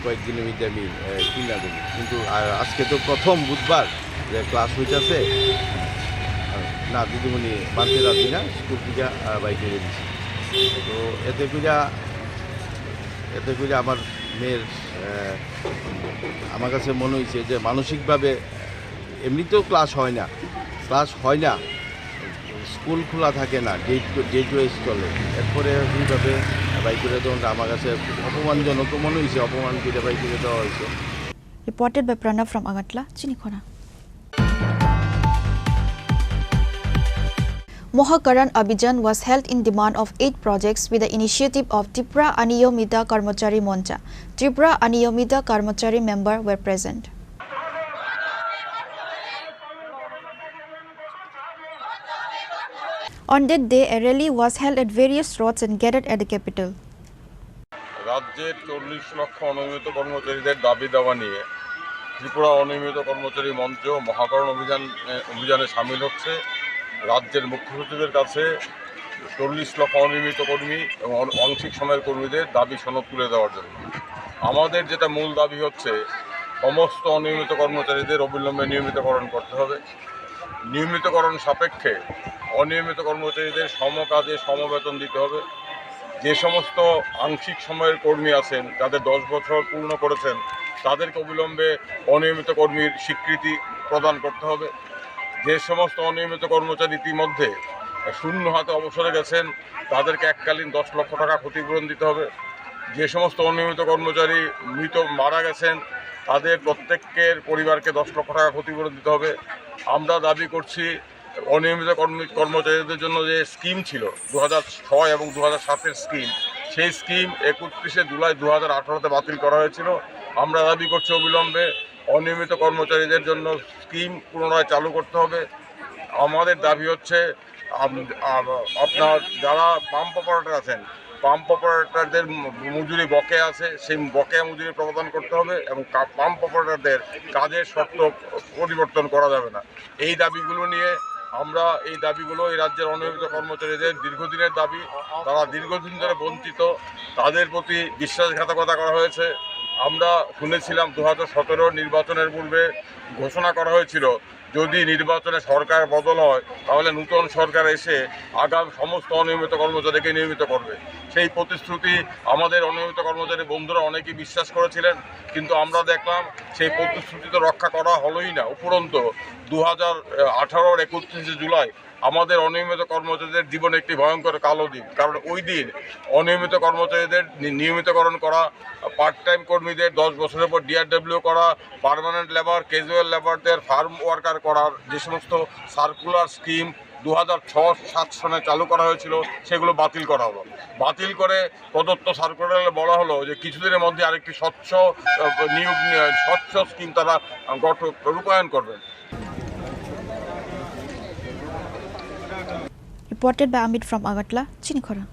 কয়েকদিনের মধ্যে আমি, আহ, কিনা দেবো। কিন্তু, আহ, আজকে তো প্রথম বুধবার যে ক্লাস হইতাছে। আহ, না, দিদিমণি মানতে রাজি না, স্কুল থেকে, আহ, বাইক এনে দিছি। তো এতে কইরা, এতে কইরা আমার মেয়ের, আহ, আমার কাছে মনে হইছে যে মানসিকভাবে এমনিতেও ক্লাস হয় না, ক্লাস হয় না, স্কুল খোলা থাকে না, ডে টু, ডে টু এস চলে। এরপরে এইভাবে বাইক করে দেওয়াটা আমার কাছে খুব অপমানজনক মনে হয়েছে, অপমান করে বাইক করে দেওয়া হয়েছে। Reported by Pranav from Agartala, Chinikhona. Mohakaran Abhijan was held in demand of eight projects with the initiative of Tripura Aniyomita Karmachari Moncha. Tripura Aniyomita Karmachari member were present. On that day, a rally was held at various roads and gathered at the capital. রাজ্যের চল্লিশ লক্ষ অনিয়মিত কর্মচারীদের দাবি দাওয়া নিয়ে ত্রিপুরা অনিয়মিত কর্মচারী মঞ্চ মহাকরণ অভিযান, এ, অভিযানে সামিল হচ্ছে। রাজ্যের মুখ্য সচিবের কাছে চল্লিশ লক্ষ অনিয়মিত কর্মী এবং অন-, আংশিক সময়ের কর্মীদের দাবি সনদ তুলে দেওয়ার জন্য। আমাদের যেটা মূল দাবি হচ্ছে, সমস্ত অনিয়মিত কর্মচারীদের অবিলম্বে নিয়মিতকরণ করতে হবে। নিয়মিতকরণ সাপেক্ষে অনিয়মিত কর্মচারীদের সমকাজে সমবেতন দিতে হবে। যে সমস্ত আংশিক সময়ের কর্মী আছেন, যাদের দশ বছর পূর্ণ করেছেন, তাদেরকে অবিলম্বে অনিয়মিত কর্মীর স্বীকৃতি প্রদান করতে হবে। যে সমস্ত অনিয়মিত কর্মচারী ইতিমধ্যে শূন্য হাতে অবসরে গেছেন, তাদেরকে এককালীন দশ লক্ষ টাকা ক্ষতিপূরণ দিতে হবে। যে সমস্ত অনিয়মিত কর্মচারী মৃত মারা গেছেন, তাদের প্রত্যেকের পরিবারকে দশ লক্ষ টাকা ক্ষতিপূরণ দিতে হবে। আমরা দাবি করছি, অনিয়মিত কর্মী-, কর্মচারীদের জন্য যে স্কিম ছিল দু হাজার ছয় এবং দু হাজার সাতের স্কিম, সেই স্কিম একত্রিশে জুলাই দু হাজার আঠারোতে বাতিল করা হয়েছিল। আমরা দাবি করছি, অবিলম্বে অনিয়মিত কর্মচারীদের জন্য স্কিম পুনরায় চালু করতে হবে। আমাদের দাবি হচ্ছে, আম-, আম-, আপনার যারা পাম্প অপারেটর আছেন, পাম্প অপারেটরদের ম-, মজুরি বকেয়া আছে, সেই বকেয়া মজুরি প্রদান করতে হবে এবং কা-, পাম্প অপারেটরদের কাজের শর্ত পরিবর্তন করা যাবে না। এই দাবিগুলো নিয়ে আমরা, এই দাবিগুলো এই রাজ্যের অনিয়মিত কর্মচারীদের দীর্ঘদিনের দাবি। তারা দীর্ঘদিন ধরে বঞ্চিত, তাদের প্রতি বিশ্বাসঘাতকতা করা হয়েছে। আমরা শুনেছিলাম দু হাজার সতেরো নির্বাচনের পূর্বে ঘোষণা করা হয়েছিল, যদি নির্বাচনে সরকার বদল হয়, তাহলে নতুন সরকার এসে আগাম সমস্ত অনিয়মিত কর্মচারীকে নিয়মিত করবে। সেই প্রতিশ্রুতি আমাদের অনিয়মিত কর্মচারী বন্ধুরা অনেকেই বিশ্বাস করেছিলেন, কিন্তু আমরা দেখলাম সেই প্রতিশ্রুতি তো রক্ষা করা হলোই না। উপরন্ত দু হাজার আঠারোর একত্রিশে জুলাই আমাদের অনিয়মিত কর্মচারীদের জীবনে একটি ভয়ঙ্কর কালো দিন, কারণ ওই দিন অনিয়মিত কর্মচারীদের নি-, নিয়মিতকরণ করা, পার্ট টাইম কর্মীদের দশ বছরের পর ডিআরডব্লিউ করা, পার্মানেন্ট লেবার, ক্যাজুয়াল লেবারদের ফার্ম ওয়ার্কার করার যে সমস্ত সার্কুলার স্কিম দু হাজার ছয় সাত সনে চালু করা হয়েছিল, সেগুলো বাতিল করা হলো। বাতিল করে প্রদত্ত সার্কুলারে বলা হলো যে কিছুদিনের মধ্যে আরেকটি স্বচ্ছ, আহ, নিয়োগ, আহ, স্বচ্ছ স্কিম তারা, আহ, গঠন, রূপায়ণ করবেন। Reported by Amit from Agartala, Chini Khorang.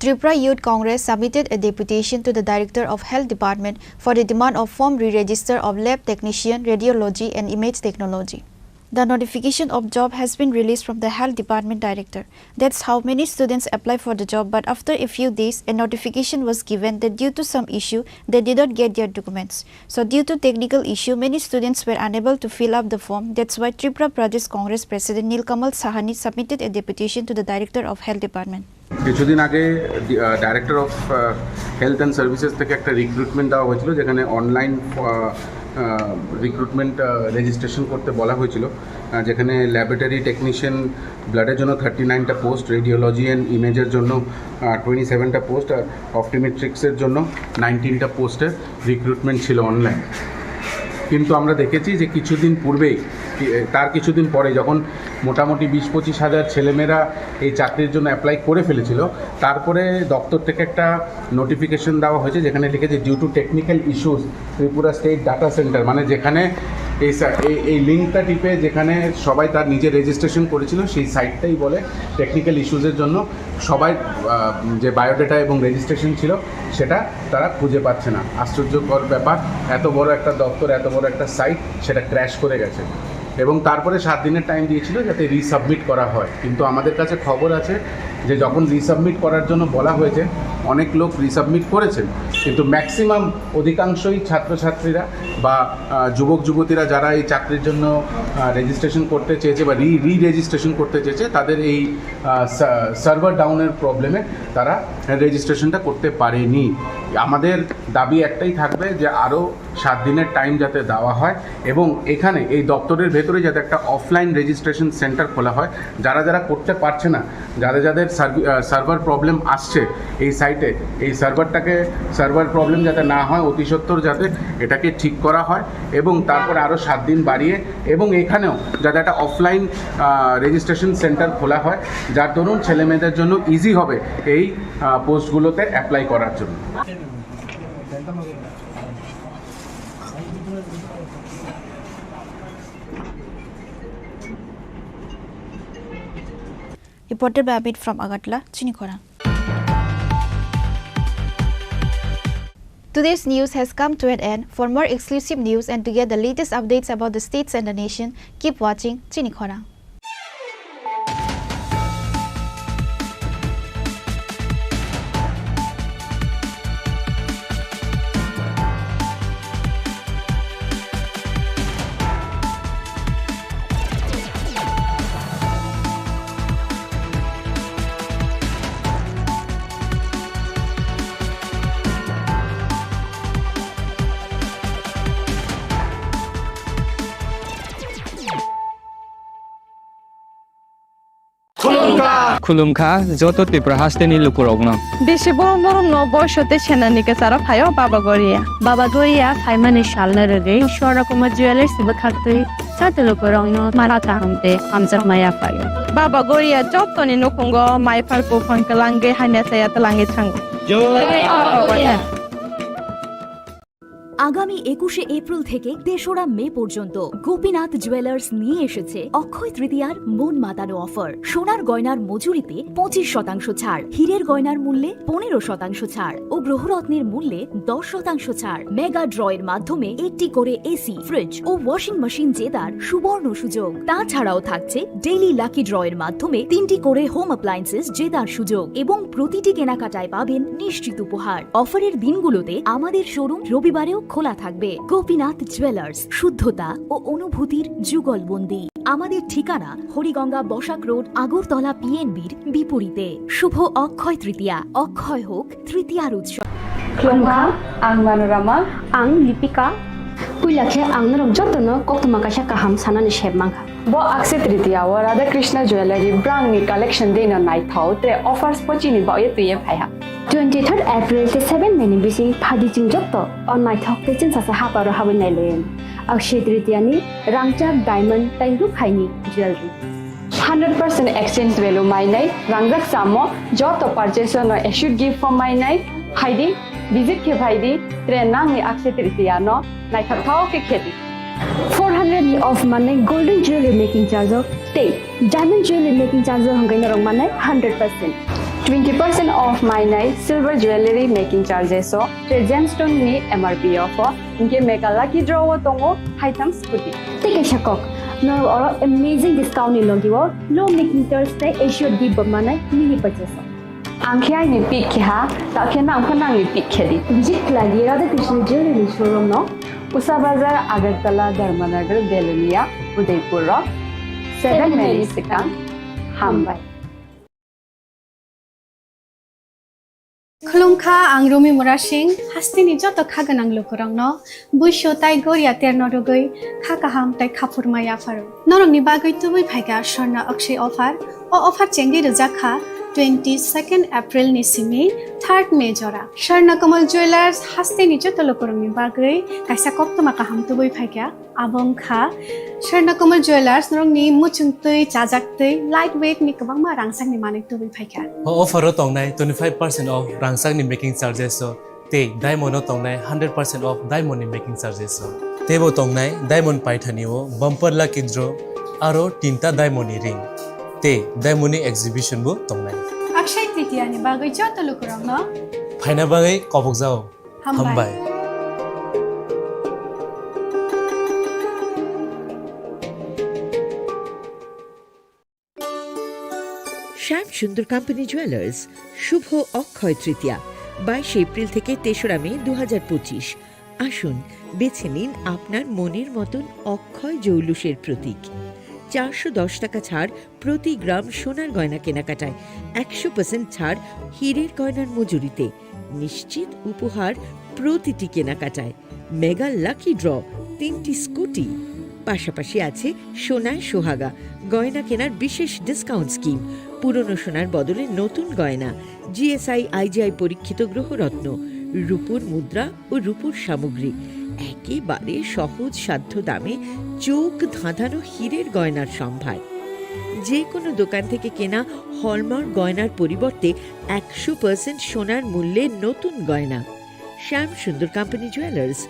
Tripura Youth Congress submitted a deputation to the Director of Health Department for the demand of form re-register of lab technician, radiology and image technology. The notification of job has been released from the Health Department Director. That's how many students apply for the job, but after a few days, a notification was given that due to some issue, they did not get their documents. So, due to technical issue, many students were unable to fill up the form. That's why Tripura Pradesh Congress President Nilkamal Sahani submitted a deputation to the Director of Health Department. কিছুদিন আগে, ah, director of, ah, health and services থেকে একটা recruitment দেওয়া হয়েছিল, যেখানে online, ah, ah, recruitment, ah, registration করতে বলা হয়েছিল, আহ, যেখানে ল্যাবরেটরি টেকনিশিয়ান ব্লাডের জন্য থার্টি নাইনটা পোস্ট, রেডিওলজি অ্যান্ড ইমেজের জন্য, আহ, টোয়েন্টি সেভেনটা পোস্ট, আর অপটোমেট্রিক্সের জন্য নাইনটিনটা পোস্টের রিক্রুটমেন্ট ছিল অনলাইন। কিন্তু আমরা দেখেছি যে কিছুদিন পূর্বেই, কি-, তার কিছুদিন পরে যখন মোটামুটি বিশ পঁচিশ হাজার ছেলেমেয়েরা এই চাকরির জন্য অ্যাপ্লাই করে ফেলেছিল, তারপরে দপ্তর থেকে একটা নোটিফিকেশন দেওয়া হয়েছে, যেখানে লিখেছে, "Due to technical issues, Tripura State Data Center", মানে যেখানে এই সা-, এই, এই লিঙ্কটা টিপে যেখানে সবাই তার নিজের রেজিস্ট্রেশন করেছিল, সেই সাইটটাই বলে টেকনিক্যাল ইস্যুজের জন্য সবাই, আহ, যে বায়োডাটা এবং রেজিস্ট্রেশন ছিল, সেটা তারা খুঁজে পাচ্ছে না। আশ্চর্যকর ব্যাপার, এত বড় একটা দপ্তর, এত বড় একটা সাইট, সেটা ক্র্যাশ করে গেছে। এবং তারপরে সাত দিনের টাইম দিয়েছিল যাতে রিসাবমিট করা হয়, কিন্তু আমাদের কাছে খবর আছে যে যখন রিসাবমিট করার জন্য বলা হয়েছে, অনেক লোক রিসাবমিট করেছেন, কিন্তু ম্যাক্সিমাম, অধিকাংশই ছাত্রছাত্রীরা বা, আহ, যুবক যুবতীরা যারা এই চাকরির জন্য, আহ, রেজিস্ট্রেশন করতে চেয়েছে বা রি-, রি রেজিস্ট্রেশন করতে চেয়েছে, তাদের এই, আহ, সা-, সার্ভার ডাউনের প্রবলেমে তারা রেজিস্ট্রেশনটা করতে পারেনি। আমাদের দাবি একটাই থাকবে যে আরও সাত দিনের টাইম যাতে দেওয়া হয় এবং এখানে এই দপ্তরের ভেতরে যাতে একটা অফলাইন রেজিস্ট্রেশন সেন্টার খোলা হয়। যারা যারা করতে পারছে না, যাদের যাদের সার্ভার প্রবলেম আসছে এই সাইটে, এই সার্ভারটাকে, সার্ভার প্রবলেম যাতে না হয়, অতি সত্বর যাতে এটাকে ঠিক করা হয় এবং তারপরে আরও সাত দিন বাড়িয়ে এবং এখানেও যাতে একটা অফলাইন রেজিস্ট্রেশন সেন্টার খোলা হয়, যার দরুন ছেলেমেয়েদের জন্য ইজি হবে এই পোস্টগুলোতে অ্যাপ্লাই করার জন্য। Reported by Amit from Agartala, Chini Khorang. Today's news has come to an end. For more exclusive news and to get the latest updates about the states and the nation, keep watching Chini Khorang. Khulumkha joto Tripura hasteni lukurokno. Bisi borom borom no boiso tei senani kwcharo phaio Baba Goria. Baba Goria phaimani salno rwgwi Swarna Kumar Jewellers bwkhaktwi joto lukurokno mara kaham tei hamjakma yaphaio. Baba Goria jotoni nukhungo maiphar buphang kwlangwi hamya chaya twlangwi thango. Jai Baba Goria. আগামী একুশে এপ্রিল থেকে তেসরা মে পর্যন্ত গোপীনাথ জুয়েলার্স নিয়ে এসেছে অক্ষয় তৃতীয়ার মন মাতানো অফার। সোনার গয়নার মজুরিতে পঁচিশ শতাংশ ছাড়, হীরের গয়নার মূল্যে পনেরো শতাংশ ছাড় ও গ্রহরত্নের মূল্যে দশ শতাংশ ছাড়। মেগা ড্রয়ের মাধ্যমে একটি করে এসি, ফ্রিজ ও ওয়াশিং মেশিন জেতার সুবর্ণ সুযোগ। তাছাড়াও থাকছে ডেইলি লাকি ড্রয়ের মাধ্যমে তিনটি করে হোম অ্যাপ্লায়েন্সেস জেতার সুযোগ এবং প্রতিটি কেনাকাটায় পাবেন নিশ্চিত উপহার। অফারের দিনগুলোতে আমাদের শোরুম রবিবারেও খোলা থাকবে। গোপীনাথ জুয়েলার্স, শুদ্ধতা ও অনুভূতির যুগলবন্দি। আমাদের ঠিকানা হরিগঙ্গা বসাক রোড, আগরতলা পিএনবির বিপরীতে। শুভ অক্ষয় তৃতীয়া, অক্ষয় হোক তৃতীয়ার উৎসব। Khulumkha, ang Manorama. Ang Lipika. Puila khe ang norok jotono koktwma kaisa kaham sanani sep mankha. Bo Akshaya Tritiya o Radha Krishna Jewellery brangni collection deino naithok tre offers pochini baoye twiye phaiha. Twenty third April tei seven May ni bising phaidi chwng joto o naithok tei chwngsacha haparo habwi nailaiwi. Akshaya Tritiya ni rangchak diamond tei rukhaini jewellery. Hundred percent exchange value mainai, rangjak chamo joto purchase no assured gift form mainai, phaidi, visit khe phaidi, tre nangni Akshaya Tritiya no naithok thao khe khedi. Four hundred ni off manai golden jewelry making charge o tei diamond jewelry making charge o hwnkhe norok manai hundred percent. Twenty percent off mainai silver jewelry making charges o tre gemstone ni M R P o pho. Hinkhe mega lucky draw o tongo haitham scooty. Tei kaisa kok, norok oro amazing discount ni logi o low making charge tei assured gift bo manai mini purchase o. Ang khe aini pick khe ha, ta khe nang pho nangni pick khe di. Visit khlai di Radha Krishna Jewelry ni showroom no. Usa Bazar, Agartala, Dharmanagar, Belonia, Udaipur rok. Seven May ni swkang. Hambai. Khulumkha, ang Rumi Murasing, hasteni joto kha gwnang lukurokno buisu tai goria terno rwgwi kha kaham tai khaphurma yapharo. Norokni bagwi tubui phaikha Swarna Akshay offer. O offer chengwi rwjak kha twenty second April ni simi third May jora. Swarna Kamal Jewellers hasteni joto lukurokni bagwi kaisa koktwma kaham tubui phaikha. Abo wngkha Swarna Kamal Jewellers, norokni muchungtwi, chajaktwi, light weight ni kwbangma rangchakni manwi tubui phaikha. O offer o tongnai twenty five percent off rangchakni making charges o tei diamond o tongnai hundred percent off diamond ni making charges o. Teibo tongnai diamond paithani o bumper lucky draw aro tinta diamond ni ring tei diamond ni exhibition bo tongnai. Akshay Tritiya ni bagwi joto lukurokno phaina bagwi kobokjao. Hambai. Hambai. Shyam Sundar Company Jewelers, শুভ অক্ষয় তৃতীয়া, বাইশে এপ্রিল থেকে তেসরা মে দু হাজার পঁচিশ। আসুন, বেছে নিন আপনার মনের মতন অক্ষয় জৌলুসের প্রতীক। চারশো দশ টাকা ছাড় প্রতি গ্রাম সোনার গয়না কেনাকাটায়, একশো পার্সেন্ট ছাড় হীরের গয়নার মজুরিতে, নিশ্চিত উপহার প্রতিটি কেনাকাটায়, মেগা লাকি ড্র, তিনটি স্কুটি, পাশাপাশি আছে সোনায় সোহাগা গয়না কেনার বিশেষ ডিসকাউন্ট স্কিম। পুরনো সোনার বদলে নতুন গয়না, জিএসআই আইজিআই পরীক্ষিত গ্রহরত্ন, রূপোর মুদ্রা ও রূপোর সামগ্রী, একেবারে সহজ সাধ্য দামে চোখ ধাঁধানো হীরের গয়নার সম্ভার। যে কোনো দোকান থেকে কেনা হলমার্ক গয়নার পরিবর্তে একশো পার্সেন্ট সোনার মূল্যে নতুন গয়না। শ্যাম সুন্দর কোম্পানি জুয়েলার্স,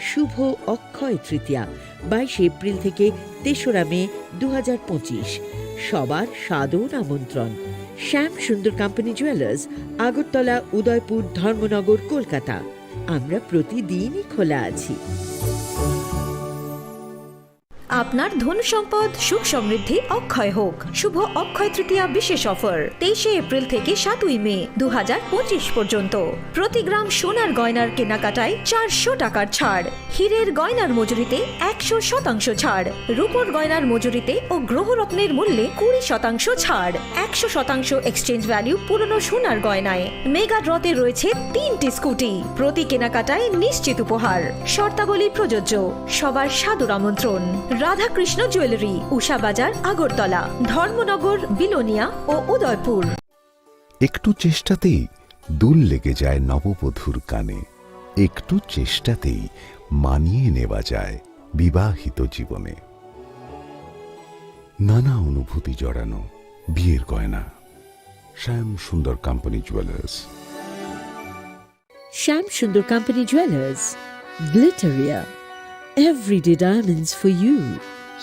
শুভ অক্ষয় তৃতীয়া, বাইশে এপ্রিল থেকে তেসরা মে দু হাজার পঁচিশ। সবার সাদর আমন্ত্রণ। শ্যাম সুন্দর কোম্পানি জুয়েলার্স, আগরতলা, উদয়পুর, ধর্মনগর, কলকাতা। আমরা প্রতিদিনই খোলা আছি। আপনার ধন সম্পদ সুখ সমৃদ্ধি অক্ষয় হোক। শুভ অক্ষয় তৃতীয়া বিশেষ অফার, তেইশে এপ্রিল থেকে সাতই মে দু হাজার পঁচিশ পর্যন্ত। প্রতি গ্রাম সোনার গয়নার কেনাকাটায় চারশো টাকার ছাড়, হীরের গয়নার মজুরিতে একশো শতাংশ ছাড়, রূপোর গয়নার মজুরিতে ও গ্রহরত্নের মূল্যে কুড়ি শতাংশ ছাড়, একশো শতাংশ এক্সচেঞ্জ ভ্যালু পুরনো সোনার গয়নায়। মেগা ড্রতে রয়েছে তিনটি স্কুটি, প্রতি কেনাকাটায় নিশ্চিত উপহার। শর্তাবলী প্রযোজ্য। সবার সাদর আমন্ত্রণ। রাধাকৃষ্ণ জুয়েলারি, উষা বাজার, আগরতলা, ধর্মনগর, বিলোনিয়া ও উদয়পুর। একটু চেষ্টাতেই দুল লেগে যায় নববধূর কানে। একটু চেষ্টাতেই মানিয়ে নেওয়া যায় বিবাহিত জীবনে। নানা অনুভূতি জড়ানো বিয়ের গয়না। শ্যাম Sundar company jewellers. Shyam Sundar company jewellers, Glitteria, everyday diamonds for you.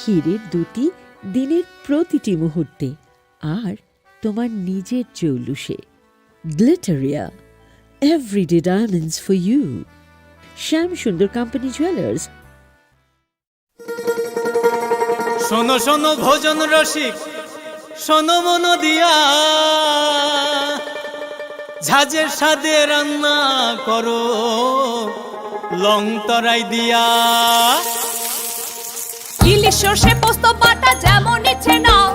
হীরের দ্যুতি দিনের প্রতিটি মুহূর্তে, আর তোমার নিজের জৌলুসে। Glitteria, everyday diamonds for you. Shyam Sundar company jewellers. শোনো শোনো ভোজন রসিক, শোনো মন দিয়া, ঝাঁঝের স্বাদে রান্না করো লং তরাই দিয়া। ইলিশ সর্ষে পোস্ত বাটা যেমন ইচ্ছে নাও,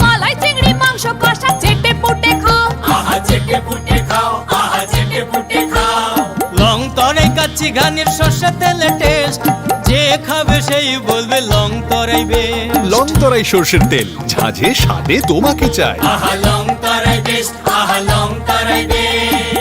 মালাই চিংড়ি মাংস কষা চেটে পুটে খাও। আহা চেটে পুটে খাও, আহা চেটে পুটে খাও। লং তরাই কাচ্চি ঘানির সর্ষে তেলে টেস্ট, যে খাবে সেই বলবে লং তরাই বেস্ট। লং তরাই সর্ষের তেল, ঝাঁঝে স্বাদে তোমাকে চাই। আহা লং তরাই বেস্ট, আহা লং তরাই best.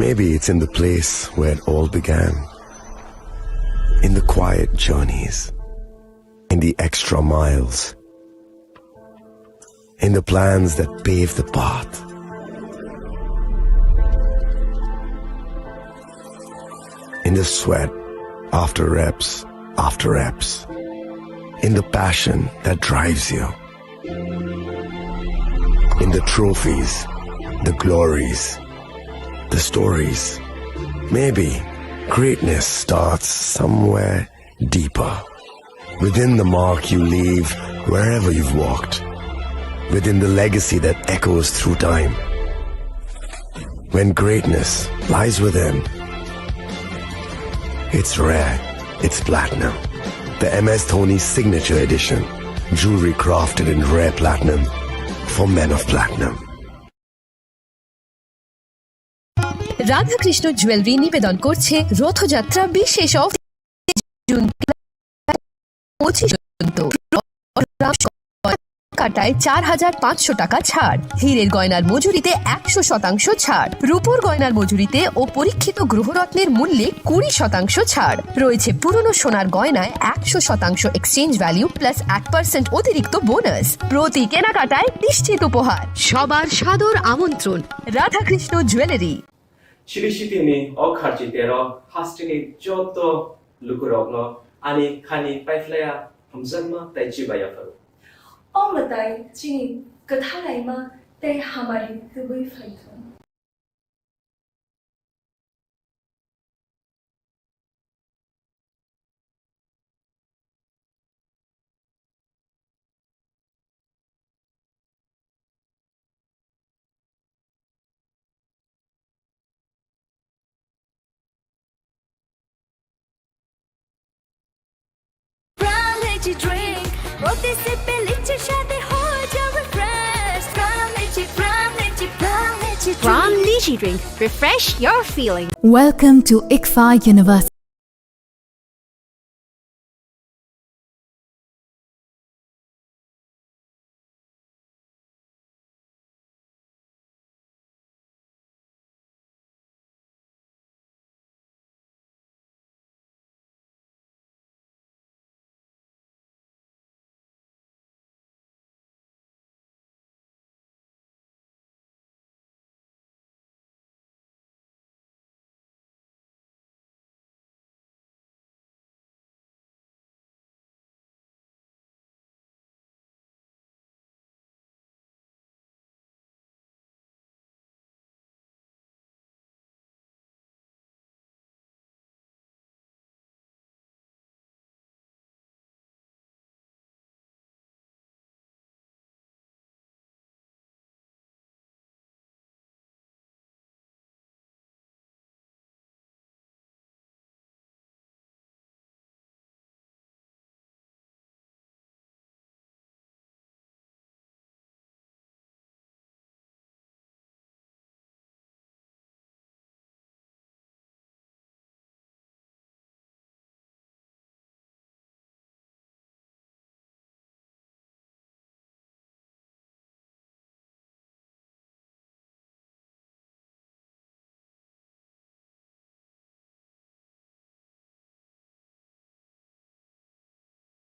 Maybe it's in the place where it all began. In the quiet journeys, in the extra miles, in the plans that pave the path, in the sweat after reps after reps, in the passion that drives you, in the trophies, the glories, the stories. Maybe greatness starts somewhere deeper, within the mark you leave wherever you've walked, within the legacy that echoes through time. When greatness lies within, it's rare, it's platinum. The M S Dhoni Signature Edition, jewelry crafted in rare platinum for men of platinum. Radhakrishna jewellery নিবেদন করছে রথযাত্রা বিশেষ offer, June পঁচিশ পর্যন্ত। কাটায় চার হাজার পাঁচশো টাকা ছাড়, হীরের গয়নার মজুরিতে একশো শতাংশ ছাড়, রূপোর গয়নার মজুরিতে ও পরীক্ষিত গ্রহরত্নের মূল্যে কুড়ি শতাংশ ছাড়। রয়েছে পুরনো সোনার গয়নায় একশো শতাংশ এক্সচেঞ্জ ভ্যালু প্লাস এক পার্সেন্ট অতিরিক্ত বোনাস। প্রতি কেনাকাটায় নিশ্চিত উপহার। সবার সাদর আমন্ত্রণ। Radhakrishna jewellery. Chili City ni o kharchi tero hasteni joto lukurokno ani khani paiphlaiya hamjakma tei chibaiya phuru. O mwtai chini kwthalaima tei hamari tubui phai thung. Pran Lychee drink, প্রতি সিপে লিচির স্বাদে হয়ে যাও refresh। Pran Lychee, Pran Lychee, Pran Lychee drink। Pran Lychee drink, refresh your feeling। Welcome to ICFAR University.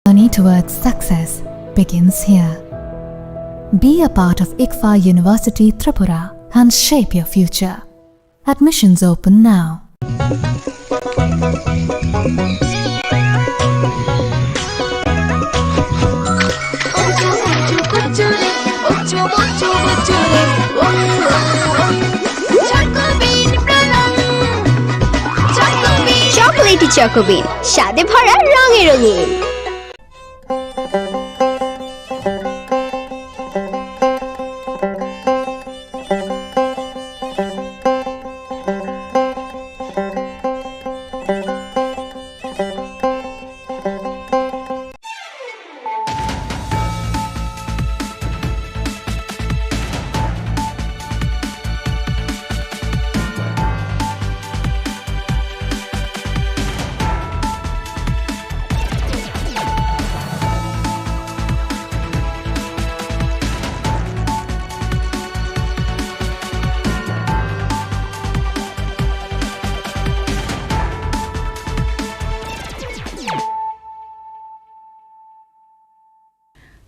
Journey towards success begins here. Be a part of ICFAR University Tripura and shape your future. Admissions open now. Chocolatey Choco Bean, স্বাদে ভরা রঙে রঙিন।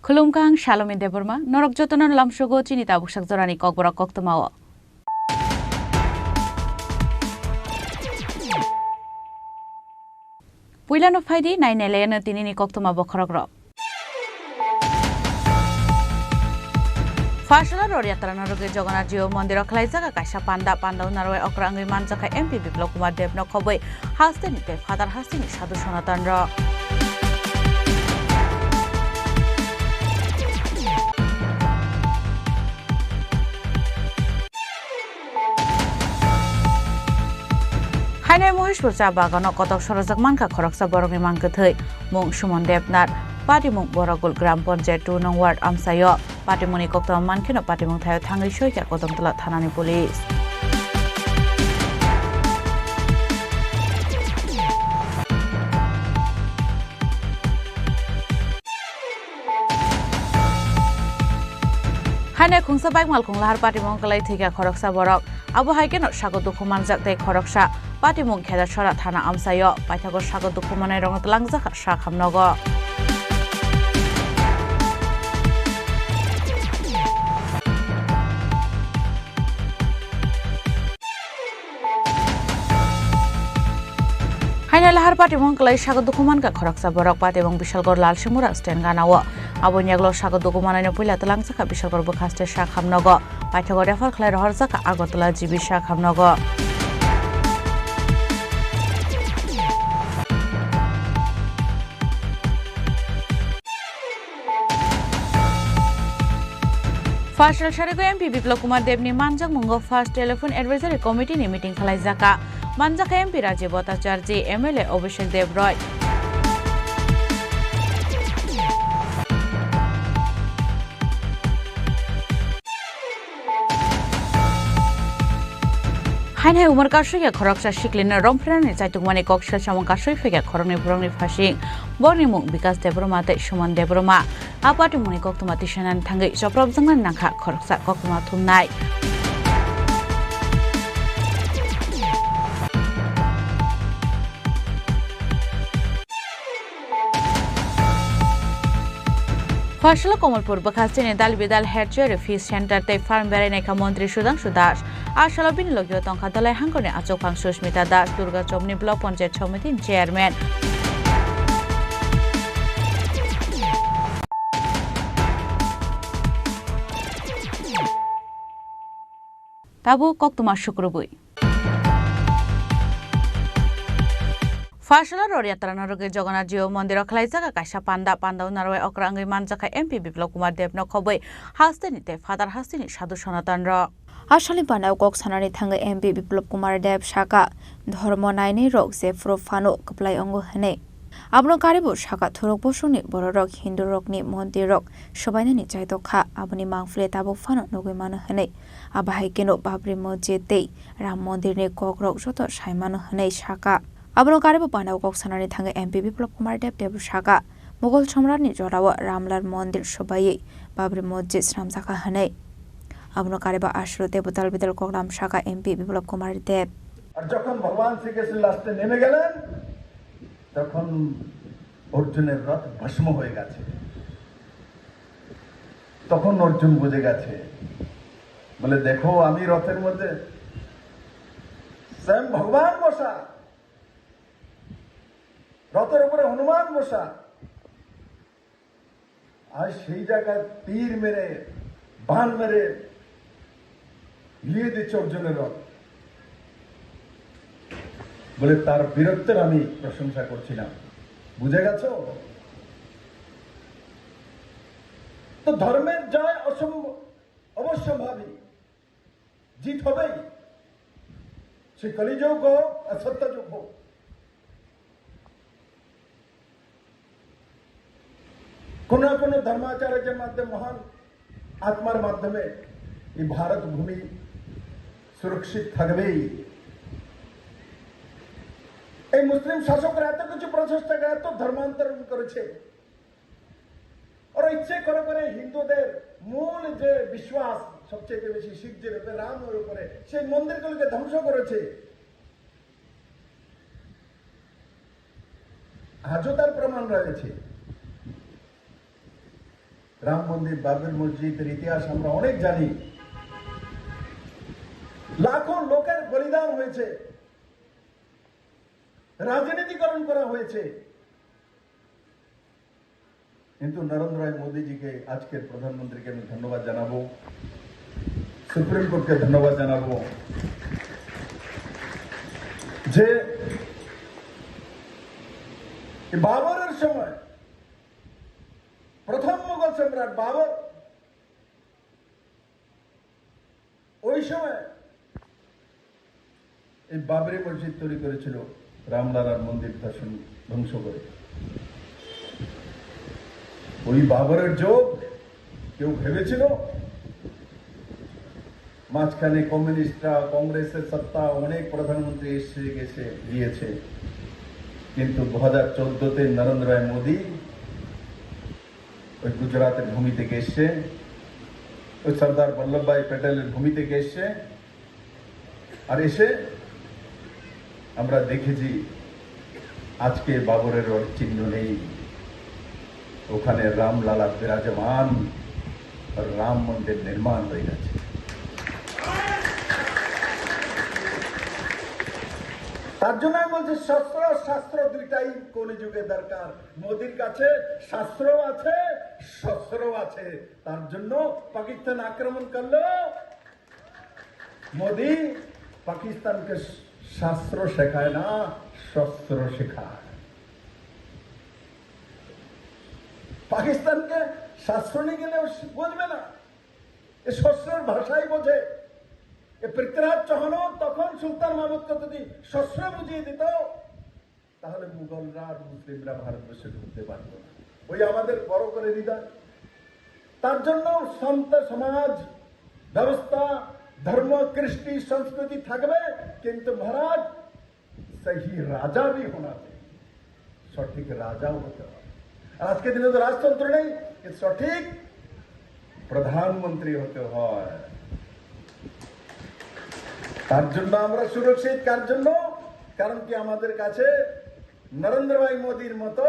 Khulumkha, ang Salomi Debbarma, norok jotono lamsogo chini tabuksak jorani kokborok koktwmao. Puilano phaidi, nainailaino tinini koktwma bokhorokrok. Pharsala Rod Yatra no rwgwi Jagannath Jiu Mondiro khlaijak kaisa panda, panda o narwai okra wngwi manjakha M P Biplab Kumar Deb no khobwi hasteni tei phatar hasteni sadhu Sanatan rok. Hainai Mohishpur cha bagano kotok sorajak mankha khoroksa borokni mang kwthwi, mung Suman Debnath, patimung Boragul Gram Panchayat two nong ward amchaio. Patimungni koktwma mankheno patimung thaio thangwi soikha Kodomtola thanani police. Hainai khungsa bike malkhung lahar patimung kwlai thwikha khoroksa borok. Abo hai kheno sago dukhu manjak tei khoroksa patimung Khedasora thana amchaio paithago sago dukhu manwi rokno twlangjakha sak hamnogo. Haino lahar patimung kwlai sago dukhu mankha khoroksa borok, patimung Bishalgor Lalsingmura stand gana-o. Aboni yagulo sago dukhu manwino puila twlangjakha Bishalgor bwkhaste sak hamnogo. Paithago refer khlai rohorjakha Agartala G B sak hamnogo. First Sarigo M P Biplab Kumar Deb ni manjakmungo First Telephone Advisory Committee ni meeting khlaijakha. Manjakha M P Rajiv Bhattacharjee, M L A Abhishek Deb Roy. Haino hai umor kasui khe khoroksa siklino romphrenani chaitokmani kok sel samung kasui phaikha khoroknwi borokni phasing. Borokni mung Bikas Debbarma tei Suman Debbarma. A patimungni koktwma tisanani thangwi chopropjaknani nangkha khoroksa koktwma thumnai. Pharsalo Kamalpur bwkhasteni Dal Bidal Head Jury Fish Center tei Farm berai naikha Montri Sudhangshu Das. A salo bini logio tongkha Dolai Hangkorni achukphang Susmita Das, Durga Chowkni Block Panchayat Somiti ni Chairman. Tabuk koktwma sukrubwi. Pharsalo Rod Yatra no rwgwi Jagannath Jiu Mondir o khlaijak kaisa panda, panda o narwai okra wngwi manjakha M P Biplab Kumar Deb no khobwi hasteni tei phatar hasteni sadhu Sanatan rok. A salni panda o kok sanani thangwi M P Biplab Kumar Deb sakha, dhormo nainai rok jephuru phano kwplai wngo hwnwi. Abono karibo sakha thurok bosongni bororok Hindu rokni mondir rok swbainani chaitokha, aboni mangpili tabuk phano nugwi mano hwnwi. Abo hai kheno Babri Masjid tei Ram Mondir ni kok rok joto sai mano hwnwi sakha. Abono karibo panda o kok sanani thangwi M P Biplab Kumar Deb teibo sakha, Mughal Samrat ni jorao Ramlal Mondir swbaiwi Babri Masjid swnamjakha hwnwi. Abono karibo aswrwng teibo tal bidal koklam sakha M P Biplab Kumar Deb. আর যখন ভগবান শ্রীকৃষ্ণ লাস্টে নেমে গেলেন, তখন অর্জুনের রথ ভস্ম হয়ে গেছে। তখন অর্জুন বুঝে গেছে, বলে, "দেখো, আমি রথের মধ্যে স্বয়ং ভগবান বসা, রথের উপরে হনুমান বসা।" আর সেই জায়গায় তীর মেরে, বাণ মেরে নিয়ে দিচ্ছে অর্জুনের রথ। বলে, "তার বীরত্বের আমি প্রশংসা করছি না।" বুঝে গেছো? তো ধর্মের জয় অসম্ভ-, অবশ্যম্ভাবী। জিত হবেই, সে কলিযুগ হোক আর সত্যযুগ হোক। কোনো না কোনো ধর্মাচার্যের মাধ্যমে, মহান আত্মার মাধ্যমে এই ভারত ভূমি সুরক্ষিত থাকবেই। এই মুসলিম শাসকরা এত কিছু প্রচেষ্টা করে, এত ধর্মান্তরণ করেছে, ওরা ইচ্ছে করে করে হিন্দুদের মূল যে বিশ্বাস সবচেয়ে বেশি শিবজির উপরে, রামের উপরে, সেই মন্দিরগুলোকে ধ্বংস করেছে। আজও তার প্রমাণ রয়েছে। রাম মন্দির, বাবরি মসজিদের ইতিহাস আমরা অনেক জানি। লাখো লোকের বলিদান হয়েছে, রাজনীতিকরণ করা হয়েছে। কিন্তু নরেন্দ্র ভাই মোদিজিকে, আজকের প্রধানমন্ত্রীকে আমি ধন্যবাদ জানাবো, সুপ্রিম কোর্টকে ধন্যবাদ জানাবো যে এই বাবরের সময় প্রথম মোগল সম্রাট বাবর ওই সময় এই বাবরি মসজিদ তৈরি করেছিল রামলালার মন্দির দর্শন ধ্বংস করে। ওই বাবরের যোগ কেউ ভেবেছিল? মাঝখানে কমিউনিস্টরা, কংগ্রেসের সত্তা, অনেক প্রধানমন্ত্রী এসে গেছে, গিয়েছে, কিন্তু দু হাজার চোদ্দতে নরেন্দ্র ভাই মোদী ওই গুজরাটের ভূমি থেকে এসছে, ওই সর্দার বল্লভভাই প্যাটেলের ভূমি থেকে এসছে। আর এসে আমরা দেখেছি আজকে বাবরের ওর চিহ্ন নেই, ওখানে রামলালা বিরাজমান, রাম মন্দির নির্মাণ হয়ে গেছে। তার জন্য আমি বলছি, শস্ত্র শাস্ত্র দুইটাই কলিযুগে দরকার। মোদির কাছে শাস্ত্র আছে, শস্ত্র আছে। তার জন্য পাকিস্তান আক্রমণ করলো, মোদি পাকিস্তানকে শাস্ত্র শেখায় না, শস্ত্র শেখায়। পাকিস্তানকে শাস্ত্র নিয়ে গেলে ও বুঝবে না, এ শস্ত্রের ভাষাই বোঝে। এ পৃথ্বীরাজ চৌহানও তখন সুলতান মাহমুদকে যদি শস্ত্র বুঝিয়ে দিত, তাহলে মুঘলরা আর মুসলিমরা ভারতবর্ষে ঢুকতে পারতো না। ওই আমাদের বড় করে হৃদয়। তার জন্য সন্ত সমাজ, ব্যবস্থা, ধর্ম, কৃষ্টি, সংস্কৃতি থাকবে, কিন্তু মহারাজ, সহি রাজা ভি হোনা চাহিয়ে, সঠিক রাজাও হতে হবে। আর আজকের দিনে তো রাজতন্ত্র নেই, কিন্তু সঠিক প্রধানমন্ত্রী হতে হয়। তার জন্য আমরা সুরক্ষিত। কার জন্য? কারণ কি, আমাদের কাছে নরেন্দ্র ভাই মোদির মতো,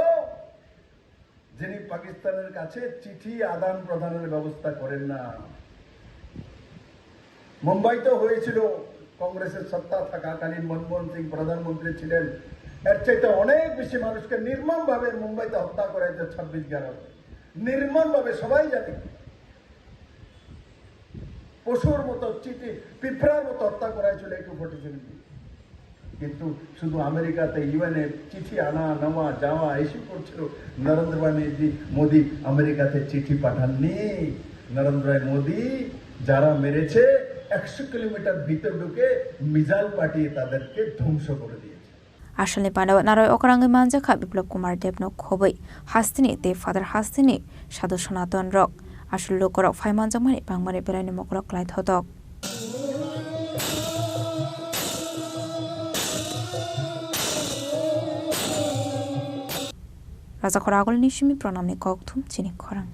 যিনি পাকিস্তানের কাছে চিঠি আদান প্রদানের ব্যবস্থা করেন না। মুম্বাইতে হয়েছিল, কংগ্রেসের সত্তা থাকাকালীন মনমোহন সিং প্রধানমন্ত্রী ছিলেন, এর চাইতে অনেক বেশি মানুষকে নির্মমভাবে মুম্বাইতে হত্যা করা হয়েছে ছাব্বিশ গ্রামে। নির্মমভাবে, সবাই জানে। পশুর মতো, চিঠি, পিঁপড়ার মতো হত্যা করা হয়েছিল একে ফর্টি সেভেন। কিন্তু শুধু আমেরিকাতে ইউএনএ চিঠি আনা নেওয়া যাওয়া এসব করছিল। নরেন্দ্র ভাই মোদি, মোদি আমেরিকাতে চিঠি পাঠাননি। নরেন্দ্র ভাই মোদি যারা মেরেছে, একশো কিলোমিটার ভিতর ঢুকে মিসাইল পাঠিয়ে তাদেরকে ধ্বংস করে দিয়েছে। Asalni pandao naroi okrangwi manjakha Biplab Kumar Debno khobwi hasteni tei Father hasteni sadhu Sonaton rok. Asol lukurok phai manjakmani bangmani belaini mokolok klai thotok. Rajakhor agulni simi pranamni kokthum chini khorang.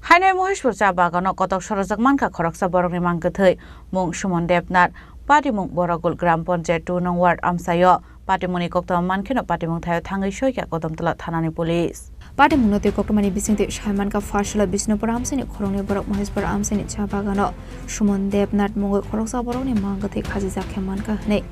Haino Moheshpur cha bagano kotok sorajak mankha khoroksa borokni mang kwthwi, mung Suman Debnath, patimung Borogul Gram Panchayat two nong ward amchaio. Patimungni koktwma mankheno patimung thaio thangwi soikha Kodamtala thanani police. Patimungno twi koktwmani bisingtwi sai mankha, Pharsala Bishnupur amchaini khoroknwi borok Moheshpur amchaini cha bagano Suman Debnath mungwi khoroksa borokni mang kwthwi khajijak khe mankha hwnwi.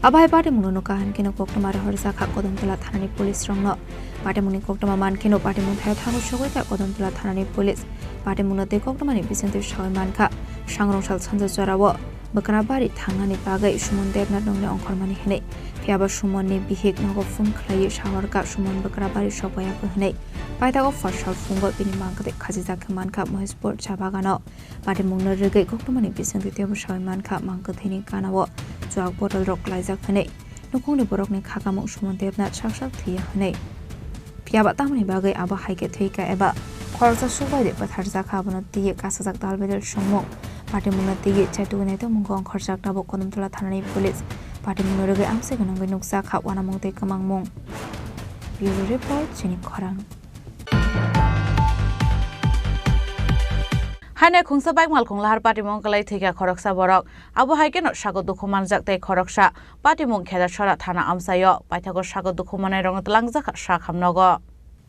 Abo hai patimungno nukha hwnkhe no koktwma rohorjakha Kodamtala thanani police rokno. Patimungni koktwma mankheno patimung thaio thangwi sogwi kha Kodamtala thanani police. Patimungno tei koktwmani bisingtwi sawi mankha, sangrong sal sanja jorao Bakrabari thangnani bagwi Suman Debnath nokni ongkhormani hwnwi. Phiyaba Sumanni bihik nogo phone khlaiwi sawarkha Suman Bakrabari sokpaiya hwnwi. Paithago Pharsal phungo bini mang kwthwi khajijak khe mankha Moheshpur cha bagano. Patimungno rwgwi koktwmani bisingtwi teibo sawi mankha, mang kwthwini ganao chuak bottle rok klaijak hwnwi, nukhungni borokni khakamung Suman Debnath sak sak thwiya hwnwi. Phiyaba tamoni bagwi abo hai khe thwikha eba khoroksa sukbai de bwtharjakha, abono twiwi kasajak dalbedel songmung. Patimungno twiwi chatugwi naitokmungo ongkhorjak tabuk Kodamtala thanani police. Patimungno rwgwi amchai gwnangwi nukjakha uanamung tei kwmangmung. Bureau Report, chini khorang. Haino Khungsa bike malkhung lahar patimung kwlai thwikha khoroksa borok. Abo hai kheno sago dukhu manjak tei khoroksa patimung Khedasora thana amchaio. Paithago sago dukhu manai rokno twlangjakha sak hamnogo.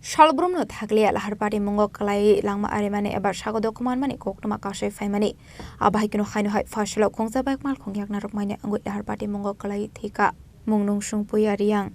Salbrumno thakliya lahar patimungo kwlai langma arimani eba sago dukhu manmani koktwma kasui phaimani. Abo hai kheno haino hai Pharsalo Khungsa bike malkhung yakna rok manya wngwi lahar patimungo kwlai thwikha. Mung nungsung puya Riyang,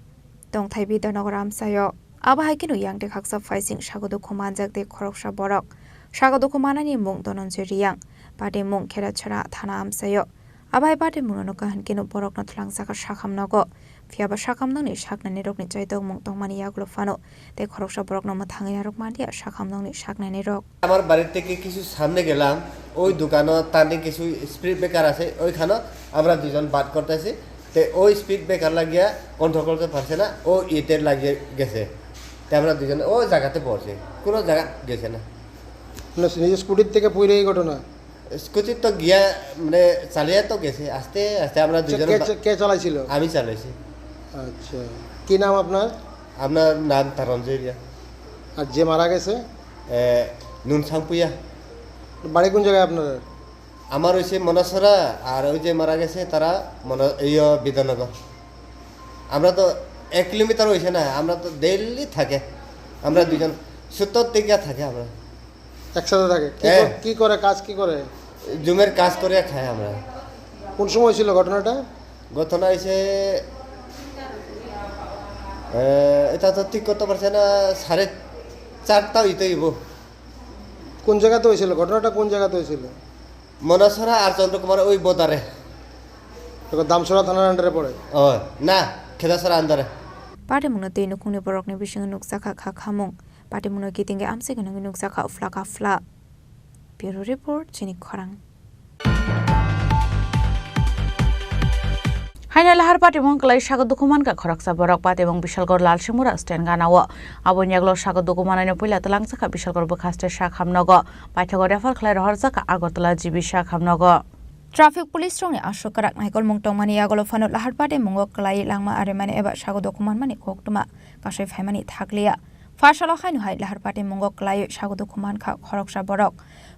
tongthai Bidyanogor amchaio. Abo hai kheno yang tei khaksa phaising sago dukhu manjak tei khoroksa borok. Sago dukhu manani mung Dhananjay Riyang, patimung Khedasora thana amchaio. Abo hai patimungno nukha hwnkhe no borokno twlangjakha sak hamnogo. Phiyaba sak hamnokni saknainirokni chaitokmung tongmani yagulo phano tei khoroksa borokno mwthangwi narwk manliya sak hamnokni saknainirok. আমার বাড়ি থেকে কিছু সামনে গেলাম, ওই দোকানও তার কিছু স্পিড ব্রেকার আছে, ওইখানে আমরা দুজন বাদ করতেছি। তো ওই স্পিড ব্রেকার লাগিয়া কন্ট্রোল করতে পারছে না, ও ইটের লাগিয়ে গেছে। তো আমরা দুজনে ওই জায়গাতে পড়ছে, কোনো জায়গা গেছে না। মানে নিজে স্কুটির থেকে পড়ে এই ঘটনা? স্কুটি তো গিয়া, মানে, চালিয়ে তো গেছে, আস্তে আস্তে আমরা আচ্ছা, দুজনে কে বা- চা-, কে চালাইছিল? আমি চালাইছি। আচ্ছা, কি নাম আপনার? আপনার নাম তারঞ্জয় রিয়া। আর যে মারা গেছে? এ, নুনসাং পুয়া। বাড়ি কোন জায়গায় আপনার? আমার হইছে মনাসরা, আর ওই যে মারা গেছে তারা মনা-, এই, বিধাননগর। আমরা তো এক কিলোমিটার হইছে না, আমরা তো ডেইলি থাকে, আমরা দুজন সত্তর দিকে থাকে আমরা। একসাথে থাকে? কি হ্যাঁ। কর-, কি করে, কাজ কি করে? জমির কাজ করে খাই আমরা। কোন সময় ছিল ঘটনাটা? ঘটনা হয়েছে, এ, এটা তো ঠিক করতে পারছে না, সাড়ে চারটা হইতে হইব। কোন জায়গাতে হয়েছিল ঘটনাটা? কোন জায়গাতে হয়েছিল? মনাসরা আর চন্দ্রকুমার ওই বোদারে। তো দামসরা থানার আন্ডারে পড়ে? ও, না, খেদাসরা আন্ডারে। Patimungno tei nukhungni borokni bisingo nukjakha kha khamung. Patimungno kitingwi amchai gwnangwi nukjakha phlaka phla. Bureau Report, Chini Khorang. Haino lahar patimung kwlai sago dukhu mankha khoroksa borok. Patimung Bishalgor Lalsingmura stand gana-o. Aboni yagulo sago dukhu manai no puila twlangjakha Bishalgor bwkha state sakhamnogo. Paithago refer khlai rohorjakha Agartala G B sakhamnogo. Traffic police rokni aswk kwrak naikolmung tongmani yagulo phano lahar patimungo kwlai langma arimani eba sago dukhu manmani koktwma kasui phaimani thakliya. Pha salo haino hai lahar patimungo kwlaiwi sago dukhu mankha khoroksa borok.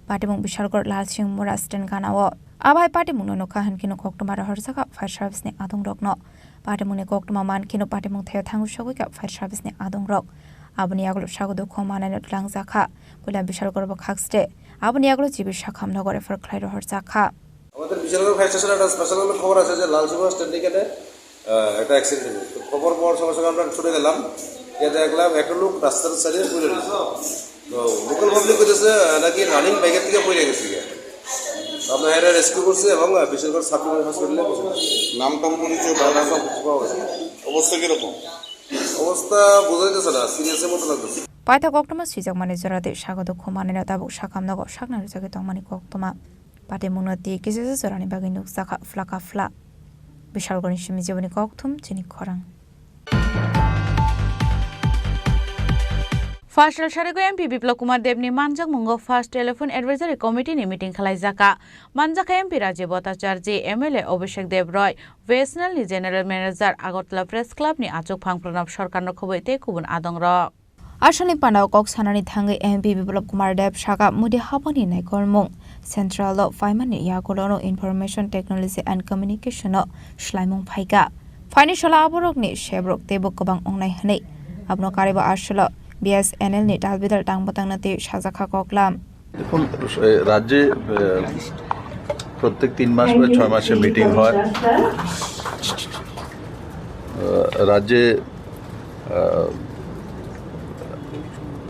Patimung Bishalgor Lalsingmura stand gana-o. Abo hai patimungno nukha hwnkheno koktwma rohorjakha fire service ni adongrokno. Patimungni koktwma mankheno patimung thaio thangwi sogwikha fire service ni adongrok. Aboni yagulo sago dukhu manaino twlangjakha. Puila Bishalgor bwkhak state. Aboni yagulo G B sakhamnogo refer khlai rohorjakha. আমাদের বিশালগড় ফায়ার স্টেশনে একটা স্পেশাল ভাবে খবর আছে যে লালসিংহ স্ট্যান্ড এখানে, আহ, একটা অ্যাক্সিডেন্ট হয়েছে। তো খবর পাওয়ার সঙ্গে সঙ্গে আমরা ছুটে গেলাম, গিয়ে দেখলাম একটা লোক রাস্তার সাইডে পড়ে রয়েছে। তো লোকাল পাবলিক বলতেছে, আহ, নাকি রানিং বাইকের থেকে পড়ে গেছে গিয়ে। তো আমরা এরা রেস্কিউ করছি এবং, আহ, বিশালগড় সাব ডিভিশন হসপিটালে পৌঁছে দিয়েছি। নাম টাম পরিচয় পাওয়া গেছে? নাম টাম কিছু পাওয়া গেছে না। অবস্থা কিরকম? অবস্থা বোঝা যাচ্ছে না, সিরিয়াসের মতো লাগতেছে। Paithak koktwma swijakmani joradi sago dukhu manwino tabuk sakhamnogo sakna rwjagwi tongmani koktwma. Patimungno twi kisisa jorani bagwi nukjakha phlaka phla. Bishalgorni simi jiboni kokthum chini khorang. First Sarigo M P Biplab Kumar Debni manjakmungo First Telephone Advisory Committee ni meeting khlaijakha. Manjakha M P Rajiv Bhattacharjee, M L A Abhishek Deb Roy, B S N L ni General Manager, Agartala Press Club ni achuk phang Pranab Sarkar no khobwi tei kubun adongrok. Asalni pandao kok sanani thangwi M P Biplab Kumar Deb saka Modi habani naikolmung Central o phaimani yagulono Information Technology and Communication o swlaimung phaikha. Phaini salo aborokni sebrok teibo kwbang wngnai hwnwi. Abono karwibo asalo B S N L ni dalbidal tangbo tangna tei sajakha koklam. দেখুন, এ, রাজ্যে, এ, প্রত্যেক তিন মাস বা ছয় মাসে মিটিং হয়। এ, রাজ্যে, এ,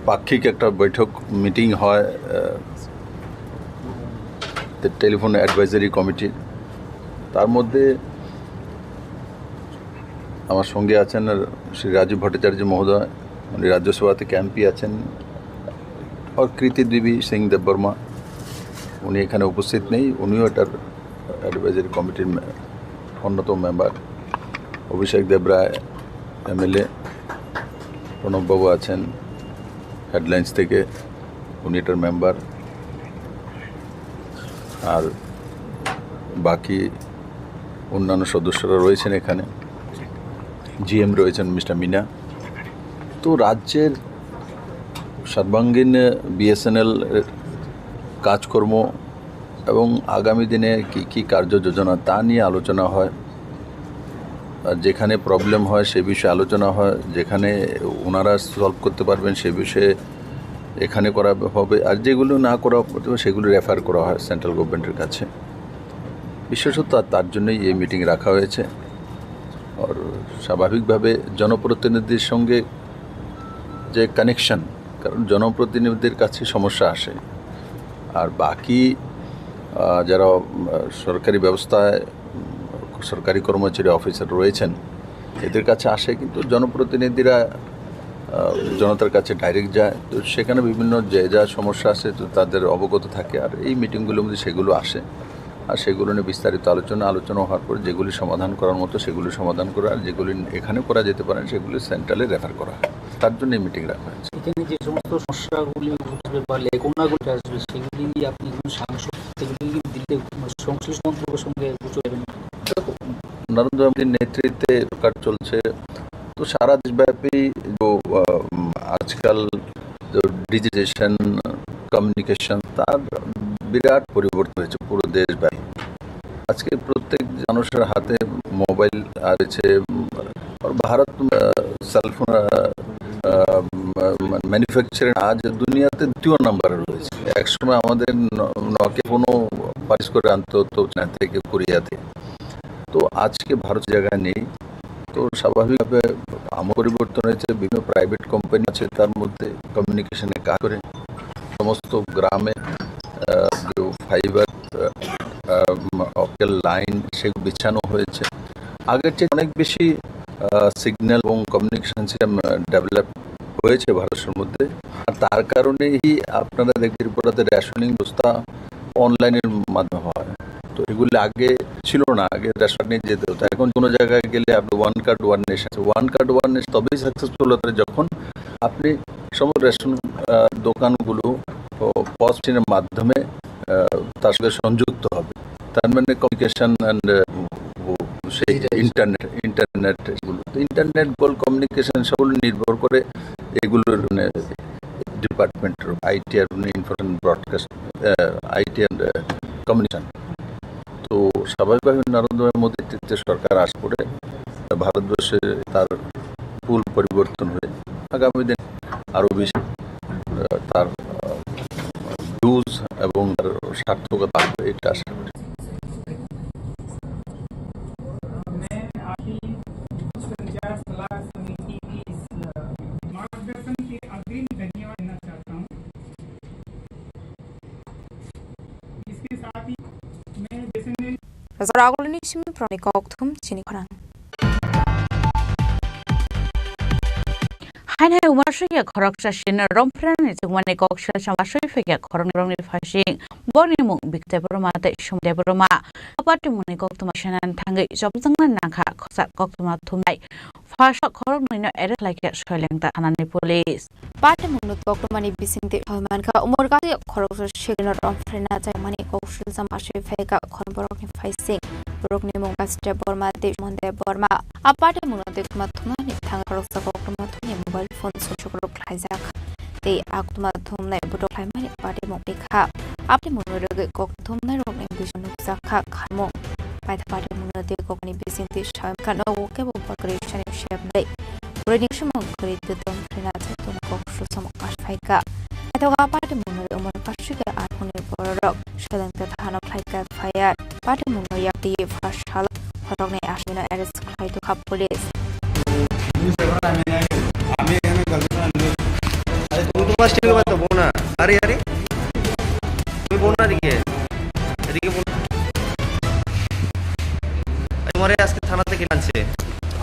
পাক্ষিক একটা বৈঠক, মিটিং হয়, এ, তে-, টেলিফোন অ্যাডভাইজারি কমিটির। তার মধ্যে আমার সঙ্গে আছেন শ্রী রাজীব ভট্টাচার্য মহোদয়, উনি রাজ্যসভা থেকে এমপি আছেন, আর কৃতি দেবী সিং দেববর্মা, উনি এখানে উপস্থিত নেই, উনিও এটার অ্যাডভাইজারি কমিটির মে-, অন্যতম মেম্বার, অভিষেক দেবরায় এমএলএ, প্রণববাবু আছেন হেডলাইন্স থেকে, উনি এটার মেম্বার। আর বাকি অন্যান্য সদস্যরা রয়েছেন এখানে, জিএম রয়েছেন মিস্টার মিনা। তো রাজ্যের সর্বাঙ্গীন বিএসএনএল কাজকর্ম এবং আগামী দিনে কি কি কার্য যোজনা, তা নিয়ে আলোচনা হয়। আর যেখানে প্রবলেম হয়, সে বিষয়ে আলোচনা হয়, যেখানে ওনারা সলভ করতে পারবেন, সে বিষয়ে এখানে করা হবে। আর যেগুলো না করা হবে, সেগুলো রেফার করা হয় সেন্ট্রাল গভর্নমেন্টের কাছে। বিশেষত তার, তার জন্যই এই মিটিং রাখা হয়েছে। আর স্বাভাবিকভাবে জনপ্রতিনিধির সঙ্গে যে কানেকশন, কারণ জনপ্রতিনিধিদের কাছে সমস্যা আসে। আর বাকি, আহ, যারা, উম, সরকারি ব্যবস্থায়, উম, সরকারি কর্মচারী, অফিসার রয়েছেন, এদের কাছে আসে, কিন্তু জনপ্রতিনিধিরা, আহ, জনতার কাছে ডাইরেক্ট যায়। তো সেখানে বিভিন্ন যে যা সমস্যা আছে, তো তাদের অবগত থাকে। আর এই মিটিংগুলোর মধ্যে সেগুলো আসে। আর সেগুলো নিয়ে বিস্তারিত আলোচনা, আলোচনা হওয়ার পর যেগুলি সমাধান করার মতো সেগুলি সমাধান করা, আর যেগুলি এখানে করা যেতে পারে সেগুলি সেন্ট্রালে রেফার করা হয়। তার জন্য এই মিটিং রাখা হয়েছে। এখানে যে সমস্ত সমস্যাগুলি উঠবে বা লেগুনাগুলি আসবে, সেগুলি আপনি কোনো সাংসদ সেগুলি দিলে সংশ্লিষ্ট মন্ত্রকের সঙ্গে বুঝে দেবেন। নরেন্দ্র মোদীর নেতৃত্বে সরকার চলছে, তো সারা দেশব্যাপী যে, আহ, আজকাল যে ডিজিটাইজেশন, কমিউনিকেশন, তার বিরাট পরিবর্তন হয়েছে পুরো দেশব্যাপী। আজকে প্রত্যেক মানুষের হাতে মোবাইল রয়েছে, উম, আর ভারত, আহ, সেলফোন, আহ, আহ, মানে, ম্যানুফ্যাকচারিং আজ দুনিয়াতে দ্বিতীয় নাম্বারে রয়েছে। একসময় আমাদের ন-, নোকিয়া ফোনও পারিস করে আনতে হতো চায়না থেকে, কোরিয়া থেকে। তো আজকে ভারত জায়গায় নেই। তো স্বাভাবিকভাবে আমল পরিবর্তন হয়েছে, বিভিন্ন প্রাইভেট কোম্পানি আছে, তার মধ্যে কমিউনিকেশনে কাজ করে। সমস্ত গ্রামে, আহ, যে ফাইবার, আহ, আহ, অপটিক্যাল লাইন, সেগুলো বিছানো হয়েছে। আগের চেয়ে অনেক বেশি, আহ, সিগন্যাল এবং কমিউনিকেশন সিস্টেম, আহ, ডেভেলপ হয়েছে ভারতবর্ষের মধ্যে। আর তার কারণেই আপনারা দেখবেন ত্রিপুরাতে রেশনিং ব্যবস্থা অনলাইনের মাধ্যমে হয়। তো এগুলি আগে ছিল না, আগে রেশন কার্ড নিয়ে যেতে হতো। এখন কোনো জায়গায় গেলে আপনি one card one nation, one card one nation তবেই সাকসেসফুল হতে পারে যখন আপনি সমস্ত রেশন, আহ, দোকানগুলো ও পস মেশিনের মাধ্যমে, আহ, তার সঙ্গে সংযুক্ত হবে। তার মানে কমিউনিকেশন অ্যান্ড, আহ, ও, সেই ডিজিটাল। ইন্টারনেট, ইন্টারনেট এগুলো। তো ইন্টারনেট বল কমিউনিকেশন সকল নির্ভর করে এগুলোর, মানে, ডিপার্টমেন্ট, আইটি আর information broadcast, ah, IT and, ah, communication. তো স্বাভাবিকভাবে নরেন্দ্র মোদীর নেতৃত্বে সরকার আসার পরে ভারতবর্ষে তার পুল পরিবর্তন হয়ে আগামী দিন আরও বেশি, আহ, তার, আহ, ভিউজ এবং তার সার্থকতা আসবে, এটা আশা করি। मैं आपकी पंचायत सलाह समिति की इस, अ, मार्गदर्शन के अग्रिम धन्यवाद देना चाहता हूँ। इसके साथ ही मैं जैसे मैं Rajak agulini simi proni kokthum chini khorang. Hainai umasui ya khoroksa sin romphrenani chukmani kok sel sama sui phekya khorokni borokni phasing. Borokni mung Bikte Borma tei Sum Debbarma. Party mungni koktwma senani thangwi chopjangna nangkha khoroksa koktwma thumnai. Phaisa khoroknwino arrest khlaikha Soilengta thanani police. Party mungno koktwmani bisingtwi soi mankha, umor gasi khoroksa siklino romphrenna chaimani kok sel sama sui phaikha khoroksa borokni phasing. Borokni mung Bikte Borma tei Sum Debbarma. A party mungno tei koktwma thumnani thangwi khoroksa koktwma thumni mobile phone sumsok rok khlaijak. Tei a koktwma thumnai borok khlaimani party mung tei kha. A party mungno rwgwi kok thumnai rokni bising nukjak kha kharmung. Paitha party mungno tei kokni bisingtwi soi mankha nogo kebo bakri sani sepnai. Borokni sumung kwrwi twi tong phina chatung kok sumsok as phaikha. Paithago a party mungno tei umor kasui khe aphangni bororok Soilengta thano khlaikha F I R. Party mungno yakti first sal khoroknwi aswino arrest khlai tongkha police. তুমি তোমার স্টেশনে বাদ বলো না। আরে, আরে। তুমি বলো না এদিকে। এদিকে বলো। তোমারে আজকে থানা থেকে আনছে।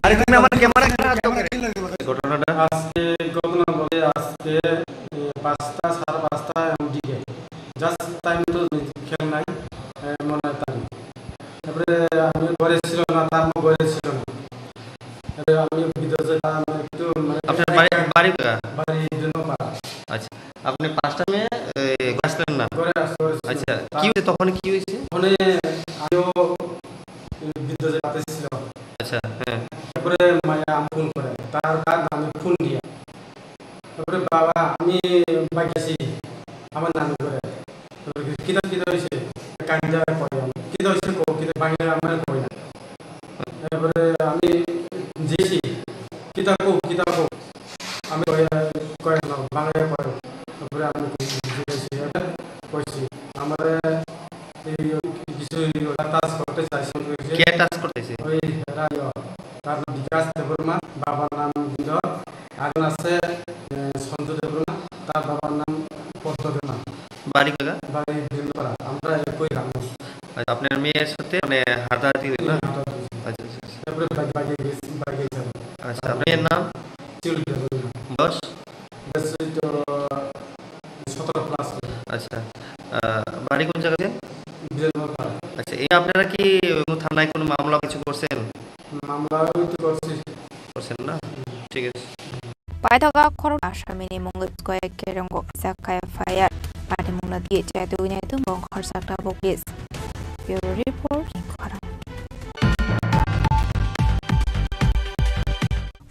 আরে, তুমি আমার ক্যামেরা কেন আটকে রাখো? ঘটনাটা? আজকে ঘটনা বলে আজকে, এ, পাঁচটা, সাড়ে পাঁচটা এমন দিকে। Just time তো খেয়াল নাই, এ, মনে হয় তাই। তারপরে আমি ঘরে ছিল না, তার মা ঘরে ছিল না। তারপরে আমি ভিতরে যাই, তার মা একটু মানে আপনার বাড়ি, বাড়ি কোথায়? বাড়ি দুর্গাপাড়া। আচ্ছা, আপনি পাঁচটা মে, এ, ঘরে আসলেন না? ঘরে আস-, ঘরে ছিল। আচ্ছা, কি হয়েছে তখন, কি হয়েছে? ওখানে আমিও, এ, ভিতরে যাই, রাতে ছিল। আচ্ছা, হ্যাঁ। তারপরে মায়া আমি ফোন করে, তার বাদ আমি ফোন দিয়া। তারপরে বাবা, আমি বাইক আছি আমার নানি ঘরে। তারপরে কিতা কিতা হয়েছে? কান্দা কয় আমি। কিতা হয়েছে কও, কিতা বাইরে আমার কই না। তারপরে আমি যেছি, কিতা কও, কিতা কও। আমি কই, কয় না, বাংলায় কয়। তারপরে আমি কইছি, কইছি, আমারে এই কিছু টাচ করতে চাইছে, কইছে। কে টাচ করতেছে? ওই এরা, ইয়ো, তার নাম বিকাশ দেববর্মা, বাবার নাম ইন্দ্র, আরেকজন আছে, এ, সঞ্জু দেববর্মা, তার বাবার নাম পদ্ম দেববর্মা। বাড়ি কোথায়? বাড়ি বীরেন্দ্রপাড়া। আমরা একই গ্রাম। আচ্ছা, আপনার মেয়ের সাথে মানে হাতাহাতি হয়েছে না? হুম, হাতাহাতি হয়েছে। আচ্ছা, আচ্ছা, আচ্ছা। তারপরে বাড়ি, বাড়ি গেছি, বাড়ি গেছি আমরা। আচ্ছা, আপনার মেয়ের নাম? চিরুনি দেববর্মা। বয়স? বয়স ওই তো সতেরো প্লাস হবে। আচ্ছা, আহ, বাড়ি কোন জায়গাতে? বীরেন্দ্রপাড়া। আচ্ছা, এই আপনারা কি কোনো থানায় কোনো মামলা কিছু করছেন? মামলা ওই তো করছি। করছেন না? হুম। ঠিক আছে। Paithago khorok asamini mungwi koyek kerong kok kisa kaya fire. Party mungno di chai tugwi nai tung bong khorsa tabuk police. Bureau report, Khorang.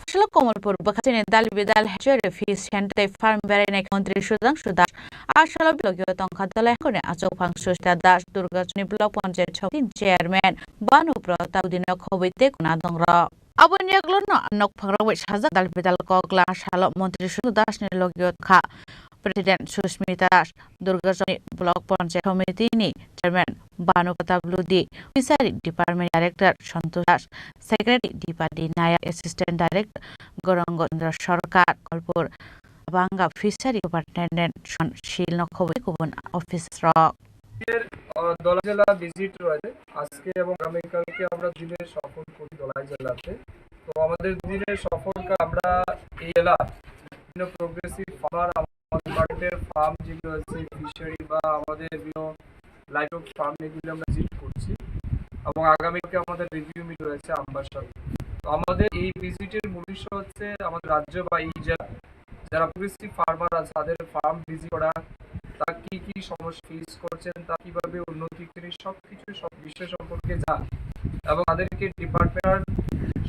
Phasalo Kamalpur bwkhachini dal bidal hatchery fish center tei farm berainai montri Sudhangshu Das. Asalo bilogio tongkha dole hakuni achukphang Suchita Das, Durgachuni block panchayat choktin chairman, Banu Pratap Dino khobwi tei kuna dongrok. Aboni yagulo no nokphangrok bai sajak dal bidal kok la salo Montri Sudhu Das ni logio kha President Sushmita Das, Durgajoni Block Panchayat Committee ni Chairman Banu Pratap Ludi, Fishery Department Director Santosh Das, Secretary Dipadi Nayak, Assistant Director Gorongo Indra Sarkar, Kolpur Banga Fishery Superintendent Son Shil no khoboi kubun office rok. এর, আহ, ধলাই জেলা ভিজিট রয়েছে আজকে এবং আগামীকালকে আমরা দিনের সফর করি ধলাই জেলাতে। তো আমাদের দিনের সফরটা আমরা এই জেলা বিভিন্ন প্রোগ্রেসিভ ফার্মার, আমাদের ডিপার্টমেন্টের ফার্ম যেগুলো আছে, ফিশারি বা আমাদের বিভিন্ন লাইভস্টক ফার্ম, এগুলো আমরা ভিজিট করছি এবং আগামীকালকে আমাদের রিভিউ মিট রয়েছে আমবাসাতে। তো আমাদের এই ভিজিটের মূল উদ্দেশ্য হচ্ছে আমাদের রাজ্য বা এই জেলা যারা প্রোগ্রেসিভ ফার্মার আছে তাদের ফার্ম ভিজিট করা, তারা কি কি সমস্যা ফেস করছেন, তা কিভাবে উন্নতি করে, সবকিছু সব বিষয় সম্পর্কে জানা এবং তাদেরকে ডিপার্টমেন্ট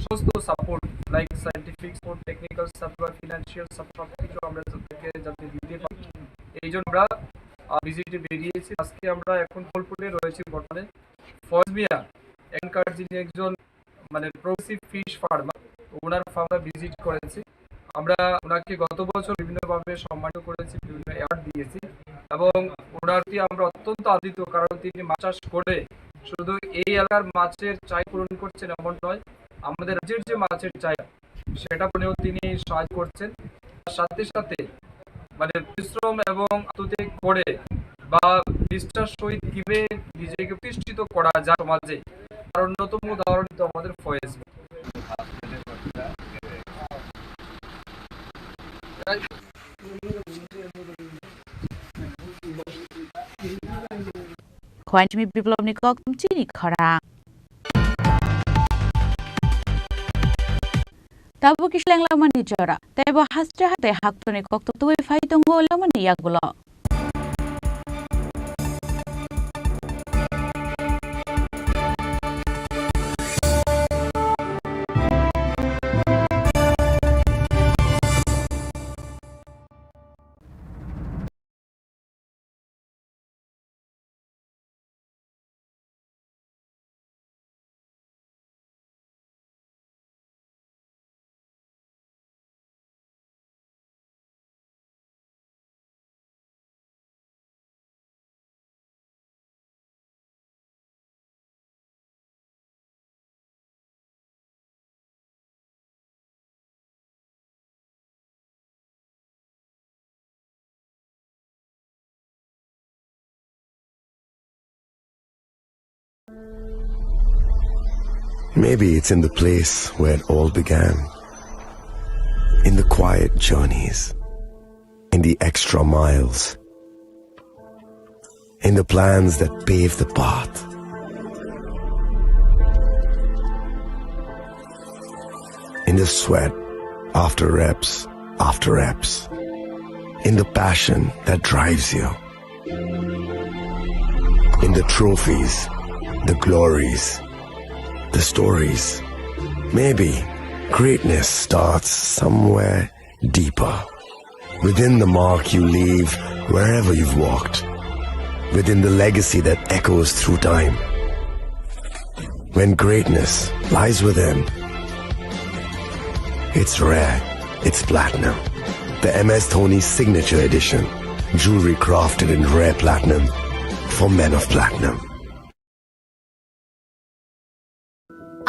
সমস্ত support, like scientific support, technical support বা ফিনান্সিয়াল সাপোর্ট, সবকিছু আমরা তাদেরকে যাতে দিতে পারি, এই জন্য আমরা, আহ, ভিজিটে বেরিয়েছি। আজকে আমরা এখন কলপুরে রয়েছি বর্তমানে। ফয়েজ মিয়া এখানকার যিনি একজন মানে প্রোগ্রেসিভ ফিশ ফার্মার, ওনার ফার্মটা ভিজিট করেছি। আমরা ওনাকে গত বছর বিভিন্নভাবে সম্মানিত করেছি, বিভিন্ন অ্যাওয়ার্ড দিয়েছি এবং ওনার প্রতি আমরা অত্যন্ত আনন্দিত, কারণ তিনি মাছ চাষ করে শুধু এই এলাকার মাছের চাহিদা পূরণ করছেন এমন নয়, আমাদের রাজ্যের যে মাছের চাহিদা সেটা পূরণেও তিনি সাহায্য করছেন। তার সাথে সাথে মানে পরিশ্রম এবং আত্মত্যাগ করে বা নিষ্ঠার সহিত কিভাবে নিজেকে প্রতিষ্ঠিত করা যায় সমাজে, তার অন্যতম উদাহরণ তো আমাদের Faiz. Khwaichimi Biplopni kok tumchini khorang. Tabuk kisa lenglamani jora, tei bo hastre hatai haktorni kokto tubui phai tongo lamani yagulo. Maybe it's in the place where it all began. In the quiet journeys. In the extra miles. In the plans that pave the path. In the sweat after reps after reps. In the passion that drives you. In the trophies, the glories, the stories. Maybe greatness starts somewhere deeper. Within the mark you leave wherever you've walked. Within the legacy that echoes through time. When greatness lies within, it's rare, it's platinum. The M S Dhoni Signature Edition. Jewelry crafted in rare platinum for men of platinum.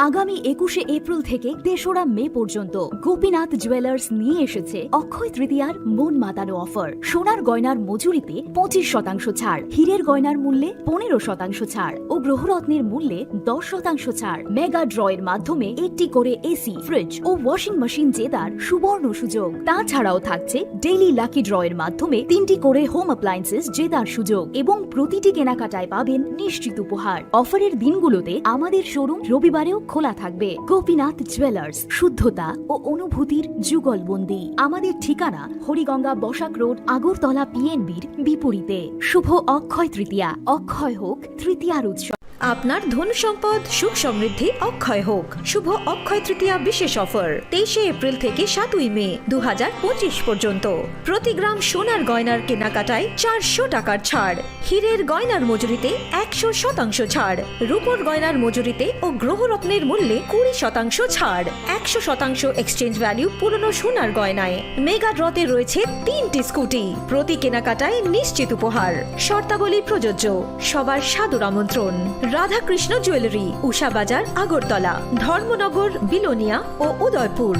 আগামী একুশে এপ্রিল থেকে তেসরা মে পর্যন্ত গোপীনাথ জুয়েলার্স নিয়ে এসেছে অক্ষয় তৃতীয়ার মন মাতানো অফার। সোনার গয়নার মজুরিতে পঁচিশ শতাংশ ছাড়, হীরের গয়নার মূল্যে পনেরো শতাংশ ছাড় ও গ্রহরত্নের মূল্যে দশ শতাংশ ছাড়। মেগা ড্র এর মাধ্যমে একটি করে এসি, ফ্রিজ ও ওয়াশিং মেশিন জেতার সুবর্ণ সুযোগ। তাছাড়াও থাকছে ডেইলি লাকি ড্র এর মাধ্যমে তিনটি করে হোম অ্যাপ্লায়েন্সেস জেতার সুযোগ এবং প্রতিটি কেনাকাটায় পাবেন নিশ্চিত উপহার। অফারের দিনগুলোতে আমাদের শোরুম রবিবারেও খোলা থাকবে। গোপীনাথ জুয়েলার্স, শুদ্ধতা ও অনুভূতির যুগলবন্দি। আমাদের ঠিকানা হরিগঙ্গা বসাক রোড, আগরতলা পিএনবির বিপরীতে। শুভ অক্ষয় তৃতীয়া, অক্ষয় হোক তৃতীয়ার উৎসব। আপনার ধন সম্পদ সুখ সমৃদ্ধি অক্ষয় হোক। শুভ অক্ষয় তৃতীয়া বিশেষ অফার তেইশে এপ্রিল থেকে সাতই মে দু হাজার পঁচিশ পর্যন্ত। প্রতি গ্রাম সোনার গয়নার কেনাকাটায় চারশো টাকার ছাড়, হীরের গয়নার মজুরিতে একশো শতাংশ ছাড়, রূপোর গয়নার মজুরিতে ও গ্রহরত্নের মূল্যে কুড়ি শতাংশ ছাড়, একশো শতাংশ এক্সচেঞ্জ ভ্যালু পুরনো সোনার গয়নায়। মেগা ড্রতে রয়েছে তিনটি স্কুটি, প্রতি কেনাকাটায় নিশ্চিত উপহার। শর্তাবলী প্রযোজ্য। সবার সাদর আমন্ত্রণ। রাধাকৃষ্ণ জুয়েলারি, উষা বাজার, আগরতলা, ধর্মনগর, বিলোনিয়া ও Udaipur.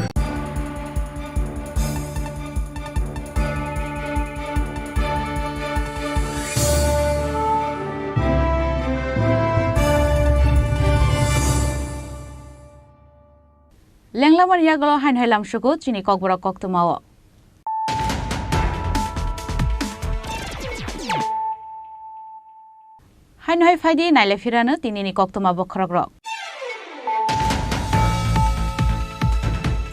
Lenglamani yagulo haino hai lamsugo chini kokborok koktwmao. Haino hai phaidi naile phirano tinini koktwma bokhorokrok.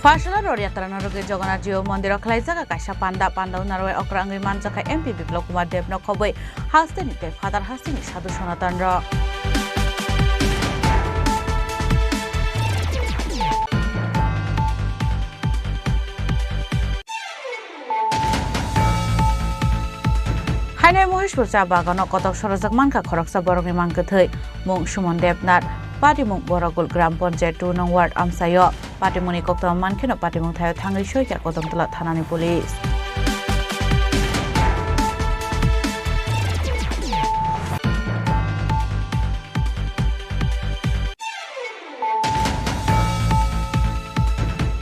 Pharsala ror yatrano rwgwi Jagannath Jiu mondiro khlaijak kaisa panda, panda narwai okra wngwi manjakha M P Biplab Kumar Debno khobwi hasteni tei phatar hasteni sadhu Sonatanrok. Hainai Mohishpur cha bagano kotok sorajak mankha khoroksa borokni mang kwthwi, mung Suman Debnath, patimung Boragul Gram Panchayat two nong ward amchaio. Patimungni koktwma mankheno patimung thaio thangwi soikha Kodamtala thanani police.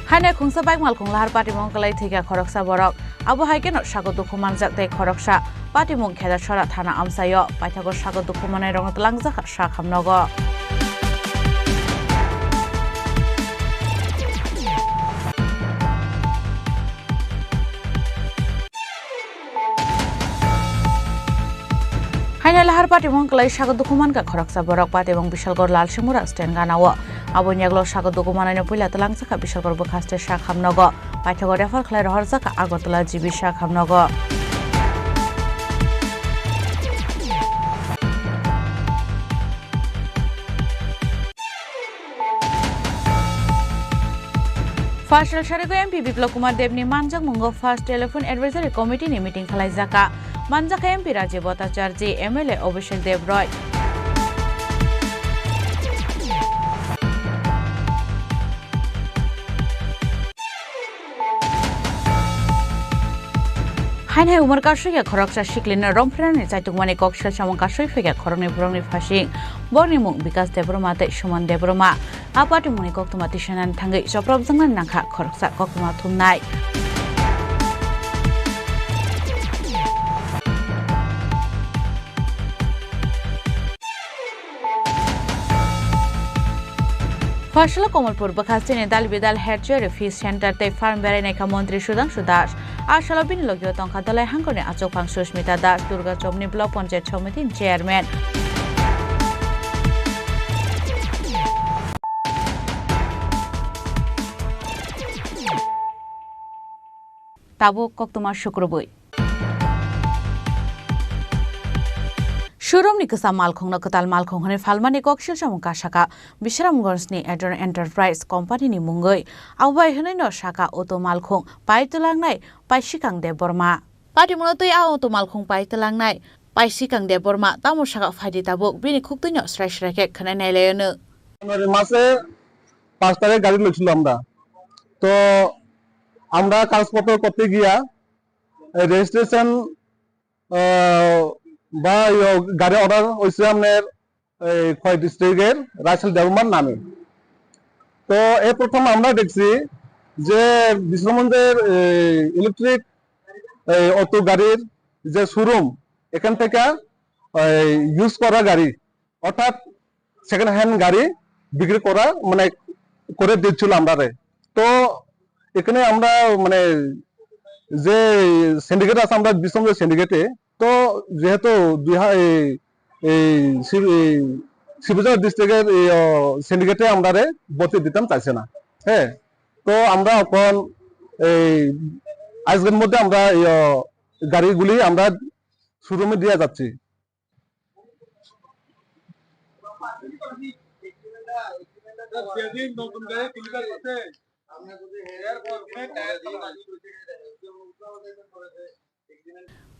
Hainai khungsa bike malkhung lahar patimung kwlai thwikha khoroksa borok. Abo hai kheno sago dukhu manjak tei khoroksa patimung Khedasora thana amchaio. Paithago sago dukhu manai rokno twlangjak sak hamnogo. Hainai lahar patimung kwlai sago dukhu mankha khoroksa borok. Patimung Bishalgor Lalsimura stand ganao. Aboni yagulo sago dukhu manaino puila twlangjakha Bishalgor bwkhaste sak hamnogo. Paithago refer khlai rohorjakha Agartala G B sak hamnogo. Pharsala sarigo M P Biplab Kumar Debni manjakmungo First Telephone Advisory Committee ni meeting khlaijakha. Manjakha M P Rajiv Bhattacharjee, M L A Abhishek Deb Roy. Hainai umar kasui ya khoroksa siklino romphrenani chaitungmani kok selsamung kasui phaikha khoroknwi borokni phasing. Borokni mung Bikas Debbarma tei Suman Debbarma. A patimungni koktwma tisanani thangwi chopropjaknani nangkha khoroksa koktwma thumnai. Pharsala Kamalpur bwkha chini Dal Bidal Head Charity Fish Center tei Farm berai naikha Montri Sudhangshu Das. A salo bini logio tongkha Dalai Hangkoni achukphang Susmita Das, Durga Chowkni Block Panchayat Somiti ni Chairman. Tabuk koktwma sukrubwi. Showroom ni kwcham malkhungno kwtal malkhung hwnwi phalmani kok silsamung kasaka Bisramganj ni Adron Enterprise company ni mungwi. Abo bai hwnwi no saka auto malkhung pai twlangnai Paisikang Debbarma. Patimungno twi a auto malkhung pai twlangnai Paisikang Debbarma tamo saka phaidi tabuk bini khuktwino srai srai khe khwnai nai laio no. জানুয়ারি মাসে পাঁচ তারিখ গাড়ি লইছিল আমরা। তো আমরা কাগজপত্র করতে গিয়া এই রেজিস্ট্রেশন, আহ, বা ইয়ো গাড়ি অর্ডার হইছে আপনার এই খোয়াই ডিস্ট্রিক্টের রাসেল দেববর্মার নামে। তো এই প্রথম আমরা দেখছি যে বিশ্রামগঞ্জের এই ইলেকট্রিক এই অটো গাড়ির যে শোরুম, এখান থেকে এই ইউজ করা গাড়ি, অর্থাৎ সেকেন্ড হ্যান্ড গাড়ি বিক্রি করা, মানে, করে দিচ্ছিল আমরারে। তো এখানে আমরা, মানে, যে সিন্ডিকেট আছে, আমরা বিশ্রামগঞ্জ সিন্ডিকেটে, তো যেহেতু দুই হা-, এই, এই শিব-, এই শিবচর ডিস্ট্রিক্টের এই, ও, সিন্ডিকেটে আমরারে ভর্তি দিতাম চাইছে না, হ্যাঁ। তো আমরা এখন এই আজকের মধ্যে আমরা এই, ও, গাড়িগুলি আমরা শোরুমে দিয়ে যাচ্ছি।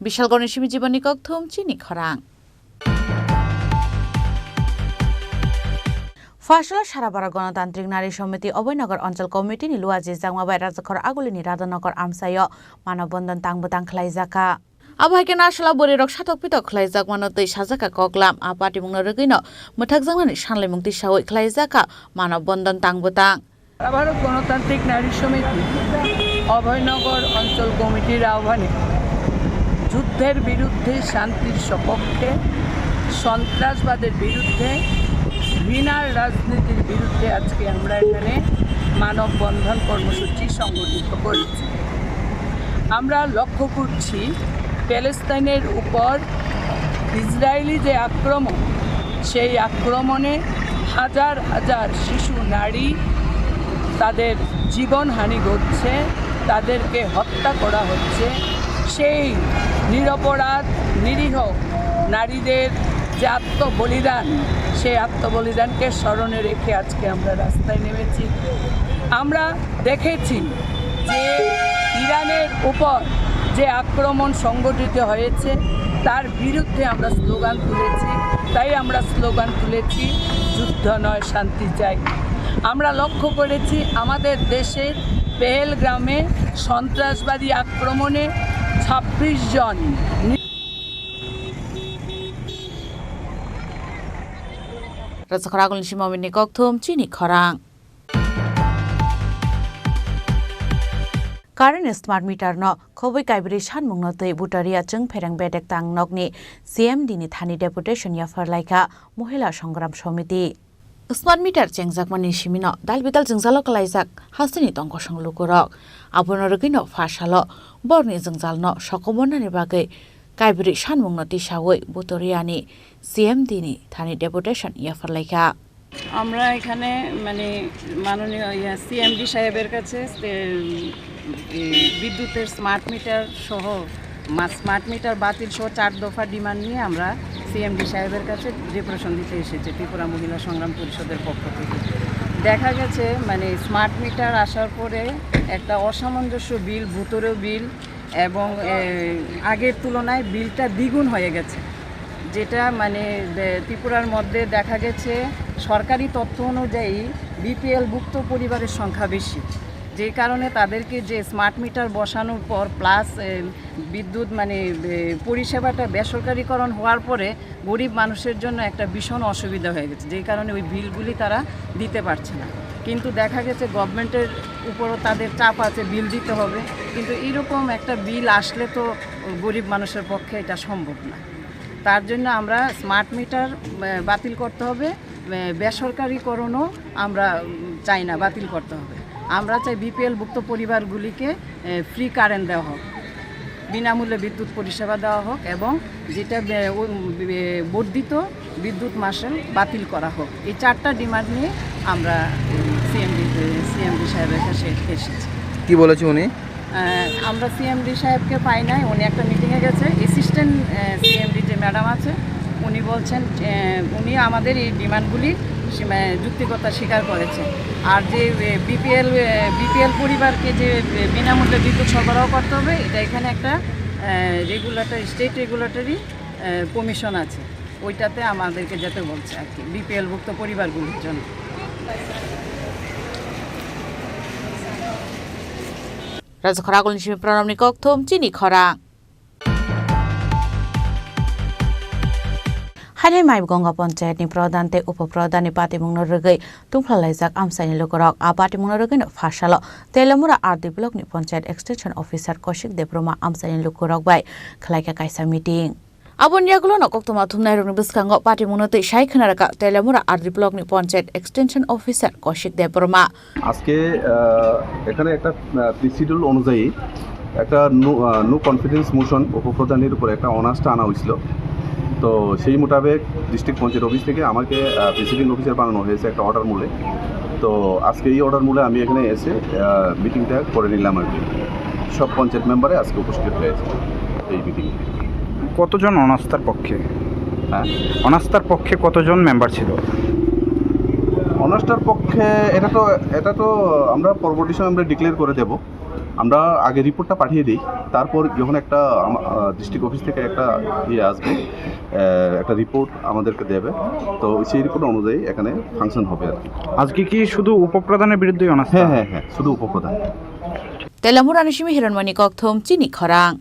Bishalgorni simi Jiboni Kokthum chini khorang. Phasalo Sarabara Ganatantrik Nari Samiti Abhoynagar Anchal Committee ni luaji jakma bai Rajakhor Agulini Radhanagar amchaio manob bandhan tang bwtang khlaijakha. Abo hai khe nasala bwrwi rok satok pitok khlaijak mano tei sajak kha koklam. A patimungno rwgwino mwthakjaknani sanlaimung tisaui khlaijak kha manob bandhan tang bwtang. সারা ভারত গণতান্ত্রিক নারী সমিতি অভয়নগর অঞ্চল কমিটির আহ্বানে যুদ্ধের বিরুদ্ধে, শান্তির সপক্ষে, সন্ত্রাসবাদের বিরুদ্ধে, ঘৃণার রাজনীতির বিরুদ্ধে আজকে আমরা এখানে মানববন্ধন কর্মসূচি সংগঠিত করেছি। আমরা লক্ষ্য করছি প্যালেস্তাইনের উপর ইসরায়েলি যে আক্রমণ, সেই আক্রমণে হাজার হাজার শিশু নারী তাদের জীবনহানি ঘটছে, তাদেরকে হত্যা করা হচ্ছে। সেই নিরপরাধ নিরীহ নারীদের যে আত্মবলিদান, সেই আত্মবলিদানকে স্মরণে রেখে আজকে আমরা রাস্তায় নেমেছি। আমরা দেখেছি যে ইরানের উপর যে আক্রমণ সংঘটিত হয়েছে, তার বিরুদ্ধে আমরা স্লোগান তুলেছি। তাই আমরা স্লোগান তুলেছি, "যুদ্ধ নয়, শান্তি চাই।" আমরা লক্ষ্য করেছি, আমাদের দেশের পেহেলগ্রামে সন্ত্রাসবাদী আক্রমণে ছাব্বিশ জন Rajakhor Agulini simi Mominni Kokthum chini khorang. Current smart meter no khobwi kaibrwi sanmungno twi Bhutoria Chwngphereng Bedek Tang nokni C M D ni thani deputation yapharlaikha Mohila Songram Samiti. Smart meter chengjakmani simino dal bidal jwngjalo kwlaijak hasteni tongkosong lukurok. Abono rwgwino phasalo borni jwngjalno sokomornani bagwi kaibrwi sanmungno tisaui Bhutoriani C M D ni thani deputation yapharlaikha. আমরা এখানে মানে মাননীয় ইয়া সিএমডি সাহেবের কাছে তে-, এই বিদ্যুতের smart meter সহ মা-, স্মার্ট মিটার বাতিল সহ চার দফা ডিমান্ড নিয়ে আমরা সিএমডি সাহেবের কাছে ডেপুটেশন দিতে এসেছি, ত্রিপুরা মহিলা সংগ্রাম পরিষদের পক্ষ থেকে। দেখা গেছে মানে স্মার্ট মিটার আসার পরে একটা অসামঞ্জস্য বিল, ভুতুড়ে বিল এবং, এ, আগের তুলনায় বিলটা দ্বিগুণ হয়ে গেছে। যেটা মানে, এ, ত্রিপুরার মধ্যে দেখা গেছে সরকারি তথ্য অনুযায়ী বিপিএল ভুক্ত পরিবারের সংখ্যা বেশি, যে কারণে তাদেরকে যে স্মার্ট মিটার বসানোর পর প্লাস, এ, বিদ্যুৎ মানে, এ, পরিষেবাটা বেসরকারিকরণ হওয়ার পরে গরিব মানুষের জন্য একটা ভীষণ অসুবিধা হয়ে গেছে, যেই কারণে ওই বিলগুলি তারা দিতে পারছে না। কিন্তু দেখা গেছে গভর্নমেন্টের উপরও তাদের চাপ আছে, বিল দিতে হবে, কিন্তু এরকম একটা বিল আসলে তো গরিব মানুষের পক্ষে এটা সম্ভব না। তার জন্য আমরা স্মার্ট মিটার, আহ, বাতিল করতে হবে, আহ, বেসরকারিকরণও আমরা, উম, চাই না, বাতিল করতে হবে। আমরা চাই বিপিএল ভুক্ত পরিবারগুলিকে, আহ, ফ্রি কারেন্ট দেওয়া হোক, বিনামূল্যে বিদ্যুৎ পরিষেবা দেওয়া হোক এবং যেটা বে-, ও, বে-, বর্ধিত বিদ্যুৎ মাশুল বাতিল করা হোক। এই চারটা ডিমান্ড নিয়ে আমরা সিএমডি, সিএমডি সাহেবের কাছে এসেছি। কি বলেছে উনি? আহ, আমরা সিএমডি সাহেবকে পাই নাই, উনি একটা মিটিংয়ে গেছে। অ্যাসিস্ট্যান্ট, আহ, সিএমডি যে ম্যাডাম আছে, উনি বলছেন, আহ, উনি আমাদের এই ডিমান্ডগুলি সীমা-, যুক্তিকতা স্বীকার করেছে। আর যে, আহ, বিপিএল, আহ, বিপিএল পরিবারকে যে, আহ, বিনামূল্যে বিদ্যুৎ সরবরাহ করতে হবে, এটা এখানে একটা, আহ, রেগুলেটর, স্টেট রেগুলেটরি, আহ, কমিশন আছে, ওইটাতে আমাদেরকে যেতে বলছে আর কি, বিপিএল ভুক্ত পরিবারগুলির জন্য। Rajakhor Agulini simi Pranabni Kokthum chini khorang. Hainai Maibgonga Panchayat ni Pradhan tei Upo Pradhan ni patimungno rwgwi tungphla laijak amchaini lukurok. A patimungno rwgwino phasalo Teliamura R D block ni Panchayat Extension Officer Kaushik Debbarma amchaini lukurok bai khwlaikha kaisa meeting. Aboni yagulono koktwma thumnairokni bwskango patimungno twi sai khwnarwkha Teliamura R D block ni Panchayat Extension Officer Kaushik Debbarma. আজকে, আহ, এখানে একটা, আহ, pre schedule অনুযায়ী একটা নো, আহ, no confidence motion উপপ্রধানের উপরে একটা অনাস্থা আনা হয়েছিল। তো সেই মোতাবেক ডিস্ট্রিক্ট পঞ্চায়েত অফিস থেকে আমাকে, আহ, প্রিসাইডিং অফিসার বানানো হয়েছে একটা অর্ডার মূলে। তো আজকে এই অর্ডার মূলে আমি এখানে এসে, আহ, মিটিংটা করে নিলাম আর কি। সব পঞ্চায়েত মেম্বারে আজকে উপস্থিত হয়েছে এই মিটিংয়ে। কতজন অনাস্থার পক্ষে? হ্যাঁ? অনাস্থার পক্ষে কতজন মেম্বার ছিল? অনার্সটার পক্ষে এটা তো, এটা তো আমরা পরবর্তী সময় আমরা ডিক্লেয়ার করে দেব। আমরা আগে রিপোর্টটা পাঠিয়ে দিই, তারপর যখন একটা আমা-, আহ, ডিস্ট্রিক্ট অফিস থেকে একটা ইয়ে আসবে, আহ, একটা রিপোর্ট আমাদেরকে দেবে, তো সেই রিপোর্ট অনুযায়ী এখানে ফাংশন হবে আর কি। আজকে কি শুধু উপপ্রধানের বিরুদ্ধেই অনাস্থা? হ্যাঁ, হ্যাঁ, হ্যাঁ, শুধু উপপ্রধান। Telamurani simi Hiranmani Kokthum, chini khorang.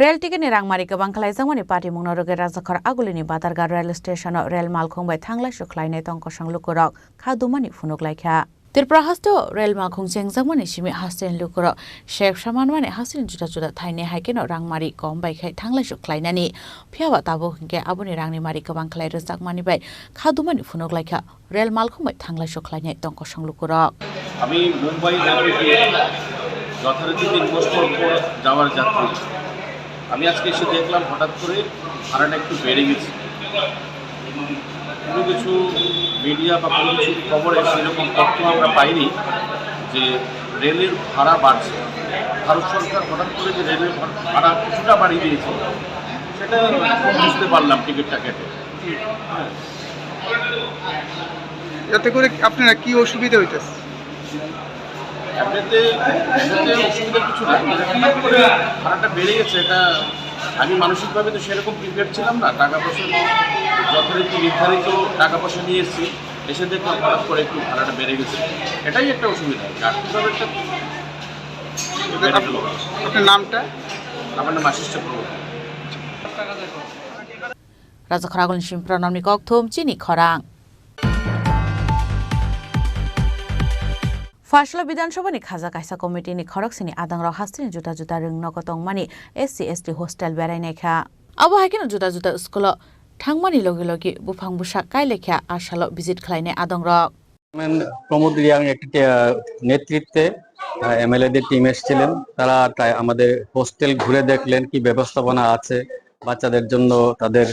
Rel ticket ni rangmari kwbang khlaijakmani patimungno rwgwi Rajakhor Agulini Badarga rel station-o rel malkhung bai thanglaisu khlainai tong kosong lukurok kha dumani phunuk laikha. Tripura hasteo rel malkhung chengjakmani simi hasteni lukurok sep samanmani hasteni juda juda thaini hai kheno rangmari kom bai khai thanglaisu khlainani. Phiyaba tabuk hinkhe aboni rangni mari kwbang khlai rwjakmani bai kha dumani phunuk laikha. Rel malkhung bai thanglaisu khlainai tong kosong lukurok. আমি মুম্বাই যাবো গিয়ে যথারীতি তিন বছর পর পর যাওয়ার যাত্রী। আমি আজকে এসে দেখলাম হঠাৎ করে ভাড়াটা একটু বেড়ে গেছে। কোনো কিছু মিডিয়া বা কোনো কিছু খবরে সেরকম তথ্য আমরা পাইনি যে রেলের ভাড়া বাড়ছে। ভারত সরকার হঠাৎ করে যে রেলের ভাড়া কিছুটা বাড়িয়ে দিয়েছে, সেটা বুঝতে পারলাম টিকিটটা কেটে। এতে করে আপনারা কি অসুবিধা হইতেছে? এমনিতে, এমনিতে অসুবিধা কিছু নাই। হঠাৎ করে ভাড়াটা বেড়ে গেছে, এটা আমি মানসিকভাবে তো সেরকম প্রিপেয়ার ছিলাম না। টাকা পয়সা যথারীতি নির্ধারিত টাকা পয়সা নিয়ে এসেছি, এসে দেখলাম হঠাৎ করে একটু ভাড়াটা বেড়ে গেছে, এটাই একটা অসুবিধা। আর্থিকভাবে একটা বেড়ে গেল। আপনার নামটা? আমার নাম আশিস Chakraborty. Rajakhor Agulini simi Pranamni Kokthum, chini khorang. Phaisalo Bidhan Sabha ni khaja kaisa committee ni khorok sini adang rok hasteni juda juda rwng nogo tongmani S C S T hostel berai naikha. Abo hai kheno juda juda school o thangmani logi logi buphang bwsa kai laikha a salo visit khlainai adang rok. Chairman Pramod Reang একটি, আহ, নেতৃত্বে, আহ, এমএলএ দের টিম এসেছিলেন। তারা তাই আমাদের হোস্টেল ঘুরে দেখলেন কি ব্যবস্থাপনা আছে, বাচ্চাদের জন্য তাদের,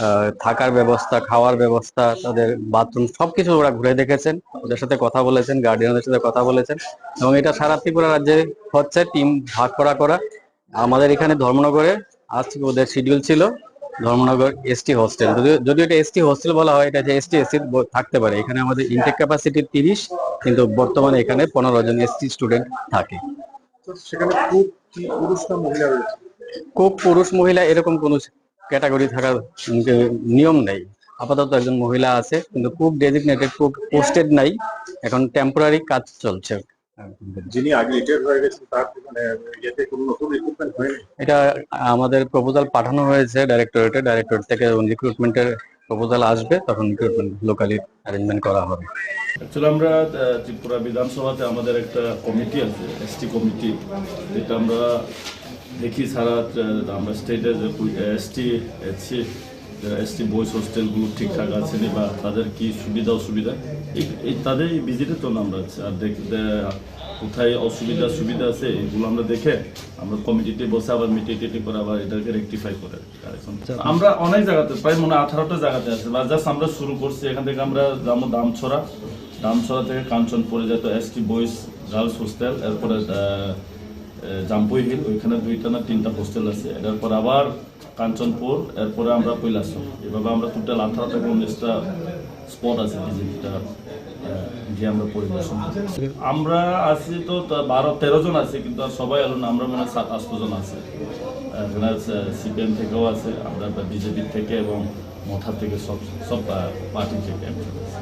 আহ, থাকার ব্যবস্থা, খাওয়ার ব্যবস্থা, তাদের বাথরুম সবকিছু ওরা ঘুরে দেখেছেন, ওদের সাথে কথা বলেছেন, গার্ডিয়ানদের সাথে কথা বলেছেন। এবং এটা সারা ত্রিপুরা রাজ্যে হচ্ছে, টিম ভাগ করা করা। আমাদের এখানে ধর্মনগরে আজকে ওদের শিডিউল ছিল ধর্মনগর এসটি হোস্টেল। যদিও, যদিও এটা এসটি হোস্টেল বলা হয়, এটা যে এসটি, এসসি থাকতে পারে। এখানে আমাদের ইনটেক ক্যাপাসিটি তিরিশ, কিন্তু বর্তমানে এখানে পনেরো জন এসটি স্টুডেন্ট থাকে। তো সেখানে খুব কি পুরুষ না মহিলা রয়েছে? খুব পুরুষ মহিলা এরকম কোনো ক্যাটাগরি থাকার নিয়ম নেই। আপাতত একজন মহিলা আছে, কিন্তু খুব ডেজিগনেটেড, খুব পোস্টেড নাই, এখন টেম্পোরারি কাজ চলছে। যিনি আগে রিটায়ার হয়ে গেছেন, তার মানে ইয়েতে কোনো নতুন রিক্রুটমেন্ট হয়নি? এটা আমাদের প্রপোজাল পাঠানো হয়েছে ডাইরেক্টরেটে, ডাইরেক্টরেট থেকে রিক্রুটমেন্টের প্রপোজাল আসবে, তখন রিক্রুটমেন্ট লোকালি অ্যারেঞ্জমেন্ট করা হবে। অ্যাকচুয়ালি আমরা, আহ, ত্রিপুরা বিধানসভাতে আমাদের একটা কমিটি আছে, এসটি কমিটি, যেটা আমরা দেখি সারা, আহ, আমরা স্টেটে যে এসটি, এসসি, যারা এসটি বয়েজ হোস্টেলগুলো ঠিকঠাক আছে নি বা তাদের কি সুবিধা অসুবিধা, এই, এই তাদের এই ভিজিটের জন্য আমরা আছি। আর দেখ-, দে-, কোথায় অসুবিধা সুবিধা আছে, এগুলো আমরা দেখে আমরা কমিটিতে বসে আবার মিটিং টিটিং করে আবার এটাকে রেকটিফাই করে। আচ্ছা। আমরা অনেক জায়গাতে, প্রায় মনে হয় আঠারোটা জায়গাতে আছে, বা জাস্ট আমরা শুরু করছি। এখান থেকে আমরা যাবো দামছড়া, দামছড়া থেকে কাঞ্চনপুরে যেত এসটি বয়েজ গার্লস হোস্টেল, এরপরে, আহ, আহ, জাম্পুই হিল, ওইখানে দুইটা না তিনটা হোস্টেল আছে। এটার পর আবার কাঞ্চনপুর, এরপরে আমরা কৈলাসহর। এভাবে আমরা টোটাল আঠারো থেকে উনিশটা স্পট আছে ভিজিটটা, আহ, গিয়ে আমরা পরিদর্শন করি। আমরা আছি তো তা বারো তেরো জন আছি, কিন্তু আর সবাই এলো না, আমরা মনে হয় সাত আট জন আছি। আহ, এখানে আছে, সিপিএম থেকেও আছে, আমরা বিজেপি থেকে এবং মথা থেকে সব, সব, আহ, পার্টি থেকে একজন আছে।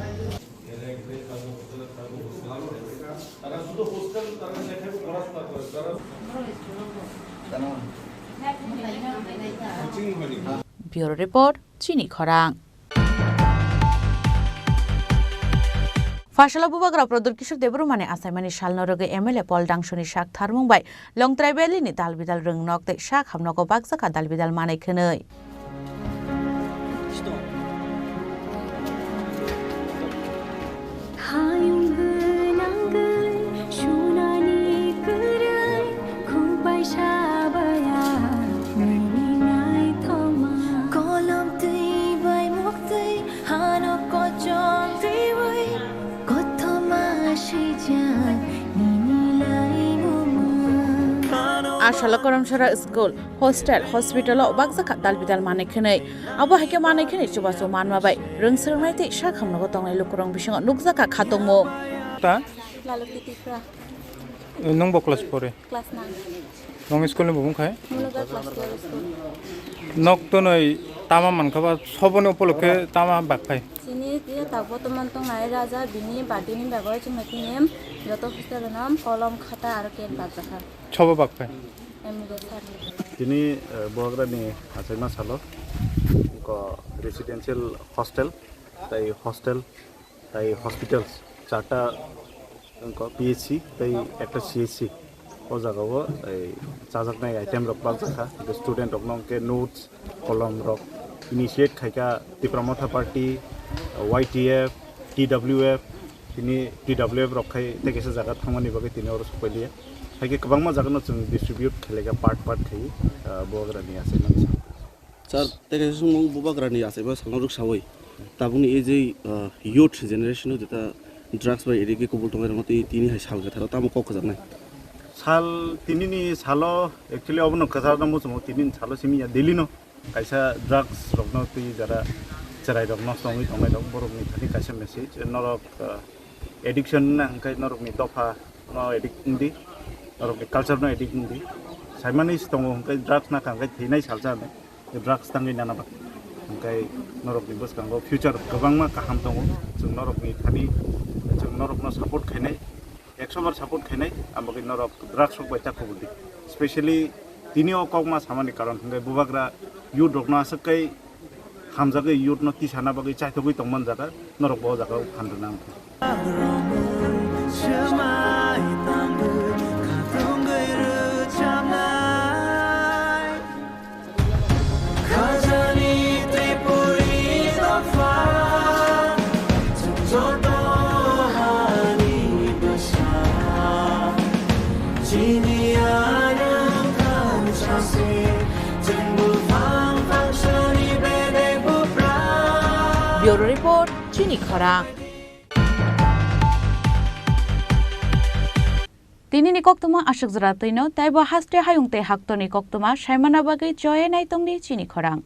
Bureau Report, Chini Khorang. Phaisalo Bubagra Pradyot Kishore Debbarmani achaimani salno rwgwi M L A Paul Dangsoni sak tharmung bai Longtrai Valley ni dalbidal rwngnok tei sak hamnogo bakjakha dalbidal manwi khwnwi. Hayung gwnangwi sunani kwrwi khungpai sabaya nini naithoma. Kolom twi bai muktwi hano kochom twiwi kothoma swijak nini laimungma. Asalo Karamsara school, hostel, hospital o bakjakha dalbidal manwi khwnwi. Abo hai khe manwi khwnwi chubachu manma bai rwng swrwngnai tei sakhamnogo tongnai lukurok bisingo nukjakha khatungmung. Ta? Lalukti Tripura. Nwng bo class pore? Class nine. Nwng school ni bumung khai? Munuga class twelve school. Nok tonoi tama mankha ba soboni upolokhe tama bakphai? Chini je ta botoman tongnai raja bini birthday ni bagwi chwngno tini joto hostel no kolom khata aro cake bakjakha. Sobo bakphai? Tini, eh, Bubagrani achaima salo ko residential hostel, tai hostel, tai hospitals, charta ko P H C, tai ekta C H C. O jagao, eh, chajaknai item rok bakjakha, student rokno hwnkhe notes, kolom rok initiate khaikha Tipra Motha Party, Y T F, T W F, tini T W F rok khai tei kaisa jaga thangmani bagwi tini oro sokpailia. Hai khe kwbangma jagano chwng distribute khailaiga part part khai, ah, Bubagrani achaima sal. Sir, tei kaisa swngmung Bubagrani achaima salno rwksawi tabukni e je, ah, youth generation o jeta drugs bai addict khe kubul tongwi rokno tei tini hai sal kwtharo tamo kok kwjaknai? Sal tinini salo actually obono kwchar no muchungo tinini salo simi ya daily no. Kaisa drugs rokno twi jara cherai rok nosto wngwi tongnai rok borokni thani kaisa message norok, ah, addiction wngna hwnkhe norokni dopha no addict wngdi, norokni culture no addict wngdi. Saimani se tongo hwnkhe drugs nakha hwnkhe thwinai salsa hinwi drugs tangwi nana ba hwnkhe norokni bwskango future kwbangma kaham tongo. Chwng norokni thani chwng norokno support khainai. Ekso bar support khainai, ang bagwi norok drugs rok bai ta kubul di. Specially tini o kokma samani karon hwnkhe Bubagra youth rokno aswk kai hamjagwi youth no tisana bagwi chaithogwi tongman jaga norok bo o jaga o phan rwna ang khe. Khajani Tripuri dopha, chwng joto hani bwsa. Chini arwng khan sase, chwng buphang phangsani bedek bupra. Bureau Report, Chini Khorang. Tinini koktwma aswk jora twino, tei bo haste hayung tei haktorni koktwma saimana bagwi choye naitongdi Chini Khorang.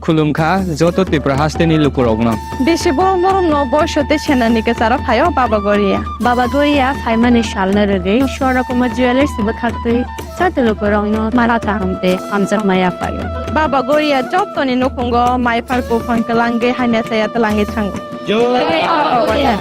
Khulumkha joto Tripura hasteni lukurokno. Bisi borok norokno boiso tei senani kwcharo phaio Baba Goria. Baba Goria phaimani salno rwgwi Swarna Kumar Jewellers bwkhaktwi joto lukurokno mala kaham tei hamjakma yaphaio. Baba Goria jotoni nukhungo maiphar buphang kwlangwi hamya saya twlangwi thango. Jai Baba Goria.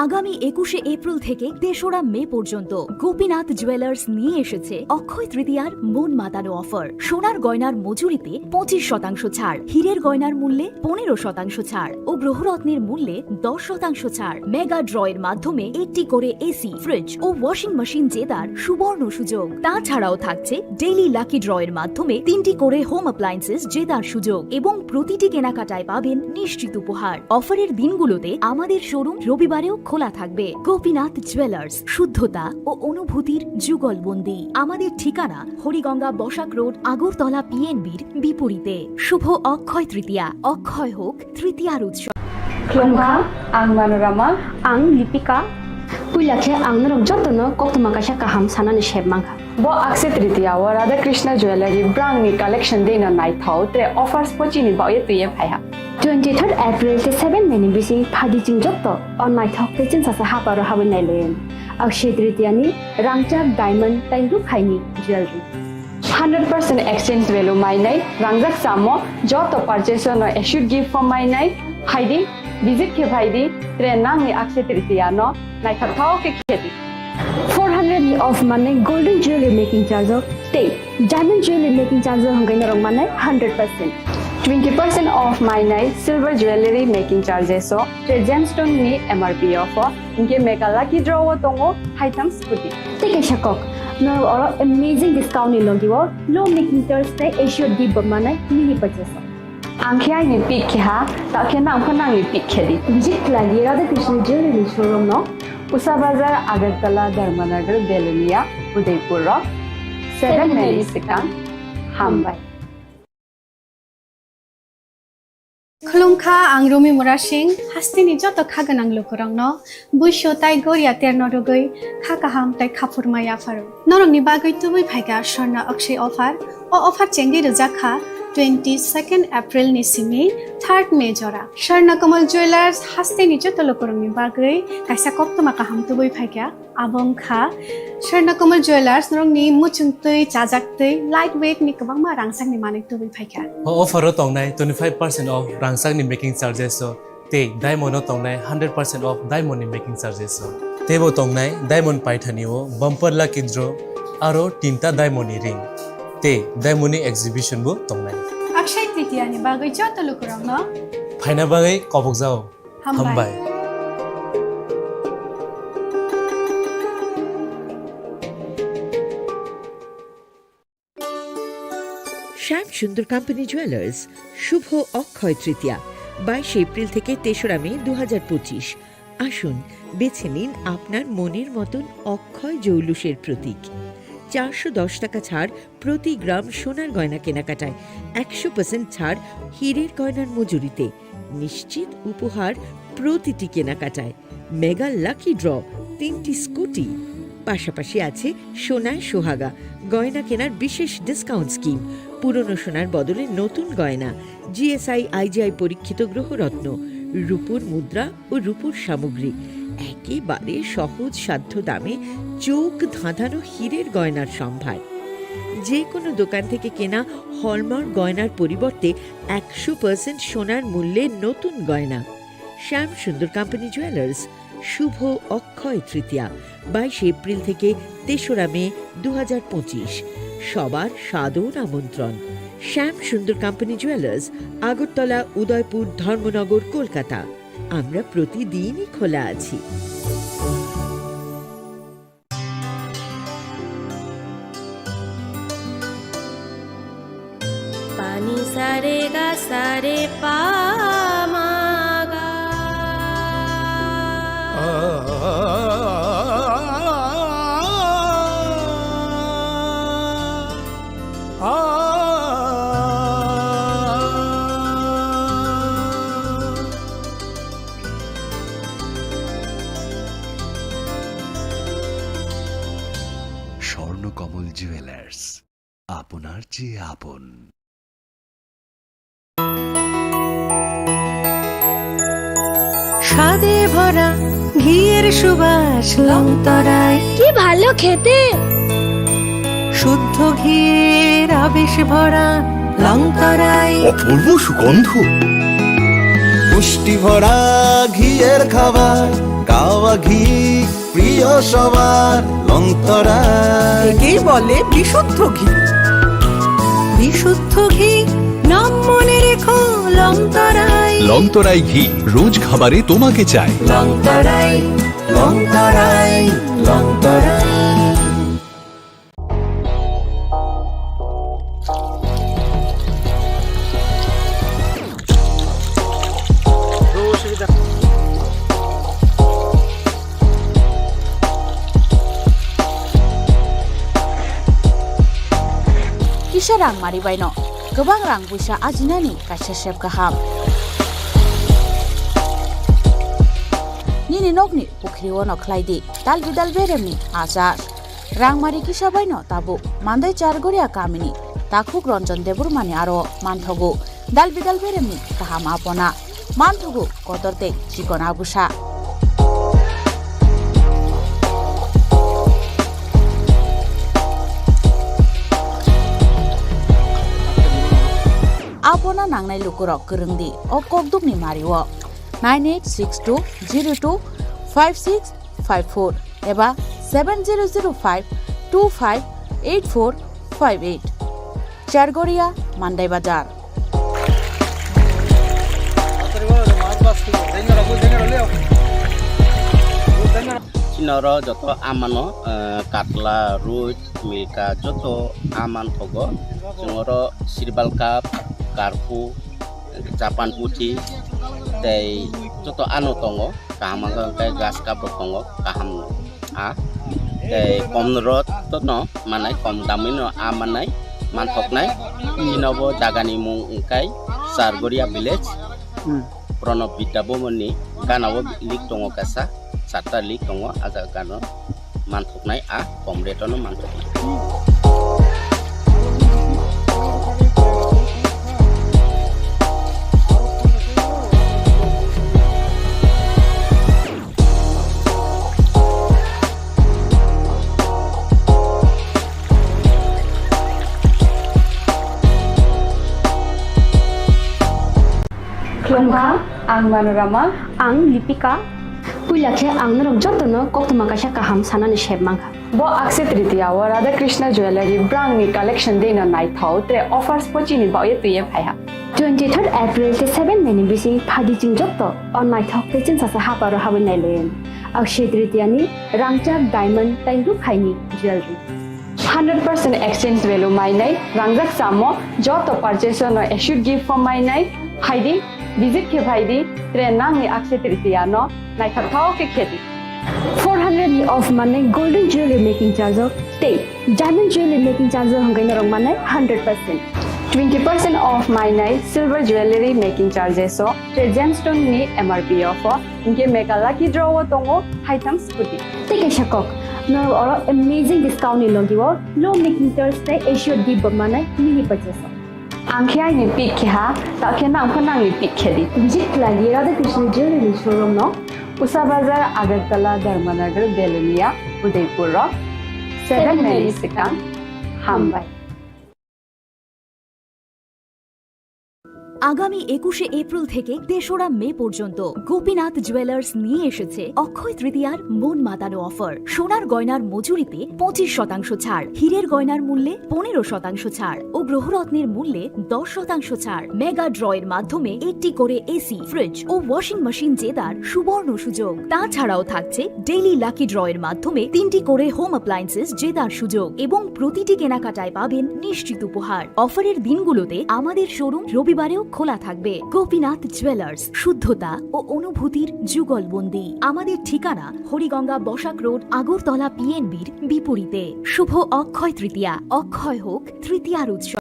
আগামী একুশে এপ্রিল থেকে তেসরা মে পর্যন্ত গোপীনাথ জুয়েলার্স নিয়ে এসেছে অক্ষয় তৃতীয়ার মন মাতানো অফার। সোনার গয়নার মজুরিতে পঁচিশ শতাংশ ছাড়, হীরের গয়নার মূল্যে পনেরো শতাংশ ছাড় ও গ্রহরত্নের মূল্যে দশ শতাংশ ছাড়। মেগা ড্র এর মাধ্যমে একটি করে এসি, ফ্রিজ ও ওয়াশিং মেশিন জেতার সুবর্ণ সুযোগ। তাছাড়াও থাকছে ডেইলি লাকি ড্র এর মাধ্যমে তিনটি করে হোম অ্যাপ্লায়েন্সেস জেতার সুযোগ এবং প্রতিটি কেনাকাটায় পাবেন নিশ্চিত উপহার। অফারের দিনগুলোতে আমাদের শোরুম রবিবারেও খোলা থাকবে। গোপীনাথ জুয়েলার্স, শুদ্ধতা ও অনুভূতির যুগলবন্দি। আমাদের ঠিকানা হরিগঙ্গা বসাক রোড, আগরতলা পিএনবির বিপরীতে। শুভ অক্ষয় তৃতীয়া, অক্ষয় হোক তৃতীয়ার উৎসব। Khulumkha, ang Manorama. Ang Lipika. Puila khe ang norok jotono koktwma kaisa kaham sanani sep mankha. Bo Akshaya Tritiya o Radha Krishna Jewellery brangni collection dino naithok tei offers bo chini bagwi twiwi phaiha. Twenty third April tei seven May ni bising phaidi chwng joto o naithok tei chwngsacha haparo habwi nailaio. Akshaya Tritiya ni rangchak diamond tei rukhaini jewellery. Hundred percent exchange value mainai, rangjak chamo, joto purchase no assured gift form mainai, phaidi, visit khe phaidi, tre nangni Akshaya Tritiya no naithok thao khe khedi. Four hundred ni off manai golden jewelry making charge o tei diamond jewelry making charge o hwnkhe norok manai hundred percent. Twenty percent off mainai silver jewellery making charges o, tei gemstone ni M R P off o, hinkhe mega lucky draw o tongo haitham scooty. Tei kaisa kok, norok oro amazing discount ni logi o low making charge tei assured gift bo manai mini purchase o. Ang khe aini pick khe ha, ta khe nang pho nangni pick khe di. Visit khlai di Radhakrishna Jewellery showroom no. Usa Bazar, Agartala, Dharmanagar, Belonia, Udaipur o. Seven minutes swkang. Hambai. Khulumkha, ang Rumi Murasing, hasteni joto kha gwnang lukurokno buisu tai goria terno rwgwi kha kaham tai khaphurma yapharo. Norokni bagwi tubui phaikha Swarna Akshay offer. O offer chengwi rwjak kha twenty second April ni simi third May jora. Swarna Kamal Jewellers hasteni joto lukurokni bagwi kaisa koktwma kaham tubui phaikha. Abo wngkha Swarna Kamal Jewellers, norokni muchungtwi, chajaktwi, light weight ni kwbangma rangchakni manwi tubui phaikha. O offer o tongnai twenty five percent off rangchakni making charges o, tei diamond o tongnai hundred percent off diamond ni making charges o. Teibo tongnai diamond paithani o bumper lucky draw aro tinta diamond ni ring tei diamond ni exhibition bo tongnai. Akshay Tritiya ni bagwi joto lukurokno phaina bagwi kobokjao. Hambai. Hambai. Shyam Sundar Company Jewellers, শুভ অক্ষয় তৃতীয়া, বাইশে এপ্রিল থেকে তেসরা মে দু হাজার পঁচিশ। আসুন, বেছে নিন আপনার মনের মতন অক্ষয় জৌলুসের প্রতীক। চারশো দশ টাকা ছাড় প্রতি গ্রাম সোনার গয়না কেনাকাটায়, একশো পার্সেন্ট ছাড় হীরের গয়নার মজুরিতে, নিশ্চিত উপহার প্রতিটি কেনাকাটায়, মেগা লাকি ড্র, তিনটি স্কুটি। পাশাপাশি আছে সোনায় সোহাগা, গয়না কেনার বিশেষ ডিসকাউন্ট স্কিম, পুরনো সোনার বদলে নতুন গয়না, G S I, I G I পরীক্ষিত গ্রহরত্ন, রূপোর মুদ্রা ও রূপোর সামগ্রী, একেবারে সহজ সাধ্য দামে চোখ ধাঁধানো হীরের গয়নার সম্ভার। যে কোনো দোকান থেকে কেনা হলমার্ক গয়নার পরিবর্তে একশো পার্সেন্ট সোনার মূল্যে নতুন গয়না। শ্যাম সুন্দর কোম্পানি জুয়েলার্স, শুভ অক্ষয় তৃতীয়া, বাইশে এপ্রিল থেকে তেসরা মে দু হাজার পঁচিশ। সবার সাদর আমন্ত্রণ। শ্যাম সুন্দর কোম্পানি জুয়েলার্স, আগরতলা, উদয়পুর, ধর্মনগর, কলকাতা। আমরা প্রতিদিনই খোলা আছি। Pani sare ga sare pa ma ga. Swarnakamal jewellers, আপনার চেয়ে আপন। স্বাদে ভরা ঘিয়ের সুবাস লংতরাই। কি ভালো খেতে! শুদ্ধ ঘিয়ের আবেশ ভরা লংতরাই। অপূর্ব সুগন্ধ। পুষ্টি ভরা ঘিয়ের খাবার, গাওয়া ঘি প্রিয় সবার লংতরাই। একেই বলে বিশুদ্ধ ঘি। বিশুদ্ধ ঘি, নাম মনে রেখো লংতরাই। লংতরাই ঘি, রোজ খাবারে তোমাকে চাই। লংতরাই, লংতরাই, লংতরাই। Kisa rang mari baino kwbang rang puisa ajinani kaisa sep kaham. Nini nokni pukhri ono khlai di dal bidal beremni achar. Rangmari kisa baino tabuk Mandai Chargoria kamini takhuk Ranjan Debbarmani aro manthogo dal bidal beremni kaham apona, manthogo kotor tei chikon abusa. Apona nangnai lukurok kwrwng di o kokdukni mario nine eight six two zero two five six five four eba seven zero zero five two five eight four five eight. Chargoria, Mandai Bazar. Oro joto amano, eh, katla, ruit, milka joto aman thogo. Chwng oro sirbal cup, karpu, japan puthi, tei joto ano tongo. Kaham wngkha hwnkhe gas cup rok tongo, kaham no. A, tei kom rot no manai, kom damwi no a manai, manthoknai. Chini bo jagani mung wngkha Chargoria village. Hmm. Pranab Vidya Bhavan ni gana o link tongo kaisa, charta link tongo, a jaga gana o manthoknai, a kom rate o no manthoknai. Khulumkha, ang Manorama. Ang Lipika. Puila khe ang norok jotono koktwma kaisa kaham sanani sep mankha. Bo Akshaya Tritiya o Radha Krishna Jewellery brangni collection dino naithok, tre offers bo chini baoye twiye phaiha. Twenty-third April khe seven May ni bising phadi chwng joto o naithok tei chwngsasa haparo habwi nailayan. Akshaya Tritiya ni rangchak, diamond tei rukhaini jewellery. Hundred percent exchange value mainai, rangjak chamo, joto purchase no assured gift form mainai, phaidi, visit khe phaidi, tre nangni Akshaya Tritiya no naithok thok khe khedi. Four hundred ni off manai golden jewelry making charge o tei diamond jewelry making charge o hwnkhe norok manai hundred percent. Twenty percent off mainai silver jewelry making charges o, tre gemstone ni M R P off o, hwnkhe mega lucky draw o tongo haitham scooty. Tei kaisa kok, norok oro amazing discount ni logi o low making charge tei assured gift bo manai mini purchase o. Ang khe aini pick khe ha, ta khe nang pho nangni pick khe di. Visit khlai di Radha Krishna Jewelry showroom no, Usa Bazar, Agartala, Dharmanagar, Belonia, Udaipur o seven May ni swkang. Hambai. আগামী একুশে এপ্রিল থেকে তেসরা মে পর্যন্ত গোপীনাথ জুয়েলার্স নিয়ে এসেছে অক্ষয় তৃতীয়ার মন মাতানো অফার। সোনার গয়নার মজুরিতে পঁচিশ শতাংশ ছাড়, হীরের গয়নার মূল্যে পনেরো শতাংশ ছাড় ও গ্রহরত্নের মূল্যে দশ শতাংশ ছাড়। মেগা ড্রয়ের মাধ্যমে একটি করে এসি, ফ্রিজ ও ওয়াশিং মেশিন জেতার সুবর্ণ সুযোগ। তাছাড়াও থাকছে ডেইলি লাকি ড্রয়ের মাধ্যমে তিনটি করে হোম অ্যাপ্লায়েন্সেস জেতার সুযোগ এবং প্রতিটি কেনাকাটায় পাবেন নিশ্চিত উপহার। অফারের দিনগুলোতে আমাদের শোরুম রবিবারেও খোলা থাকবে। গোপীনাথ জুয়েলার্স, শুদ্ধতা ও অনুভূতির যুগলবন্দি। আমাদের ঠিকানা হরিগঙ্গা বসাক রোড, আগরতলা পিএনবির বিপরীতে। শুভ অক্ষয় তৃতীয়া, অক্ষয় হোক তৃতীয়ার উৎসব।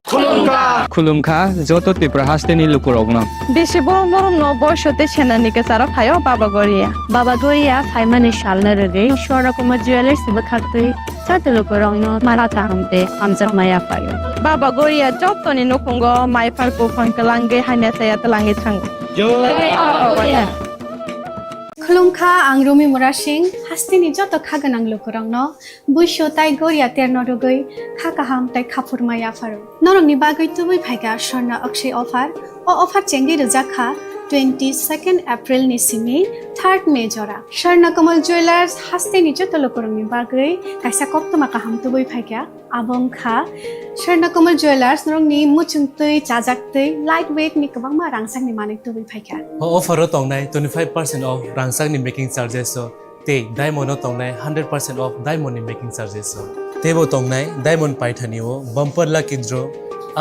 Khulumkha, joto Tripura hasteni lukurokno. Bisi borok norokno boiso tei senani kwcharo phaio Baba Goria. Baba Goria phaimani salno rwgwi Swarnakumar Jewellers bwkhaktwi joto lukurokno mara kaham tei hamjakma yaphaio. Baba Goria jotoni nukhungo mai phar buphang twlangwi hamya chaya twlangwi thango. Jai Baba Goria. Khulumkha, ang Rumi Murasing, hasteni joto kha gwnang lukurokno. Buisu tai goria terno rwgwi kha kaham tai khaphurma yapharo. Norokni bagwi tubui phaikha Swarna Akshay offer. O offer chengwi rwjak kha twenty second April ni simi third May jora. Swarna Kamal Jewellers hasteni joto lukurokni bagwi kaisa koktwma kaham tubui phaikha. Abo wngkha Swarna Kamal Jewellers norokni muchungtwi, chajaktwi, light weight ni kwbangma rangchakni manwi tubui phaikha. O offer o tongnai twenty five percent off rangchakni making charges o tei diamond o tongnai hundred percent off diamond ni making charges o. Teibo tongnai diamond paithani o bumper lucky draw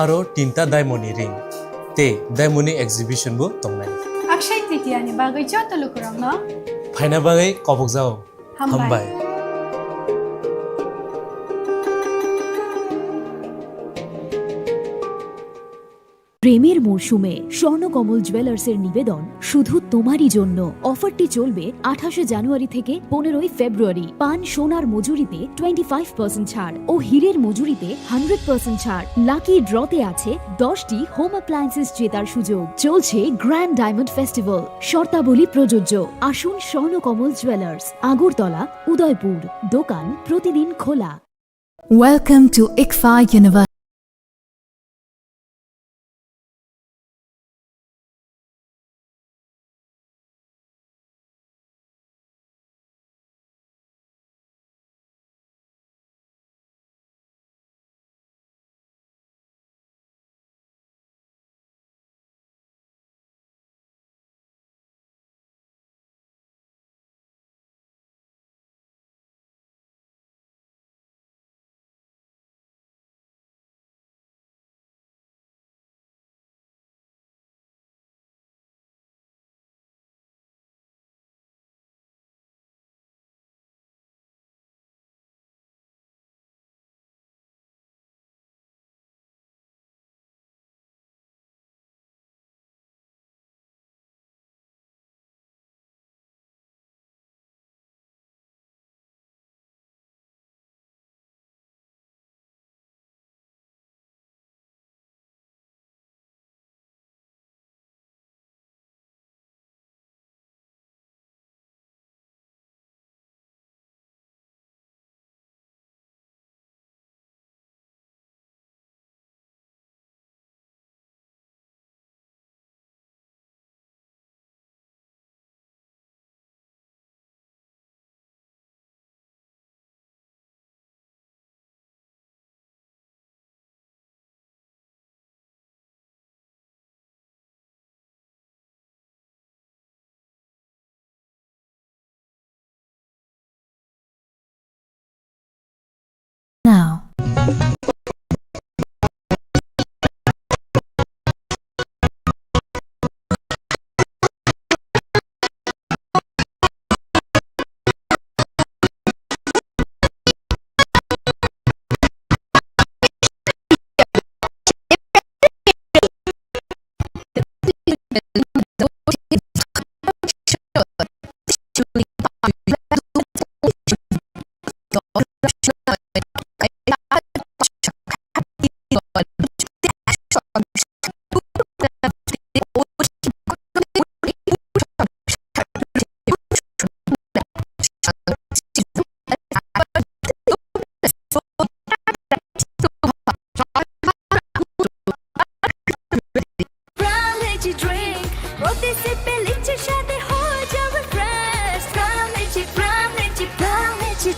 aro tinta diamond ni ring tei diamond ni exhibition bo tongnai. Akshay Tritiya ni bagwi joto lukurokno phaina bagwi kobokjao. Hambai. Hambai. প্রেমের মরশুমে স্বর্ণকমল জুয়েলার্সের নিবেদন শুধু তোমারই জন্য। অফারটি চলবে আঠাশে জানুয়ারি থেকে পনেরোই ফেব্রুয়ারি। পান সোনার মজুরিতে টোয়েন্টি ফাইভ পার্সেন্ট ছাড় ও হীরের মজুরিতে হান্ড্রেড পার্সেন্ট ছাড়। লাকি ড্রতে আছে দশটি হোম অ্যাপ্লায়েন্সেস জেতার সুযোগ। চলছে গ্র্যান্ড ডায়মন্ড ফেস্টিভ্যাল, শর্তাবলী প্রযোজ্য। আসুন স্বর্ণকমল জুয়েলার্স, আগরতলা, উদয়পুর। দোকান প্রতিদিন খোলা। Welcome to ICFAI University. now.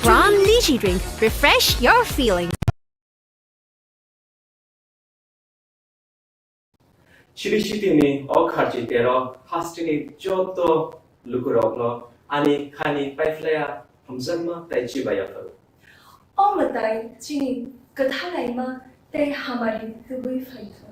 From Lychee Drink, refresh your feeling. Chili City ni o kharchi tero hasteni joto lukurokno ani khani paiphlaiya hamjakma tei chibaiya pharo. O mwtai chini kwthalaima tei hamari tubui phaithung.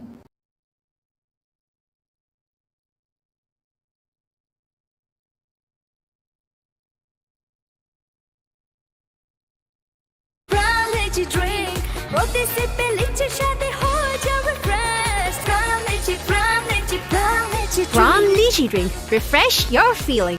From Lychee Drink, refresh your feeling.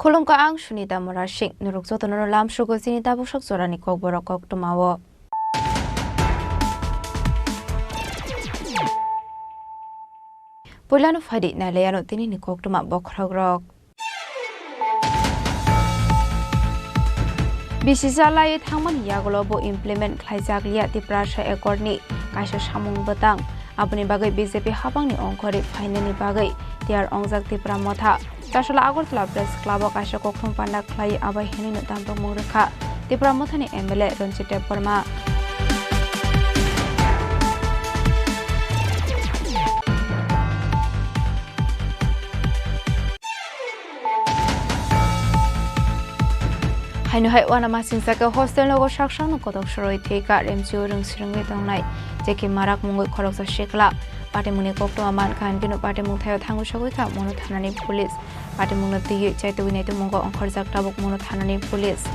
Khulumkha, ang Sunita Murasing. Norok jotono lamsugo chini tabuksak jorani kokborok koktwmao. Puilano phaidi nailaiano tinini koktwma bokhorokrok. Bisi chalai thangmani yagulo bo implement khlaijak liya Tiprasa Accord ni kaisa samung bwtang. Aboni bagwi B J P habangni ongkhorwi phainani bagwi tiyar ongjak Tipra Motha. Chasala Agartala Press Club o kaisa kokthum panda khlai abai hinwi no tampokmung rwkha Tipra Mothani M L A Ranjit Debbarma. Haino hai uanamasingcha khe hostel nogo sak sakno kotok sorwi thwi kha, remchio rwng swrwngwi tongnai J K Marak mungwi khoroksa sikla. Patimungni koktwma mankha, hinkhe no patimung thaio thangwi sogwi kha Monu thanani police. Patimungno twiwi chaitugwi naitukmungo ongkhorjak tabuk Monu thanani police.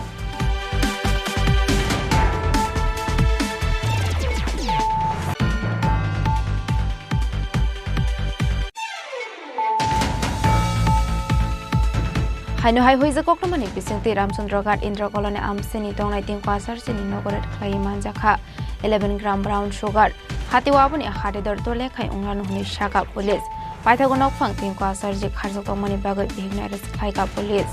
Haino hai huijak koktwmani bisingtwi Ramchandra Ghat Indra Colony amchini tongnai tingko asarchini nogo raid khlaiwi manjakha eleven gram brown sugar. Hatio aboni hatidor dole khai wnglano hwnwi sakha police. Paithago nokphang tingko asarchi kharjak tongmani bagwi bihikno arrest khlaikha police.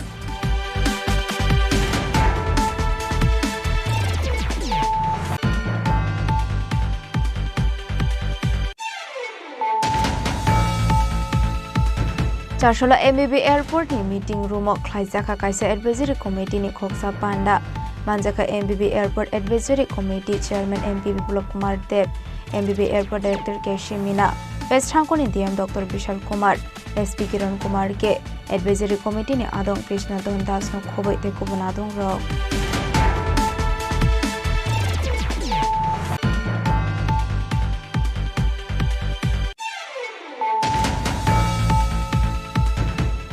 Charsolo M B B Airport ni meeting room o khlaijakha kaisa advisory committee ni khoksa panda. Manjakha M B B Airport Advisory Committee Chairman M P Biplab Kumar Deb, M B B Airport Director K C Mina, West Thangkoni D M Doctor Bishal Kumar, S P Kiran Kumar K, Advisory Committee ni adong Krishna Don Das no khoboi tei kubun adong rok.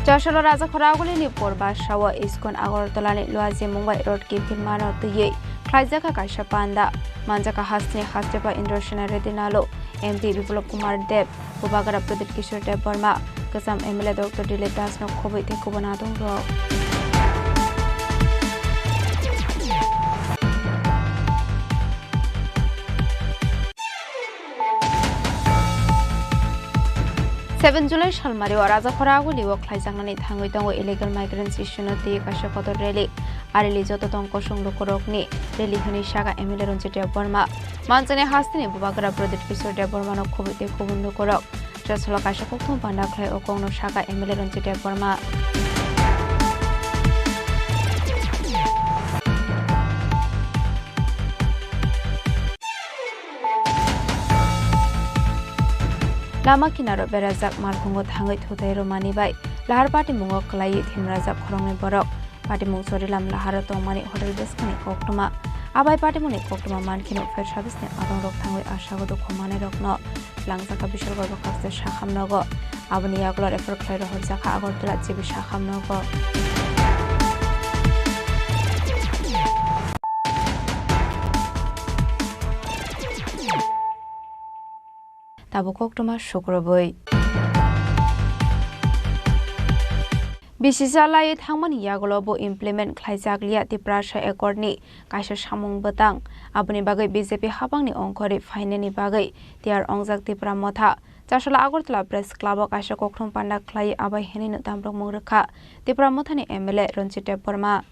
Chasalo Raja Khoraguli ni Purba Sawa Iskon Agartala ni Luaji Mumbai Road kiphil mano twiwi khlaijakha kaisa panda. Manjakha hasteni hastepa Indrasena Reddy Nalu, M P Biplab Kumar Deb, Bubagra Pradip Kishore Debbarma, Kwcham M L A Doctor Dilip Das no khobwi tei kubun adong rok. Seven July salmari o Rajakhora Aguli o khlaijaknani thangwi tongo illegal migrants issue no twi kaisa kotor rally. A rally joto tong kosong lukurokni rally hwnwi saka M L A Ranjit Debbarma. Manchani hasteni bubagra Pradyut Kishore Debbarma no khobwi tei kubun lukurok. Chasalo kaisa kokthum panda khlai o kokno saka M L A Ranjit Debbarma. Lama kinaro berajak malkhungo thangwi thutai rwmani bai lahar patimungo kwlaiwi thimrajak khoroknwi borok. Patimung Chorilam laharo tongmani hotel bwskangni koktwma. Abai patimungni koktwma mankheno fire service ni adongrok thangwi asago dukhu manwirokno langjakha Bishalgarh bwkhakse sakham nogo. Aboni yagulo refer khlai rohorjakha Agartala G B sakham nogo. Tabuk koktwma sukrubwi. Bisi chalai thangmani yagulo bo implement khlaijak liya Tiprasa Accord ni kaisa samung bwtang. Aboni bagwi B J P habangni ongkhorwi phainani bagwi tiyar ongjak Tipra Motha. Chasalo Agartala Press Club o kaisa kokthum panda khlai abai hinwi no tamrokmung rwkha Tipra Mothani M L A Ranjit Debbarma.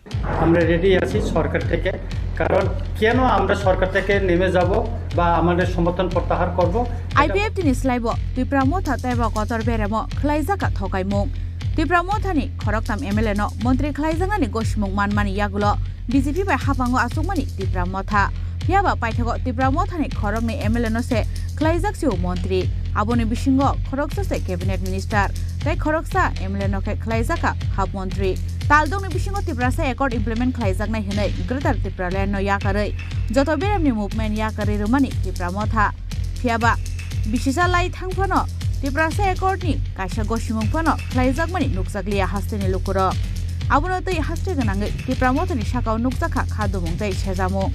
আমরা রেডি আছি সরকার থেকে, কারণ কেন আমরা সরকার থেকে নেমে যাব বা আমাদের সমর্থন প্রত্যাহার করব, এটা I P F T ni slaibo Tipra Motha teibo kotor beremo khlaijak kha thokaimung. Tipra Motha ni khoroktham M L A no montri khlaijaknani gosimung manmani yagulo B J P bai hapango achukmani Tipra Motha. Phiyaba paithago Tipra Motha ni khoroknwi M L A no se khlaijak sio montri. Aboni bisingo khoroksa se cabinet minister tei khoroksa M L A no khe khlaijak kha hap montri. Taldongni bisingo Tiprasa Accord implement khlaijaknai hwnwi Greater Tipraland no yakarwi joto beremni movement yakarwi rwmani Tipra Motha. Phiyaba bisi chalai thang phano Tiprasa Accord ni kaisa gosimung phano khlaijakmani nukjakliya hasteni lukurok. Abono twi haste gwnangwi Tipra Mothani sakao nukjakha khadumung tei sejamung.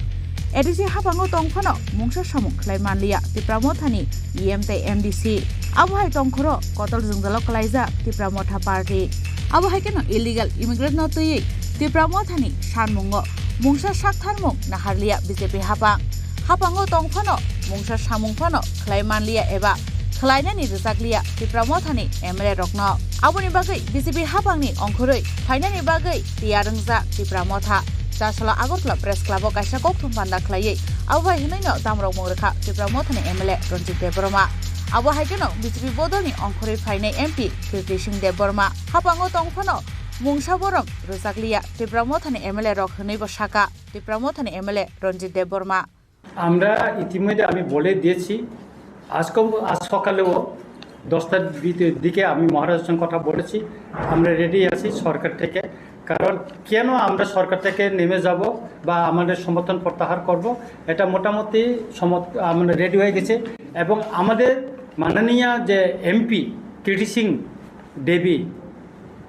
A D C hapango tong phano mungsa samung khlai manliya Tipra Mothani E M tei M D C. Abo hai tongkhoro kotol jwngjalo klaijak Tipra Motha party. Abo hai kheno illegal immigrant no twiwi Tipra Mothani sanmungo mungsa saktharmung naharliya B J P hapang. Hapango tong phano mungsa samung phano khlai manliya eba khlainani rwjakliya Tipra Mothani M L A rokno. Aboni bagwi B J P hapangni ongkhorwi phainani bagwi tiyar wngjak Tipra Motha. Chasalo Agartala Press Club o kaisa kokthum panda khlaiwi abo bai hwnwino tamrokmung rwkha Tipra Mothani M L A Ranjit Debbarma. Abo hai kheno B J P bodolni ongkhorwi phainai M P Kirti Singh Debbarma. Hapango tong phano mungsa borok rwjakliya Tipra Mothani M L A rok hwnwibo saka Tipra Mothani M L A Ranjit Debbarma. আমরা ইতিমধ্যে আমি বলে দিয়েছি, আজকে, আজ সকালেও দশটার দিকে আমি মহারাজের সঙ্গে কথা বলেছি। আমরা রেডি আছি সরকার থেকে, কারণ কেন আমরা সরকার থেকে নেমে যাব বা আমাদের সমর্থন প্রত্যাহার করব, এটা মোটামুটি সমর্থ-, আমরা রেডি হয়ে গেছে। এবং আমাদের মাননীয় যে এমপি কীর্তি সিং দেবী,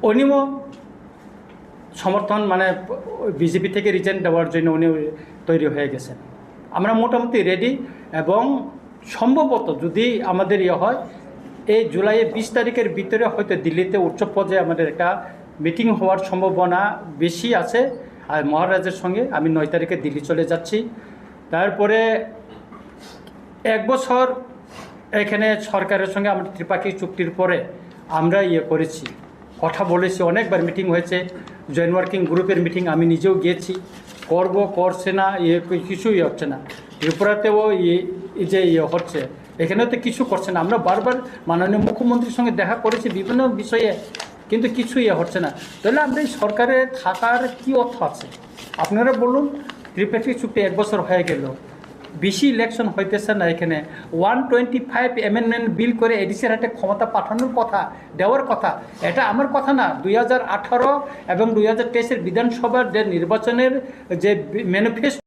উনিও সমর্থন, মানে, বিজেপি থেকে রিজাইন দেওয়ার জন্য উনি তৈরি হয়ে গেছেন। আমরা মোটামুটি রেডি এবং সম্ভবত যদি আমাদের ইয়ে হয়, এই জুলাইয়ের বিশ তারিখের ভিতরে হয়তো দিল্লিতে উচ্চ পর্যায়ে আমাদের একটা মিটিং হওয়ার সম্ভাবনা বেশি আছে। আর মহারাজের সঙ্গে আমি নয় তারিখে দিল্লি চলে যাচ্ছি। তারপরে এক বছর এখানে সরকারের সঙ্গে আমরা ত্রিপাক্ষিক চুক্তির পরে আমরা ইয়ে করেছি, কথা বলেছি, অনেকবার মিটিং হয়েছে, জয়েন্ট ওয়ার্কিং গ্রুপের মিটিং আমি নিজেও গিয়েছি, করব, করছে না, ইয়ে, কিছুই হচ্ছে না। ত্রিপুরাতেও ইয়ে, এই যে ইয়ে হচ্ছে, এখানেও তো কিছু করছে না। আমরা বারবার মাননীয় মুখ্যমন্ত্রীর সঙ্গে দেখা করেছি বিভিন্ন বিষয়ে, কিন্তু কিছু ইয়ে হচ্ছে না। তাহলে আমরা এই সরকারে থাকার কি অর্থ আছে? আপনারা বলুন, ত্রিপাক্ষিক চুক্তি এক বছর হয়ে গেল, বেশি ইলেকশন হইতেছে না এখানে। One twenty five amendment bill করে এডিসির হাতে ক্ষমতা পাঠানোর কথা, দেওয়ার কথা, এটা আমার কথা না। দুই হাজার আঠারো এবং দুই হাজার তেইশের বিধানসভার যে নির্বাচনের যে ম্যানিফেস্টো,